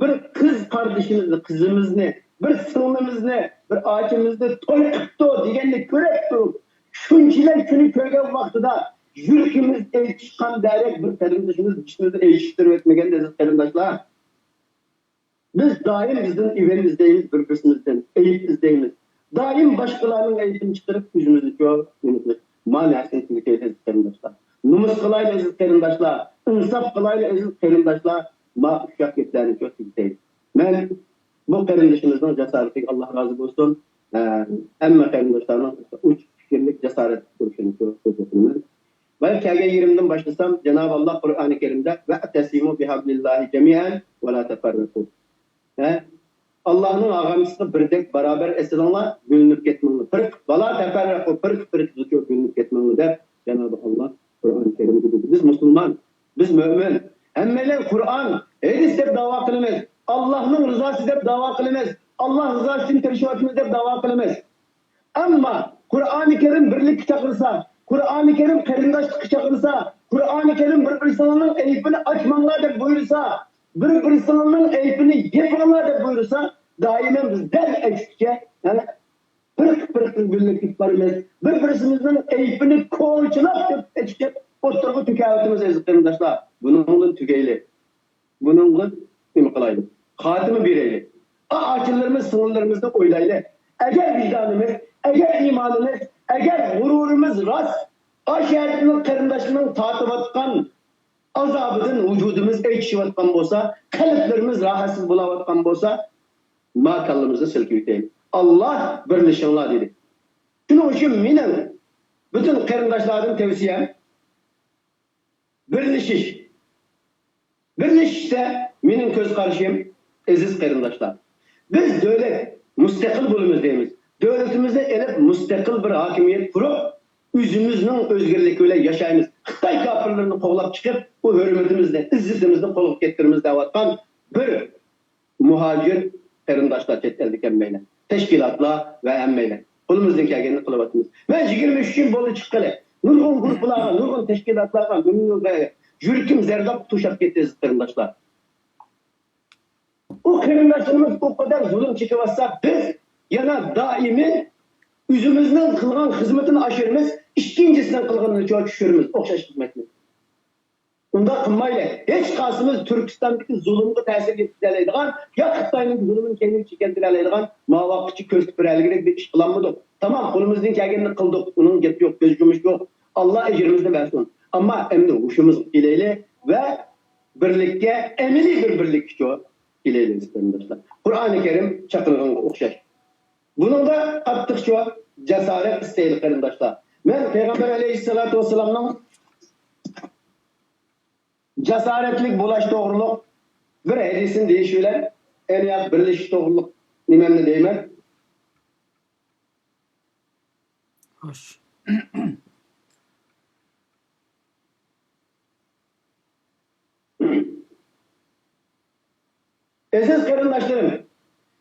بىر قىز قاردىشىمىزنى، قىزىمىزنى، بىر سىڭلىمىزنى، بىر ئاچىمىزنى توي قىپتۇ دېگەننى كۆرۈپ تۇرۇپ، شۇنچىلىك كۈنى كۆرگەن ۋاقتىدا يۈرىكىمىز ئېچىشقان دەرەك بىر قېرىندىشىمىز بىشىمىزنى ئېچىشتۇرۇۋەتمىگەندە، ئەزىز قېرىنداشلار. بىز دائىم بىزدىن ئىۋەن ئىزدەيمىز، بىر-بىرسىمىزدىن ئەيىب ئىزدەيمىز. دائىم باشقىلارنىڭ ئەيىبىنى چىقىرىپ، ئۆزىمىزنى چوڭ ئېنىقلىق. ما نەرسىنى تۈگىتەيلى، ئەزىز قېرىنداشلار. نومۇس قىلايلى، ئەزىز قېرىنداشلار. ئىنساپ قىلايلى، ئەزىز قېرىنداشلار. ما ئۇششاق گەپلەرنى چوڭ تۈگىتەيلى. مەن بۇ قېرىندىشىمىزنىڭ جاسارىتىگە ئاللا رازى بولسۇن. ھە، ھەممە قېرىنداشلارنىڭ ئوچۇق پىكىرلىك، جاسارەتلىك بولۇشىنى چوڭ ئارزۇ قىلىمەن. مەن كەلگەن يېرىمدىن باشلىسام، جانابى ئاللا قۇرئانى كەرىمدە، «ۋەئتەسىمۇ بىھەبلىللاھى جەمىئەن ۋە لا تەفەررەقۇ.» ھە؟ ئاللانىڭ ئاغامچىسىغا بىردەك بارابەر ئېسىلىڭلار، بۆلۈنۈپ كەتمەڭلار. پىرقىپ، ۋە لا تەپەررەقۇ، پىرقىپ، پىرقىپ بۆلۈنۈپ كەتمەڭلار دەپ جانابى ئاللا قۇرئانى كەرىمدە دېدى. بىز مۇسۇلمان، بىز مۆمىن. ھەممەيلەن قۇرئان، ھەدىس دەپ داۋا قىلىمىز. ئاللانىڭ رىزاسى دەپ داۋا قىلىمىز. ئاللا رىزاسى ئۈچۈن تىرىشىۋاتىمىز دەپ داۋا قىلىمىز. ئەمما قۇرئانى كەرىم بىرلىككە چاقىرسا، قۇرئانى كەرىم قېرىنداشلىققا چاقىرسا، قۇرئانى كەرىم بىر-بىرسىڭلارنىڭ ئەيىبىنى ئاچماڭلار دەپ بۇيرۇسا، بىر-بىرسىڭلارنىڭ ئەيىبىنى يېپىڭلار دەپ بۇيرۇسا، دائىمەن بىز دەل ئەكسىچە، يەنى پىرقىپ-پىرقىپ بۆلۈنۈپ بارىمىز. بىر-بىرسىمىزنىڭ ئەيىبىنى كوچىلاپ ئېچىپ ئوتتۇرىغا تۆكۈۋاتىمىز، ئەزىز قېرىنداشلار. بۇنىڭدىن تۈگەيلى. بۇنىڭغا نېمە قىلايلى؟ خاتىمە بېرەيلى. ئا-، ئاچىلىرىمىز، سىڭىللىرىمىزنى ئويلايلى. ئەگەر ۋىجدانىمىز، ئەگەر ئىمانىمىز، ئەگەر غۇرۇرىمىز راست، ئا شەھەردىكى قېرىنداشلارنىڭ تارتىۋاتقان ئازابىدىن ۋۇجۇدىمىز ئېچىشىۋاتقان بولسا، قەلبلىرىمىز راھەتسىز بولاۋاتقان بولسا، ما كاللىمىزنى سىلكىۋېتەيلى. ئاللا بىرلىشىڭلار دېدى. شۇنىڭ ئۈچۈن مېنىڭ پۈتۈن قېرىنداشلاردىن تەۋسىيەم، بىرلىشىش. بىرلىشىشتە مېنىڭ كۆز قارىشىم، ئەزىز قېرىنداشلار، بىز دۆلەت مۇستەقىل بولىمىز دەيمىز. دۆلىتىمىزنى ئېلىپ، مۇستەقىل بىر ھاكىمىيەت قۇرۇپ، ئۆزىمىزنىڭ ئۆزگىرلىكى بىلەن ياشايمىز. خىتاي كاپىرلىرىنى قوغلاپ چىقىپ، بۇ ھۆرمىتىمىزنى، ئىززىتىمىزنى قولغا كەتتۈرىمىز دەۋاتقان بىر مۇھاجىر قېرىنداشلار، چەت ئەلدىكى ھەممەيلەن، تەشكىلاتلار ۋە ھەممەيلەن قولىمىزدىن كەلگەننى قىلىۋاتىمىز. مەن يىگىرمە ئۈچ يىل بولدى چىققىلى. نۇرغۇن گۇرۇپپىلارغا، نۇرغۇن تەشكىلاتلارغا، نۇرغۇن، يۈرىكىم زەرداب توشاپ كەتتى، ئەزىز قېرىنداشلار. ئۇ قېرىنداشلىرىمىز ئۇ قەدەر زۇلۇم چېكىۋاتسا، بىز يەنە دائىمىي ئۆزىمىزنىڭ قىلغان خىزمىتىنى ئاشۇرىمىز، ئىككىنچىسىنىڭ قىلغىنىنى چۈشۈرىمىز، ئوخشاش خىزمەتنى. ئۇنداق قىلمايلى. ھېچقايسىمىز تۈركىستاندىكى زۇلۇمغا تەسىر يەتكۈزەلەيدىغان يا خىتاينىڭ زۇلۇمىنى كەينىگە چېكىندۈرەلەيدىغان ماۋاققىچە كۆرسىتىپ بېرەلىگۈدەك بىر ئىش قىلالمىدۇق. تامام، قولىمىزدىن كەلگىنىنى قىلدۇق. ئۇنىڭ گېپى يوق، كۆز يۇمۇش يوق. ئاللا ئەجرىمىزنى بەرسۇن. ئەمما ئەمدى ھوشىمىزغا كېلەيلى ۋە بىرلىككە، ئەمەلىي بىر بىرلىككىچۇ كېلەيلى، ئەزىز قېرىنداشلار. قۇرئانى كەرىم چاقىرغانغا ئوخشاش. بۇنىڭدا قاتتىقچۇ جاسارەت ئىستەيلى، قېرىنداشلار. مەن پەيغەمبەر ئەلەيھىسسالاتۇ ۋەسسالامنىڭ جاسارەتلىك بولاش توغرۇلۇق بىر ھەدىسىنى دېيىش بىلەن، ئەنە بىرلىشىش توغرۇلۇق نېمەمنى دەيمەن. خوش. ئەزىز قېرىنداشلىرىم،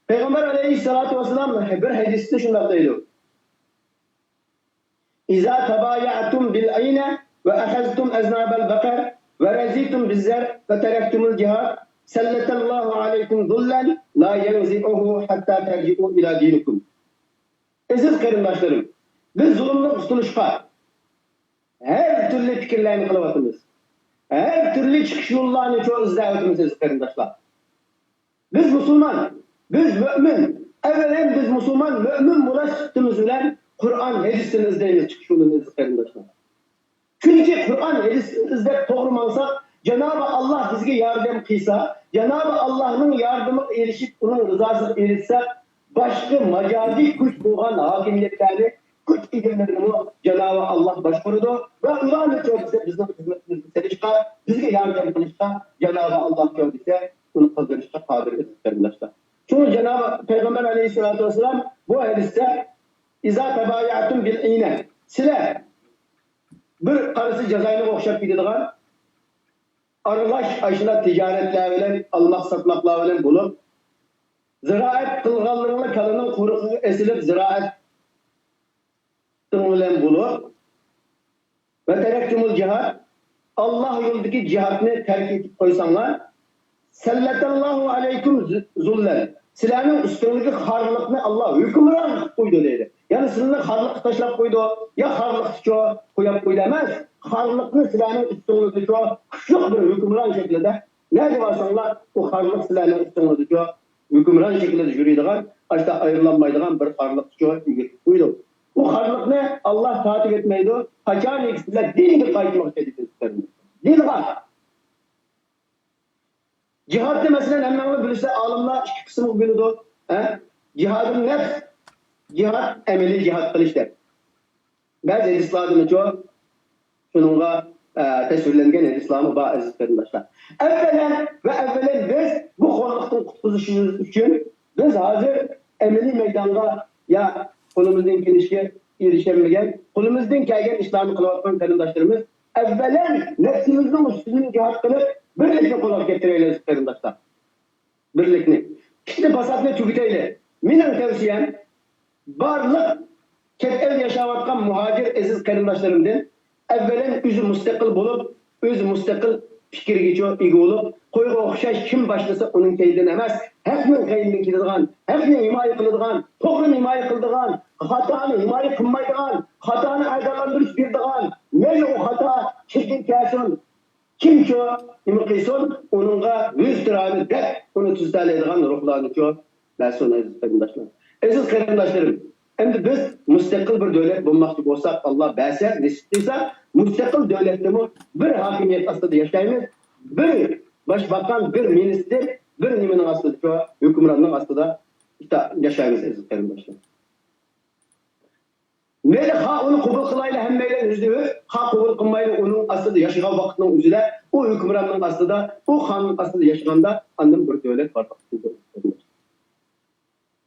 پەيغەمبەر ئەلەيھىسسالاتۇ ۋەسسالام بىر ھەدىستە شۇنداق دەيدۇ: «إذا تبايعتم بالعينة وأخذتم أذناب البقر ورضيتم بالزرع وتركتم الجهاد سلط الله عليكم ذلا لا ينزعه حتى ترجعوا إلى دينكم.» ئەزىز قېرىنداشلىرىم، بىز زۇلۇمدىن قۇتۇلۇشقا ھەر تۈرلۈك پىكىرلەرنى قىلىۋاتىمىز. ھەر تۈرلۈك چىقىش يوللارنى چو-، ئىزدەۋاتىمىز، ئەزىز قېرىنداشلار. بىز مۇسۇلمان، بىز مۆمىن. ئەۋۋەلەن بىز مۇسۇلمان، مۆمىن بولاش سۈپىتىمىز بىلەن قۇرئان، ھەدىستىن ئىزدەيمىز چىقىش يولىنى، ئەزىز قېرىنداشلار. چۈنكى قۇرئان، ھەدىستىن ئىزدەپ توغرا ماڭساق، جانابى ئاللا بىزگە ياردەم قىلسا، جانابى ئاللانىڭ ياردىمىگە ئېرىشىپ، ئۇنىڭ رىزاسىغا ئېرىشسەك، باشقا ماجازىي كۈچ بولغان ھاكىمىيەتلەرنى، كۈچ ئىگىلىرىنىمۇ جانابى ئاللا باشقۇرىدۇ ۋە ئۇلارنى چۆ دېسە بىزنىڭ خىزمىتىمىزنى قىلىشقا، بىزگە ياردەم قىلىشقا جانابى ئاللا چۆ دېسە ئۇنى قىلدۇرۇشقا قادىر، ئەزىز قېرىنداشلار. شۇڭا جانابى پەيغەمبەر ئەلەيھىسسالاتۇ ۋەسسالام بۇ ھەدىستە، «إذا تبايعتم بالعينة»، سىلەر بىر قارىسا جازاينىغا ئوخشاپ كېتىدىغان ئارىلاش ئاشۇنداق تىجارەتلەر بىلەن، ئالماق ساتماقلار بىلەن بولۇپ، زىرائەت قىلغانلىرىڭلار كالىنىڭ قۇرۇقىغا ئېسىلىپ زىرائەتىڭ بىلەن بولۇپ، ۋە تەرەكتۇمۇل جىھاد، ئاللا يولىدىكى جىھادنى تەرك ئېتىپ قويساڭلار، سەللەتەللاھۇ ئەلەيكۇم زۇللەن، سىلەرنىڭ ئۈستۈڭلىكى خارلىقنى ئاللا ھۆكۈمران قىلىپ قويىدۇ دەيدۇ. يەنى سىلىنى خارلىققا تاشلاپ قويىدۇ، يا خارلىقتىچۇ قوياپ قويدى ئەمەس، خارلىقنى سىلەرنىڭ ئۈستۈڭلىكىچۇ كۈچلۈك بىر ھۆكۈمران شەكلىدە، نەگە بارساڭلار ئۇ خارلىق سىلەرنىڭ ئۈستۈڭلىكىچۇ ھۆكۈمران شەكلىدە يۈرىدىغان، ئاشتا ئايرىلالمايدىغان بىر خارلىققىچۇ ئىگە قىلىپ قويىدۇ. بۇ خارلىقنى ئاللا تارتىپ ئەتمەيدۇ، قاچانكى سىلەر دىنگە قايتماقچى ئىدىڭىز. دىنغا. جىھادنى، مەسىلەن، ھەممەڭلار بىلىسىلەر، ئالىملار ئىككى قىسىمغا بۆلىدۇ. ھە؟ جىھادۇن نەپس، جىھاد، ئەمەلىي جىھاد قىلىش دەپ. بەزى ھەدىسلاردىمۇچۇ، شۇنىڭغا، ئە، تەسۋىرلەنگەن ھەدىسلارمۇ بار، ئەزىز قېرىنداشلار. ئەۋۋەلەن ۋە ئەۋۋەلەن بىز بۇ خورلۇقتىن قۇتقۇزۇشىمىز ئۈچۈن بىز ھازىر ئەمەلىي مەيدانغا يا قولىمىزدىن كېلىشىگە ئېرىشەلمىگەن، قولىمىزدىن كەلگەن ئىشلارنى قىلىۋاتقان قېرىنداشلىرىمىز، ئەۋۋەلەن نەپسىمىزنىڭ ئۈستىدىن جىھاد قىلىپ، بىرلىكنى قولغا كەلتۈرەيلى، ئەزىز قېرىنداشلار. بىرلىكنى، پىتنە پاساتنى تۈگىتەيلى. مېنىڭ تەۋسىيەم، بارلىق چەت ئەلدە ياشاۋاتقان مۇھاجىر ئەزىز قېرىنداشلىرىمدىن ئەۋۋەلەن ئۆزى مۇستەقىل بولۇپ، ئۆزى مۇستەقىل پىكىرگىچۇ ئىگە بولۇپ، قويغا ئوخشاش كىم باشلىسا ئۇنىڭ كەينىدىن ئەمەس، ھەقنىڭ قەينىدىن كېلىدىغان، ھەقنى ھىمايە قىلىدىغان، توغرىنى ھىمايە قىلىدىغان، خاتانى ھىمايە قىلمايدىغان، خاتانى ئاجايلاندۇرۇش بېرىدىغان، مەيلى ئۇ خاتا كىمدىن كەلسۇن، كىمچۇ نېمە قىلسۇن، ئۇنىڭغا يۈز تۇرالى دەپ، ئۇنى تۈزىتەلەيدىغان روھلارنىچۇ بەرسۇن، ئەزىز قېرىنداشلار. ئەزىز قېرىنداشلىرىم، ئەمدى بىز مۇستەقىل بىر دۆلەت بولماقچى بولساق، ئاللا بەرسە، نېسىپ قىلسا، مۇستەقىل دۆلەتتىمۇ بىر ھاكىمىيەت ئاستىدا ياشايمىز، بىر باشباقان، بىر مىنىستىر، بىر نېمىنىڭ ئاستىدا، شۇ ھۆكۈمراننىڭ ئاستىدا ياشايمىز، ئەزىز قېرىنداشلار. مەيلى، خا ئۇنى قوبۇل قىلايلى ھەممەيلەن يۈزدە يۈز، خا قوبۇل قىلمايلى، ئۇنىڭ ئاستىدا ياشىغان ۋاقىتنىڭ ئۆزىدە، ئۇ ھۆكۈمراننىڭ ئاستىدا، ئۇ خاننىڭ ئاستىدا ياشىغاندا، ئاندىن بىر دۆلەت بارلىققا كېلىدۇ.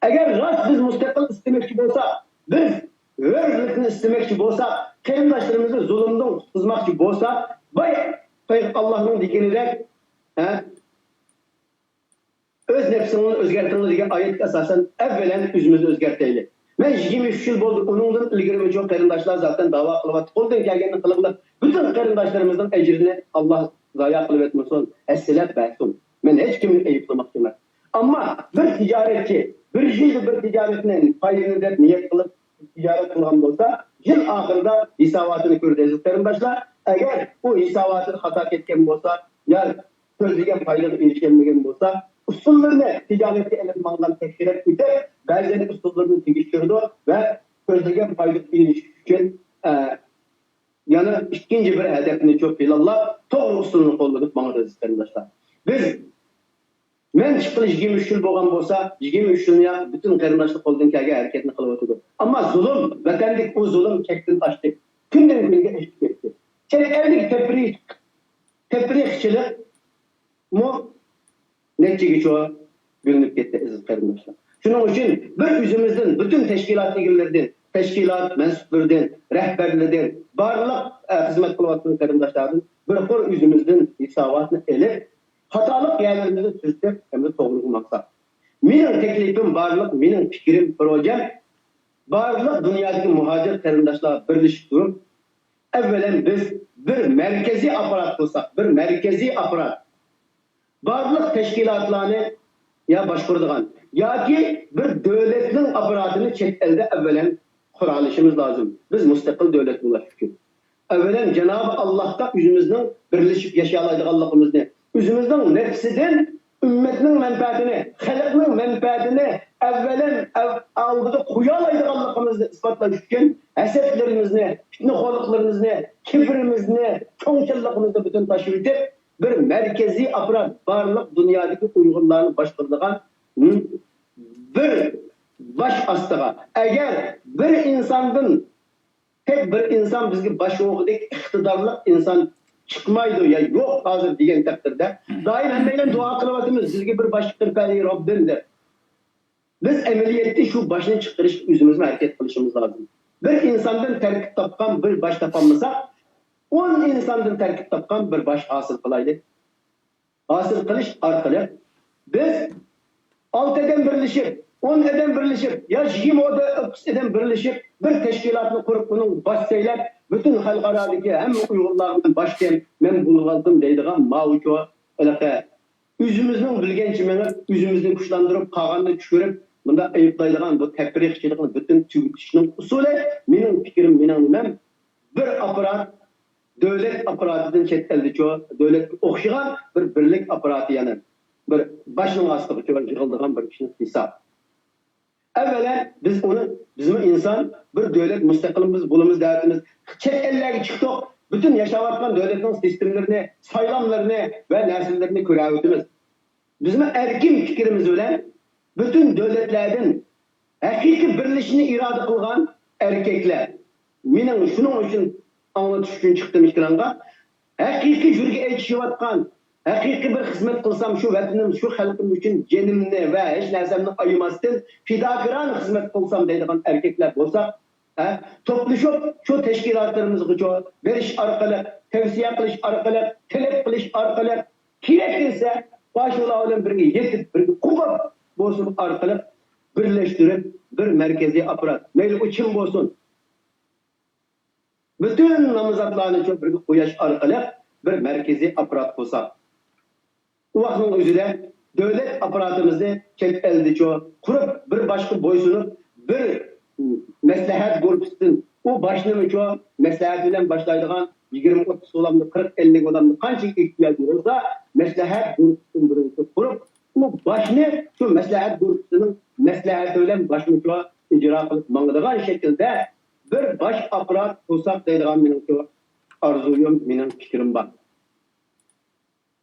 ئەگەر راست بىز مۇستەقىل ئىستىمەكچى بولساق، بىز ھۆرلۈكنى ئىستىمەكچى بولساق، قېرىنداشلىرىمىزنى زۇلۇمدىن قۇتقۇزماقچى بولساق، باي، باي ئاللانىڭ دېگىنىدەك، ھە، ئۆز نەپسىڭنى ئۆزگەرتىڭلار دېگەن ئايەتكە ئاساسەن، ئەۋۋەلەن ئۆزىمىزنى ئۆزگەرتەيلى. مەن يىگىرمە ئۈچ يىل بولدى، ئۇنىڭدىن ئىلگىرىمۇ چوڭ قېرىنداشلار زاتەن داۋا قىلىۋاتتى. قولدىن كەلگەننى قىلىڭلار. پۈتۈن قېرىنداشلىرىمىزنىڭ ئەجرىنى ئاللا زايا قىلىۋەتمىسۇن، ھەسسىلەپ بەرسۇن. مەن ھېچكىمنى ئەيىبلىمەكچى ئەمەس. ئەمما بىر تىجارەتچى بىر يىلدا بىر تىجارەتنى پايدىنى دەپ نىيەت قىلىپ تىجارەت قىلغان بولسا، يىل ئاخىرىدا ھېساباتىنى كۆرىدۇ، ئەزىز قېرىنداشلار. ئەگەر ئۇ ھېساباتىدا خاتا كەتكەن بولسا، يا كۆزلىگەن پايدىغا ئېرىشەلمىگەن بولسا، ئۇسۇللىرىنى، تىجارەتكە ئېلىپ ماڭغان تەكشۈرۈپ ئۆتۈپ، بەزىلەرنى ئۇسۇللىرىنى تېگىشتۈرىدۇ ۋە كۆزلىگەن پايدىغا ئېرىشىش ئۈچۈن، ئە، يەنە ئىككىنچى بىر ھەدەپنى چوق پىلانلاپ، توغرا ئۇسۇلنى قوللىنىپ ماڭىدۇ، ئەزىز قېرىنداشلار. بىز، مەن چىققىلى يىگىرمە ئۈچ يىل بولغان بولسا، يىگىرمە ئۈچ يىلنى يا پۈتۈن قېرىنداشلار قولدىن كەلگەن ھەرىكەتنى قىلىۋاتىدۇ. ئەمما زۇلۇم، ۋەتەندىكى ئۇ زۇلۇم چەكتىن ئاشتى. كۈندىن كۈنگە ئېشىپ كەتتى. چەت ئەلدىكى تەپرىق، تەپرىقىچىلىقمۇ نەچچىگىچە بۆلۈنۈپ كەتتى، ئەزىز قېرىنداشلار. شۇنىڭ ئۈچۈن بىر ئۆزىمىزدىن، پۈتۈن تەشكىلات ئىگىلىرىدىن، تەشكىلات مەنسۇپلىرىدىن، رەھبەرلىرىدىن، بارلىق، ئە، خىزمەت قىلىۋاتقان قېرىنداشلاردىن بىر قۇر ئۆزىمىزدىن ھېساباتنى ئېلىپ، خاتالىق يەرلىرىمىزنى تۈزىتىپ، ئەمدى توغرىغا ماڭساق. مېنىڭ تەكلىپىم بارلىق، مېنىڭ پىكرىم، پروژەم، بارلىق دۇنيادىكى مۇھاجىر قېرىنداشلار بىرلىشىپ تۇرۇپ، ئەۋۋەلەن بىز بىر مەركىزىي ئاپپارات قۇرساق، بىر مەركىزىي ئاپپارات، بارلىق تەشكىلاتلارنى يا باشقۇرىدىغان ياكى بىر دۆلەتنىڭ ئاپپاراتىنى چەت ئەلدە ئەۋۋەلەن قۇرالىشىمىز لازىم. بىز مۇستەقىل دۆلەت بولۇش ئۈچۈن. ئەۋۋەلەن جانابى ئاللاھقا ئۆزىمىزنىڭ بىرلىشىپ ياشىيالايدىغانلىقىمىزنى، ئۆزىمىزنىڭ نەپسىدىن، ئۈممەتنىڭ مەنپەئەتىنى، خەلقنىڭ مەنپەئەتىنى ئەۋۋەلەن ئەۋ-، ئالدىدا قويالايدىغانلىقىمىزنى ئىسپاتلاش ئۈچۈن ھەسەتلىرىمىزنى، پىتنىخورلۇقلىرىمىزنى، كىبرىمىزنى، چوڭچىللىقىمىزنى پۈتۈن تاشلىۋېتىپ، بىر مەركىزىي ئاپپارات، بارلىق دۇنيادىكى ئۇيغۇرلارنى باشقۇرىدىغان، ھىم، بىر باش ئاستىغا. ئەگەر بىر ئىنساندىن تەك بىر ئىنسان بىزگە باش ئوغىدەك ئىقتىدارلىق ئىنسان چىقمايدۇ يا يوق ھازىر دېگەن تەقدىردە، دائىم ھەممەيلەن دۇئا قىلىۋاتىمىز، بىزگە بىر باش چىقىرىپ بەرگىن رەببىم دەپ. بىز ئەمەلىيەتتە شۇ باشنى چىقىرىشقا ئۆزىمىزمۇ ھەرىكەت قىلىشىمىز لازىم. بىر ئىنساندىن تەركىب تاپقان بىر باش تاپالمىساق، ئون ئىنساندىن تەركىب تاپقان بىر باش ھاسىل قىلايلى. ھاسىل قىلىش ئارقىلىق بىز ئالتە ئادەم بىرلىشىپ، ئون ئادەم بىرلىشىپ، يا يىگىرمە ئوتتۇز ئادەم بىرلىشىپ، بىر تەشكىلاتنى قۇرۇپ، ئۇنىڭ باش سەيلەپ، پۈتۈن خەلقئارادىكى ھەممە ئۇيغۇرلارنىڭ باشچى مەن بولۇۋالدىم دەيدىغان ماۋۇ چو-، ھېلىقى ئۆزىمىزنىڭ بىلگەنچە مېڭىپ، ئۆزىمىزنى كۈچلەندۈرۈپ، قالغاننى چۈشۈرۈپ، مۇنداق ئەيىبلەيدىغان بۇ تەپرىقىچىلىكنى پۈتۈن تۈگىتىشنىڭ ئۇسۇلى، مېنىڭ پىكرىم، مېنىڭ نېمەم، بىر ئاپپارات، دۆلەت ئاپپاراتىدىن چەت ئەلدىچۇ، دۆلەتكە ئوخشىغان بىر بىرلىك ئاپپاراتى، يەنى بىر باشنىڭ ئاستىغىچۇ يىغىلىدىغان بىر ئىشنى قىلساق. ئەۋۋەلەن بىز ئۇنى، بىزمۇ ئىنسان، بىر دۆلەت مۇستەقىلىمىز بولىمىز دەۋاتىمىز. چەت ئەللەرگە چىقتۇق، پۈتۈن ياشاۋاتقان دۆلەتنىڭ سىستېمىلىرىنى، سايلاملىرىنى ۋە نەرسىلىرىنى كۆرەۋاتىمىز. بىزمۇ ئەركىن پىكرىمىز بىلەن پۈتۈن دۆلەتلەردىن ھەقىقىي بىرلىشىشنى ئىرادە قىلغان ئەركەكلەر. مېنىڭ شۇنىڭ ئۈچۈن ئاڭلىتىش ئۈچۈن چىقتىم ئېكرانغا. ھەقىقىي يۈرىكى ئېچىشىۋاتقان، ھەقىقىي بىر خىزمەت قىلسام، شۇ ۋەتىنىم، شۇ خەلقىم ئۈچۈن جېنىمنى ۋە ھېچ نەرسەمنى ئايىماستىن، پىداكارانە خىزمەت قىلسام دەيدىغان ئەركەكلەر بولساق، ھە، توپلىشىپ، شۇ تەشكىلاتلىرىمىزغىچۇ بېرىش ئارقىلىق، تەۋسىيە قىلىش ئارقىلىق، تەلەپ قىلىش ئارقىلىق، كېرەك دېسە، باشلىقلار بىلەن بىرگە يېتىپ، بىرگە قوغۇپ بولسۇن ئارقىلىق بىرلەشتۈرۈپ، بىر مەركىزىي ئاپپارات، مەيلى ئۇ كىم بولسۇن، پۈتۈن نامزاتلارنىچۇ بىرگە قويۇش ئارقىلىق بىر مەركىزىي ئاپپارات قۇرساق. ئۇ ۋاقىتنىڭ ئۆزىدە دۆلەت ئاپپاراتىمىزنى چەت ئەلدىچۇ قۇرۇپ، بىر باشقا بويسۇنۇپ، بىر مەسلىھەت گۇرۇپپىسىدىن، ئۇ باشنىمىچۇ مەسلىھەت بىلەن باشلايدىغان يىگىرمە، ئوتتۇز بولامدۇ، قىرىق، ئەللىك بولامدۇ، قانچە ئېھتىياجى بولسا، مەسلىھەت گۇرۇپپىسىدىن بىرىنى قۇرۇپ، ئۇ باشنى شۇ مەسلىھەت گۇرۇپپىسىنىڭ مەسلىھەتى بىلەن باشمىچۇ ئىجرا قىلىپ ماڭىدىغان شەكىلدە بىر باش ئاپپارات قۇرساق دەيدىغان مېنىڭچۇ ئارزۇيۇم، مېنىڭ پىكرىم بار.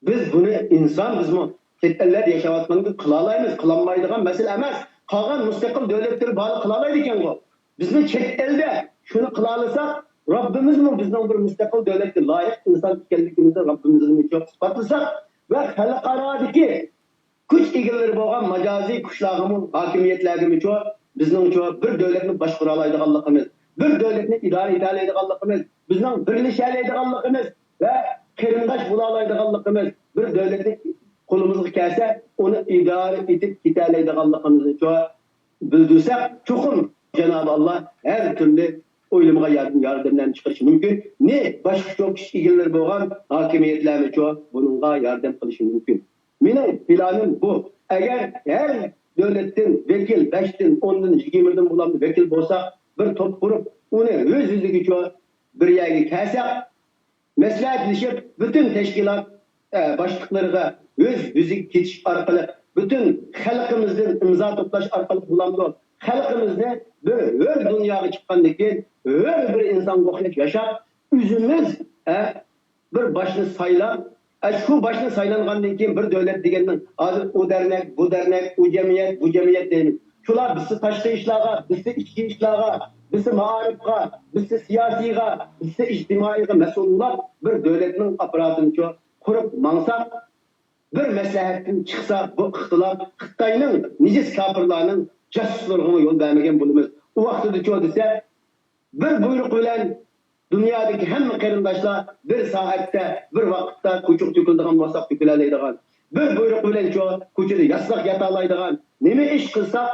بىز بۇنى ئىنسان، بىزمۇ چەت ئەللەردە ياشاۋاتقاندا قىلالايمىز، قىلالمايدىغان مەسىلە ئەمەس. قالغان مۇستەقىل دۆلەتلەر بارلىق قىلالايدىكەنغۇ. بىزمۇ چەت ئەلدە شۇنى قىلالىساق، رەببىمىزمۇ بىزنىڭ بىر مۇستەقىل دۆلەتكە لايىق ئىنسان ئىكەنلىكىمىزنى رەببىمىزگىمۇ ئىسپاتلىساق ۋە خەلقئارادىكى كۈچ ئىگىلىرى بولغان ماجازىي كۈچلەرگىمۇ، ھاكىمىيەتلەرگىمۇچۇ بىزنىڭچۇ بىر دۆلەتنى باشقۇرالايدىغانلىقىمىز، بىر دۆلەتنى ئىدارە ئېتەلەيدىغانلىقىمىز، بىزنىڭ بىرلىشەلەيدىغانلىقىمىز ۋە قېرىنداش بولالايدىغانلىقىمىز، بىر دۆلەتنى قولىمىزغا كەلسە، ئۇنى ئىدارە ئېتىپ كېتەلەيدىغانلىقىمىزنىچۇ بىلدۈرسەك، چوقۇم جانابى ئاللا ھەر تۈرلۈ ئويلىمىغان ياردەم، ياردەملەرنى چىقىرىشى مۇمكىن. نى باشقىچۇ كۈچ ئىگىلىرى بولغان ھاكىمىيەتلەرمىچۇ بۇنىڭغا ياردەم قىلىشى مۇمكىن. مېنىڭ پىلانىم بۇ. ئەگەر ھەر دۆلەتتىن ۋەكىل، بەشتىن، ئوندىن، يىگىرمىدىن بولامدۇ ۋەكىل بولسا، بىر توپ قۇرۇپ، ئۇنى ئۆز-ئۆزىگىچۇ بىر يەرگە كەلسەك، مەسلىھەتلىشىپ، پۈتۈن تەشكىلات، ئە، باشلىقلىرىغا ئۆز يۈزىگە كېتىش ئارقىلىق، پۈتۈن خەلقىمىزدىن ئىمزا توپلاش ئارقىلىق بولامدۇ؟ خەلقىمىزنى بىر ھۆر دۇنياغا چىققاندىن كېيىن، ھۆر بىر ئىنسانغا ئوخشاش ياشاپ، ئۆزىمىز، ئە، بىر باشنى سايلاپ، ئە، شۇ باشنى سايلانغاندىن كېيىن بىر دۆلەت دېگەننىڭ ھازىر ئۇ دەرنەك، بۇ دەرنەك، ئۇ جەمئىيەت، بۇ جەمئىيەت دەيمىز. شۇلار بىرسى تاشقى ئىشلارغا، بىرسى ئىچكى ئىشلارغا، بىرسى مائارىپقا، بىرسى سىياسىيغا، بىرسى ئىجتىمائىيغا مەسئۇل بولۇپ، بىر دۆلەتنىڭ ئاپپاراتىنىچۇ قۇرۇپ ماڭساق، بىر مەسلىھەتتىن چىقسا، بۇ ئىختىلاپ خىتاينىڭ نىجىس كاپىرلارنىڭ جاسۇسلىرىغىمۇ يول بەرمىگەن بولىمىز. ئۇ ۋاقتىدىچۇ دېسە، بىر بۇيرۇق بىلەن دۇنيادىكى ھەممە قېرىنداشلار بىر سائەتتە، بىر ۋاقىتتا كوچىغا تۆكۈلىدىغان بولساق تۆكۈلەلەيدىغان، بىر بۇيرۇق بىلەنچۇ كوچىدا ياتساق ياتالايدىغان، نېمە ئىش قىلساق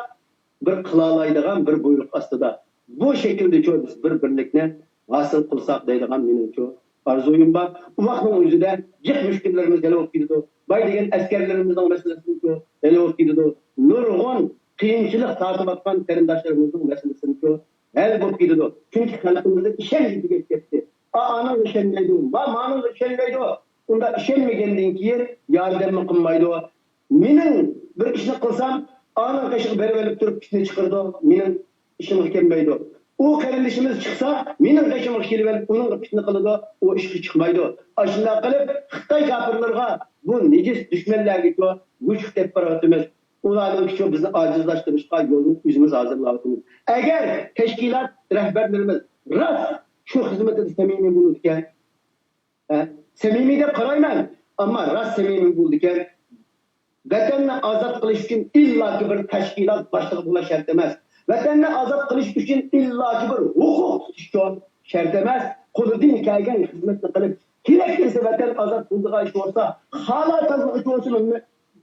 بىر قىلالايدىغان بىر بۇيرۇق ئاستىدا. بۇ شەكىلدىچۇ بىز بىر بىرلىكنى ھاسىل قىلساق دەيدىغان مېنىڭچۇ ئارزۇيۇم بار. ئۇ ۋاقىتنىڭ ئۆزىدە جىق مۈشكۈللىرىمىز ھەل بولۇپ كېتىدۇ. باي دېگەن ئەسكەرلىرىمىزنىڭ مەسىلىسىمۇ ھەل بولۇپ كېتىدۇ. نۇرغۇن قىيىنچىلىق تارتىۋاتقان قېرىنداشلىرىمىزنىڭ مەسىلىسىمۇ ھەل بولۇپ كېتىدۇ. چۈنكى خەلقىمىزدە ئىشەنچ تۈگەپ كەتتى. ئا، ئانىڭغا ئىشەنمەيدۇ، ما، مانىڭغا ئىشەنمەيدۇ. ئۇنداق ئىشەنمىگەندىن كېيىن ياردەممۇ قىلمايدۇ. مېنىڭ بىر ئىشنى قىلسام، ئانىڭ قېشىغا بېرىۋېلىپ تۇرۇپ پىتنە چىقىرىدۇ. مېنىڭ ئىشىمغا كەلمەيدۇ. ئۇ قېرىندىشىمىز چىقسا، مېنىڭ قېشىمغا كېلىۋېلىپ ئۇنىڭغا پىتنە قىلىدۇ. ئۇ ئىشقا چىقمايدۇ. ئاشۇنداق قىلىپ خىتاي كاپىرلىرىغا، بۇ نىجىس دۈشمەنلەرگە يوچۇق دەپ قاراۋاتىمىز. ئۇلارنىڭكىچۇ بىزنى ئاجىزلاشتۇرۇشقا يولنى ئۆزىمىز ھازىرلاۋاتىمىز. ئەگەر تەشكىلات رەھبەرلىرىمىز راست شۇ خىزمىتىدە سەمىمىي بولىدىكەن، ھە، سەمىمىي دەپ قارايمەن، ئەمما راست سەمىمىي بولىدىكەن، ۋەتەننى ئازاد قىلىش ئۈچۈن ئىللاكى بىر تەشكىلات باشلىقى بولۇش شەرت ئەمەس. ۋەتەننى ئازاد قىلىش ئۈچۈن ئىللاكى بىر ھوقۇق تۇتۇش شەرت ئەمەس. قولىدىن كەلگەن خىزمەتنى قىلىپ، كېرەك دېسە ۋەتەن ئازاد بولىدىغان ئىش بولسا، خالا تازىلىق ئىش بولسۇن،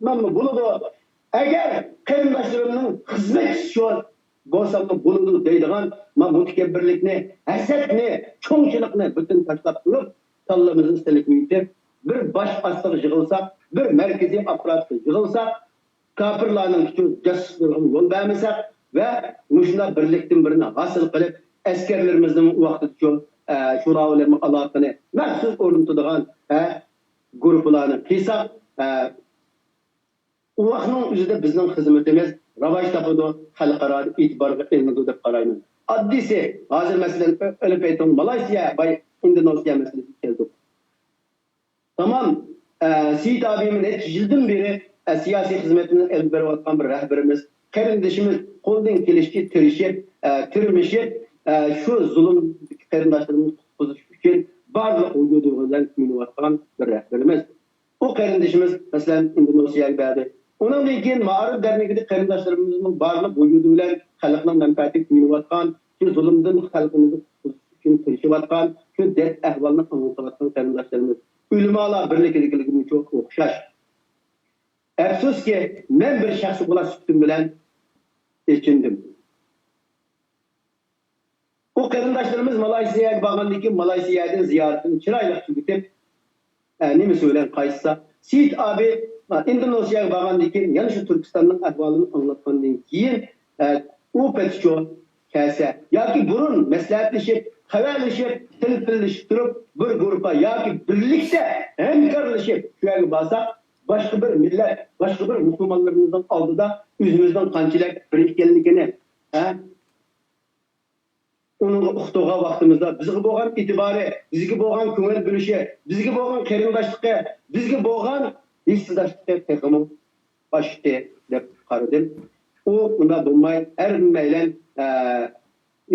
مەنمۇ بولىدۇ. ئەگەر قېرىنداشلىرىمنىڭ خىزمەت ئىشى بولساممۇ بولىدۇ دەيدىغان ما مۇتەكەببىرلىكنى، ھەسەتنى، چوڭچىلىقنى پۈتۈن تاشلاپ تۇرۇپ، كاللىمىزنى سېلىپ يېتىپ، بىر باش ئاستىغا يىغىلساق، بىر مەركىزىي ئاپپاراتقا يىغىلساق، كاپىرلارنىڭ ئۈچۈن جاسۇسلىرىغا يول بەرمىسەك ۋە مۇشۇنداق بىرلىكتىن بىرنى ھاسىل قىلىپ، ئەسكەرلىرىمىزنىڭ ۋاقتىدىچۇ، ئە، شۇلار بىلەن ئالاقىنى مەخسۇس ئورنىتىدىغان، ئە، گۇرۇپپىلارنى قىلساق، ئە، ئۇ ۋاقىتنىڭ ئۆزىدە بىزنىڭ خىزمىتىمىز راۋاج تاپىدۇ، خەلقئارادا ئېتىبارغا ئېلىنىدۇ دەپ قارايمەن. ئاددىيسى، ھازىر مەسىلەن، ئۆ-، ئۆلۈپ ئېيتىڭ، مالايسىيا ۋە ئىندونېزىيە مەسىلىسىگە كەلدۇق. تامام، ئە، سېيىت ئابىمۇ نەچچە يىلدىن بېرى، ئە، سىياسىي خىزمىتىنى ئېلىپ بېرىۋاتقان بىر رەھبىرىمىز، قېرىندىشىمىز قولىدىن كېلىشىچە تىرىشىپ، ئە، تىرمىشىپ، ئە، شۇ زۇلۇم قېرىنداشلىرىمىزنى قۇتقۇزۇش ئۈچۈن كۆيۈنۈۋاتقان بىر رەھبىرىمىز. ئۇ قېرىندىشىمىز، مەسىلەن، ئىندونېزىيەگە بەردى. ئۇنىڭدىن كېيىن مائارىپ دەرنىكىدىكى قېرىنداشلىرىمىزنىڭ بارلىق ۋۇجۇدى بىلەن خەلقنىڭ مەنپەئەتىگە كۆيۈنۈۋاتقان، شۇ زۇلۇمدىن خەلقىمىزنى قۇتقۇزۇش ئۈچۈن تىرىشىۋاتقان، شۇ دەرد ئەھۋالنى ئاڭلىتىۋاتقان قېرىنداشلىرىمىز. ئۆلىمالار بىرلىكىدىكىمۇ ئوخشاش. ئەپسۇسكى، مەن بىر شەخسىي بولغان سۈپىتىم بىلەن ئېچىندىم. ئۇ قېرىنداشلىرىمىز مالايسىيەگە بارغاندىن كېيىن، مالايسىيەدىن زىيارىتىنى چىرايلىق تۈگىتىپ، ئە، نېمىسى بىلەن قايتسا، سېيىت ئابى، ئە، ئىندونېزىيەگە بارغاندىن كېيىن، يەنە شۇ تۈركىستاننىڭ ئەھۋالىنى ئاڭلاتقاندىن كېيىن، ئە، ئۇ پېتىچۇ كەلسە ياكى بۇرۇن مەسلىھەتلىشىپ، خەۋەرلىشىپ، تېلېفونلىشىپ تۇرۇپ، بىر گۇرۇپپا ياكى بىرلىكتە ھەمكارلىشىپ شۇ يەرگە بارساق، باشقا بىر مىللەت، باشقا بىر مۇسۇلمانلىرىمىزنىڭ ئالدىدا ئۆزىمىزنىڭ قانچىلىك بىر ئىكەنلىكىنى، ھە؟ ئۇنىڭغا ئۇقتۇرغان ۋاقتىمىزدا بىزگە بولغان ئېتىبارى، بىزگە بولغان كۆڭۈل بۆلۈشى، بىزگە بولغان قېرىنداشلىقى، بىزگە بولغان ھېسداشلىقى تېخىمۇ ئاشتى دەپ قارىدىم. ئۇ ئۇنداق بولماي، ھەممەيلەن، ئە،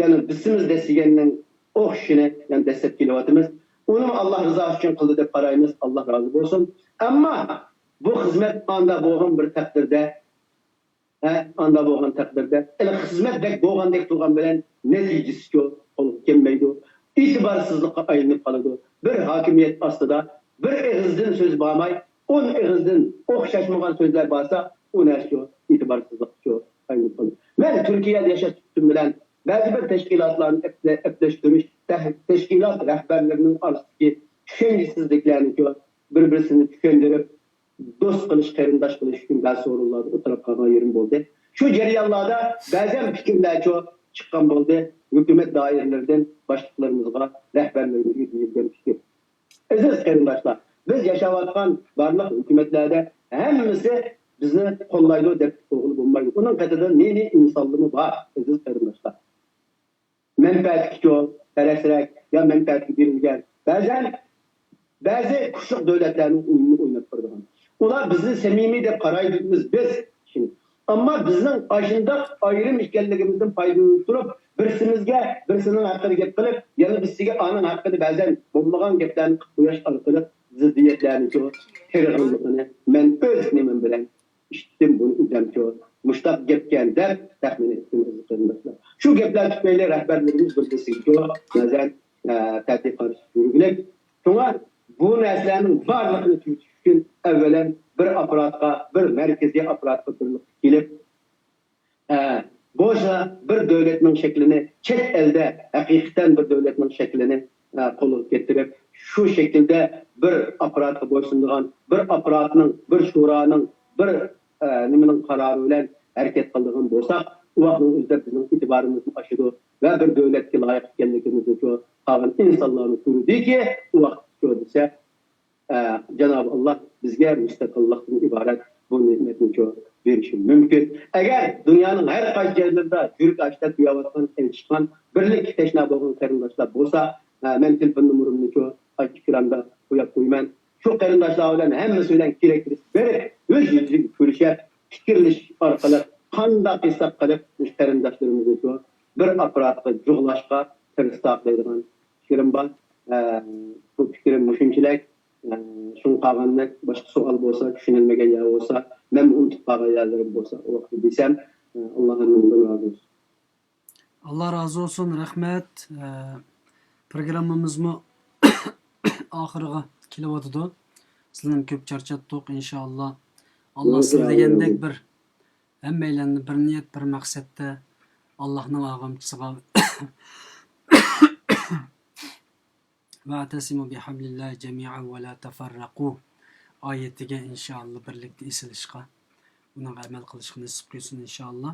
يەنى بىسىمىز دەسسىگەننىڭ ئوخشىشىنى يەنە دەسسەپ كېلىۋاتىمىز. ئۇنىمۇ ئاللا رىزاسى ئۈچۈن قىلدى دەپ قارايمىز. ئاللا رازى بولسۇن. ئەمما بۇ خىزمەت ئاندا بولغان بىر تەقدىردە، ھە، ئاندا بولغان تەقدىردە، ئەنە خىزمەت بەك بولغاندەك قىلغان بىلەن نەتىجىسىچۇ قولغا كەلمەيدۇ، ئېتىبارسىزلىققا ئايلىنىپ قالىدۇ. بىر ھاكىمىيەت ئاستىدا بىر ئېغىزدىن سۆز بارماي، ئون ئېغىزدىن ئوخشاشمىغان سۆزلەر بارسا، ئۇ نەرسىچۇ ئېتىبارسىزلىققىچۇ ئايلىنىپ قالىدۇ. مەن تۈركىيەدە ياشاش سۈپىتىم بىلەن بەزى بىر تەشكىلاتلارنى ئەپلە-، ئەپلەشتۈرۈش، تەھ-، تەشكىلات رەھبەرلىرىنىڭ ئارىسىدىكى چۈشەنچىسىزلىكلەرنىچۇ بىر-بىرسىنى چۈشەندۈرۈپ، دوست قىلىش، قېرىنداش قىلىش ئۈچۈن بەزى سورۇنلاردا ئولتۇرۇپ قالغان يېرىم بولدى. شۇ جەريانلاردا بەزەن پىكىرلەرچۇ چىققان بولدى. ھۆكۈمەت دائىرىلىرىدىن باشلىقلىرىمىزغا، رەھبەرلىرىمىزگە دېيىلگەن پىكىر. ئەزىز قېرىنداشلار، بىز ياشاۋاتقان بارلىق ھۆكۈمەتلەردە ھەممىسى بىزنى قوللايدۇ دەپ قويغىلى بولمايدۇ. ئۇنىڭ قېتىدا نى-نى ئىنسانلىرىمۇ بار، ئەزىز قېرىنداشلار. مەنپەئەتكىچۇ، پەرەسرەك يا مەنپەئەتكە بېرىلگەن، بەزەن بەزى كۈچلۈك دۆلەتلەرنىڭ ئويۇنىنى ئويناپ تۇرىدىغان. ئۇلار بىزنى سەمىمىي دەپ قارايدۇ، بىز، بىز. ئەمما بىزنىڭ ئاشۇنداق ئايرىم ئىكەنلىكىمىزدىن پايدىلىنىپ تۇرۇپ، بىرسىمىزگە بىرسىنىڭ ھەققىدە گەپ قىلىپ، يەنە بىرسىگە ئانىڭ ھەققىدە بەزەن بولمىغان گەپلەرنى قىلىپ قويۇش ئارقىلىق زىددىيەتلەرنىچۇ تېرىغانلىقىنى مەن ئۆز نېمەم بىلەن ئىشىتتىم بۇنى ئۆزەمچۇ، مۇشۇنداق گەپكەن دەپ تەخمىن ئەتتىم، ئەزىز قېرىنداشلار. شۇ گەپلەر تۈپەيلى رەھبەرلىرىمىز بىر-بىرسىگە بەزەن، ئە، تەتۈر قارشى يۈرگۈلۈك. شۇڭا بۇ نەرسىلەرنىڭ بارلىقىنى تۈگىتىش ئۈچۈن ئەۋۋەلەن بىر ئاپپاراتقا، بىر مەركىزىي ئاپپاراتقا بىرلىككە كېلىپ، ئە، بولسا بىر دۆلەتنىڭ شەكلىنى، چەت ئەلدە ھەقىقەتەن بىر دۆلەتنىڭ شەكلىنى، ئە، قولغا كەلتۈرۈپ، شۇ شەكىلدە بىر ئاپپاراتقا بويسۇنىدىغان، بىر ئاپپاراتنىڭ، بىر شورانىڭ، بىر، ئە، نېمىنىڭ قارارى بىلەن ھەرىكەت قىلىدىغان بولساق، ئۇ ۋاقىتنىڭ ئۆزىدە بىزنىڭ ئېتىبارىمىزمۇ ئاشىدۇ ۋە بىر دۆلەتكە لايىق ئىكەنلىكىمىزنىچۇ قالغان ئىنسانلارمۇ كۆرىدۇكى، ئۇ ۋاقىتچۇ دېسە، ئە، جانابى ئاللا بىزگە مۇستەقىللىقتىن ئىبارەت بۇ نېمەتنىچۇ بېرىشى مۇمكىن. ئەگەر دۇنيانىڭ ھەر قايسى جايلىرىدا يۈرىكى ئاچتا كۆيۈۋاتقان، ئېچىشقان، بىرلىككە تەشنا بولغان قېرىنداشلار بولسا، ئە، مەن تېلېفون نومۇرۇمنىچۇ ئاشۇ ئېكراندا قويۇپ قويىمەن. شۇ قېرىنداشلار بىلەن ھەممىسى بىلەن كېرەكلىك بېرىپ، يۈز يۈزىگە كۆرۈشۈپ، پىكىرلىشىش ئارقىلىق قانداق ھېساب قىلىپ مۇشۇ قېرىنداشلىرىمىزنىچۇ بىر ئاپپاراتقا جۇغلاشقا تىرىشساق دەيدىغان پىكرىم بار. ئە، بۇ پىكرىم مۇشۇنچىلىك. ئە، شۇڭا قالغاندا باشقا سوئال بولسا، چۈشىنىلمىگەن يەر بولسا، مەنمۇ ئۇنتۇپ قالغان يەرلىرىم بولسا، ئۇ ۋاقىتتا دېسەم، ئە، ئاللا ھەممىڭدىن رازى بولسۇن. ئاللا رازى بولسۇن، رەھمەت. ئە، پروگراممىمىزمۇ ئاخىرىغا كېلىۋاتىدۇ. سىلەرنى كۆپ چارچاتتۇق، ئىنشائاللا. ئاللا سىلەر دېگەندەك بىر ھەممەيلەننى بىر نىيەت، بىر مەقسەتتە ئاللاھنىڭ ئاغامچىسىغا «ۋەئتەسىمۇ بىھەبلىللاھى جەمىئەن ۋە لا تەفەررەقۇ» ئايىتىگە ئىنشائاللا بىرلىكتە ئېسىلىشقا، ئۇنىڭغا ئەمەل قىلىشقا نېسىپ قىلسۇن ئىنشائاللا.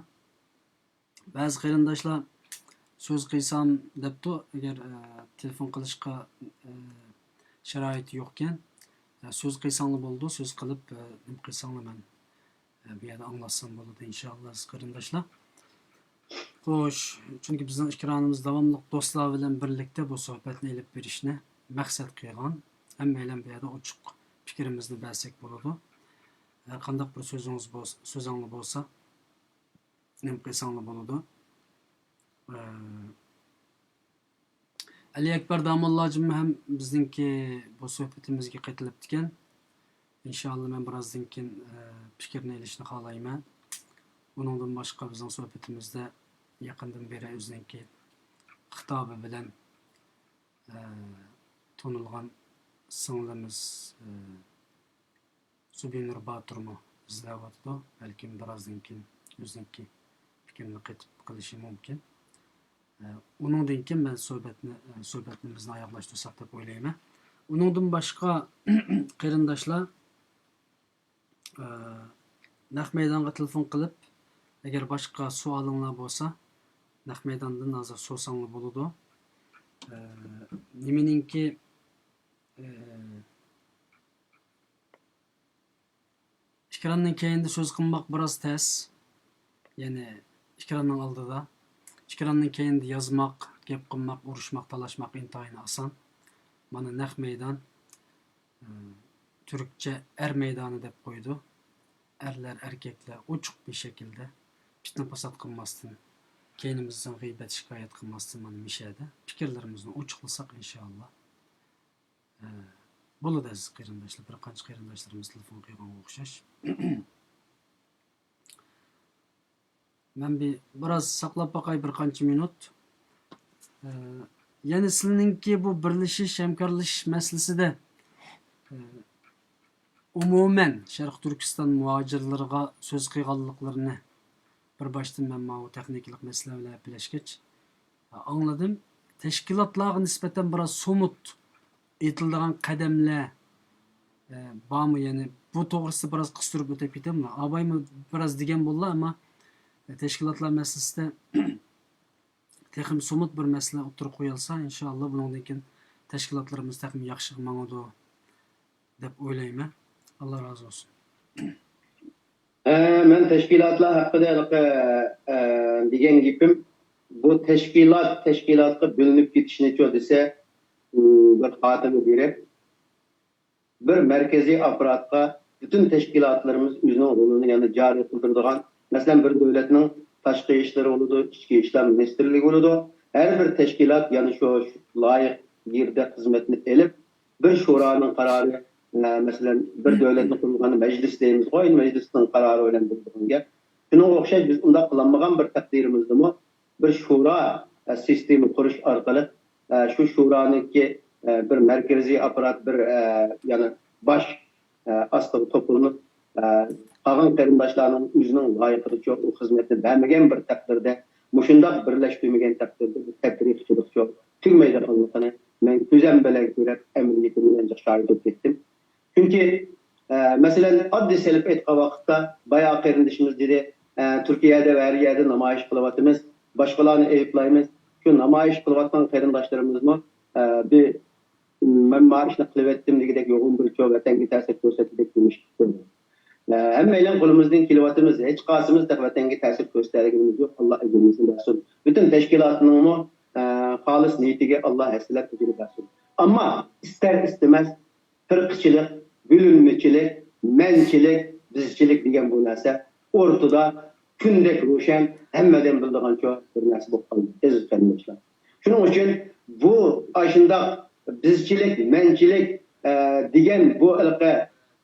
بەزى قېرىنداشلار سۆز قىلسام دەپتۇ، ئەگەر، ئە، تېلېفون قىلىشقا، ئە، شارائىتى يوقكەن، ئە، سۆز قىلساڭلار بولىدۇ، سۆز قىلىپ، ئە، نېمە قىلساڭلار مەن، ئە، بۇ يەردە ئاڭلاتسام بولىدۇ ئىنشائاللا ئەزىز قېرىنداشلار. خوش، چۈنكى بىزنىڭ ئېكرانىمىز داۋاملىق دوستلار بىلەن بىرلىكتە بۇ سۆھبەتنى ئېلىپ بېرىشنى مەقسەت قىلغان. ھەممەيلەن بۇ يەردە ئوچۇق پىكرىمىزنى بەرسەك بولىدۇ. ھەر قانداق بىر سۆزىڭىز بولسا، سۆزۈڭلار بولسا، نېمە قىلساڭلار بولىدۇ. ئە، ئەلى ئەكبەر داموللاجىممۇ ھەم بىزنىڭكى بۇ سۆھبىتىمىزگە قېتىلىپتىكەن. ئىنشائاللا، مەن بىرازدىن كېيىن، ئە، پىكىرنى ئېلىشنى خالايمەن. ئۇنىڭدىن باشقا، بىزنىڭ سۆھبىتىمىزدە يېقىندىن بېرى ئۆزىنىڭكى خىتابى بىلەن، ئە، تونۇلغان سىڭلىمىز، ئە، زۇبىنۇر باتۇرمۇ ئىزدەۋاتىدۇ. بەلكىم بىرازدىن كېيىن ئۆزىنىڭكى پىكرىنى قېتىپ قىلىشى مۇمكىن. ئە، ئۇنىڭدىن كېيىن مەن سۆھبەتنى، ئە، سۆھبەتنى بىزنى ئاياغلاشتۇرساق دەپ ئويلايمەن. ئۇنىڭدىن باشقا قېرىنداشلار، ئە، نەق مەيدانغا تېلېفون قىلىپ، ئەگەر باشقا سوئالىڭلار بولسا، نەق مەيداندىن ھازىر سورىساڭلار بولىدۇ. ئە، نېمىنىڭكى، ئە، ئېكراننىڭ كەينىدە سۆز قىلماق بىراز تەس. يەنى ئېكراننىڭ ئالدىدا. ئېكراننىڭ كەينىدە يازماق، گەپ قىلماق، ئۇرۇشماق، تالاشماق ئىنتايىن ئاسان. مانا نەق مەيدان، ئى، تۈركچە ئەر مەيدانى دەپ قويىدۇ. ئەرلەر، ئەركەكلەر ئوچۇق بىر شەكىلدە پىتنە-پاسات قىلماستىن، كەينىمىزدىن غىيبەت-شىكايەت قىلماستىن، مانا مۇشۇ يەردە پىكىرلىرىمىزنى ئوچۇقلىساق، ئىنشائاللا، ئە، بولىدۇ ئەزىز قېرىنداشلار، بىر قانچە قېرىنداشلىرىمىز تېلېفون قىلغانغا ئوخشاش. مەن بىر، بىراز ساقلاپ باقاي، بىر قانچە مىنۇت. ئە، يەنە سىلىنىڭكى بۇ بىرلىشىش، ھەمكارلىشىش مەسىلىسىدە، ئە، ئومۇمەن شەرقىي تۈركىستان مۇھاجىرلىرىغا سۆز قىلغانلىقلىرىنى بىر باشتىن مەن ماۋۇ تېخنىكىلىق مەسىلە بىلەن ھەپىلەشكەچ ئاڭلىدىم. تەشكىلاتلارغا نىسبەتەن بىراز سومۇت ئېتىلىدىغان قەدەملەر، ئە، بارمۇ؟ يەنى بۇ توغرىسىدا بىراز قىستۇرۇپ ئۆتۈپ كېتەمدۇ؟ ئابايمۇ بىراز دېگەن بولدى، ئەمما، ئە، تەشكىلاتلار مەسىلىسىدە تېخىمۇ سومۇت بىر مەسىلە ئوتتۇرىغا قويۇلسا، ئىنشائاللا، بۇنىڭدىن كېيىن تەشكىلاتلىرىمىز تېخىمۇ ياخشىغا ماڭىدۇ دەپ ئويلايمەن. ئاللا رازى بولسۇن. ئە، مەن تەشكىلاتلار ھەققىدە ھېلىقى، ئە، دېگەن گېپىم، بۇ تەشكىلات تەشكىلاتقا بۆلۈنۈپ كېتىشنىچۇ دېسە، ئىم، بىر خاتىرە بېرىپ، بىر مەركىزىي ئاپپاراتقا پۈتۈن تەشكىلاتلىرىمىز ئۆزىنىڭ رولىنى يەنە جارى قىلدۇرىدىغان، مەسىلەن، بىر دۆلەتنىڭ تاشقى ئىشلىرى بولىدۇ، ئىچكى ئىشلار مىنىستىرلىكى بولىدۇ، ھەر بىر تەشكىلات يەنە شۇ لايىق يېرىدە خىزمەتنى ئېلىپ، بىر شورانىڭ قارارى، ئە، مەسىلەن، بىر دۆلەتنى قۇرغان مەجلىس دەيمىزغۇ، مەجلىسنىڭ قارارى بىلەن بولىدىغان گەپ. شۇنىڭغا ئوخشاش بىز ئۇنداق قىلالمىغان بىر تەقدىرىمىزدىمۇ، بىر شورا، ئە، سىستېما قۇرۇش ئارقىلىق، ئە، شۇ شورانىڭكى، ئە، بىر مەركىزىي ئاپپارات، بىر، ئە، يەنى باش، ئە، ئاستىغا توپلىنىپ، ئە، قالغان قېرىنداشلارنىڭ ئۆزىنىڭ لايىقىدىچۇ ئۇ خىزمەتنى بەرمىگەن بىر تەقدىردە، مۇشۇنداق بىرلەشتۈرمىگەن تەقدىردە بۇ تەپرىقىچىلىقچۇ تۈگىمەيدىغانلىقىنى مەن كۆزۈم بىلەن كۆرۈپ، ئەمەلىيىتىمنى ئەنجىق شاھىت بولۇپ كەتتىم. چۈنكى، ئە، مەسىلەن، ئاددىي سېلىپ ئېيتقان ۋاقىتتا، بايا قېرىندىشىمىز دېدى، ئە، تۈركىيەدە ۋە ھەر يەردە نامايىش قىلىۋاتىمىز، باشقىلارنى ئەيىبلەيمىز. شۇ نامايىش قىلىۋاتقان قېرىنداشلىرىمىزمۇ، ئە، بىر، مەن مانا ئىشنى قىلىۋەتتىم دېگۈدەك يوغان بىر چوڭ ۋەتەنگە تەسىر كۆرسەتكۈدەك بىر ئىش قىلدى. ئە، ھەممەيلەن قولىمىزدىن كېلىۋاتىمىز، ھېچقايسىمىز تېخى ۋەتەنگە تەسىر كۆرسىتەلىگىنىمىز يوق. ئاللا ئەجرىمىزنى بەرسۇن. پۈتۈن تەشكىلاتنىڭمۇ، ئە، خالىس نىيىتىگە ئاللا ھەسسىلەپ ئەجرى بەرسۇن. ئەمما ئىستەر-ئىستىمەس پىرقىچىلىق، بۆلۈنمىچىلىك، مەنچىلىك، بىزچىلىك دېگەن بۇ نەرسە ئورتىدا كۈندەك روشەن، ھەممەدىن بىلىدىغانچۇ بىر نەرسە بولۇپ قالدى، ئەزىز قېرىنداشلار. شۇنىڭ ئۈچۈن بۇ ئاشۇنداق بىزچىلىك، مەنچىلىك، ئە، دېگەن بۇ ھېلىقى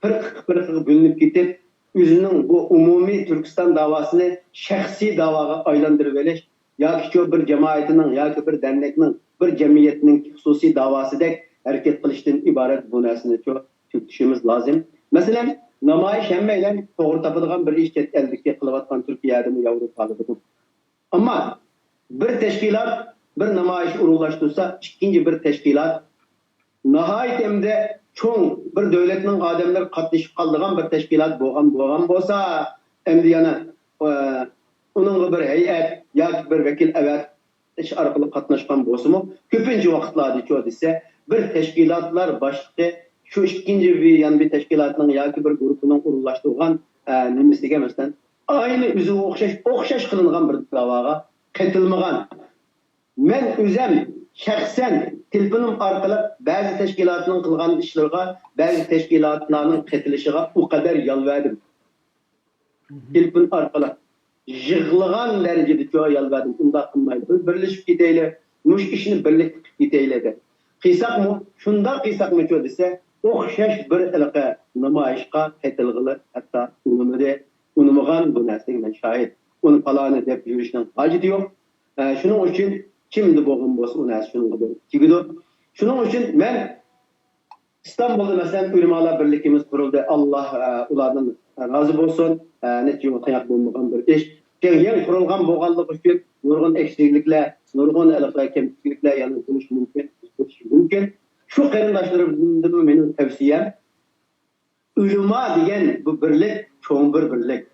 پىرقە-پىرقىغا بۆلۈنۈپ كېتىپ، ئۆزىنىڭ بۇ ئومۇمىي تۈركىستان داۋاسىنى شەخسىي داۋاغا ئايلاندۇرۇۋېلىش، ياكىچۇ بىر جامائەتنىڭ ياكى بىر دەرنەكنىڭ، بىر جەمئىيەتنىڭ خۇسۇسىي داۋاسىدەك ھەرىكەت قىلىشتىن ئىبارەت بۇ نەرسىنىچۇ تۈگىتىشىمىز لازىم. مەسىلەن، نامايىش ھەممەيلەن توغرا تاپىدىغان بىر ئىش، چەت ئەلدىكى قىلىۋاتقان تۈركىيەدىمۇ، ياۋروپادىمۇ. ئەمما بىر تەشكىلات بىر نامايىش ئورۇنلاشتۇرسا، ئىككىنچى بىر تەشكىلات ناھايىتى ئەمدى چوڭ بىر دۆلەتنىڭ ئادەملىرى قاتنىشىپ قالىدىغان بىر تەشكىلات بولغان، بولغان بولسا، ئەمدى يەنە، ئە، ئۇنىڭغا بىر ھەيئەت ياكى بىر ۋەكىل ئەۋەتىش ئارقىلىق قاتناشقان بولسىمۇ، كۆپىنچە ۋاقىتلاردىچۇ دېسە، بىر تەشكىلاتلار باشلىقى شۇ ئىككىنچى بىر، يەنە بىر تەشكىلاتنىڭ ياكى بىر گۇرۇپپىنىڭ ئورۇنلاشتۇرغان، ئە، نېمىسىگە، مەسىلەن، ئاينى ئۆزىگە ئوخشاش، ئوخشاش قىلىنغان بىر داۋاغا قېتىلمىغان. مەن ئۆزەم شەخسەن تېلېفونۇم ئارقىلىق بەزى تەشكىلاتنىڭ قىلغان ئىشلىرىغا، بەزى تەشكىلاتلارنىڭ قېتىلىشىغا ئۇ قەدەر يالۋەردىم. تېلېفون ئارقىلىق يىغلىغان دەرىجىدىچۇ يالۋەردىم، ئۇنداق قىلمايلى، بىر بىرلىشىپ كېتەيلى، مۇشۇ ئىشنى بىرلىكتە قىلىپ كېتەيلى دەپ. قىلساقمۇ، شۇنداق قىلساقمىچۇ دېسە، ئوخشاش بىر ھېلىقى نامايىشقا قېتىلغىلى ھەتتا ئۇنىمىدى. ئۇنىمىغان بۇ نەرسىگە مەن شاھىت. ئۇنى پالانى دەپ يۈرۈشنىڭ ھاجىتى يوق. ئە، شۇنىڭ ئۈچۈن كىمدە بولغان بولسا، ئۇ نەرسە شۇنىڭغا بېرىپ تېگىدۇ. شۇنىڭ ئۈچۈن مەن ئىستانبۇلدا، مەسىلەن، ئۆلىمالار بىرلىكىمىز قۇرۇلدى. ئاللا، ئە، ئۇلاردىن رازى بولسۇن. ئە، نەچچە يىل تاياق بولمىغان بىر ئىش. كېيىن يېڭى قۇرۇلغان بولغانلىقى ئۈچۈن نۇرغۇن ئەكسىزلىكلەر، نۇرغۇن ھېلىقى كەمچىلىكلەر يەنە بولۇشى مۇمكىن، بولۇشى مۇمكىن. شۇ قېرىنداشلىرىمدىنمۇ مېنىڭ تەۋسىيەم، ئۆلىما دېگەن بۇ بىرلىك چوڭ بىر بىرلىك.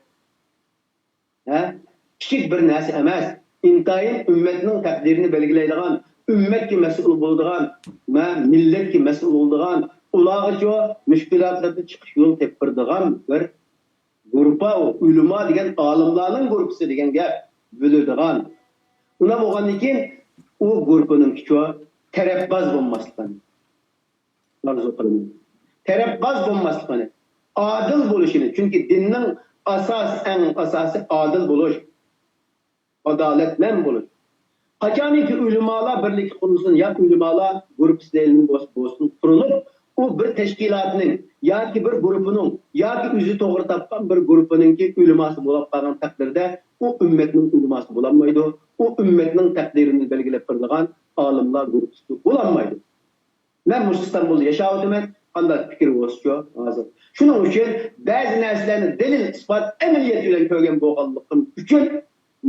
ھە؟ كىچىك بىر نەرسە ئەمەس. ئىنتايىن ئۈممەتنىڭ تەقدىرىنى بەلگىلەيدىغان، ئۈممەتكە مەسئۇل بولىدىغان، مە-، مىللەتكە مەسئۇل بولىدىغان، ئۇلارغىچۇ مۈشكۈلاتلاردىن چىقىش يولى تېپىپ بېرىدىغان بىر گۇرۇپپا ئۇ. ئۆلىما دېگەن ئالىملارنىڭ گۇرۇپپىسى دېگەن گەپ بۆلىدىغان. ئۇنداق بولغاندىن كېيىن ئۇ گۇرۇپپىنىڭكىچۇ تەرەپباز بولماسلىقىنى ئارزۇ قىلىمەن. تەرەپباز بولماسلىقىنى، ئادىل بولۇشىنى، چۈنكى دىننىڭ ئاساسى، ئەڭ ئاساسى ئادىل بولۇش، ئادالەتمەن بولۇش. قاچانكى ئۆلىمالار بىرلىكى قۇرۇلسۇن يا ئۆلىمالار گۇرۇپپىسى دەيلىمۇ بولسۇن، بولسۇن قۇرۇلۇپ، ئۇ بىر تەشكىلاتنىڭ ياكى بىر گۇرۇپپىنىڭ ياكى ئۆزى توغرا تاپقان بىر گۇرۇپپىنىڭكى ئۆلىماسى بولۇپ قالغان تەقدىردە، ئۇ ئۈممەتنىڭ ئۆلىماسى بولالمايدۇ. ئۇ ئۈممەتنىڭ تەقدىرىنى بەلگىلەپ بېرىدىغان ئالىملار گۇرۇپپىسى بولالمايدۇ. مەن مۇشۇ ئىستانبۇلدا ياشاۋاتىمەن، قانداق پىكىر بولسىچۇ ھازىر. شۇنىڭ ئۈچۈن بەزى نەرسىلەرنى دەلىل، ئىسپات، ئەمەلىيەت بىلەن كۆرگەن بولغانلىقىم ئۈچۈن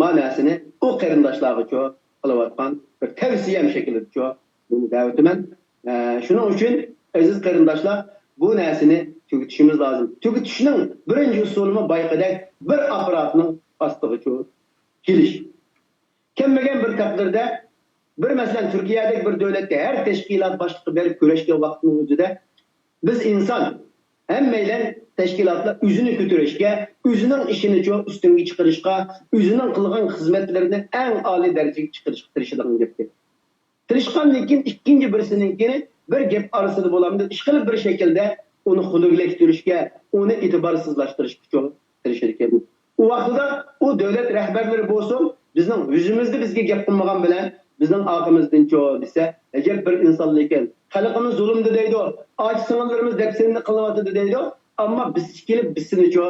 ما نەرسىنى ئۇ قېرىنداشلارغىچۇ قىلىۋاتقان بىر تەۋسىيەم شەكلىدىچۇ بۇنى دەۋېتىمەن. ئە، شۇنىڭ ئۈچۈن ئەزىز قېرىنداشلار، بۇ نەرسىنى تۈگىتىشىمىز لازىم. تۈگىتىشنىڭ بىرىنچى ئۇسۇلىمۇ بايىقىدەك بىر ئاپپاراتنىڭ ئاستىغىچۇ كېلىش. كەلمىگەن بىر تەقدىردە، بىر مەسىلەن، تۈركىيەدەك بىر دۆلەتتە ھەر تەشكىلات باشلىقى بېرىپ كۈرەشكەن ۋاقىتنىڭ ئۆزىدە، بىز ئىنسان، ھەممەيلەن تەشكىلاتلار ئۆزىنى كۆتۈرۈشكە، ئۆزىنىڭ ئىشىنىچۇ ئۈستۈنگە چىقىرىشقا، ئۆزىنىڭ قىلغان خىزمەتلىرىنى ئەڭ ئالىي دەرىجىگە چىقىرىشقا تىرىشىدىغان گەپكەن. تىرىشقاندىن كېيىن ئىككىنچى بىرسىنىڭكىنى بىر گەپ ئارىسىدا بولامدۇ، ئىشقىلىپ بىر شەكىلدە ئۇنى خۇنۈكلەشتۈرۈشكە، ئۇنى ئېتىبارسىزلاشتۇرۇشقىچۇ تىرىشىدىكەن. ئۇ ۋاقتىدا ئۇ دۆلەت رەھبەرلىرى بولسۇن، بىزنىڭ يۈزىمىزدە بىزگە گەپ قىلمىغان بىلەن، بىزنىڭ ئارقىمىزدىنچۇ دېسە، ئەجەب بىر ئىنسانلار ئىكەن. خەلقىمىز زۇلۇمدا دەيدۇ، ئاچا-سىڭىللىرىمىز دەپسەندە قىلىنىۋاتىدۇ دەيدۇ، ئەمما بىز كېلىپ بىزسىنىچۇ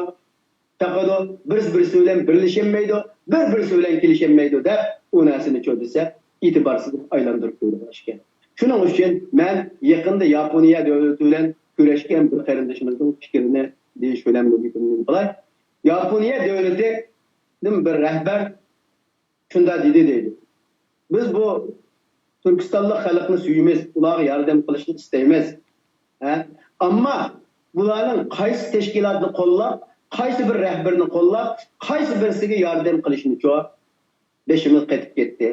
تاقىدۇ، بىرسى بىرسى بىلەن بىرلىشەلمەيدۇ، بىر بىرسى بىلەن كېلىشەلمەيدۇ دەپ، ئۇ نەرسىنىچۇ دېسە، ئېتىبارسىزلىققا ئايلاندۇرۇپ قويىدىغان ئىشكەن. شۇنىڭ ئۈچۈن مەن يېقىندا ياپونىيە دۆلىتى بىلەن كۆرۈشكەن بىر قېرىندىشىمىزنىڭ پىكرىنى دېيىش بىلەن بۇ گېپىمنى قىلاي. ياپونىيە دۆلىتىدىن بىر رەھبەر شۇنداق دېدى دەيدۇ. بىز بۇ تۈركىستانلىق خەلقنى سۆيىمىز، ئۇلارغا ياردەم قىلىشنى ئىستەيمىز. ھە؟ ئەمما بۇلارنىڭ قايسى تەشكىلاتنى قوللاپ، قايسى بىر رەھبىرىنى قوللاپ، قايسى بىرسىگە ياردەم قىلىشنىچۇ بېشىمىز قېتىپ كەتتى.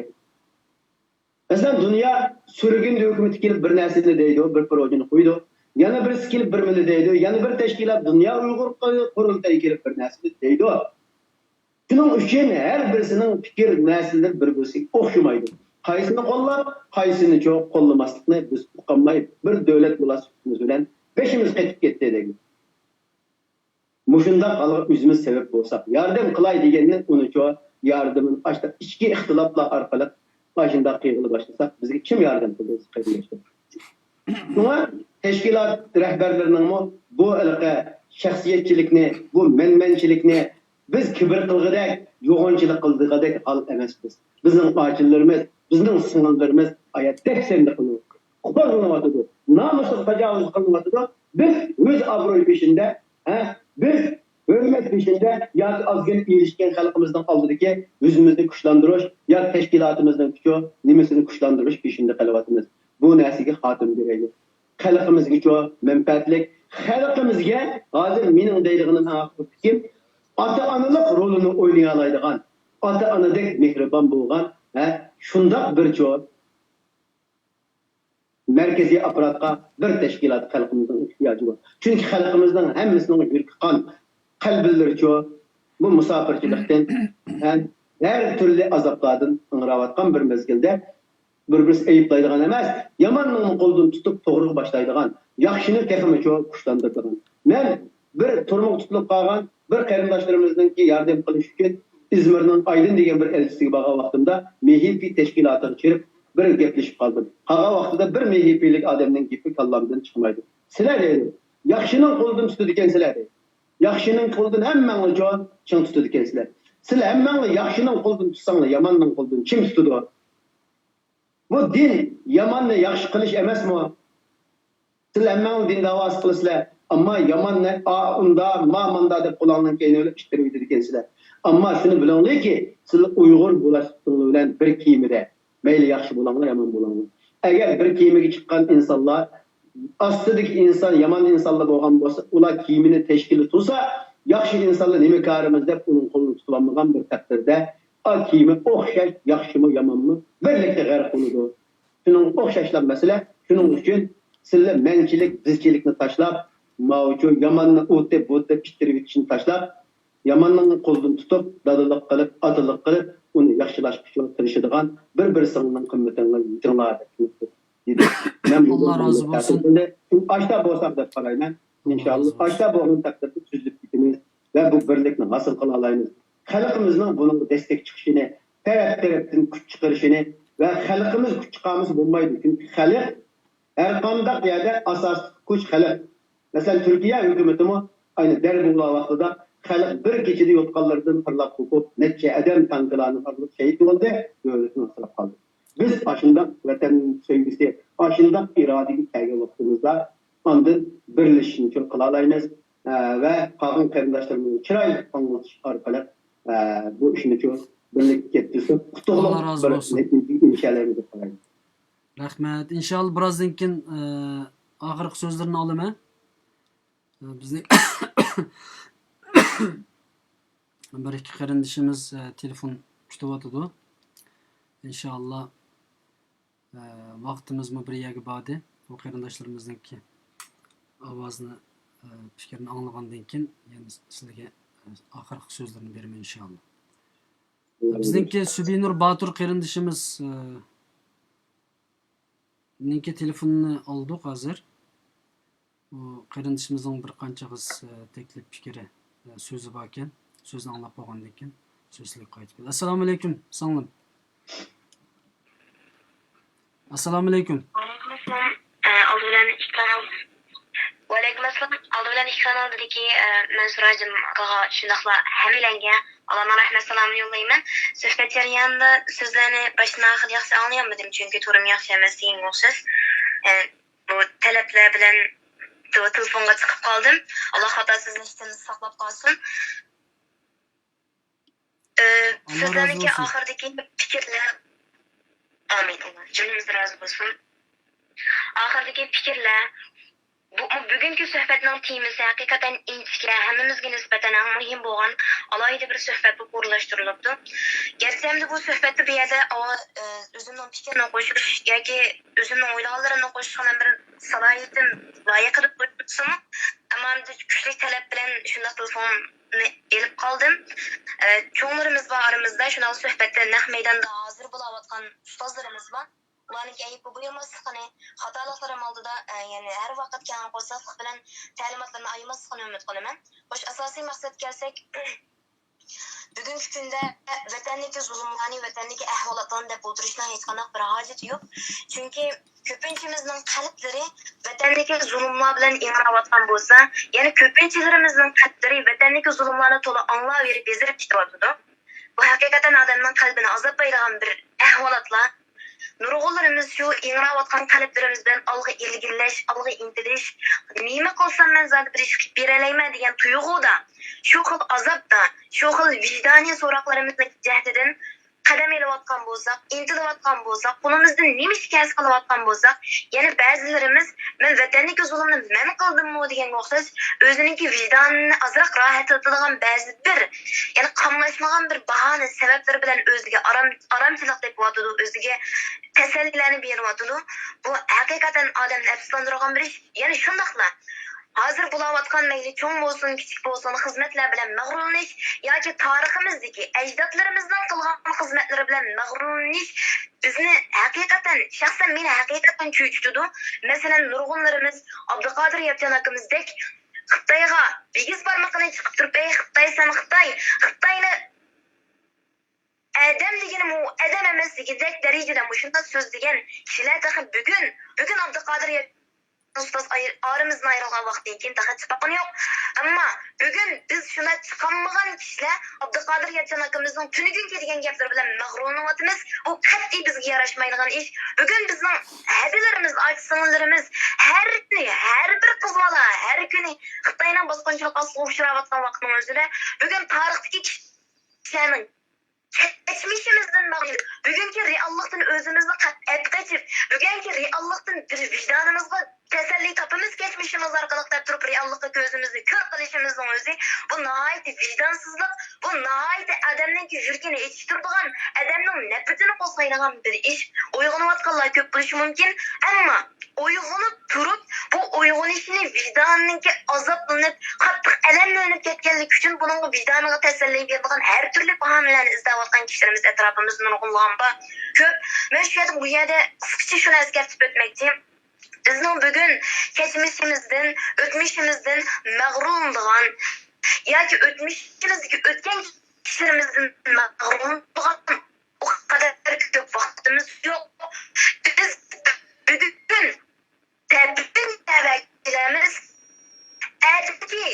مەسىلەن، دۇنيا سۈرگۈندە ھۆكۈمىتى كېلىپ بىر نەرسىنى دەيدۇ، بىر پروژېنى قويىدۇ. يەنە بىرسى كېلىپ بىر مىلى دەيدۇ، يەنە بىر تەشكىلات دۇنيا ئۇيغۇر قۇرۇلتىيى كېلىپ بىر نەرسىنى دەيدۇ. شۇنىڭ ئۈچۈن ھەر بىرسىنىڭ پىكىر نەرسىلىرى بىر-بىرسىگە ئوخشىمايدۇ. قايسىنى قوللاپ، قايسىنىچۇ قوللىماسلىقنى بىز ئۇقالماي، بىر دۆلەت بولۇش سۈپىتىمىز بىلەن بېشىمىز قېتىپ كەتتى دەيدۇ. مۇشۇنداق ھالغا ئۆزىمىز سەۋەب بولساق، ياردەم قىلاي دېگەندىن ئۇنىچۇ ياردىمىنى ئاشتا ئىچكى ئىختىلاپلار ئارقىلىق ئاشۇنداق قىلغىلى باشلىساق، بىزگە كىم ياردەم قىلىدۇ، قېرىنداشلار؟ شۇڭا تەشكىلات رەھبەرلىرىنىڭمۇ بۇ ھېلىقى شەخسىيەتچىلىكنى، بۇ مەنمەنچىلىكنى بىز كىبىر قىلغۇدەك، يوغانچىلىق قىلىدىغۇدەك ھال ئەمەس بىز. بىزنىڭ ئاچىلىرىمىز، بىزنىڭ سىڭىللىرىمىز ئايات دەپسەندە قىلىنىۋاتىدۇ، قوغلىنىۋاتىدۇ، نامۇسىغا تاجاۋۇز قىلىنىۋاتىدۇ. بىز ئۆز ئابرۇي پېشىندە، ھە، بىز ھۆرمەت پېشىندە ياكى ئازگىنە ئېرىشكەن خەلقىمىزنىڭ ئالدىدىكى ئۆزىمىزنى كۈچلەندۈرۈش ياكى تەشكىلاتىمىزنىڭ كۈچى نېمىسىنى كۈچلەندۈرۈش پېشىندە قېلىۋاتىمىز. بۇ نەرسىگە خاتىمە بېرەيلى. خەلقىمىزگىچۇ مەنپەئەتلىك، خەلقىمىزگە ھازىر مېنىڭ دەيدىغىنىم ئەڭ ئاخىرقى گېپىم، ئاتا-ئانىلىق رولىنى ئوينىيالايدىغان، ئاتا-ئانىدەك مېھرىبان بولغان، ھە، شۇنداق بىرچۇ مەركىزىي ئاپپاراتقا بىر تەشكىلات خەلقىمىزنىڭ ئېھتىياجى بار. چۈنكى خەلقىمىزنىڭ ھەممىسىنىڭ يۈرىكى قان، قەلبىلىرىچۇ بۇ مۇساپىرچىلىقتىن ھەم ھەر تۈرلۈك ئازابلاردىن ئىڭراۋاتقان بىر مەزگىلدە بىر-بىرسىنى ئەيىبلەيدىغان ئەمەس، ياماننىڭ قولىدىن تۇتۇپ توغرىغا باشلايدىغان، ياخشىنى تېخىمۇچۇ كۈچلەندۈرىدىغان. مەن بىر تۈرمىگە تۇتۇلۇپ قالغان بىر قېرىنداشلىرىمىزنىڭكى ياردەم قىلىش ئۈچۈن ئىزمىرنىڭ ئايدىن دېگەن بىر ئەلچىسىگە بارغان ۋاقتىمدا، مېھىپى تەشكىلاتىغا چىرىپ، بىر گەپلىشىپ قالدىم. قالغان ۋاقتىدا بىر مېھىپىلىك ئادەمنىڭ گېپى كاللامدىن چىقمايدۇ. سىلەر دەيدۇ، ياخشىنىڭ قولىدىن تۇتىدىكەنسىلەر دەيدۇ. ياخشىنىڭ قولىدىن ھەممەڭلارچۇ چىڭ تۇتىدىكەنسىلەر. سىلەر ھەممەڭلار ياخشىنىڭ قولىدىن تۇتساڭلار، ياماننىڭ قولىدىن كىم تۇتىدۇ؟ بۇ دىن ياماننى ياخشى قىلىش ئەمەسمۇ؟ سىلەر ھەممەڭلار دىن داۋاسى قىلىسىلەر، ئەمما ياماننى ئا ئۇندا، ما ماندا دەپ قولۇڭلارنى كەينىگە ئىتتىرىۋېتىدىكەنسىلەر. ئەمما شۇنى بىلىڭلاركى، سىلەر ئۇيغۇر بولۇشلۇقۇڭلار بىلەن بىر كېمىدە. مەيلى ياخشى بولۇڭلار، يامان بولۇڭلار. ئەگەر بىر كېمىگە چىققان ئىنسانلار ئاستىدىكى ئىنسان يامان ئىنسانلار بولغان بولسا، ئۇلار كېمىنى تەشكىل تۇرسا، ياخشى ئىنسانلار نېمە كارىمىز دەپ ئۇنىڭ قولىنى تۇتۇۋالمىغان بىر تەقدىردە، ئا كېمە ئوخشاش ياخشىمۇ يامانمۇ بىرلىكتە غەرق بولىدۇ. شۇنىڭ ئوخشاشلا مەسىلە، شۇنىڭ ئۈچۈن سىلەر مەنچىلىك، بىزچىلىكنى تاشلاپ، ماۋۇچۇ ياماننى ئۇ دەپ، بۇ دەپ ئىتتىرىۋېتىشنى تاشلاپ، ياماننىڭ قولىدىن تۇتۇپ، دادىلىق قىلىپ، ئاتىلىق قىلىپ، ئۇنى ياخشىلاشقا تىرىشىدىغان بىر-بىرسىڭلارنىڭ قىممىتىڭلارنى يېتىڭلار دەپ دېدى. مەن بۇ ئاللا رازى بولسۇن. ئاشتا بولساق دەپ قارايمەن. ئاللا ئىنشاللا رازى بولسۇن. ئاشتا بولغان تەقدىردە تۈزۈلۈپ كېتىمىز ۋە بۇ بىرلىكنى ھاسىل قىلالايمىز. خەلقىمىزنىڭ بۇنىڭغا دەستەك چىقىشىنى، تەرەپ-تەرەپتىن كۈچ چىقىرىشىنى ۋە خەلقىمىز كۈچ چىقارمىسا بولمايدۇ. چۈنكى خەلق ھەر قانداق يەردە ئاساسلىق كۈچ خەلق. مەسىلەن، تۈركىيە ھۆكۈمىتىمۇ ئاينى دەربۇلا ۋاقتىدا خەلق بىر كېچىدە يوتقانلىرىدىن پىرلاپ قوپۇپ، نەچچە ئادەم تانكىلارنى ئۇرۇپ شېھىت بولدى، دۆلىتىنى ساقلاپ قالدى. بىز ئاشۇنداق ۋەتەن سۆيگۈسى، ئاشۇنداق ئىرادىگە كەلگەن ۋاقتىمىزدا ئاندىن بىرلىشىشنى قىلالايمىز، ئە، ۋە قالغان قېرىنداشلىرىمىزنى چىرايلىق ئاڭلىتىش ئارقىلىق، ئە، بۇ ئىشنى بىرلىككە كەتكۈزۈپ، ئۇتۇقلۇق ئاللا رازى بىر بولسۇن. نەتىجىگە ئېرىشەلەيمىز دەپ قارايمەن. رەھمەت. ئىنشاللا، بىرازدىن كېيىن، ئە، ئاخىرقى سۆزلىرىنى ئالىمەن. ئە، بىزنىڭ بىر ئىككى قېرىندىشىمىز، ئە، تېلېفون كۈتۈۋاتىدۇ. ئىنشاللا، ئە، ۋاقتىمىزمۇ بىر يەرگە باردى. بۇ قېرىنداشلىرىمىزنىڭكى ئاۋازىنى، ئە، پىكرىنى ئاڭلىغاندىن كېيىن، يەنە سىلەرگە، ئە، ئاخىرقى سۆزلىرىنى بېرىمەن، ئىنشاللا. بىزنىڭكى سۈبىنۇر باتۇر قېرىندىشىمىز، ئە، نىڭكى تېلېفوننى ئالدۇق ھازىر. بۇ قېرىندىشىمىزنىڭ بىر قانچە ئېغىز، ئە، تەكلىپ پىكرى، ئە، سۆزى باركەن. سۆزنى ئاڭلاپ بولغاندىن كېيىن سۆز سىلەرگە قايتىپ كېلىدۇ. ئەسسالامۇئەلەيكۇم، سىڭلىم. ئەسسالامۇئەلەيكۇم. ۋەئەلەيكۇم ئەسسالام. ئە، ئالدى بىلەن ئىككى كانال. ۋەئەلەيكۇم ئەسسالام. ئالدى بىلەن ئىككى كانالدىكى، ئە، مەنسۇر ھاجىم ئاكىغا، شۇنداقلا ھەممەيلەنگە ئاللانىڭ رەھمەت سالامىنى يوللايمەن. سۆھبەت جەريانىدا سۆزلەرنى باشتىن ئاخىرى ياخشى ئاڭلىيالمىدىم، چۈنكى تورۇم ياخشى ئەمەس دېگەنگە ئوخشاش. ئە، بۇ تەلەپلەر بىلەن تېلېفونغا چىقىپ قالدىم. ئاللا خاتاسىزلىشتىن ساقلاپ قالسۇن. ئە، ئاللا رازى سۆزلەرنىڭكى بولسۇن. ئاخىرىدىكى پىكىرلەر. ئامىن. جېنىمىز رازى بولسۇن. ئاخىرىدىكى پىكىرلەر. بۇ، بۈگۈنكى سۆھبەتنىڭ تېمىسى ھەقىقەتەن ئىنچىكە، ھەممىمىزگە نىسبەتەن ئەڭ مۇھىم بولغان ئالاھىدە بىر سۆھبەت بولۇپ ئورۇنلاشتۇرۇلۇپتۇ. گەرچە ئەمدى بۇ سۆھبەتتە بۇ يەردە ئاۋا-، ئە، ئۆزۈمنىڭ پىكرىنى قوشۇش ياكى ئۆزۈمنىڭ ئويلىغانلىرىمنى قوشۇشقا مەن بىر سالاھىيىتىم لايىقى دەپ ئويلىمىسىمۇ، ئەمما ئەمدى كۈچلۈك تەلەپ بىلەن شۇنداق تېلېفوننى ئېلىپ قالدىم. ئە، چوڭلىرىمىز بار ئارىمىزدا، شۇنداق سۆھبەتتە نەق مەيداندا ھازىر بولاۋاتقان ئۇستازلىرىمىز بار. ئۇلارنىڭكى ئەيىبكە بۇيرۇماسلىقىنى، خاتالىقلىرىم ئالدىدا، ئە، يەنى ھەر ۋاقىت كەڭ قورساقلىق بىلەن تەلىماتلىرىنى ئايىماسلىقىنى ئۈمىد قىلىمەن. خوش، ئاساسىي مەقسەتكە كەلسەك، بۈگۈنكى كۈندە ۋەتەندىكى زۇلۇملارنى، ۋەتەندىكى ئەھۋالاتلارنى دەپ ئولتۇرۇشنىڭ ھېچقانداق بىر ھاجىتى يوق. چۈنكى كۆپىنچىمىزنىڭ قەلبلىرى ۋەتەندىكى زۇلۇملار بىلەن ئىڭراۋاتقان بولسا، يەنە كۆپىنچىلىرىمىزنىڭ قەلبلىرى ۋەتەندىكى زۇلۇملارنى تولا ئاڭلاۋېرىپ بېزىرىپ كېتىۋاتىدۇ. بۇ ھەقىقەتەن ئادەمنىڭ قەلبىنى ئازابلايدىغان بىر ئەھۋالاتلار. نۇرغۇنلىرىمىز شۇ ئىڭراۋاتقان قەلبلىرىمىز بىلەن ئالغا ئىلگىرىلەش، ئالغا ئىنتىلىش، نېمە قىلسام مەن زادى بىر ئىش قىلىپ بېرەلەيمەن دېگەن تۇيغۇدا، شۇ خىل ئازابتا، شۇ خىل ۋىجدانىي سوراقلىرىمىزنىڭ جەھىتىدىن قەدەم ئېلىۋاتقان بولساق، ئىنتىلىۋاتقان بولساق، قولىمىزدىن نېمە ئىش كەلسە قىلىۋاتقان بولساق، يەنە بەزىلىرىمىز مەن ۋەتەندىكى زۇلۇمنى مەن قىلدىممۇ دېگەنگە ئوخشاش، ئۆزىنىڭكى ۋىجدانىنى ئازراق راھەتلىتىدىغان بەزى بىر، يەنى قاملاشمىغان بىر باھانە سەۋەبلىرى بىلەن ئۆزىگە ئارام، ئارامچىلىق تېپىۋاتىدۇ، ئۆزىگە تەسەللىلەرنى بېرىۋاتىدۇ. بۇ ھەقىقەتەن ئادەمنى ئەپسۇسلاندۇرىدىغان بىر ئىش. يەنە شۇنداقلا ھازىر بولاۋاتقان مەيلى چوڭ بولسۇن، كىچىك بولسۇن، خىزمەتلەر بىلەن مەغرۇرلىنىش ياكى تارىخىمىزدىكى ئەجدادلىرىمىزنىڭ قىلغان خىزمەتلىرى بىلەن مەغرۇرلىنىش بىزنى ھەقىقەتەن، شەخسەن مېنى ھەقىقەتەن چۆچۈتىدۇ. مەسىلەن، نۇرغۇنلىرىمىز ئابدۇقادىر ياپچان ئاكىمىزدەك خىتايغا بىگىز بارمىقىنى چىقىپ تۇرۇپ، «ئەي خىتاي، سەن خىتاي، خىتاينى ئادەم دېگىنىمۇ ئادەم ئەمەس دېگۈدەك دەرىجىدە مۇشۇنداق سۆزلىگەن كىشىلەر تېخى بۈگۈن، بۈگۈن ئابدۇقادىر يەتكۈن ئۇستاز ئاير-، ئارىمىزدىن ئايرىلغان ۋاقىتتىن كېيىن تېخى چىقىپ باققىنى يوق. ئەمما بۈگۈن بىز شۇنداق چىقالمىغان كىشىلەر ئابدۇقادىر يەتكۈن ئاكىمىزنىڭ تۈنۈگۈنكى دېگەن گەپلىرى بىلەن مەغرۇرلىنىۋاتىمىز. بۇ قەتئىي بىزگە ياراشمايدىغان ئىش. بۈگۈن بىزنىڭ ھەدىلىرىمىز، ئاكا-سىڭىللىرىمىز، ھەر، ھەر بىر قىز بالا ھەر كۈنى خىتاينىڭ باسقۇنچىلىق ئاستىغا ئۇچراۋاتقان ۋاقىتنىڭ ئۆزىدە، بۈگۈن تارىختىكى كىشىلەرنىڭ كەچمىشىمىزدىن مەغرۇر، بۈگۈنكى رېئاللىقتىن ئۆزىمىزنى قەت-، ئەپ قېچىپ، بۈگۈنكى رېئاللىقتىن بىر ۋىجدانىمىزغا تەسەللى تاپىمىز، كەچمىشىمىز ئارقىلىق دەپ تۇرۇپ، رېئاللىققا كۆزىمىزنى كۆر قىلىشىمىزنىڭ ئۆزى، بۇ ناھايىتى ۋىجدانسىزلىق، بۇ ناھايىتى ئادەمنىڭكى يۈرىكىنى ئېچىشتۇرىدىغان، ئادەمنىڭ نەپرىتىنى قوزغايدىغان بىر ئىش. ئويغىنىۋاتقانلار كۆپ بولۇشى مۇمكىن، ئەمما ئويغىنىپ تۇرۇپ، بۇ ئويغىنىشىنى ۋىجدانىنىڭكى ئازابلىنىپ، قاتتىق ئەلەملىنىپ كەتكەنلىكى ئۈچۈن بۇنىڭغا ۋىجدانىغا تەسەللى بېرىدىغان ھەر تۈرلۈك باھانىلەرنى ئىزدەۋاتقان كىشىلىرىمىز ئەتراپىمىزدا نۇرغۇنلىغان بار. كۆپ. مەن شۇ يەردە، بۇ يەردە قىسقىچە شۇنى ئەسكەرتىپ ئۆتمەكچى. بىزنىڭ بۈگۈن كەچمىشىمىزدىن، ئۆتمۈشىمىزدىن مەغرۇرلىنىدىغان ياكى ئۆتمۈشىمىزدىكى ئۆتكەن كىشىلىرىمىزدىن مەغرۇرلىنىدىغان ئۇ قەدەر كۆپ ۋاقتىمىز يوق. بىز بۈگۈن تەبىئىي تەۋەككۈللەرمىز. ئەتىدىكى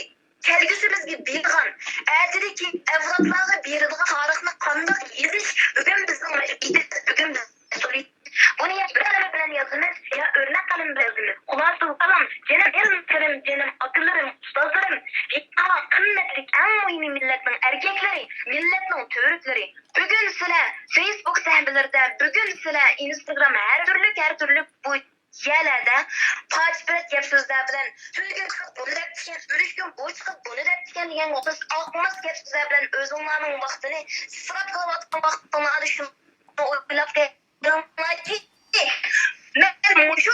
كەلگۈسىمىزگە بېرىدىغان، ئەتىدىكى ئەۋلادلارغا بېرىدىغان تارىخنى قانداق يېزىش بۈگۈن بىزنىڭ مەسئۇلىيىتىمىز، بۈگۈن بىزنىڭ مەسئۇلىيىتىمىز. بۇنى يا بىر قەلەم بىلەن يازىمىز، يا ئۆرنەك قەلەم بىلەن يازىمىز. خۇلاسە كالام، جېنىم ئىلىملىرىم، جېنىم ئاكىلىرىم، ئۇستازلىرىم، ئەڭ قىممەتلىك، ئەڭ مۇھىمى مىللەتنىڭ ئەركەكلىرى، مىللەتنىڭ تۈۋرۈكلىرى. بۈگۈن سىلەر فېيسبۇك سەھىپىلىرىدە، بۈگۈن سىلەر ئىنستاگرام، ھەر تۈرلۈك، ھەر تۈرلۈك بۇ يەرلەردە پاچ-پەت گەپ-سۆزلەر بىلەن، تۈنۈگۈن چىقىپ بۇنى دەپتىكەن، ئۆلۈشكۈن بۇ چىقىپ بۇنى دەپتىكەن دېگەن ئوخشاش ئاقماس گەپ-سۆزلەر بىلەن ئۆزۈڭلارنىڭ ۋاقتىنى ئىسراپ قىلىۋاتقان ۋاقتىڭلاردا شۇنى ئويلاپ بېقىڭلاركى، مەن مۇشۇ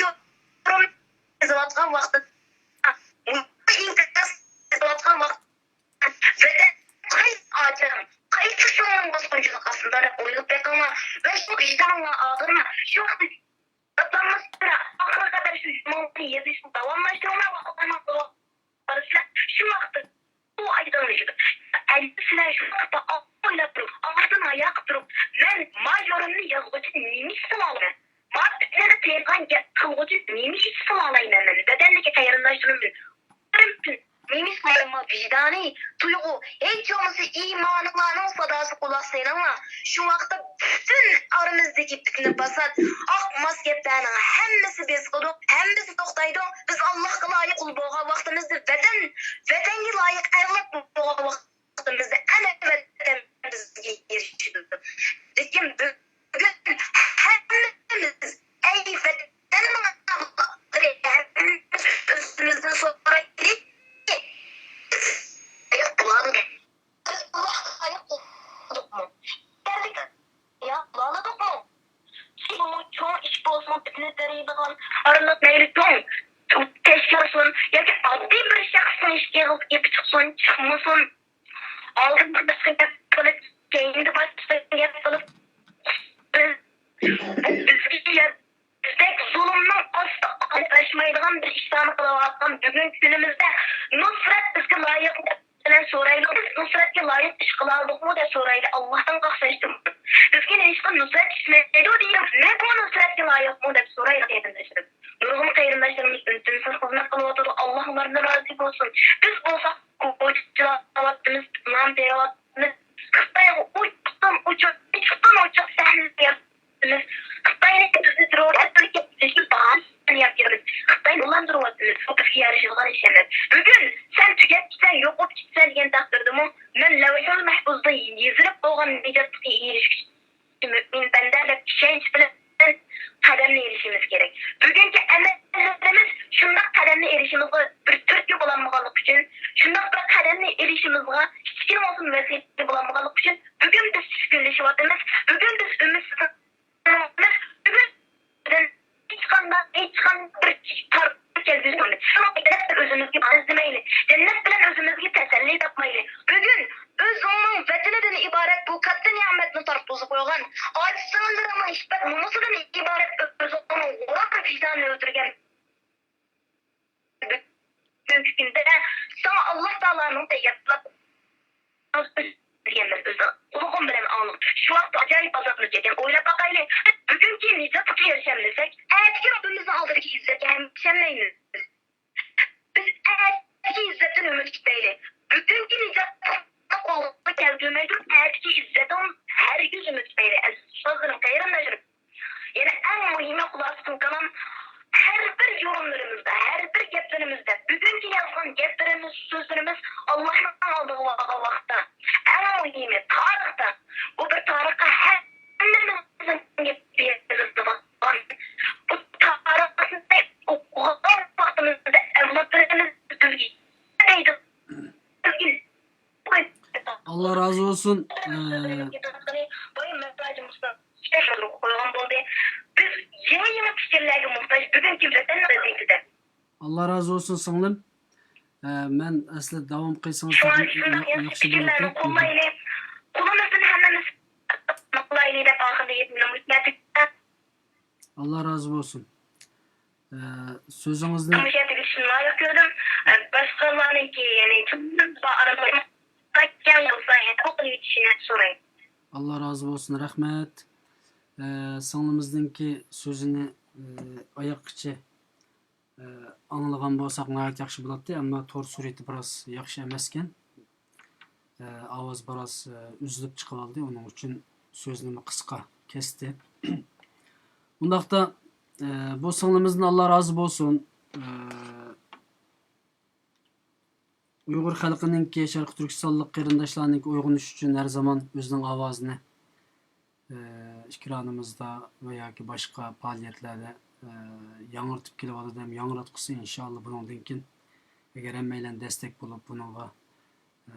يۇرۇم يېزىۋاتقان ۋاقتىدا، مۇشۇ ئىنكاس يېزىۋاتقان ۋاقتىدا ۋەتەن قايسى ئاچام، قايسى سىڭلىم باسقۇنچىلىق ئاستىدا دەپ ئويلاپ بېقىڭلار. مەن شۇ ۋىجدانىڭلار ئاغرىما، شۇ ۋاقىتتا ئاتلانماستىن ئاخىرغا قەدەر شۇ يۇمۇرنى يېزىشنى داۋاملاشتۇرۇڭلار ۋە ئۇلارنىڭ قىلىۋاتقانلىرىنى سىلەر شۇ ۋاقىتتا ئۇ ئايدىڭلىشىدۇ. ئەگەر سىلەر شۇ ۋاقىتتا ئالدىن ئويلاپ تۇرۇپ، ئارقىدىن ھايا قىلىپ تۇرۇپ، مەن ما يۇرۇمنى يازغۇچى نېمە ئىش قىلالايمەن؟ ما پىتنىنى تېرىغان گەپ قىلغۇچى نېمە ئىش قىلالايمەن مەن؟ ۋەتەندىكى قېرىنداشلىرىم ئۈچۈن نېمە ئىش قىلالايمەن؟ ما ۋىجدانىي تۇيغۇ، ھېچ بولمىسا ئىمانىڭلارنىڭ ساداسىغا قۇلاق سېلىڭلار. شۇ ۋاقىتتا پۈتۈن ئارىمىزدىكى پىتنە-پاسات، ئاقماس گەپلەرنىڭ ھەممىسى بېسىقىدۇ، ھەممىسى توختايدۇ. بىز ئاللاھقا لايىق قۇل بولغان ۋاقتىمىزدا، ۋەتەن، ۋەتەنگە لايىق ئەۋلاد بولغان ۋاقتىمىزدا ئەنە ۋەتەن بىزگە ئېرىشىدۇ. لېكىن بۈگۈن ھەممىمىز، ئەي ۋەتەننىڭ ئەۋلادلىرى، ھەممىمىز ئۆزىمىزدىن سورايلى. بىز ئاللاھقا لايىق قۇلدۇقمۇ؟ يا بولالىدۇقمۇ؟ بۇمۇ چوڭ ئىش بولسىمۇ، پىتنە تېرىيدىغان ئارىلىق مەيلى چوڭ تەشكىلات بولسۇن ياكى ئاددىي بىر شەخسنىڭ ئىشىكى ئېغىز ئېپى چىقسۇن، چىقمىسۇن، ئالدىن بىر باشقا گەپ قىلىپ، كەينىدە باشقا گەپ قىلىپ، بىز، بىزگە يەر بىزدەك زۇلۇمنىڭ ئاستىغا قاراپ بېرىشمەيدىغان بىر ئىشلارنى قىلىۋاتقان بۈگۈنكى كۈنىمىزدە نۇسرەت بىزگە لايىقمۇ دەپ سورايلى. بىز نۇسرەتكە لايىق ئىش قىلالىدۇقمۇ دەپ سورايلى. ئاللاھتىن قاقشاشتىمۇ؟ بىزگە نېمىشقا نۇسرەت چۈشمەيدۇ دېگەن، مەن بۇ نۇسرەتكە لايىقمۇ دەپ سورايلى قېرىنداشلىرىم. نۇرغۇن قېرىنداشلىرىمىز ئۈن-تىنسىز خىزمەت قىلىۋاتىدۇ. ئاللاھ ئۇلاردىن رازى بولسۇن. بىز بولساق كوچىلاۋاتىمىز، نان تېرىۋاتىمىز. خىتايغا ئوچۇقتىن ئوچۇق، ئوچۇقتىن ئوچۇق سەھنە يارىتىمىز. خىتاينى بىزنى تېررورچى دەپ بىزگە باھانە يارىتىمىز. خىتاينى ئۇلاندۇرۇۋاتىمىز. بۇ بىزگە يارىشىدىغان ئىش ئەمەس. بۈگۈن سەن تۈگەپ كېتىسەن، يوقىلىپ كېتىسەن دېگەن تەقدىردىمۇ، مەن لەۋھۇل مەھپۇزدا يېزىلىپ بولغان نىجاتلىققا ئېرىشكۈچى مۆمىن بەندە دەپ ئىشەنچ بىلەن قەدەمنى ئېلىشىمىز كېرەك. بۈگۈنكى ئەمەللىرىمىز شۇنداق قەدەمنى ئېلىشىمىزغا بىر تۈرتكە بولالمىغانلىقى ئۈچۈن، شۇنداق بىر قەدەمنى ئېلىشىمىزغا كىچىككىنە بولسىمۇ ۋەسىلە بولالمىغانلىقى ئۈچۈن، بۈگۈن بىز چۈشكۈنلىشىۋاتىمىز. بۈگۈن بىز ئۈمىدسىزلىنىۋاتىمىز. بۈگۈن ھېچقانداق، ھېچقانداق بىر تارتىپ كەلگۈسى يوق. شۇڭا جەننەت بىلەن ئۆزىمىزگە ئىزدىمەيلى. جەننەت بىلەن ئۆزىمىزگە تەسەللى تاپمايلى. بۈگۈن ئۆزۈڭنىڭ ۋەتىنىدىن ئىبارەت بۇ كاتتا نېمەتنى تارتقۇزۇپ قويغان، ئاچا-سىڭىللىرىڭنىڭ ئىپپەت-نومۇسىدىن ئىبارەت ئۆزۈڭنىڭ غۇرۇر ۋىجدانىنى ئۆلتۈرگەن بۈگۈنكى كۈندە ساڭا ئاللاھ تائالانىڭ تەييارلاپ دېگەن بىر ئۆزى قۇلىقىم بىلەن ئاڭلىدىم. شۇ ۋاقىتتا ئاجايىپ ئازابلىنىپ كەتكەن. ئويلاپ باقايلى، بۈگۈنكى نىجاتقا ئېرىشەلمىسەك، ئەتىكى رەببىمىزنىڭ ئالدىدىكى ئىززەتكە ھەم ئېرىشەلمەيمىز. بىز ئەتىكى ئىززەتتىن ئۈمىد كۈتمەيلى. بۈگۈنكى نىجاتنى قولغا كەلتۈرمەي تۇرۇپ، ئەتىكى ئىززەتتىن ھەرگىز ئۈمىد كۈتمەيلى، ئەزىز ئۇستازلىرىم، قېرىنداشلىرىم. يەنە ئەڭ مۇھىمى خۇلاسىتۇل كالام، ھەر بىر يورۇملىرىمىزدا، ھەر بىر گەپلىرىمىزدە، بۈگۈنكى يازغان گەپلىرىمىز، سۆزلىرىمىز ئاللاھنىڭ ئالدىغا بارغان ۋاقىتتا، ئەڭ مۇھىمى تارىختا، بۇ بىر تارىخقا ھەممىمىزنىڭ گېپى يېزىلىدىغان، بۇ تارىخنى ئوقۇغان ۋاقتىمىزدا ئەۋلادلىرىمىز بىزگە دەيدۇ. ئاللا رازى بولسۇن. ئە، ئاللا رازى بولسۇن، سىڭلىم. ئە، مەن ئەسلى داۋام قىلسىڭىز ياخشى بولاتتى. ئاللا رازى بولسۇن. ئە، سۆزىڭىزنى باشقىلارنىڭكى، يەنى، ئاللا رازى بولسۇن، رەھمەت. ئە، سىڭلىمىزنىڭكى سۆزىنى، ئە، ئاياغقىچە، ئە، ئاڭلىغان بولساق ناھايىتى ياخشى بولاتتى، ئەمما تور سۈرئىتى بىراز ياخشى ئەمەسكەن. ئە، ئاۋاز بىراز، ئە، ئۈزۈلۈپ چىقىۋالدى، ئۇنىڭ ئۈچۈن سۆزنىمۇ قىسقا كەستى. ئۇنداقتا، ئە، بۇ سىڭلىمىزدىن ئاللا رازى بولسۇن. ئە، ئۇيغۇر خەلقىنىڭكى، شەرقىي تۈركىستانلىق قېرىنداشلارنىڭكى ئويغىنىش ئۈچۈن ھەر زامان ئۆزىنىڭ ئاۋازىنى، ئە، ئېكرانىمىزدا ۋە ياكى باشقا پائالىيەتلەردە، ئە، ياڭرىتىپ كېلىۋاتىدۇ ھەم ياڭراتقۇسى، ئىنشائاللا، بۇنىڭدىن كېيىن ئەگەر ھەممەيلەن دەستەك بولۇپ، بۇنىڭغا، ئە،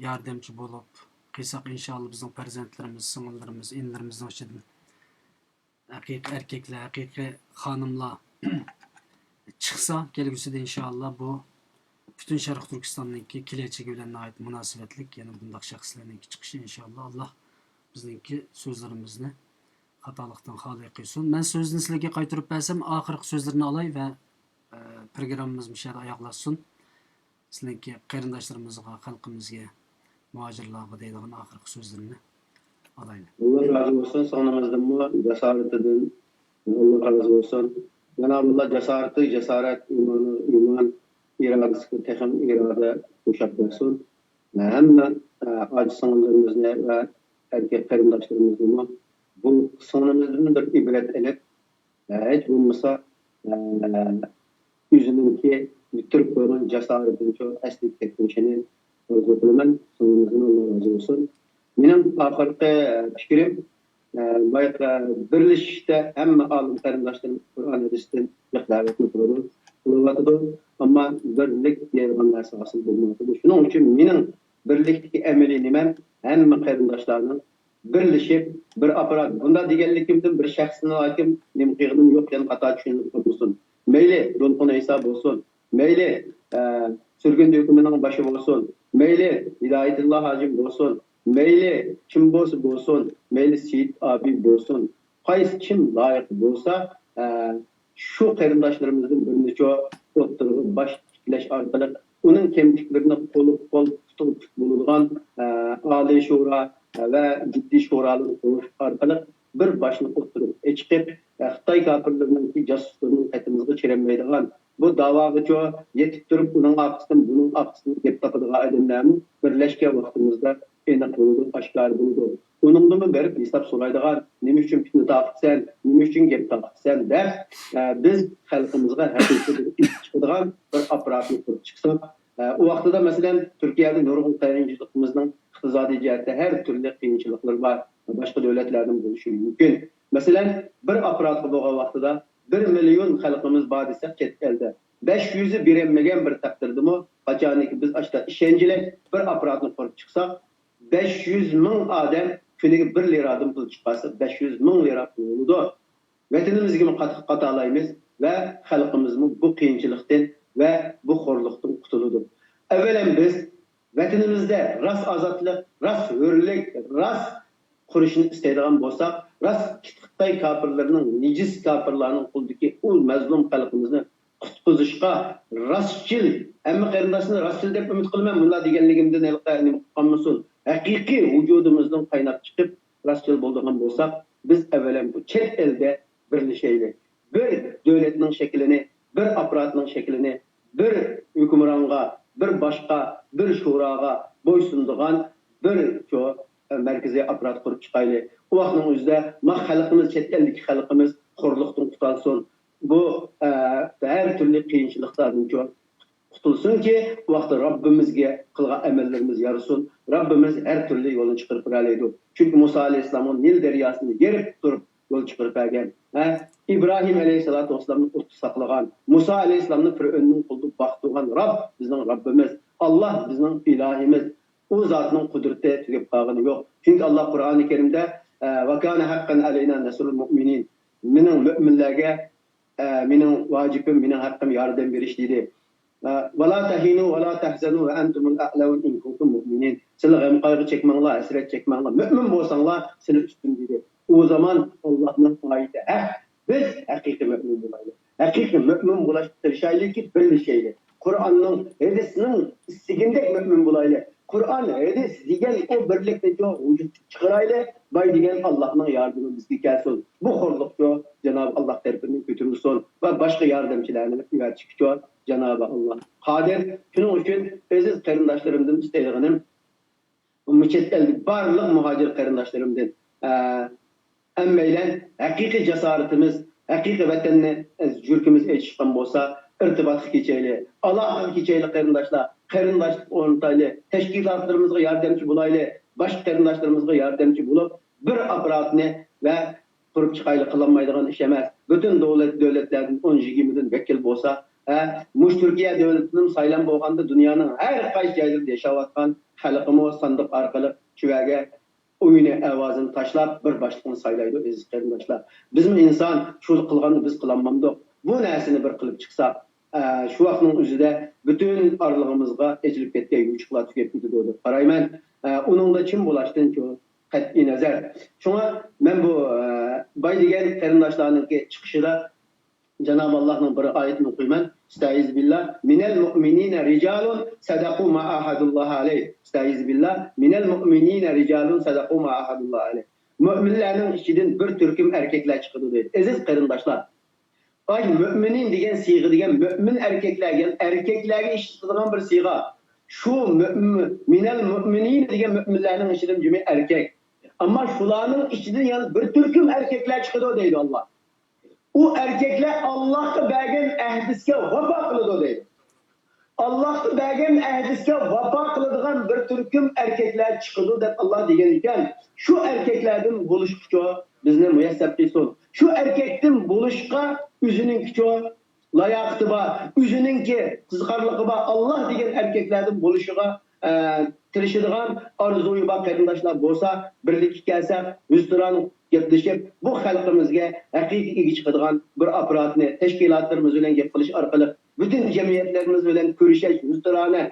ياردەمچى بولۇپ قىلساق، ئىنشائاللا، بىزنىڭ پەرزەنتلىرىمىز، سىڭىللىرىمىز، ئىنىلىرىمىزنىڭ ئىچىدىن ھەقىقىي ئەركەكلەر، ھەقىقىي خانىملار چىقسا، كەلگۈسىدە ئىنشائاللا بۇ پۈتۈن شەرقىي تۈركىستاننىڭكى كېلەچىكى بىلەن ناھايىتى مۇناسىۋەتلىك، يەنە بۇنداق شەخسلەرنىڭكى چىقىشى ئىنشائاللا، ئاللا بىزنىڭكى سۆزلىرىمىزنى خاتالىقتىن خالىي قىلسۇن. مەن سۆزنى سىلەرگە قايتۇرۇپ بەرسەم، ئاخىرقى سۆزلىرىنى ئالاي ۋە، ئە، پروگراممىمىز مۇشۇ يەردە ئاياغلاشسۇن. سىلەرنىڭكى قېرىنداشلىرىمىزغا، خەلقىمىزگە، مۇھاجىرلارغا دەيدىغان ئاخىرقى سۆزلىرىنى ئالايلى. ئاللا رازى بولسۇن، سىڭلىمىزدىنمۇ جاسارىتىدىن ئاللا رازى بولسۇن. جانابىللا جاسارىتى، جاسارەت، ئىمانى، ئىمان، ئىرادىسىگە تېخىمۇ ئىرادە قوشاپ بەرسۇن. ھەممە، ئە، ئاجىز سىڭىللىرىمىزنى ۋە ئەركەك قېرىنداشلىرىمىزنىمۇ بۇ سىڭلىمىزدىن بىر ئىبرەت ئېلىپ، ھېچ بولمىسا، ئە، ئۆزىنىڭكى بىتتۈرۈپ قويغان جاسارىتىنى شۇ ئەسلىگە كەلتۈرۈشىنى ئارزۇ قىلىمەن. سىڭلىمىزدىن ئاللا رازى بولسۇن. مېنىڭ ئاخىرقى پىكرىم، ئە، بايىقى بىرلىشىشتە ھەممە ئالىم قېرىنداشلىرىمىز قۇرئان ھەدىستىن جىق دەۋەتنى قىلىدۇ، قىلىۋاتىدۇ. ئەمما بىرلىك دېيىدىغان نەرسە ھاسىل بولمايۋاتىدۇ. شۇنىڭ ئۈچۈن مېنىڭ بىرلىكتىكى ئەمەلىي نېمەم، ھەممە قېرىنداشلارنىڭ بىرلىشىپ، بىر ئاپپارات. بۇنداق دېگەنلىكىمدىن بىر شەخسنى ھاكىم نېمە قىلغىنىم يوق، يەنە خاتا چۈشىنىپ قالمىسۇن. مەيلى، دولقۇن ئەيسا بولسۇن، مەيلى، ئە، سۈرگۈندە ھۆكۈمىنىڭ باشى بولسۇن، مەيلى، ھىدايەتۇللا ھاجىم بولسۇن، مەيلى، كىم بولسا بولسۇن، مەيلى، سېيىت ئابىي بولسۇن، قايسى كىم لايىق بولسا، ئە، شۇ قېرىنداشلىرىمىزدىن بىرنى شۇ ئوتتۇرىغا باش تىكلەش ئارقىلىق، ئۇنىڭ كەمچۈكلىرىنى قولۇق قول، پۇتىغا پۇت بولىدىغان، ئە، ئالىي شورا ۋە جىددىي شورالارنى قۇرۇش ئارقىلىق بىر باشنى ئوتتۇرىغا چىقىپ، ئە، خىتاي كاپىرلىرىنىڭكى جاسۇسلىرىنىڭ قېتىمىزغا كىرەلمەيدىغان، بۇ داۋاغىچۇ يېتىپ تۇرۇپ، ئۇنىڭ ئارقىسىدىن، بۇنىڭ ئارقىسىدىن گەپ تاپىدىغان ئادەملەرمۇ بىرلەشكەن ۋاقتىمىزدا ئېنىق بولىدۇ، ئاشكارا بولىدۇ. ئۇنىڭدىنمۇ بېرىپ ھېساب سورايدىغان، نېمە ئۈچۈن پىتنە تارقىتىسەن، نېمە ئۈچۈن گەپ تارقىتىسەن دەپ، ئە، بىز خەلقىمىزغا ھەقىقىي بىر ئىش چىقىدىغان بىر ئاپپاراتنى قۇرۇپ چىقساق، ئە، ئۇ ۋاقتىدا، مەسىلەن، تۈركىيەدە نۇرغۇن قىيىنچىلىقىمىزنىڭ ئىقتىسادىي جەھەتتە ھەر تۈرلۈك قىيىنچىلىقلىرى بار، باشقا دۆلەتلەردىمۇ بولۇشى مۇمكىن. مەسىلەن، بىر ئاپپاراتقا بولغان ۋاقتىدا بىر مىليون خەلقىمىز بار دېسەك، چەت ئەلدە بەش يۈزى بېرەلمىگەن بىر تەقدىردىمۇ، قاچانكى بىز ئاشتا ئىشەنچلىك بىر ئاپپاراتنى قۇرۇپ چىقساق، بەش يۈز مىڭ ئادەم كۈنىگە بىر لىرادىن پۇل چىقارسا، بەش يۈز مىڭ لىرا پۇل بولىدۇ. ۋەتىنىمىزگىمۇ قات-، قاتالايمىز ۋە خەلقىمىزمۇ بۇ قىيىنچىلىقتىن ۋە بۇ خورلۇقتىن قۇتۇلىدۇ. ئەۋۋەلەن بىز ۋەتىنىمىزدە راست ئازادلىق، راست ھۆرلۈك، راست قۇرۇشنى ئىستەيدىغان بولساق، راست خىتاي كاپىرلىرىنىڭ، نىجىس كاپىرلارنىڭ قولىدىكى ئۇ مەزلۇم خەلقىمىزنى قۇتقۇزۇشقا راستچىل، ھەممە قېرىنداشنى راستچىل دەپ ئۈمىد قىلىمەن، مۇنداق دېگەنلىكىمدىن ھېلىقى نېمە قىلىپ قالمىسۇن. ھەقىقىي ۋۇجۇدىمىزدىن قايناپ چىقىپ، راستچىل بولىدىغان بولساق، بىز ئەۋۋەلەن بۇ چەت ئەلدە بىرلىشەيلى. بىر دۆلەتنىڭ شەكلىنى، بىر ئاپپاراتنىڭ شەكلىنى، بىر ھۆكۈمرانغا، بىر باشقا، بىر شۇراغا بويسۇنىدىغان بىر شۇ، ئە، مەركىزىي ئاپپارات قۇرۇپ چىقايلى. ئۇ ۋاقىتنىڭ ئۆزىدە ما خەلقىمىز، چەت ئەلدىكى خەلقىمىز خورلۇقتىن قۇتۇلسۇن. بۇ، ئە، ھەر تۈرلۈك قىيىنچىلىقلاردىن شۇ قۇتۇلسۇنكى، ئۇ ۋاقىتتا رەببىمىزگە قىلغان ئەمەللىرىمىز يارىسۇن. رەببىمىز ھەر تۈرلۈك يولنى چىقىرىپ بېرەلەيدۇ. چۈنكى مۇسا ئەلەيھىسسالاممۇ نىل دەرياسىنى يېرىپ تۇرۇپ يول چىقىرىپ بەرگەن. ھە؟ ئىبراھىم ئەلەيھىسسالاتۇ ۋەسسالامنى ئوتتا ساقلىغان، مۇسا ئەلەيھىسسالامنى پىرئەۋننىڭ قولىدا باقتۇرغان رەب بىزنىڭ رەببىمىز. ئاللا بىزنىڭ ئىلاھىمىز. ئۇ زاتنىڭ قۇدرىتى تۈگەپ قالغىنى يوق. چۈنكى ئاللا قۇرئانى كەرىمدە، ئە، «ۋە كانە ھەققەن ئەلەينا نەسرۇل مۇئمىنىن.» مېنىڭ مۆمىنلەرگە، ئە، مېنىڭ ۋاجىپىم، مېنىڭ ھەققىم ياردەم بېرىش، دېدى. ئە، «ۋە لا تەھىنۇ ۋە لا تەھزەنۇ ۋە ئەنتۇمۇل ئەئلەۋنە ئىن كۇنتۇم مۇئمىنىن.» سىلەر غەم-قايغۇ چەكمەڭلار، ھەسرەت چەكمەڭلار. مۆمىن بولساڭلار، سىلەر ئۈستۈن، دېدى. ئۇ زامان ئاللانىڭ ئايىتى ھەق. بىز ھەقىقىي مۆمىن بولايلى. ھەقىقىي مۆمىن بولۇشقا تىرىشايلىكى، بىرلىشەيلى. قۇرئاننىڭ، ھەدىسنىڭ ئىستىگىنىدەك مۆمىن بولايلى. قۇرئان، ھەدىس دېگەن ئۇ بىرلىكنى چوڭ ۋۇجۇدقا چىقىرايلى. باي دېگەن ئاللانىڭ ياردىمى بىزگە كەلسۇن. بۇ خورلۇقچۇ جانابى ئاللا تەرىپىدىن كۆتۈرۈلسۇن ۋە باشقا ياردەمچىلەرنى ئەۋەتىشكىچۇ جانابى ئاللا قادىر. شۇنىڭ ئۈچۈن ئەزىز قېرىنداشلىرىمدىن ئىستەيدىغىنىم، مۇ-، چەت ئەلدىكى بارلىق مۇھاجىر قېرىنداشلىرىمدىن، ئە، ھەممەيلەن ھەقىقىي جاسارىتىمىز، ھەقىقىي ۋەتەننى، ئە، يۈرىكىمىز ئېچىشقان بولسا، ئىرتىباتقا كېچەيلى، ئالاقىگە كېچەيلى قېرىنداشلار. قېرىنداشلىق ئورنىتايلى، تەشكىلاتلىرىمىزغا ياردەمچى بولايلى، باشقا قېرىنداشلىرىمىزغا ياردەمچى بولۇپ، بىر ئاپپاراتنى ۋە قۇرۇپ چىقايلى، قىلالمايدىغان ئىش ئەمەس. پۈتۈن دۆلەت، دۆلەتلەردىن ئون يىگىرمىدىن ۋەكىل بولسا، ھە، مۇشۇ تۈركىيە دۆلىتىدىن سايلام بولغاندا دۇنيانىڭ ھەر قايسى جايلىرىدا ياشاۋاتقان خەلقىمۇ ساندۇق ئارقىلىق شۇ يەرگە ئويۇنى ئاۋازىنى تاشلاپ، بىر باشلىقنى سايلايدۇ، ئەزىز قېرىنداشلار. بىزمۇ ئىنسان، شۇ قىلغاننى بىز قىلالمامدۇق؟ بۇ نەرسىنى بىر قىلىپ چىقساق، ئە، شۇ ۋاقىتنىڭ ئۆزىدە پۈتۈن ئارىلىقىمىزغا ئېچىلىپ كەتكەن يوچۇقلار تۈگەپ كېتىدۇ دەپ قارايمەن. ئە، ئۇنىڭدا چىڭ بولۇشتىن چوڭ قەتئىي نەزەر. شۇڭا مەن بۇ، ئە، باي دېگەن قېرىنداشلارنىڭكى چىقىشىدا جانابى ئاللانىڭ بىر ئايىتىنى ئوقۇيمەن. ئىستەئىزۇ بىللا. مىنەل مۇئمىنىنە رىجالۇن سەدەقۇ ما ئاھەدۇللاھە ئەلەيھ. ئىستەئىزۇ بىللا. مىنەل مۇئمىنىنە رىجالۇن سەدەقۇ ما ئاھەدۇللاھە ئەلەيھ. مۆمىنلەرنىڭ ئىچىدىن بىر تۈركۈم ئەركەكلەر چىقىدۇ، دەيدۇ. ئەزىز قېرىنداشلار، ئاي، مۆمىنىن دېگەن سىيغە دېگەن مۆمىن ئەركەكلەر، يەنى ئەركەكلەرگە ئىشلىتىلىدىغان بىر سىيغە. شۇ مۆمىن، مىنەل مۇئمىنىن دېگەن مۆمىنلەرنىڭ ئىچىدىن جىمى ئەركەك. ئەمما شۇلارنىڭ ئىچىدىن يەنە بىر تۈركۈم ئەركەكلەر چىقىدۇ، دەيدۇ ئاللا. ئۇ ئەركەكلەر ئاللاھقا بەرگەن ئەھدىسىگە ۋاپا قىلىدۇ، دەيدۇ. ئاللاھقا بەرگەن ئەھدىسىگە ۋاپا قىلىدىغان بىر تۈركۈم ئەركەكلەر چىقىدۇ دەپ ئاللا دېگەن ئىكەن. شۇ ئەركەكلەردىن بولۇشقىچۇ بىزنى مۇيەسسەر قىلسۇن. شۇ ئەركەكتىن بولۇشقا ئۆزىنىڭكىچۇ لاياقىتى بار، ئۆزىنىڭكى قىزىقارلىقى بار، ئاللا دېگەن ئەركەكلەردىن بولۇشىغا، ئە، تىرىشىدىغان ئارزۇيى بار قېرىنداشلار بولسا، بىرلىككە كەلسەك، ھۆزتۇران گەپلىشىپ، بۇ خەلقىمىزگە ھەقىقىي ئىگە چىقىدىغان بىر ئاپپاراتنى تەشكىلاتلىرىمىز بىلەن گەپ قىلىش ئارقىلىق، پۈتۈن جەمئىيەتلىرىمىز بىلەن كۆرۈشۈش، ھۆزتۇرانە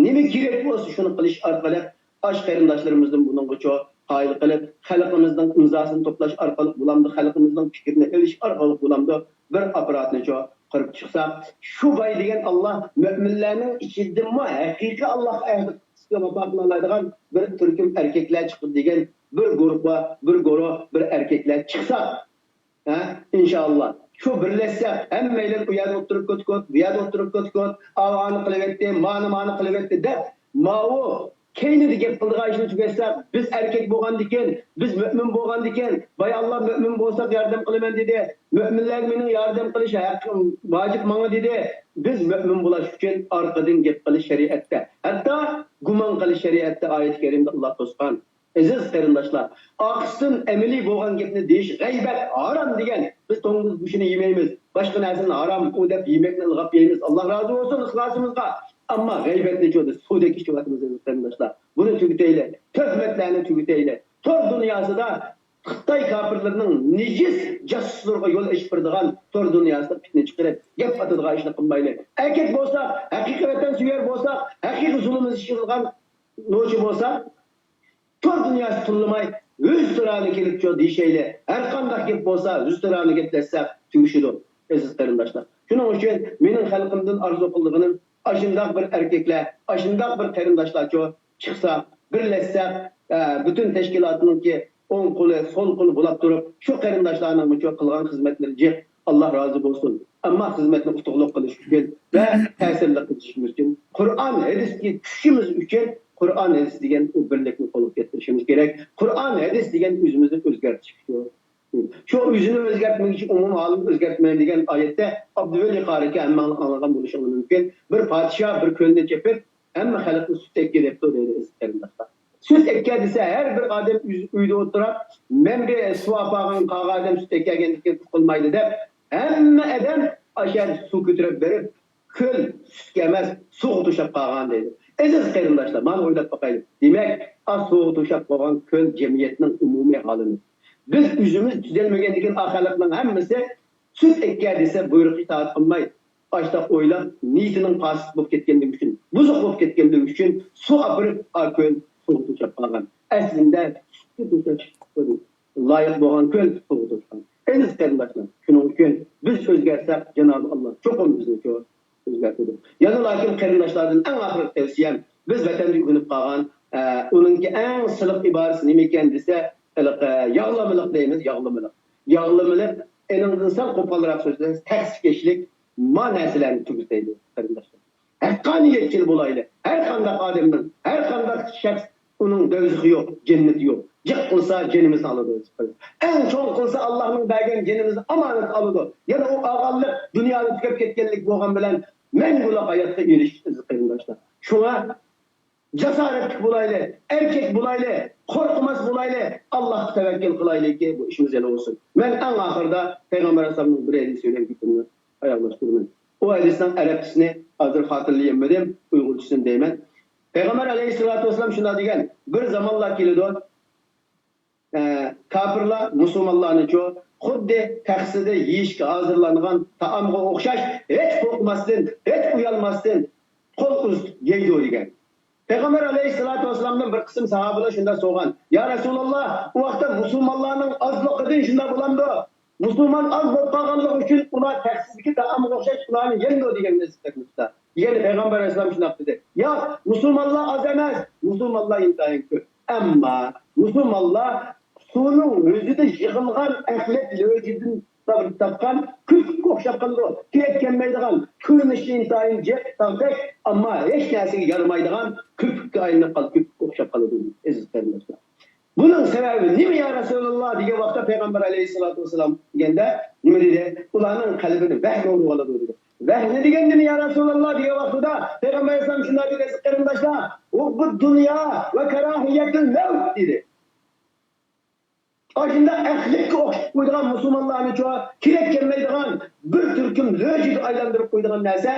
نېمە كېرەك بولسا، شۇنى قىلىش ئارقىلىق، ئاشۇ قېرىنداشلىرىمىزدىن بۇنىڭغىچۇ قايىل قىلىپ، خەلقىمىزنىڭ ئىمزاسىنى توپلاش ئارقىلىق بولامدۇ، خەلقىمىزنىڭ پىكرىنى ئېلىش ئارقىلىق بولامدۇ، بىر ئاپپاراتنىچۇ قۇرۇپ چىقساق، شۇ باي دېگەن ئاللا مۆمىنلەرنىڭ ئىچىدىنمۇ ھەقىقىي ئاللاغا ئەھدىگە ۋاپا قىلالايدىغان بىر تۈركۈم ئەركەكلەر چىقىدۇ دېگەن بىر گۇرۇپپا، بىر گۇرۇھ، بىر ئەركەكلەر چىقسا، ھە، ئىنشائاللا. شۇ بىرلەشسەك، ھەممەيلەن ئۇ يەردە ئولتۇرۇپ كۆتكۈت، بۇ يەردە ئولتۇرۇپ كۆتكۈت، ئاۋۇ ئانى قىلىۋەتتى، مانى، مانى قىلىۋەتتى دەپ، ماۋۇ كەينىدە گەپ قىلىدىغان ئىشنى تۈگەتسەك، بىز ئەركەك بولغاندىكىن، بىز مۆمىن بولغاندىكىن، باي ئاللا مۆمىن بولساق ياردەم قىلىمەن دېدى، مۆمىنلەرگە مېنىڭ ياردەم قىلىش ھەققىم ۋاجىپ ماڭا دېدى. بىز مۆمىن بولۇش ئۈچۈن ئارقىدىن گەپ قىلىش شەرىئەتتە، ھەتتا گۇمان قىلىش شەرىئەتتە ئايەت كەرىمدە ئاللا توسقان. ئەزىز قېرىنداشلار، ئارقىسىدىن ئەمەلىي بولغان گەپنى دېيىش غەيبەت، ھارام دېگەن. بىز توڭگۇز گۆشىنى يېمەيمىز، باشقا نەرسىنى ھارام ئۇ دەپ يېمەكنى ئىلغاپ يەيمىز. ئاللا رازى بولسۇن ئىخلاسىمىزغا. ئەمما غەيبەتنى چۆدە سۇدەك ئىچىۋاتىمىز، ئەزىز قېرىنداشلار. بۇنى تۈگىتەيلى، تۆھمەتلەرنى تۈگىتەيلى. تور دۇنياسىدا خىتاي كاپىرلىرىنىڭ نىجىس جاسۇسلىرىغا يول ئېچىپ بېرىدىغان تور دۇنياسىدا پىتنە چىقىرىپ، گەپ ئاتىدىغان ئىشنى قىلمايلى. ئەركەك بولساق، ھەقىقىي ۋەتەنسۆيەر بولساق، ھەقىقىي زۇلۇم ئىشلىغان نوچى بولسا، تور دۇنياسى تىللىماي، ھۆزتۇرانە كېلىپچۇ دېيىشەيلى. ھەرقانداق گەپ بولسا، ھۆزتۇرانە گەپلەشسەك تۈگىشىدۇ، ئەزىز قېرىنداشلار. شۇنىڭ ئۈچۈن مېنىڭ خەلقىمدىن ئارزۇ قىلىدىغىنىم، ئاشۇنداق بىر ئەركەكلەر، ئاشۇنداق بىر قېرىنداشلارچۇ چىقسا، بىرلەشسەك، ئە، پۈتۈن تەشكىلاتنىڭكى ئوڭ قولى، سول قولى بولاپ تۇرۇپ، شۇ قېرىنداشلارنىڭمۇ قىلغان خىزمەتلىرى جىق، ئاللا رازى بولسۇن. ئەمما خىزمەتنى ئۇتۇقلۇق قىلىش ئۈچۈن ۋە تەسىرلىك قىلىشىمىز ئۈچۈن، قۇرئان ھەدىسكە چۈشۈشىمىز ئۈچۈن، قۇرئان ھەدىس دېگەن ئۇ بىرلىكنى قولغا كەلتۈرۈشىمىز كېرەك. قۇرئان ھەدىس دېگەن ئۆزىمىزنى ئۆزگەرتىش ئۈچۈن. شۇ ئۆزىنى ئۆزگەرتمىگۈچى ئومۇم ئالىم ئۆزگەرتمەيدۇ دېگەن ئايەتتە ئابدۇۋەلى قارىكە ھەممىڭلار ئاڭلىغان بولۇشۇڭلار مۇمكىن. بىر پادىشاھ بىر كۆلنى چېپىپ، ھەممە خەلقنى سۈت ئەككە دەپتۇ دەيدۇ، ئەزىز قېرىنداشلار. سۈت ئەككە دېسە، ھەر بىر ئادەم ئۆز ئۆيىدە ئولتۇرۇپ، مەن بىر سۇ ئاپارغان، قالغان ئادەم سۈت ئەككەلگەندىن كېيىن قىلمايدۇ دەپ، ھەممە ئادەم ئاشۇ يەردە سۇ كۆتۈرۈپ بېرىپ، كۆل سۈتكە ئەمەس، سۇغا توشاپ قالغان دەيدۇ. ئەزىز قېرىنداشلار، مانا ئويلاپ باقايلى. دېمەك، ئا سۇغا توشاپ قالغان كۆل جەمئىيەتنىڭ ئومۇمىي ھالىمىز. بىز ئۆزىمىز تۈزەلمىگەندىكىن، ئا خەلقنىڭ ھەممىسى سۈت ئەككە دېسە، بۇيرۇقى ئىتائەت قىلماي، ئاشتاق ئويلاپ، نىيىتىنىڭ پاسىت بولۇپ كەتكەنلىكى ئۈچۈن، بۇزۇق بولۇپ كەتكەنلىكى ئۈچۈن سۇ ئاپىرىپ، ئا كۆل سۇغا توشاپ قالغان. ئەسلىدە سۈتكە توشاش لايىق بولغان كۆل سۇغا توشقان. ئەزىز قېرىنداشلار، شۇنىڭ ئۈچۈن بىز ئۆزگەرسەك، جانابى ئاللا چوقۇم بىزنى ئۆزگەرتىدۇ. يەنە لېكىن قېرىنداشلاردىن ئەڭ ئاخىرقى تەۋسىيەم، بىز ۋەتەندە ئۆگىنىپ قالغان، ئە، ئۇنىڭكى ئەڭ سىلىق ئىبارىسى نېمىكەن دېسە، ھېلىقى ياغلىمىلىق دەيمىز، ياغلىمىلىق. ياغلىمىلىق، ئېنىڭدىن سەل قوپالراق سۆزلىسەك، تەخسىكەشلىك، ما نەرسىلەرنى تۈگىتەيلى، قېرىنداشلار. ھەققانىيەتچىل بولايلى. ھەر قانداق ئادەمنىڭ، ھەر قانداق شەخس، ئۇنىڭ دوزىخى يوق، جەننىتى يوق. جىق قىلسا، جېنىمىزنى ئالىدۇ. ئەڭ چوڭ قىلسا، ئاللانىڭ بەرگەن جېنىمىزنى ئامانەت ئالىدۇ. يەنە ئۇ ئالغانلىق دۇنيادا تۈگەپ كەتكەنلىك بولغان بىلەن مەڭگۈلۈك ھاياتقا ئېرىشىش، ئەزىز قېرىنداشلار. شۇڭا جاسارەتلىك بولايلى، ئەركەك بولايلى، قورقماس بولايلى، ئاللاھقا تەۋەككۈل قىلايلىكى، بۇ ئىشىمىز ھەل بولسۇن. مەن ئەڭ ئاخىرىدا پەيغەمبەر ئەلەيھىسسالامنىڭ بىر ھەدىسى بىلەن گېپىمنى ئاياغلاشتۇرىمەن. ئۇ ھەدىسنىڭ ئەرەبچىسىنى ھازىر خاتىرىلىيەلمىدىم، ئۇيغۇرچىسىنى دەيمەن. پەيغەمبەر ئەلەيھىسسالاتۇ ۋەسسالام شۇنداق دېگەن، بىر زامانلار كېلىدۇ، ئە، كاپىرلار مۇسۇلمانلارنىچۇ خۇددى تەخسىدە يېيىشكە ھازىرلانغان تائامغا ئوخشاش، ھېچ قورقماستىن، ھېچ ئۇيالماستىن قول ئۇزىتىپ يەيدۇ دېگەن. پەيغەمبەر ئەلەيھىسسالاتۇ ۋەسسالامدىن بىر قىسىم ساھابىلار شۇنداق سورىغان، يا رەسۇلاللا، ئۇ ۋاقىتتا مۇسۇلمانلارنىڭ ئازلىقىدىن شۇنداق بولامدۇ؟ مۇسۇلمان ئاز بولۇپ قالغانلىقى ئۈچۈن ئۇلار تەخسىدىكى تائامغا ئوخشاش ئۇلارنى يەمدۇ دېگەن ئەزىز قېرىنداشلار. يەنى پەيغەمبەر ئەلەيھىسسالام شۇنداق دېدى. ياق، مۇسۇلمانلار ئاز ئەمەس، مۇسۇلمانلار ئىنتايىن كۆپ. ئەمما مۇسۇلمانلار سۇنىڭ ئۆزىدە يىغىلغان ئەخلەت لۆجىدىن تاپقان كۆپۈككە ئوخشاپ قالىدۇ. كېلەپ كەلمەيدىغان، كۆرۈنۈشى ئىنتايىن جىق تاغدەك، ئەمما ھېچ نەرسىگە يارىمايدىغان كۆپۈككە ئايلىنىپ قالىدۇ، كۆپۈككە ئوخشاپ قالىدۇ، ئەزىز قېرىنداشلار. بۇنىڭ سەۋەبى نېمە يا رەسۇلاللا دېگەن ۋاقىتتا پەيغەمبەر ئەلەيھىسسالاتۇ ۋەسسالام دېگەندە نېمە دېدى؟ ئۇلارنىڭ قەلبىنى ۋەھمى ئورۇپ ئالىدۇ دېدى. ۋەھمى دېگەن نېمە يا رەسۇلاللا دېگەن ۋاقتىدا پەيغەمبەر ئەلەيھىسسالام شۇنداق دېدى، ئەزىز قېرىنداشلار، ھۇببۇد دۇنيا ۋە كاراھىيەتۇل مەۋت دېدى. ئاشۇنداق ئەخلەتكە ئوخشىتىپ قويىدىغان مۇسۇلمانلارنىچۇ كېلەپ كەلمەيدىغان بىر تۈركۈم لۆجىگە ئايلاندۇرۇپ قويىدىغان نەرسە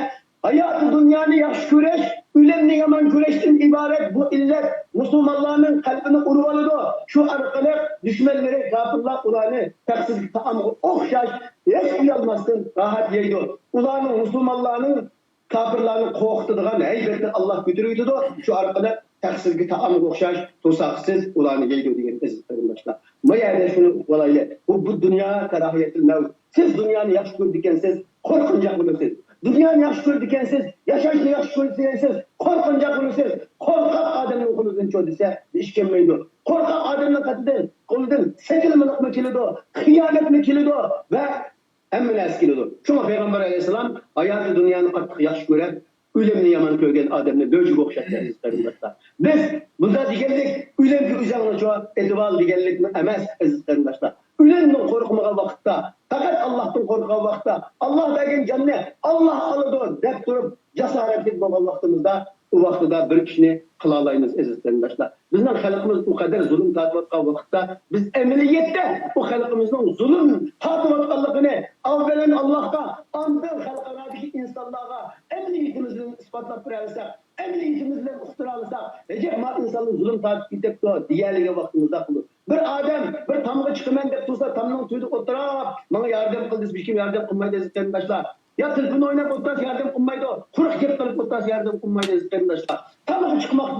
ھاياتى دۇنيانى ياخشى كۆرۈش، ئۆلۈمنى يامان كۆرۈشتىن ئىبارەت بۇ ئىللەت مۇسۇلمانلارنىڭ قەلبىنى ئۇرۇۋالىدۇ. شۇ ئارقىلىق دۈشمەنلىرى، كاپىرلار ئۇلارنى تەخسىدىكى تائامغا ئوخشاش ھېچ ئۇيالماستىن راھەت يەيدۇ. ئۇلارنىڭ، مۇسۇلمانلارنىڭ كاپىرلارنى قورقۇتىدىغان ھەيبەتنى ئاللا كۆتۈرۈۋېتىدۇ. شۇ ئارقىلىق تەخسىدىكى تائامغا ئوخشاش توساقسىز ئۇلارنى يەيدۇ دېگەن، ئەزىز قېرىنداشلار. ما يەردە شۇنى ئۇقۇپ ئالايلى. ھۇببۇد دۇنيا كاراھىيەتۇل مەۋت. سىز دۇنيانى ياخشى كۆرىدىكەنسىز، قورقۇنچاق بولىسىز. دۇنيانى ياخشى كۆرىدىكەنسىز، ياشاشنى ياخشى كۆرىدىكەنسىز، قورقۇنچاق بولىسىز. قورقاق ئادەمنىڭ قولىدىنچۇ دېسە، ئىش كەلمەيدۇ. قورقاق ئادەمنىڭ قېتىدىن، قولىدىن سېتىلمىلىقمۇ كېلىدۇ، خىيانەتمۇ كېلىدۇ ۋە ھەممە نەرسە كېلىدۇ. شۇڭا پەيغەمبەر ئەلەيھىسسالام ھاياتى دۇنيانى قاتتىق ياخشى كۆرۈپ، ئۆلۈمنى يامان كۆرگەن ئادەمنى لۆجىگە ئوخشاتتى، ئەزىز قېرىنداشلار. بىز بۇنداق دېگەنلىك ئۆلۈمگە ئۆزۈڭنى ئېتىۋال دېگەنلىكمۇ ئەمەس، ئەزىز قېرىنداشلار. ئۆلۈمدىن قورقمىغان ۋاقىتتا، پەقەت ئاللاھتىن قورققان ۋاقىتتا، ئاللاھ بەرگەن جاننى ئاللاھ ئالىدۇ دەپ تۇرۇپ، جاسارەتلىك بولغان ۋاقتىمىزدا، ئۇ ۋاقتىدا بىر ئىشنى قىلالايمىز، ئەزىز قېرىنداشلار. بىزنىڭ خەلقىمىز ئۇ قەدەر زۇلۇم تارتىۋاتقان ۋاقىتتا، بىز ئەمەلىيەتتە ئۇ خەلقىمىزنىڭ زۇلۇم تارتىۋاتقانلىقىنى ئاۋۋەلەن ئاللاھقا، ئاندىن خەلقئارادىكى ئىنسانلارغا ئەمەلىيىتىمىز بىلەن ئىسپاتلاپ بېرەلىسەك، ئەمەلىيىتىمىز بىلەن ئۇقتۇرالىساق، ئەجەب، ما ئىنساننى زۇلۇم تارتىپ كېتىپتۇ دېيەلىگەن ۋاقتىمىزدا قىلىدۇ. بىر ئادەم بىر تامغا چىقىمەن دەپ تۇرسا، تامنىڭ تۈۋىدە ئولتۇراپ، ماڭا ياردەم قىل دېسە، ھېچكىم ياردەم قىلمايدۇ، ئەزىز قېرىنداشلار. يا تېلېفون ئويناپ ئولتۇرسا ياردەم قىلمايدۇ، قۇرۇق گەپ قىلىپ ئولتۇرسا ياردەم قىلمايدۇ، ئەزىز قېرىنداشلار. تامغا چىقماق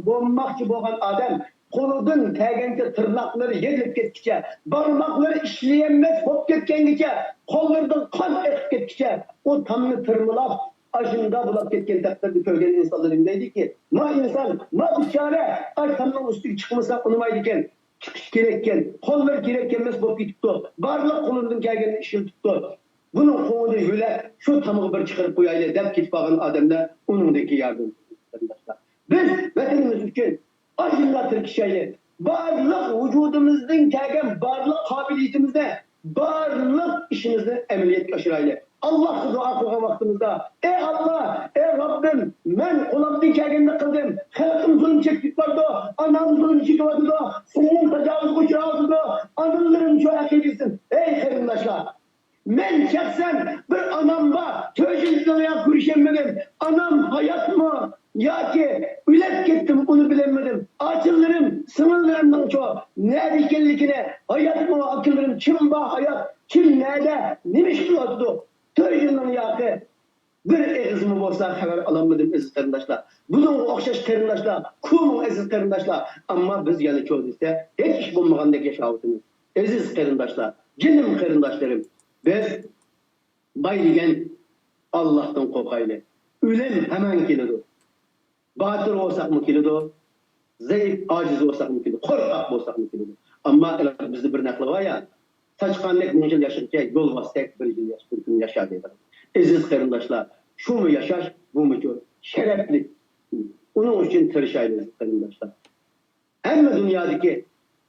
بولماقچى بولغان ئادەم قولىدىن كەلگەنچە تىرناقلىرى يېرىلىپ كەتكىچە، بارماقلىرى ئىشلىيەلمەس بولۇپ كەتكەنگىچە، قوللىرىدىن قان ئېقىپ كەتكىچە، ئۇ تامنى تىرمىلاپ، ئاشۇنداق بولاپ كەتكەن تەقدىردە كۆرگەن ئىنسانلىرىم دەيدىكى، ما ئىنسان، ما بىچارە، ئاش تامنىڭ ئۈستىگە چىقمىسا ئۇنىمايدىكەن. چىقىش كېرەككەن، قوللىرى كېرەك كەلمەس بولۇپ كېتىپتۇ. بارلىق قولىدىن كەلگەننى ئىشلىتىپتۇ. بۇنىڭ قوڭىنى يۆلەپ، شۇ تامغا بىر چىقىرىپ قويايلى دەپ كېتىپ قالغان ئادەملەر ئۇنىڭدىن كېيىن ياردەم قىلىدۇ، قېرىنداشلار. بىز ۋەتىنىمىز ئۈچۈن ئاشۇنداق تىركىشەيلى. بارلىق ۋۇجۇدىمىزدىن كەلگەن بارلىق قابىلىيىتىمىزنى، بارلىق ئىشىمىزنى ئەمەلىيەتكە ئاشۇرايلى. ئاللاھقا دۇئا قىلغان ۋاقتىمىزدا، ئەي ئاللا، ئەي رەببىم، مەن قولۇمدىن كەلگەننى قىلدىم. خەلقىم زۇلۇم چېكىپ بارىدۇ، ئانام زۇلۇم چېكىۋاتىدۇ، سىڭلىم تاجاۋۇزغا ئۇچراۋاتىدۇ، ئانىلىرىم شۇ ئەقىدىسىدىن. ئەي قېرىنداشلار، مەن شەخسەن بىر ئانام بار، تۆت يىلدىن ياق كۆرۈشەلمىدىم. ئانام ھاياتمۇ ياكى ئۆلۈپ كەتتىمۇ، ئۇنى بىلەلمىدىم. ئاچىلىرىم، سىڭىللىرىمنىڭچۇ نەدە ئىكەنلىكىنى، ھاياتمۇ ئاكىلىرىم، كىم بار ھايات، كىم نەدە، نېمە ئىش قىلىۋاتىدۇ؟ تۆت يىلنىڭ ياقى بىر ئېغىزمۇ بولسا خەۋەر ئالالمىدىم، ئەزىز قېرىنداشلار. بۇنىڭغا ئوخشاش قېرىنداشلار كومۇڭ، ئەزىز قېرىنداشلار. ئەمما بىز يەنە چۇ دېسە، ھېچ ئىش بولمىغاندەك ياشاۋاتىمىز. ئەزىز قېرىنداشلار، جېنىم قېرىنداشلىرىم، بىز باي دېگەن ئاللاھتىن قورقايلى. ئۆلۈم ھامان كېلىدۇ. باتۇر بولساقمۇ كېلىدۇ، زەئىپ، ئاجىز بولساقمۇ كېلىدۇ، قورقاق بولساقمۇ كېلىدۇ. ئەمما بىزدە بىر نەقىل بار يا، چاچقاندەك مىڭ يىل ياشىغۇچە، يولۋاستەك بىر يىل ياش-، بىر كۈن ياشا دەيدىغان. ئەزىز قېرىنداشلار، شۇمۇ ياشاش، بۇمۇچۇ شەرەپلىك. ئۇنىڭ ئۈچۈن تىرىشايلى، ئەزىز قېرىنداشلار. ھەممە دۇنيادىكى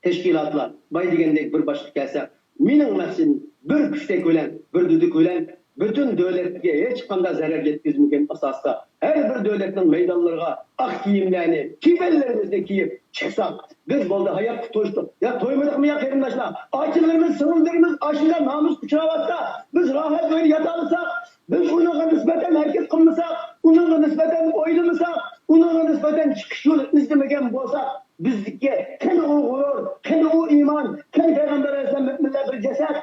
تەشكىلاتلار، باي دېگەندەك بىر باشقا كەلسە، مېنىڭ مەقسىتىم بىر كۈچتەك بىلەن، بىر دۈدۈك بىلەن پۈتۈن دۆلەتكە ھېچقانداق زەرەر يەتكۈزمىگەن ئاساستا، ھەر بىر دۆلەتنىڭ مەيدانلىرىغا ئاق كىيىملەرنى، كېپەنلىرىمىزنى كىيىپ چىقساق، بىز بولدى، ھاياتقا توشتۇق. يا تويمىدۇقمۇ يا قېرىنداشلار؟ ئاچىلىرىمىز، سىڭىللىرىمىز ئاشۇنداق نامۇسقا ئۇچراۋاتسا، بىز راھەت ئۆيدە ياتالىساق، بىز ئۇنىڭغا نىسبەتەن ھەرىكەت قىلمىساق، ئۇنىڭغا نىسبەتەن ئويلىمىساق، ئۇنىڭغا نىسبەتەن چىقىش يولى ئىزدىمىگەن بولساق، بىزدىكى قېنى ئۇ غۇرۇر، قېنى ئۇ ئىمان، قېنى پەيغەمبەر ئەلەيھىسسالام مۆمىنلەر بىر جەسەت،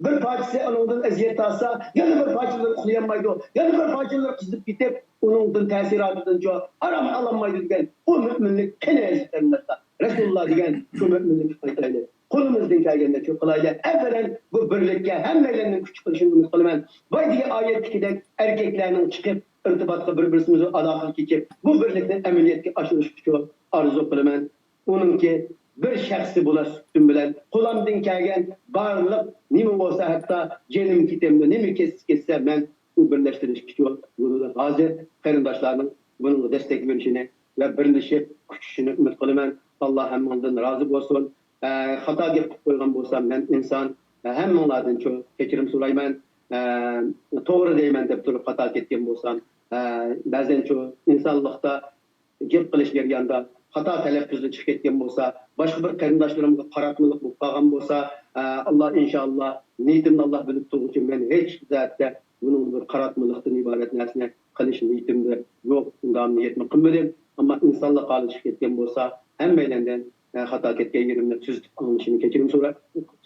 بىر پارچىسى ئۇنىڭدىن ئەزىيەت تارتسا، يەنە بىر پارچىلىرى ئۇخلىيالمايدۇ، يەنە بىر پارچىلىرى قىزىپ كېتىپ، ئۇنىڭدىن تەسىراتىدىنچۇ ئارام ئالالمايدۇ دېگەن ئۇ مۆمىنلىك قېنى، ئەزىز قېرىنداشلار؟ رەسۇلۇللا دېگەن شۇ مۆمىنلىككە قايتايلى. قولىمىزدىن كەلگەنچە شۇ قىلايلى. ئەۋۋەلەن بۇ بىرلىككە ھەممەيلەننىڭ كۈچ چىقىرىشىنى ئۈمىد قىلىمەن. بايدىكى ئايەتتىكىدەك ئەركەكلەرنىڭ چىقىپ، ئىرتىباتقا بىر-بىرسىمىزنى ئالاقىگە كېچىپ، بۇ بىرلىكنى ئەمەلىيەتكە ئاشۇرۇش ئۈچۈن ئارزۇ قىلىمەن. ئۇنىڭكى بىر شەخسى بولاش سۈپىتىم بىلەن قولۇمدىن كەلگەن بارلىق نېمە بولسا، ھەتتا جېنىم كېتەمدۇ، نېمە كەتسە كەتسە، مەن ئۇ بىرلەشتۈرۈش ئۈچۈن يولىدا ھازىر. قېرىنداشلارنىڭ بۇنىڭغا دەستەك بېرىشىنى ۋە بىرلىشىپ كۈچىشىنى ئۈمىد قىلىمەن. ئاللا ھەممىڭلاردىن رازى بولسۇن. ئە، خاتا گەپ قىلىپ قويغان بولسام، مەن ئىنسان، ئە، ھەممىڭلاردىن چوڭ كەچۈرۈم سورايمەن. ئە، توغرا دەيمەن دەپ تۇرۇپ خاتا كەتكەن بولسام، ئە، بەزەن چوڭ ئىنسانلىقتا گەپ قىلىش جەريانىدا خاتا تەلەپپۇزدا چىقىپ كەتكەن بولسا، باشقا بىر قېرىنداشلىرىمغا قاراتمىلىق بولۇپ قالغان بولسا، ئە، ئاللا ئىنشائاللا، نىيىتىمنى ئاللا بىلىپ تۇرغۇچى، مەن ھېچ جەھەتتە بۇنىڭ بىر قاراتمىلىقتىن ئىبارەت نەرسىنى قىلىش نىيىتىمدە يوق، ئۇنداق نىيەتمۇ قىلمىدىم. ئەمما ئىنسانلىق ھالى چىقىپ كەتكەن بولسا، ھەممەيلەندىن، ئە، خاتا كەتكەن يېرىمنى تۈزىتىپ ئاڭلىشىنى كەچۈرۈم سورا-،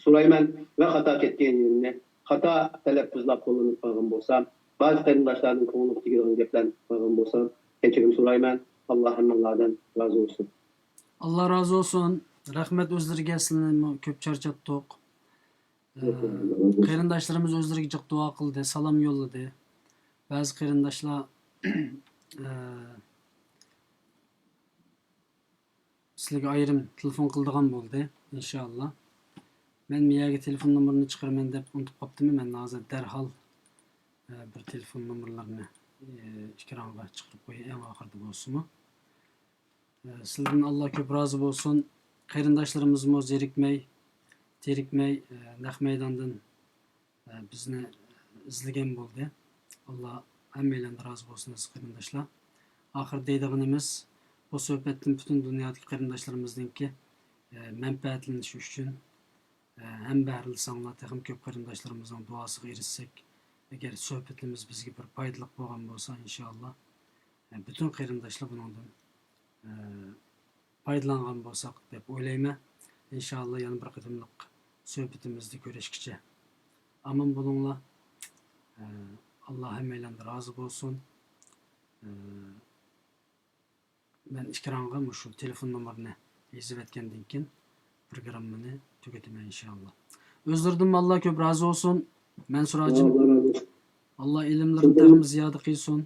سورايمەن ۋە خاتا كەتكەن يېرىمنى، خاتا تەلەپپۇزلار قوللىنىپ قالغان بولسام، بەزى قېرىنداشلارنىڭ كۆڭلىگە تېگىدىغان گەپلەرنى قىلغان بولسام، كەچۈرۈم سورايمەن. ئاللا ھەممىڭلاردىن رازى بولسۇن. ئاللا رازى بولسۇن. رەھمەت ئۆزلىرىگە، سىلەرنىمۇ كۆپ چارچاتتۇق. ئە، قېرىنداشلىرىمىز ئۆزلىرىگە جىق دۇئا قىلدى، سالام يوللىدى. بەزى قېرىنداشلار، ئە، سىلەرگە ئايرىم تېلېفون قىلىدىغان بولدى، ئىنشائاللا. مەن مىيەگە تېلېفون نومۇرىنى چىقىرىمەن دەپ ئۇنتۇپ قاپتىمەن. مەن ھازىر دەرھال، ئە، بىر تېلېفون نومۇرلىرىنى، ئە، ئېكرانغا چىقىرىپ قوياي، ئەڭ ئاخىرىدا بولسىمۇ. ئە، سىلەردىن ئاللا كۆپ رازى بولسۇن. قېرىنداشلىرىمىزمۇ زېرىكمەي، تېرىكمەي، ئە، نەق مەيداندىن، ئە، بىزنى ئىزدىگەن بولدى. ئاللا ھەممەيلەندىن رازى بولسۇن، ئەزىز قېرىنداشلار. ئاخىرىدا دەيدىغىنىمىز، بۇ سۆھبەتتىن پۈتۈن دۇنيادىكى قېرىنداشلىرىمىزنىڭكى، ئە، مەنپەئەتلىنىشى ئۈچۈن، ئە، ھەم بەھرىلىسەڭلار، تېخىمۇ كۆپ قېرىنداشلىرىمىزنىڭ دۇئاسىغا ئېرىشسەك، ئەگەر سۆھبىتىمىز بىزگە بىر پايدىلىق بولغان بولسا، ئىنشائاللا، ئە، پۈتۈن قېرىنداشلار بۇنىڭدىن، ئە، پايدىلانغان بولساق دەپ ئويلايمەن. ئىنشائاللا، يەنە بىر قېتىملىق سۆھبىتىمىزدە كۆرۈشكىچە ئامان بولۇڭلار. ئە، ئاللا ھەممەيلەندىن رازى بولسۇن. ئە، مەن ئېكرانغا مۇشۇ تېلېفون نومۇرىنى يېزىۋەتكەندىن كېيىن پروگراممىنى تۈگىتىمەن، ئىنشائاللا. ئۆزلىرىدىن ئاللا كۆپ رازى بولسۇن. مەن سۇراجىم. ئاللا ئىلىملىرىنى تېخىمۇ زىيادە قىلسۇن.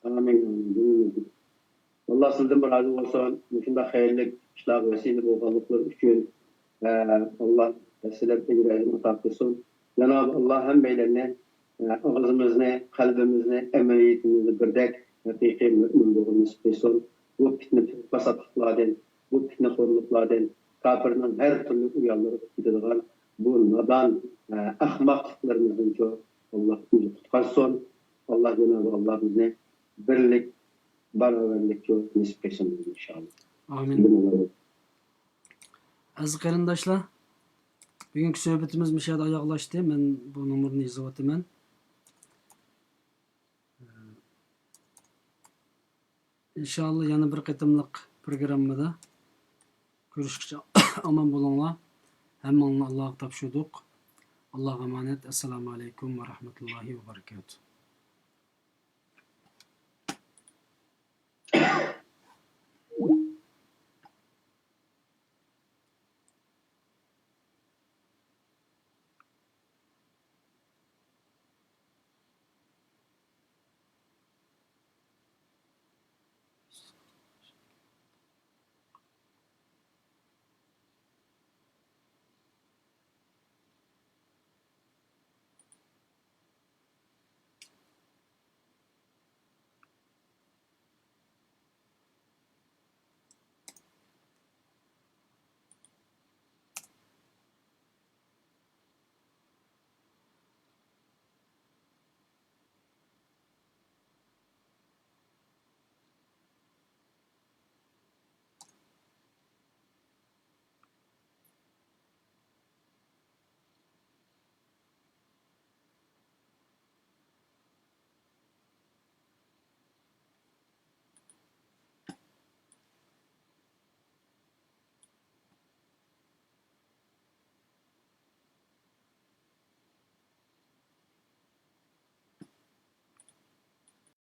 ئامىن. ئامىن. ئاللا سىزدىنمۇ رازى بولسۇن. مۇشۇنداق خەيرلىك ئىشلارغا ۋەسىلە بولغانلىقلىرى ئۈچۈن ۋە ئاللا ۋەسىلە ئەجرى ئاتا قىلسۇن. جانابى ئاللا ھەممەيلەننى، ئاغزىمىزنى، قەلبىمىزنى، ئەمەلىيىتىمىزنى بىردەك ھەقىقىي مۆمىن بولغىلى نېسىپ قىلسۇن. بۇ پىتنە پاساتلىقلاردىن، بۇ پىتنە خورلۇقلاردىن، كاپىرنىڭ ھەر تۈرلۈك ئۇياللىرىغا كېتىدىغان بۇ نادان، ئەخمەقلىقلىرىمىزدىنچۇ ئاللا ئۆزى قۇتقارسۇن. ئاللا جانابى ئاللا بىزنى بىرلىك، باراۋەرلىك يول نېسىپ قىلسۇن بىزگە ئىنشاللا. ئامىن. ئەزىز قېرىنداشلار، بۈگۈنكى سۆھبىتىمىز مۇشۇ يەردە ئاياغلاشتى. مەن بۇ نومۇرنى يېزىۋاتىمەن. ئىنشاللا يەنە بىر قېتىملىق پروگراممىدا كۆرۈشكىچە ئامان بولۇڭلار. ھەممىڭلارنى ئاللاغا تاپشۇردۇق. ئاللاغا ئامانەت. ئەسسالامۇ ئەلەيكۇم ۋە رەھمەتۇللاھى ۋە بەرىكاتۇھ.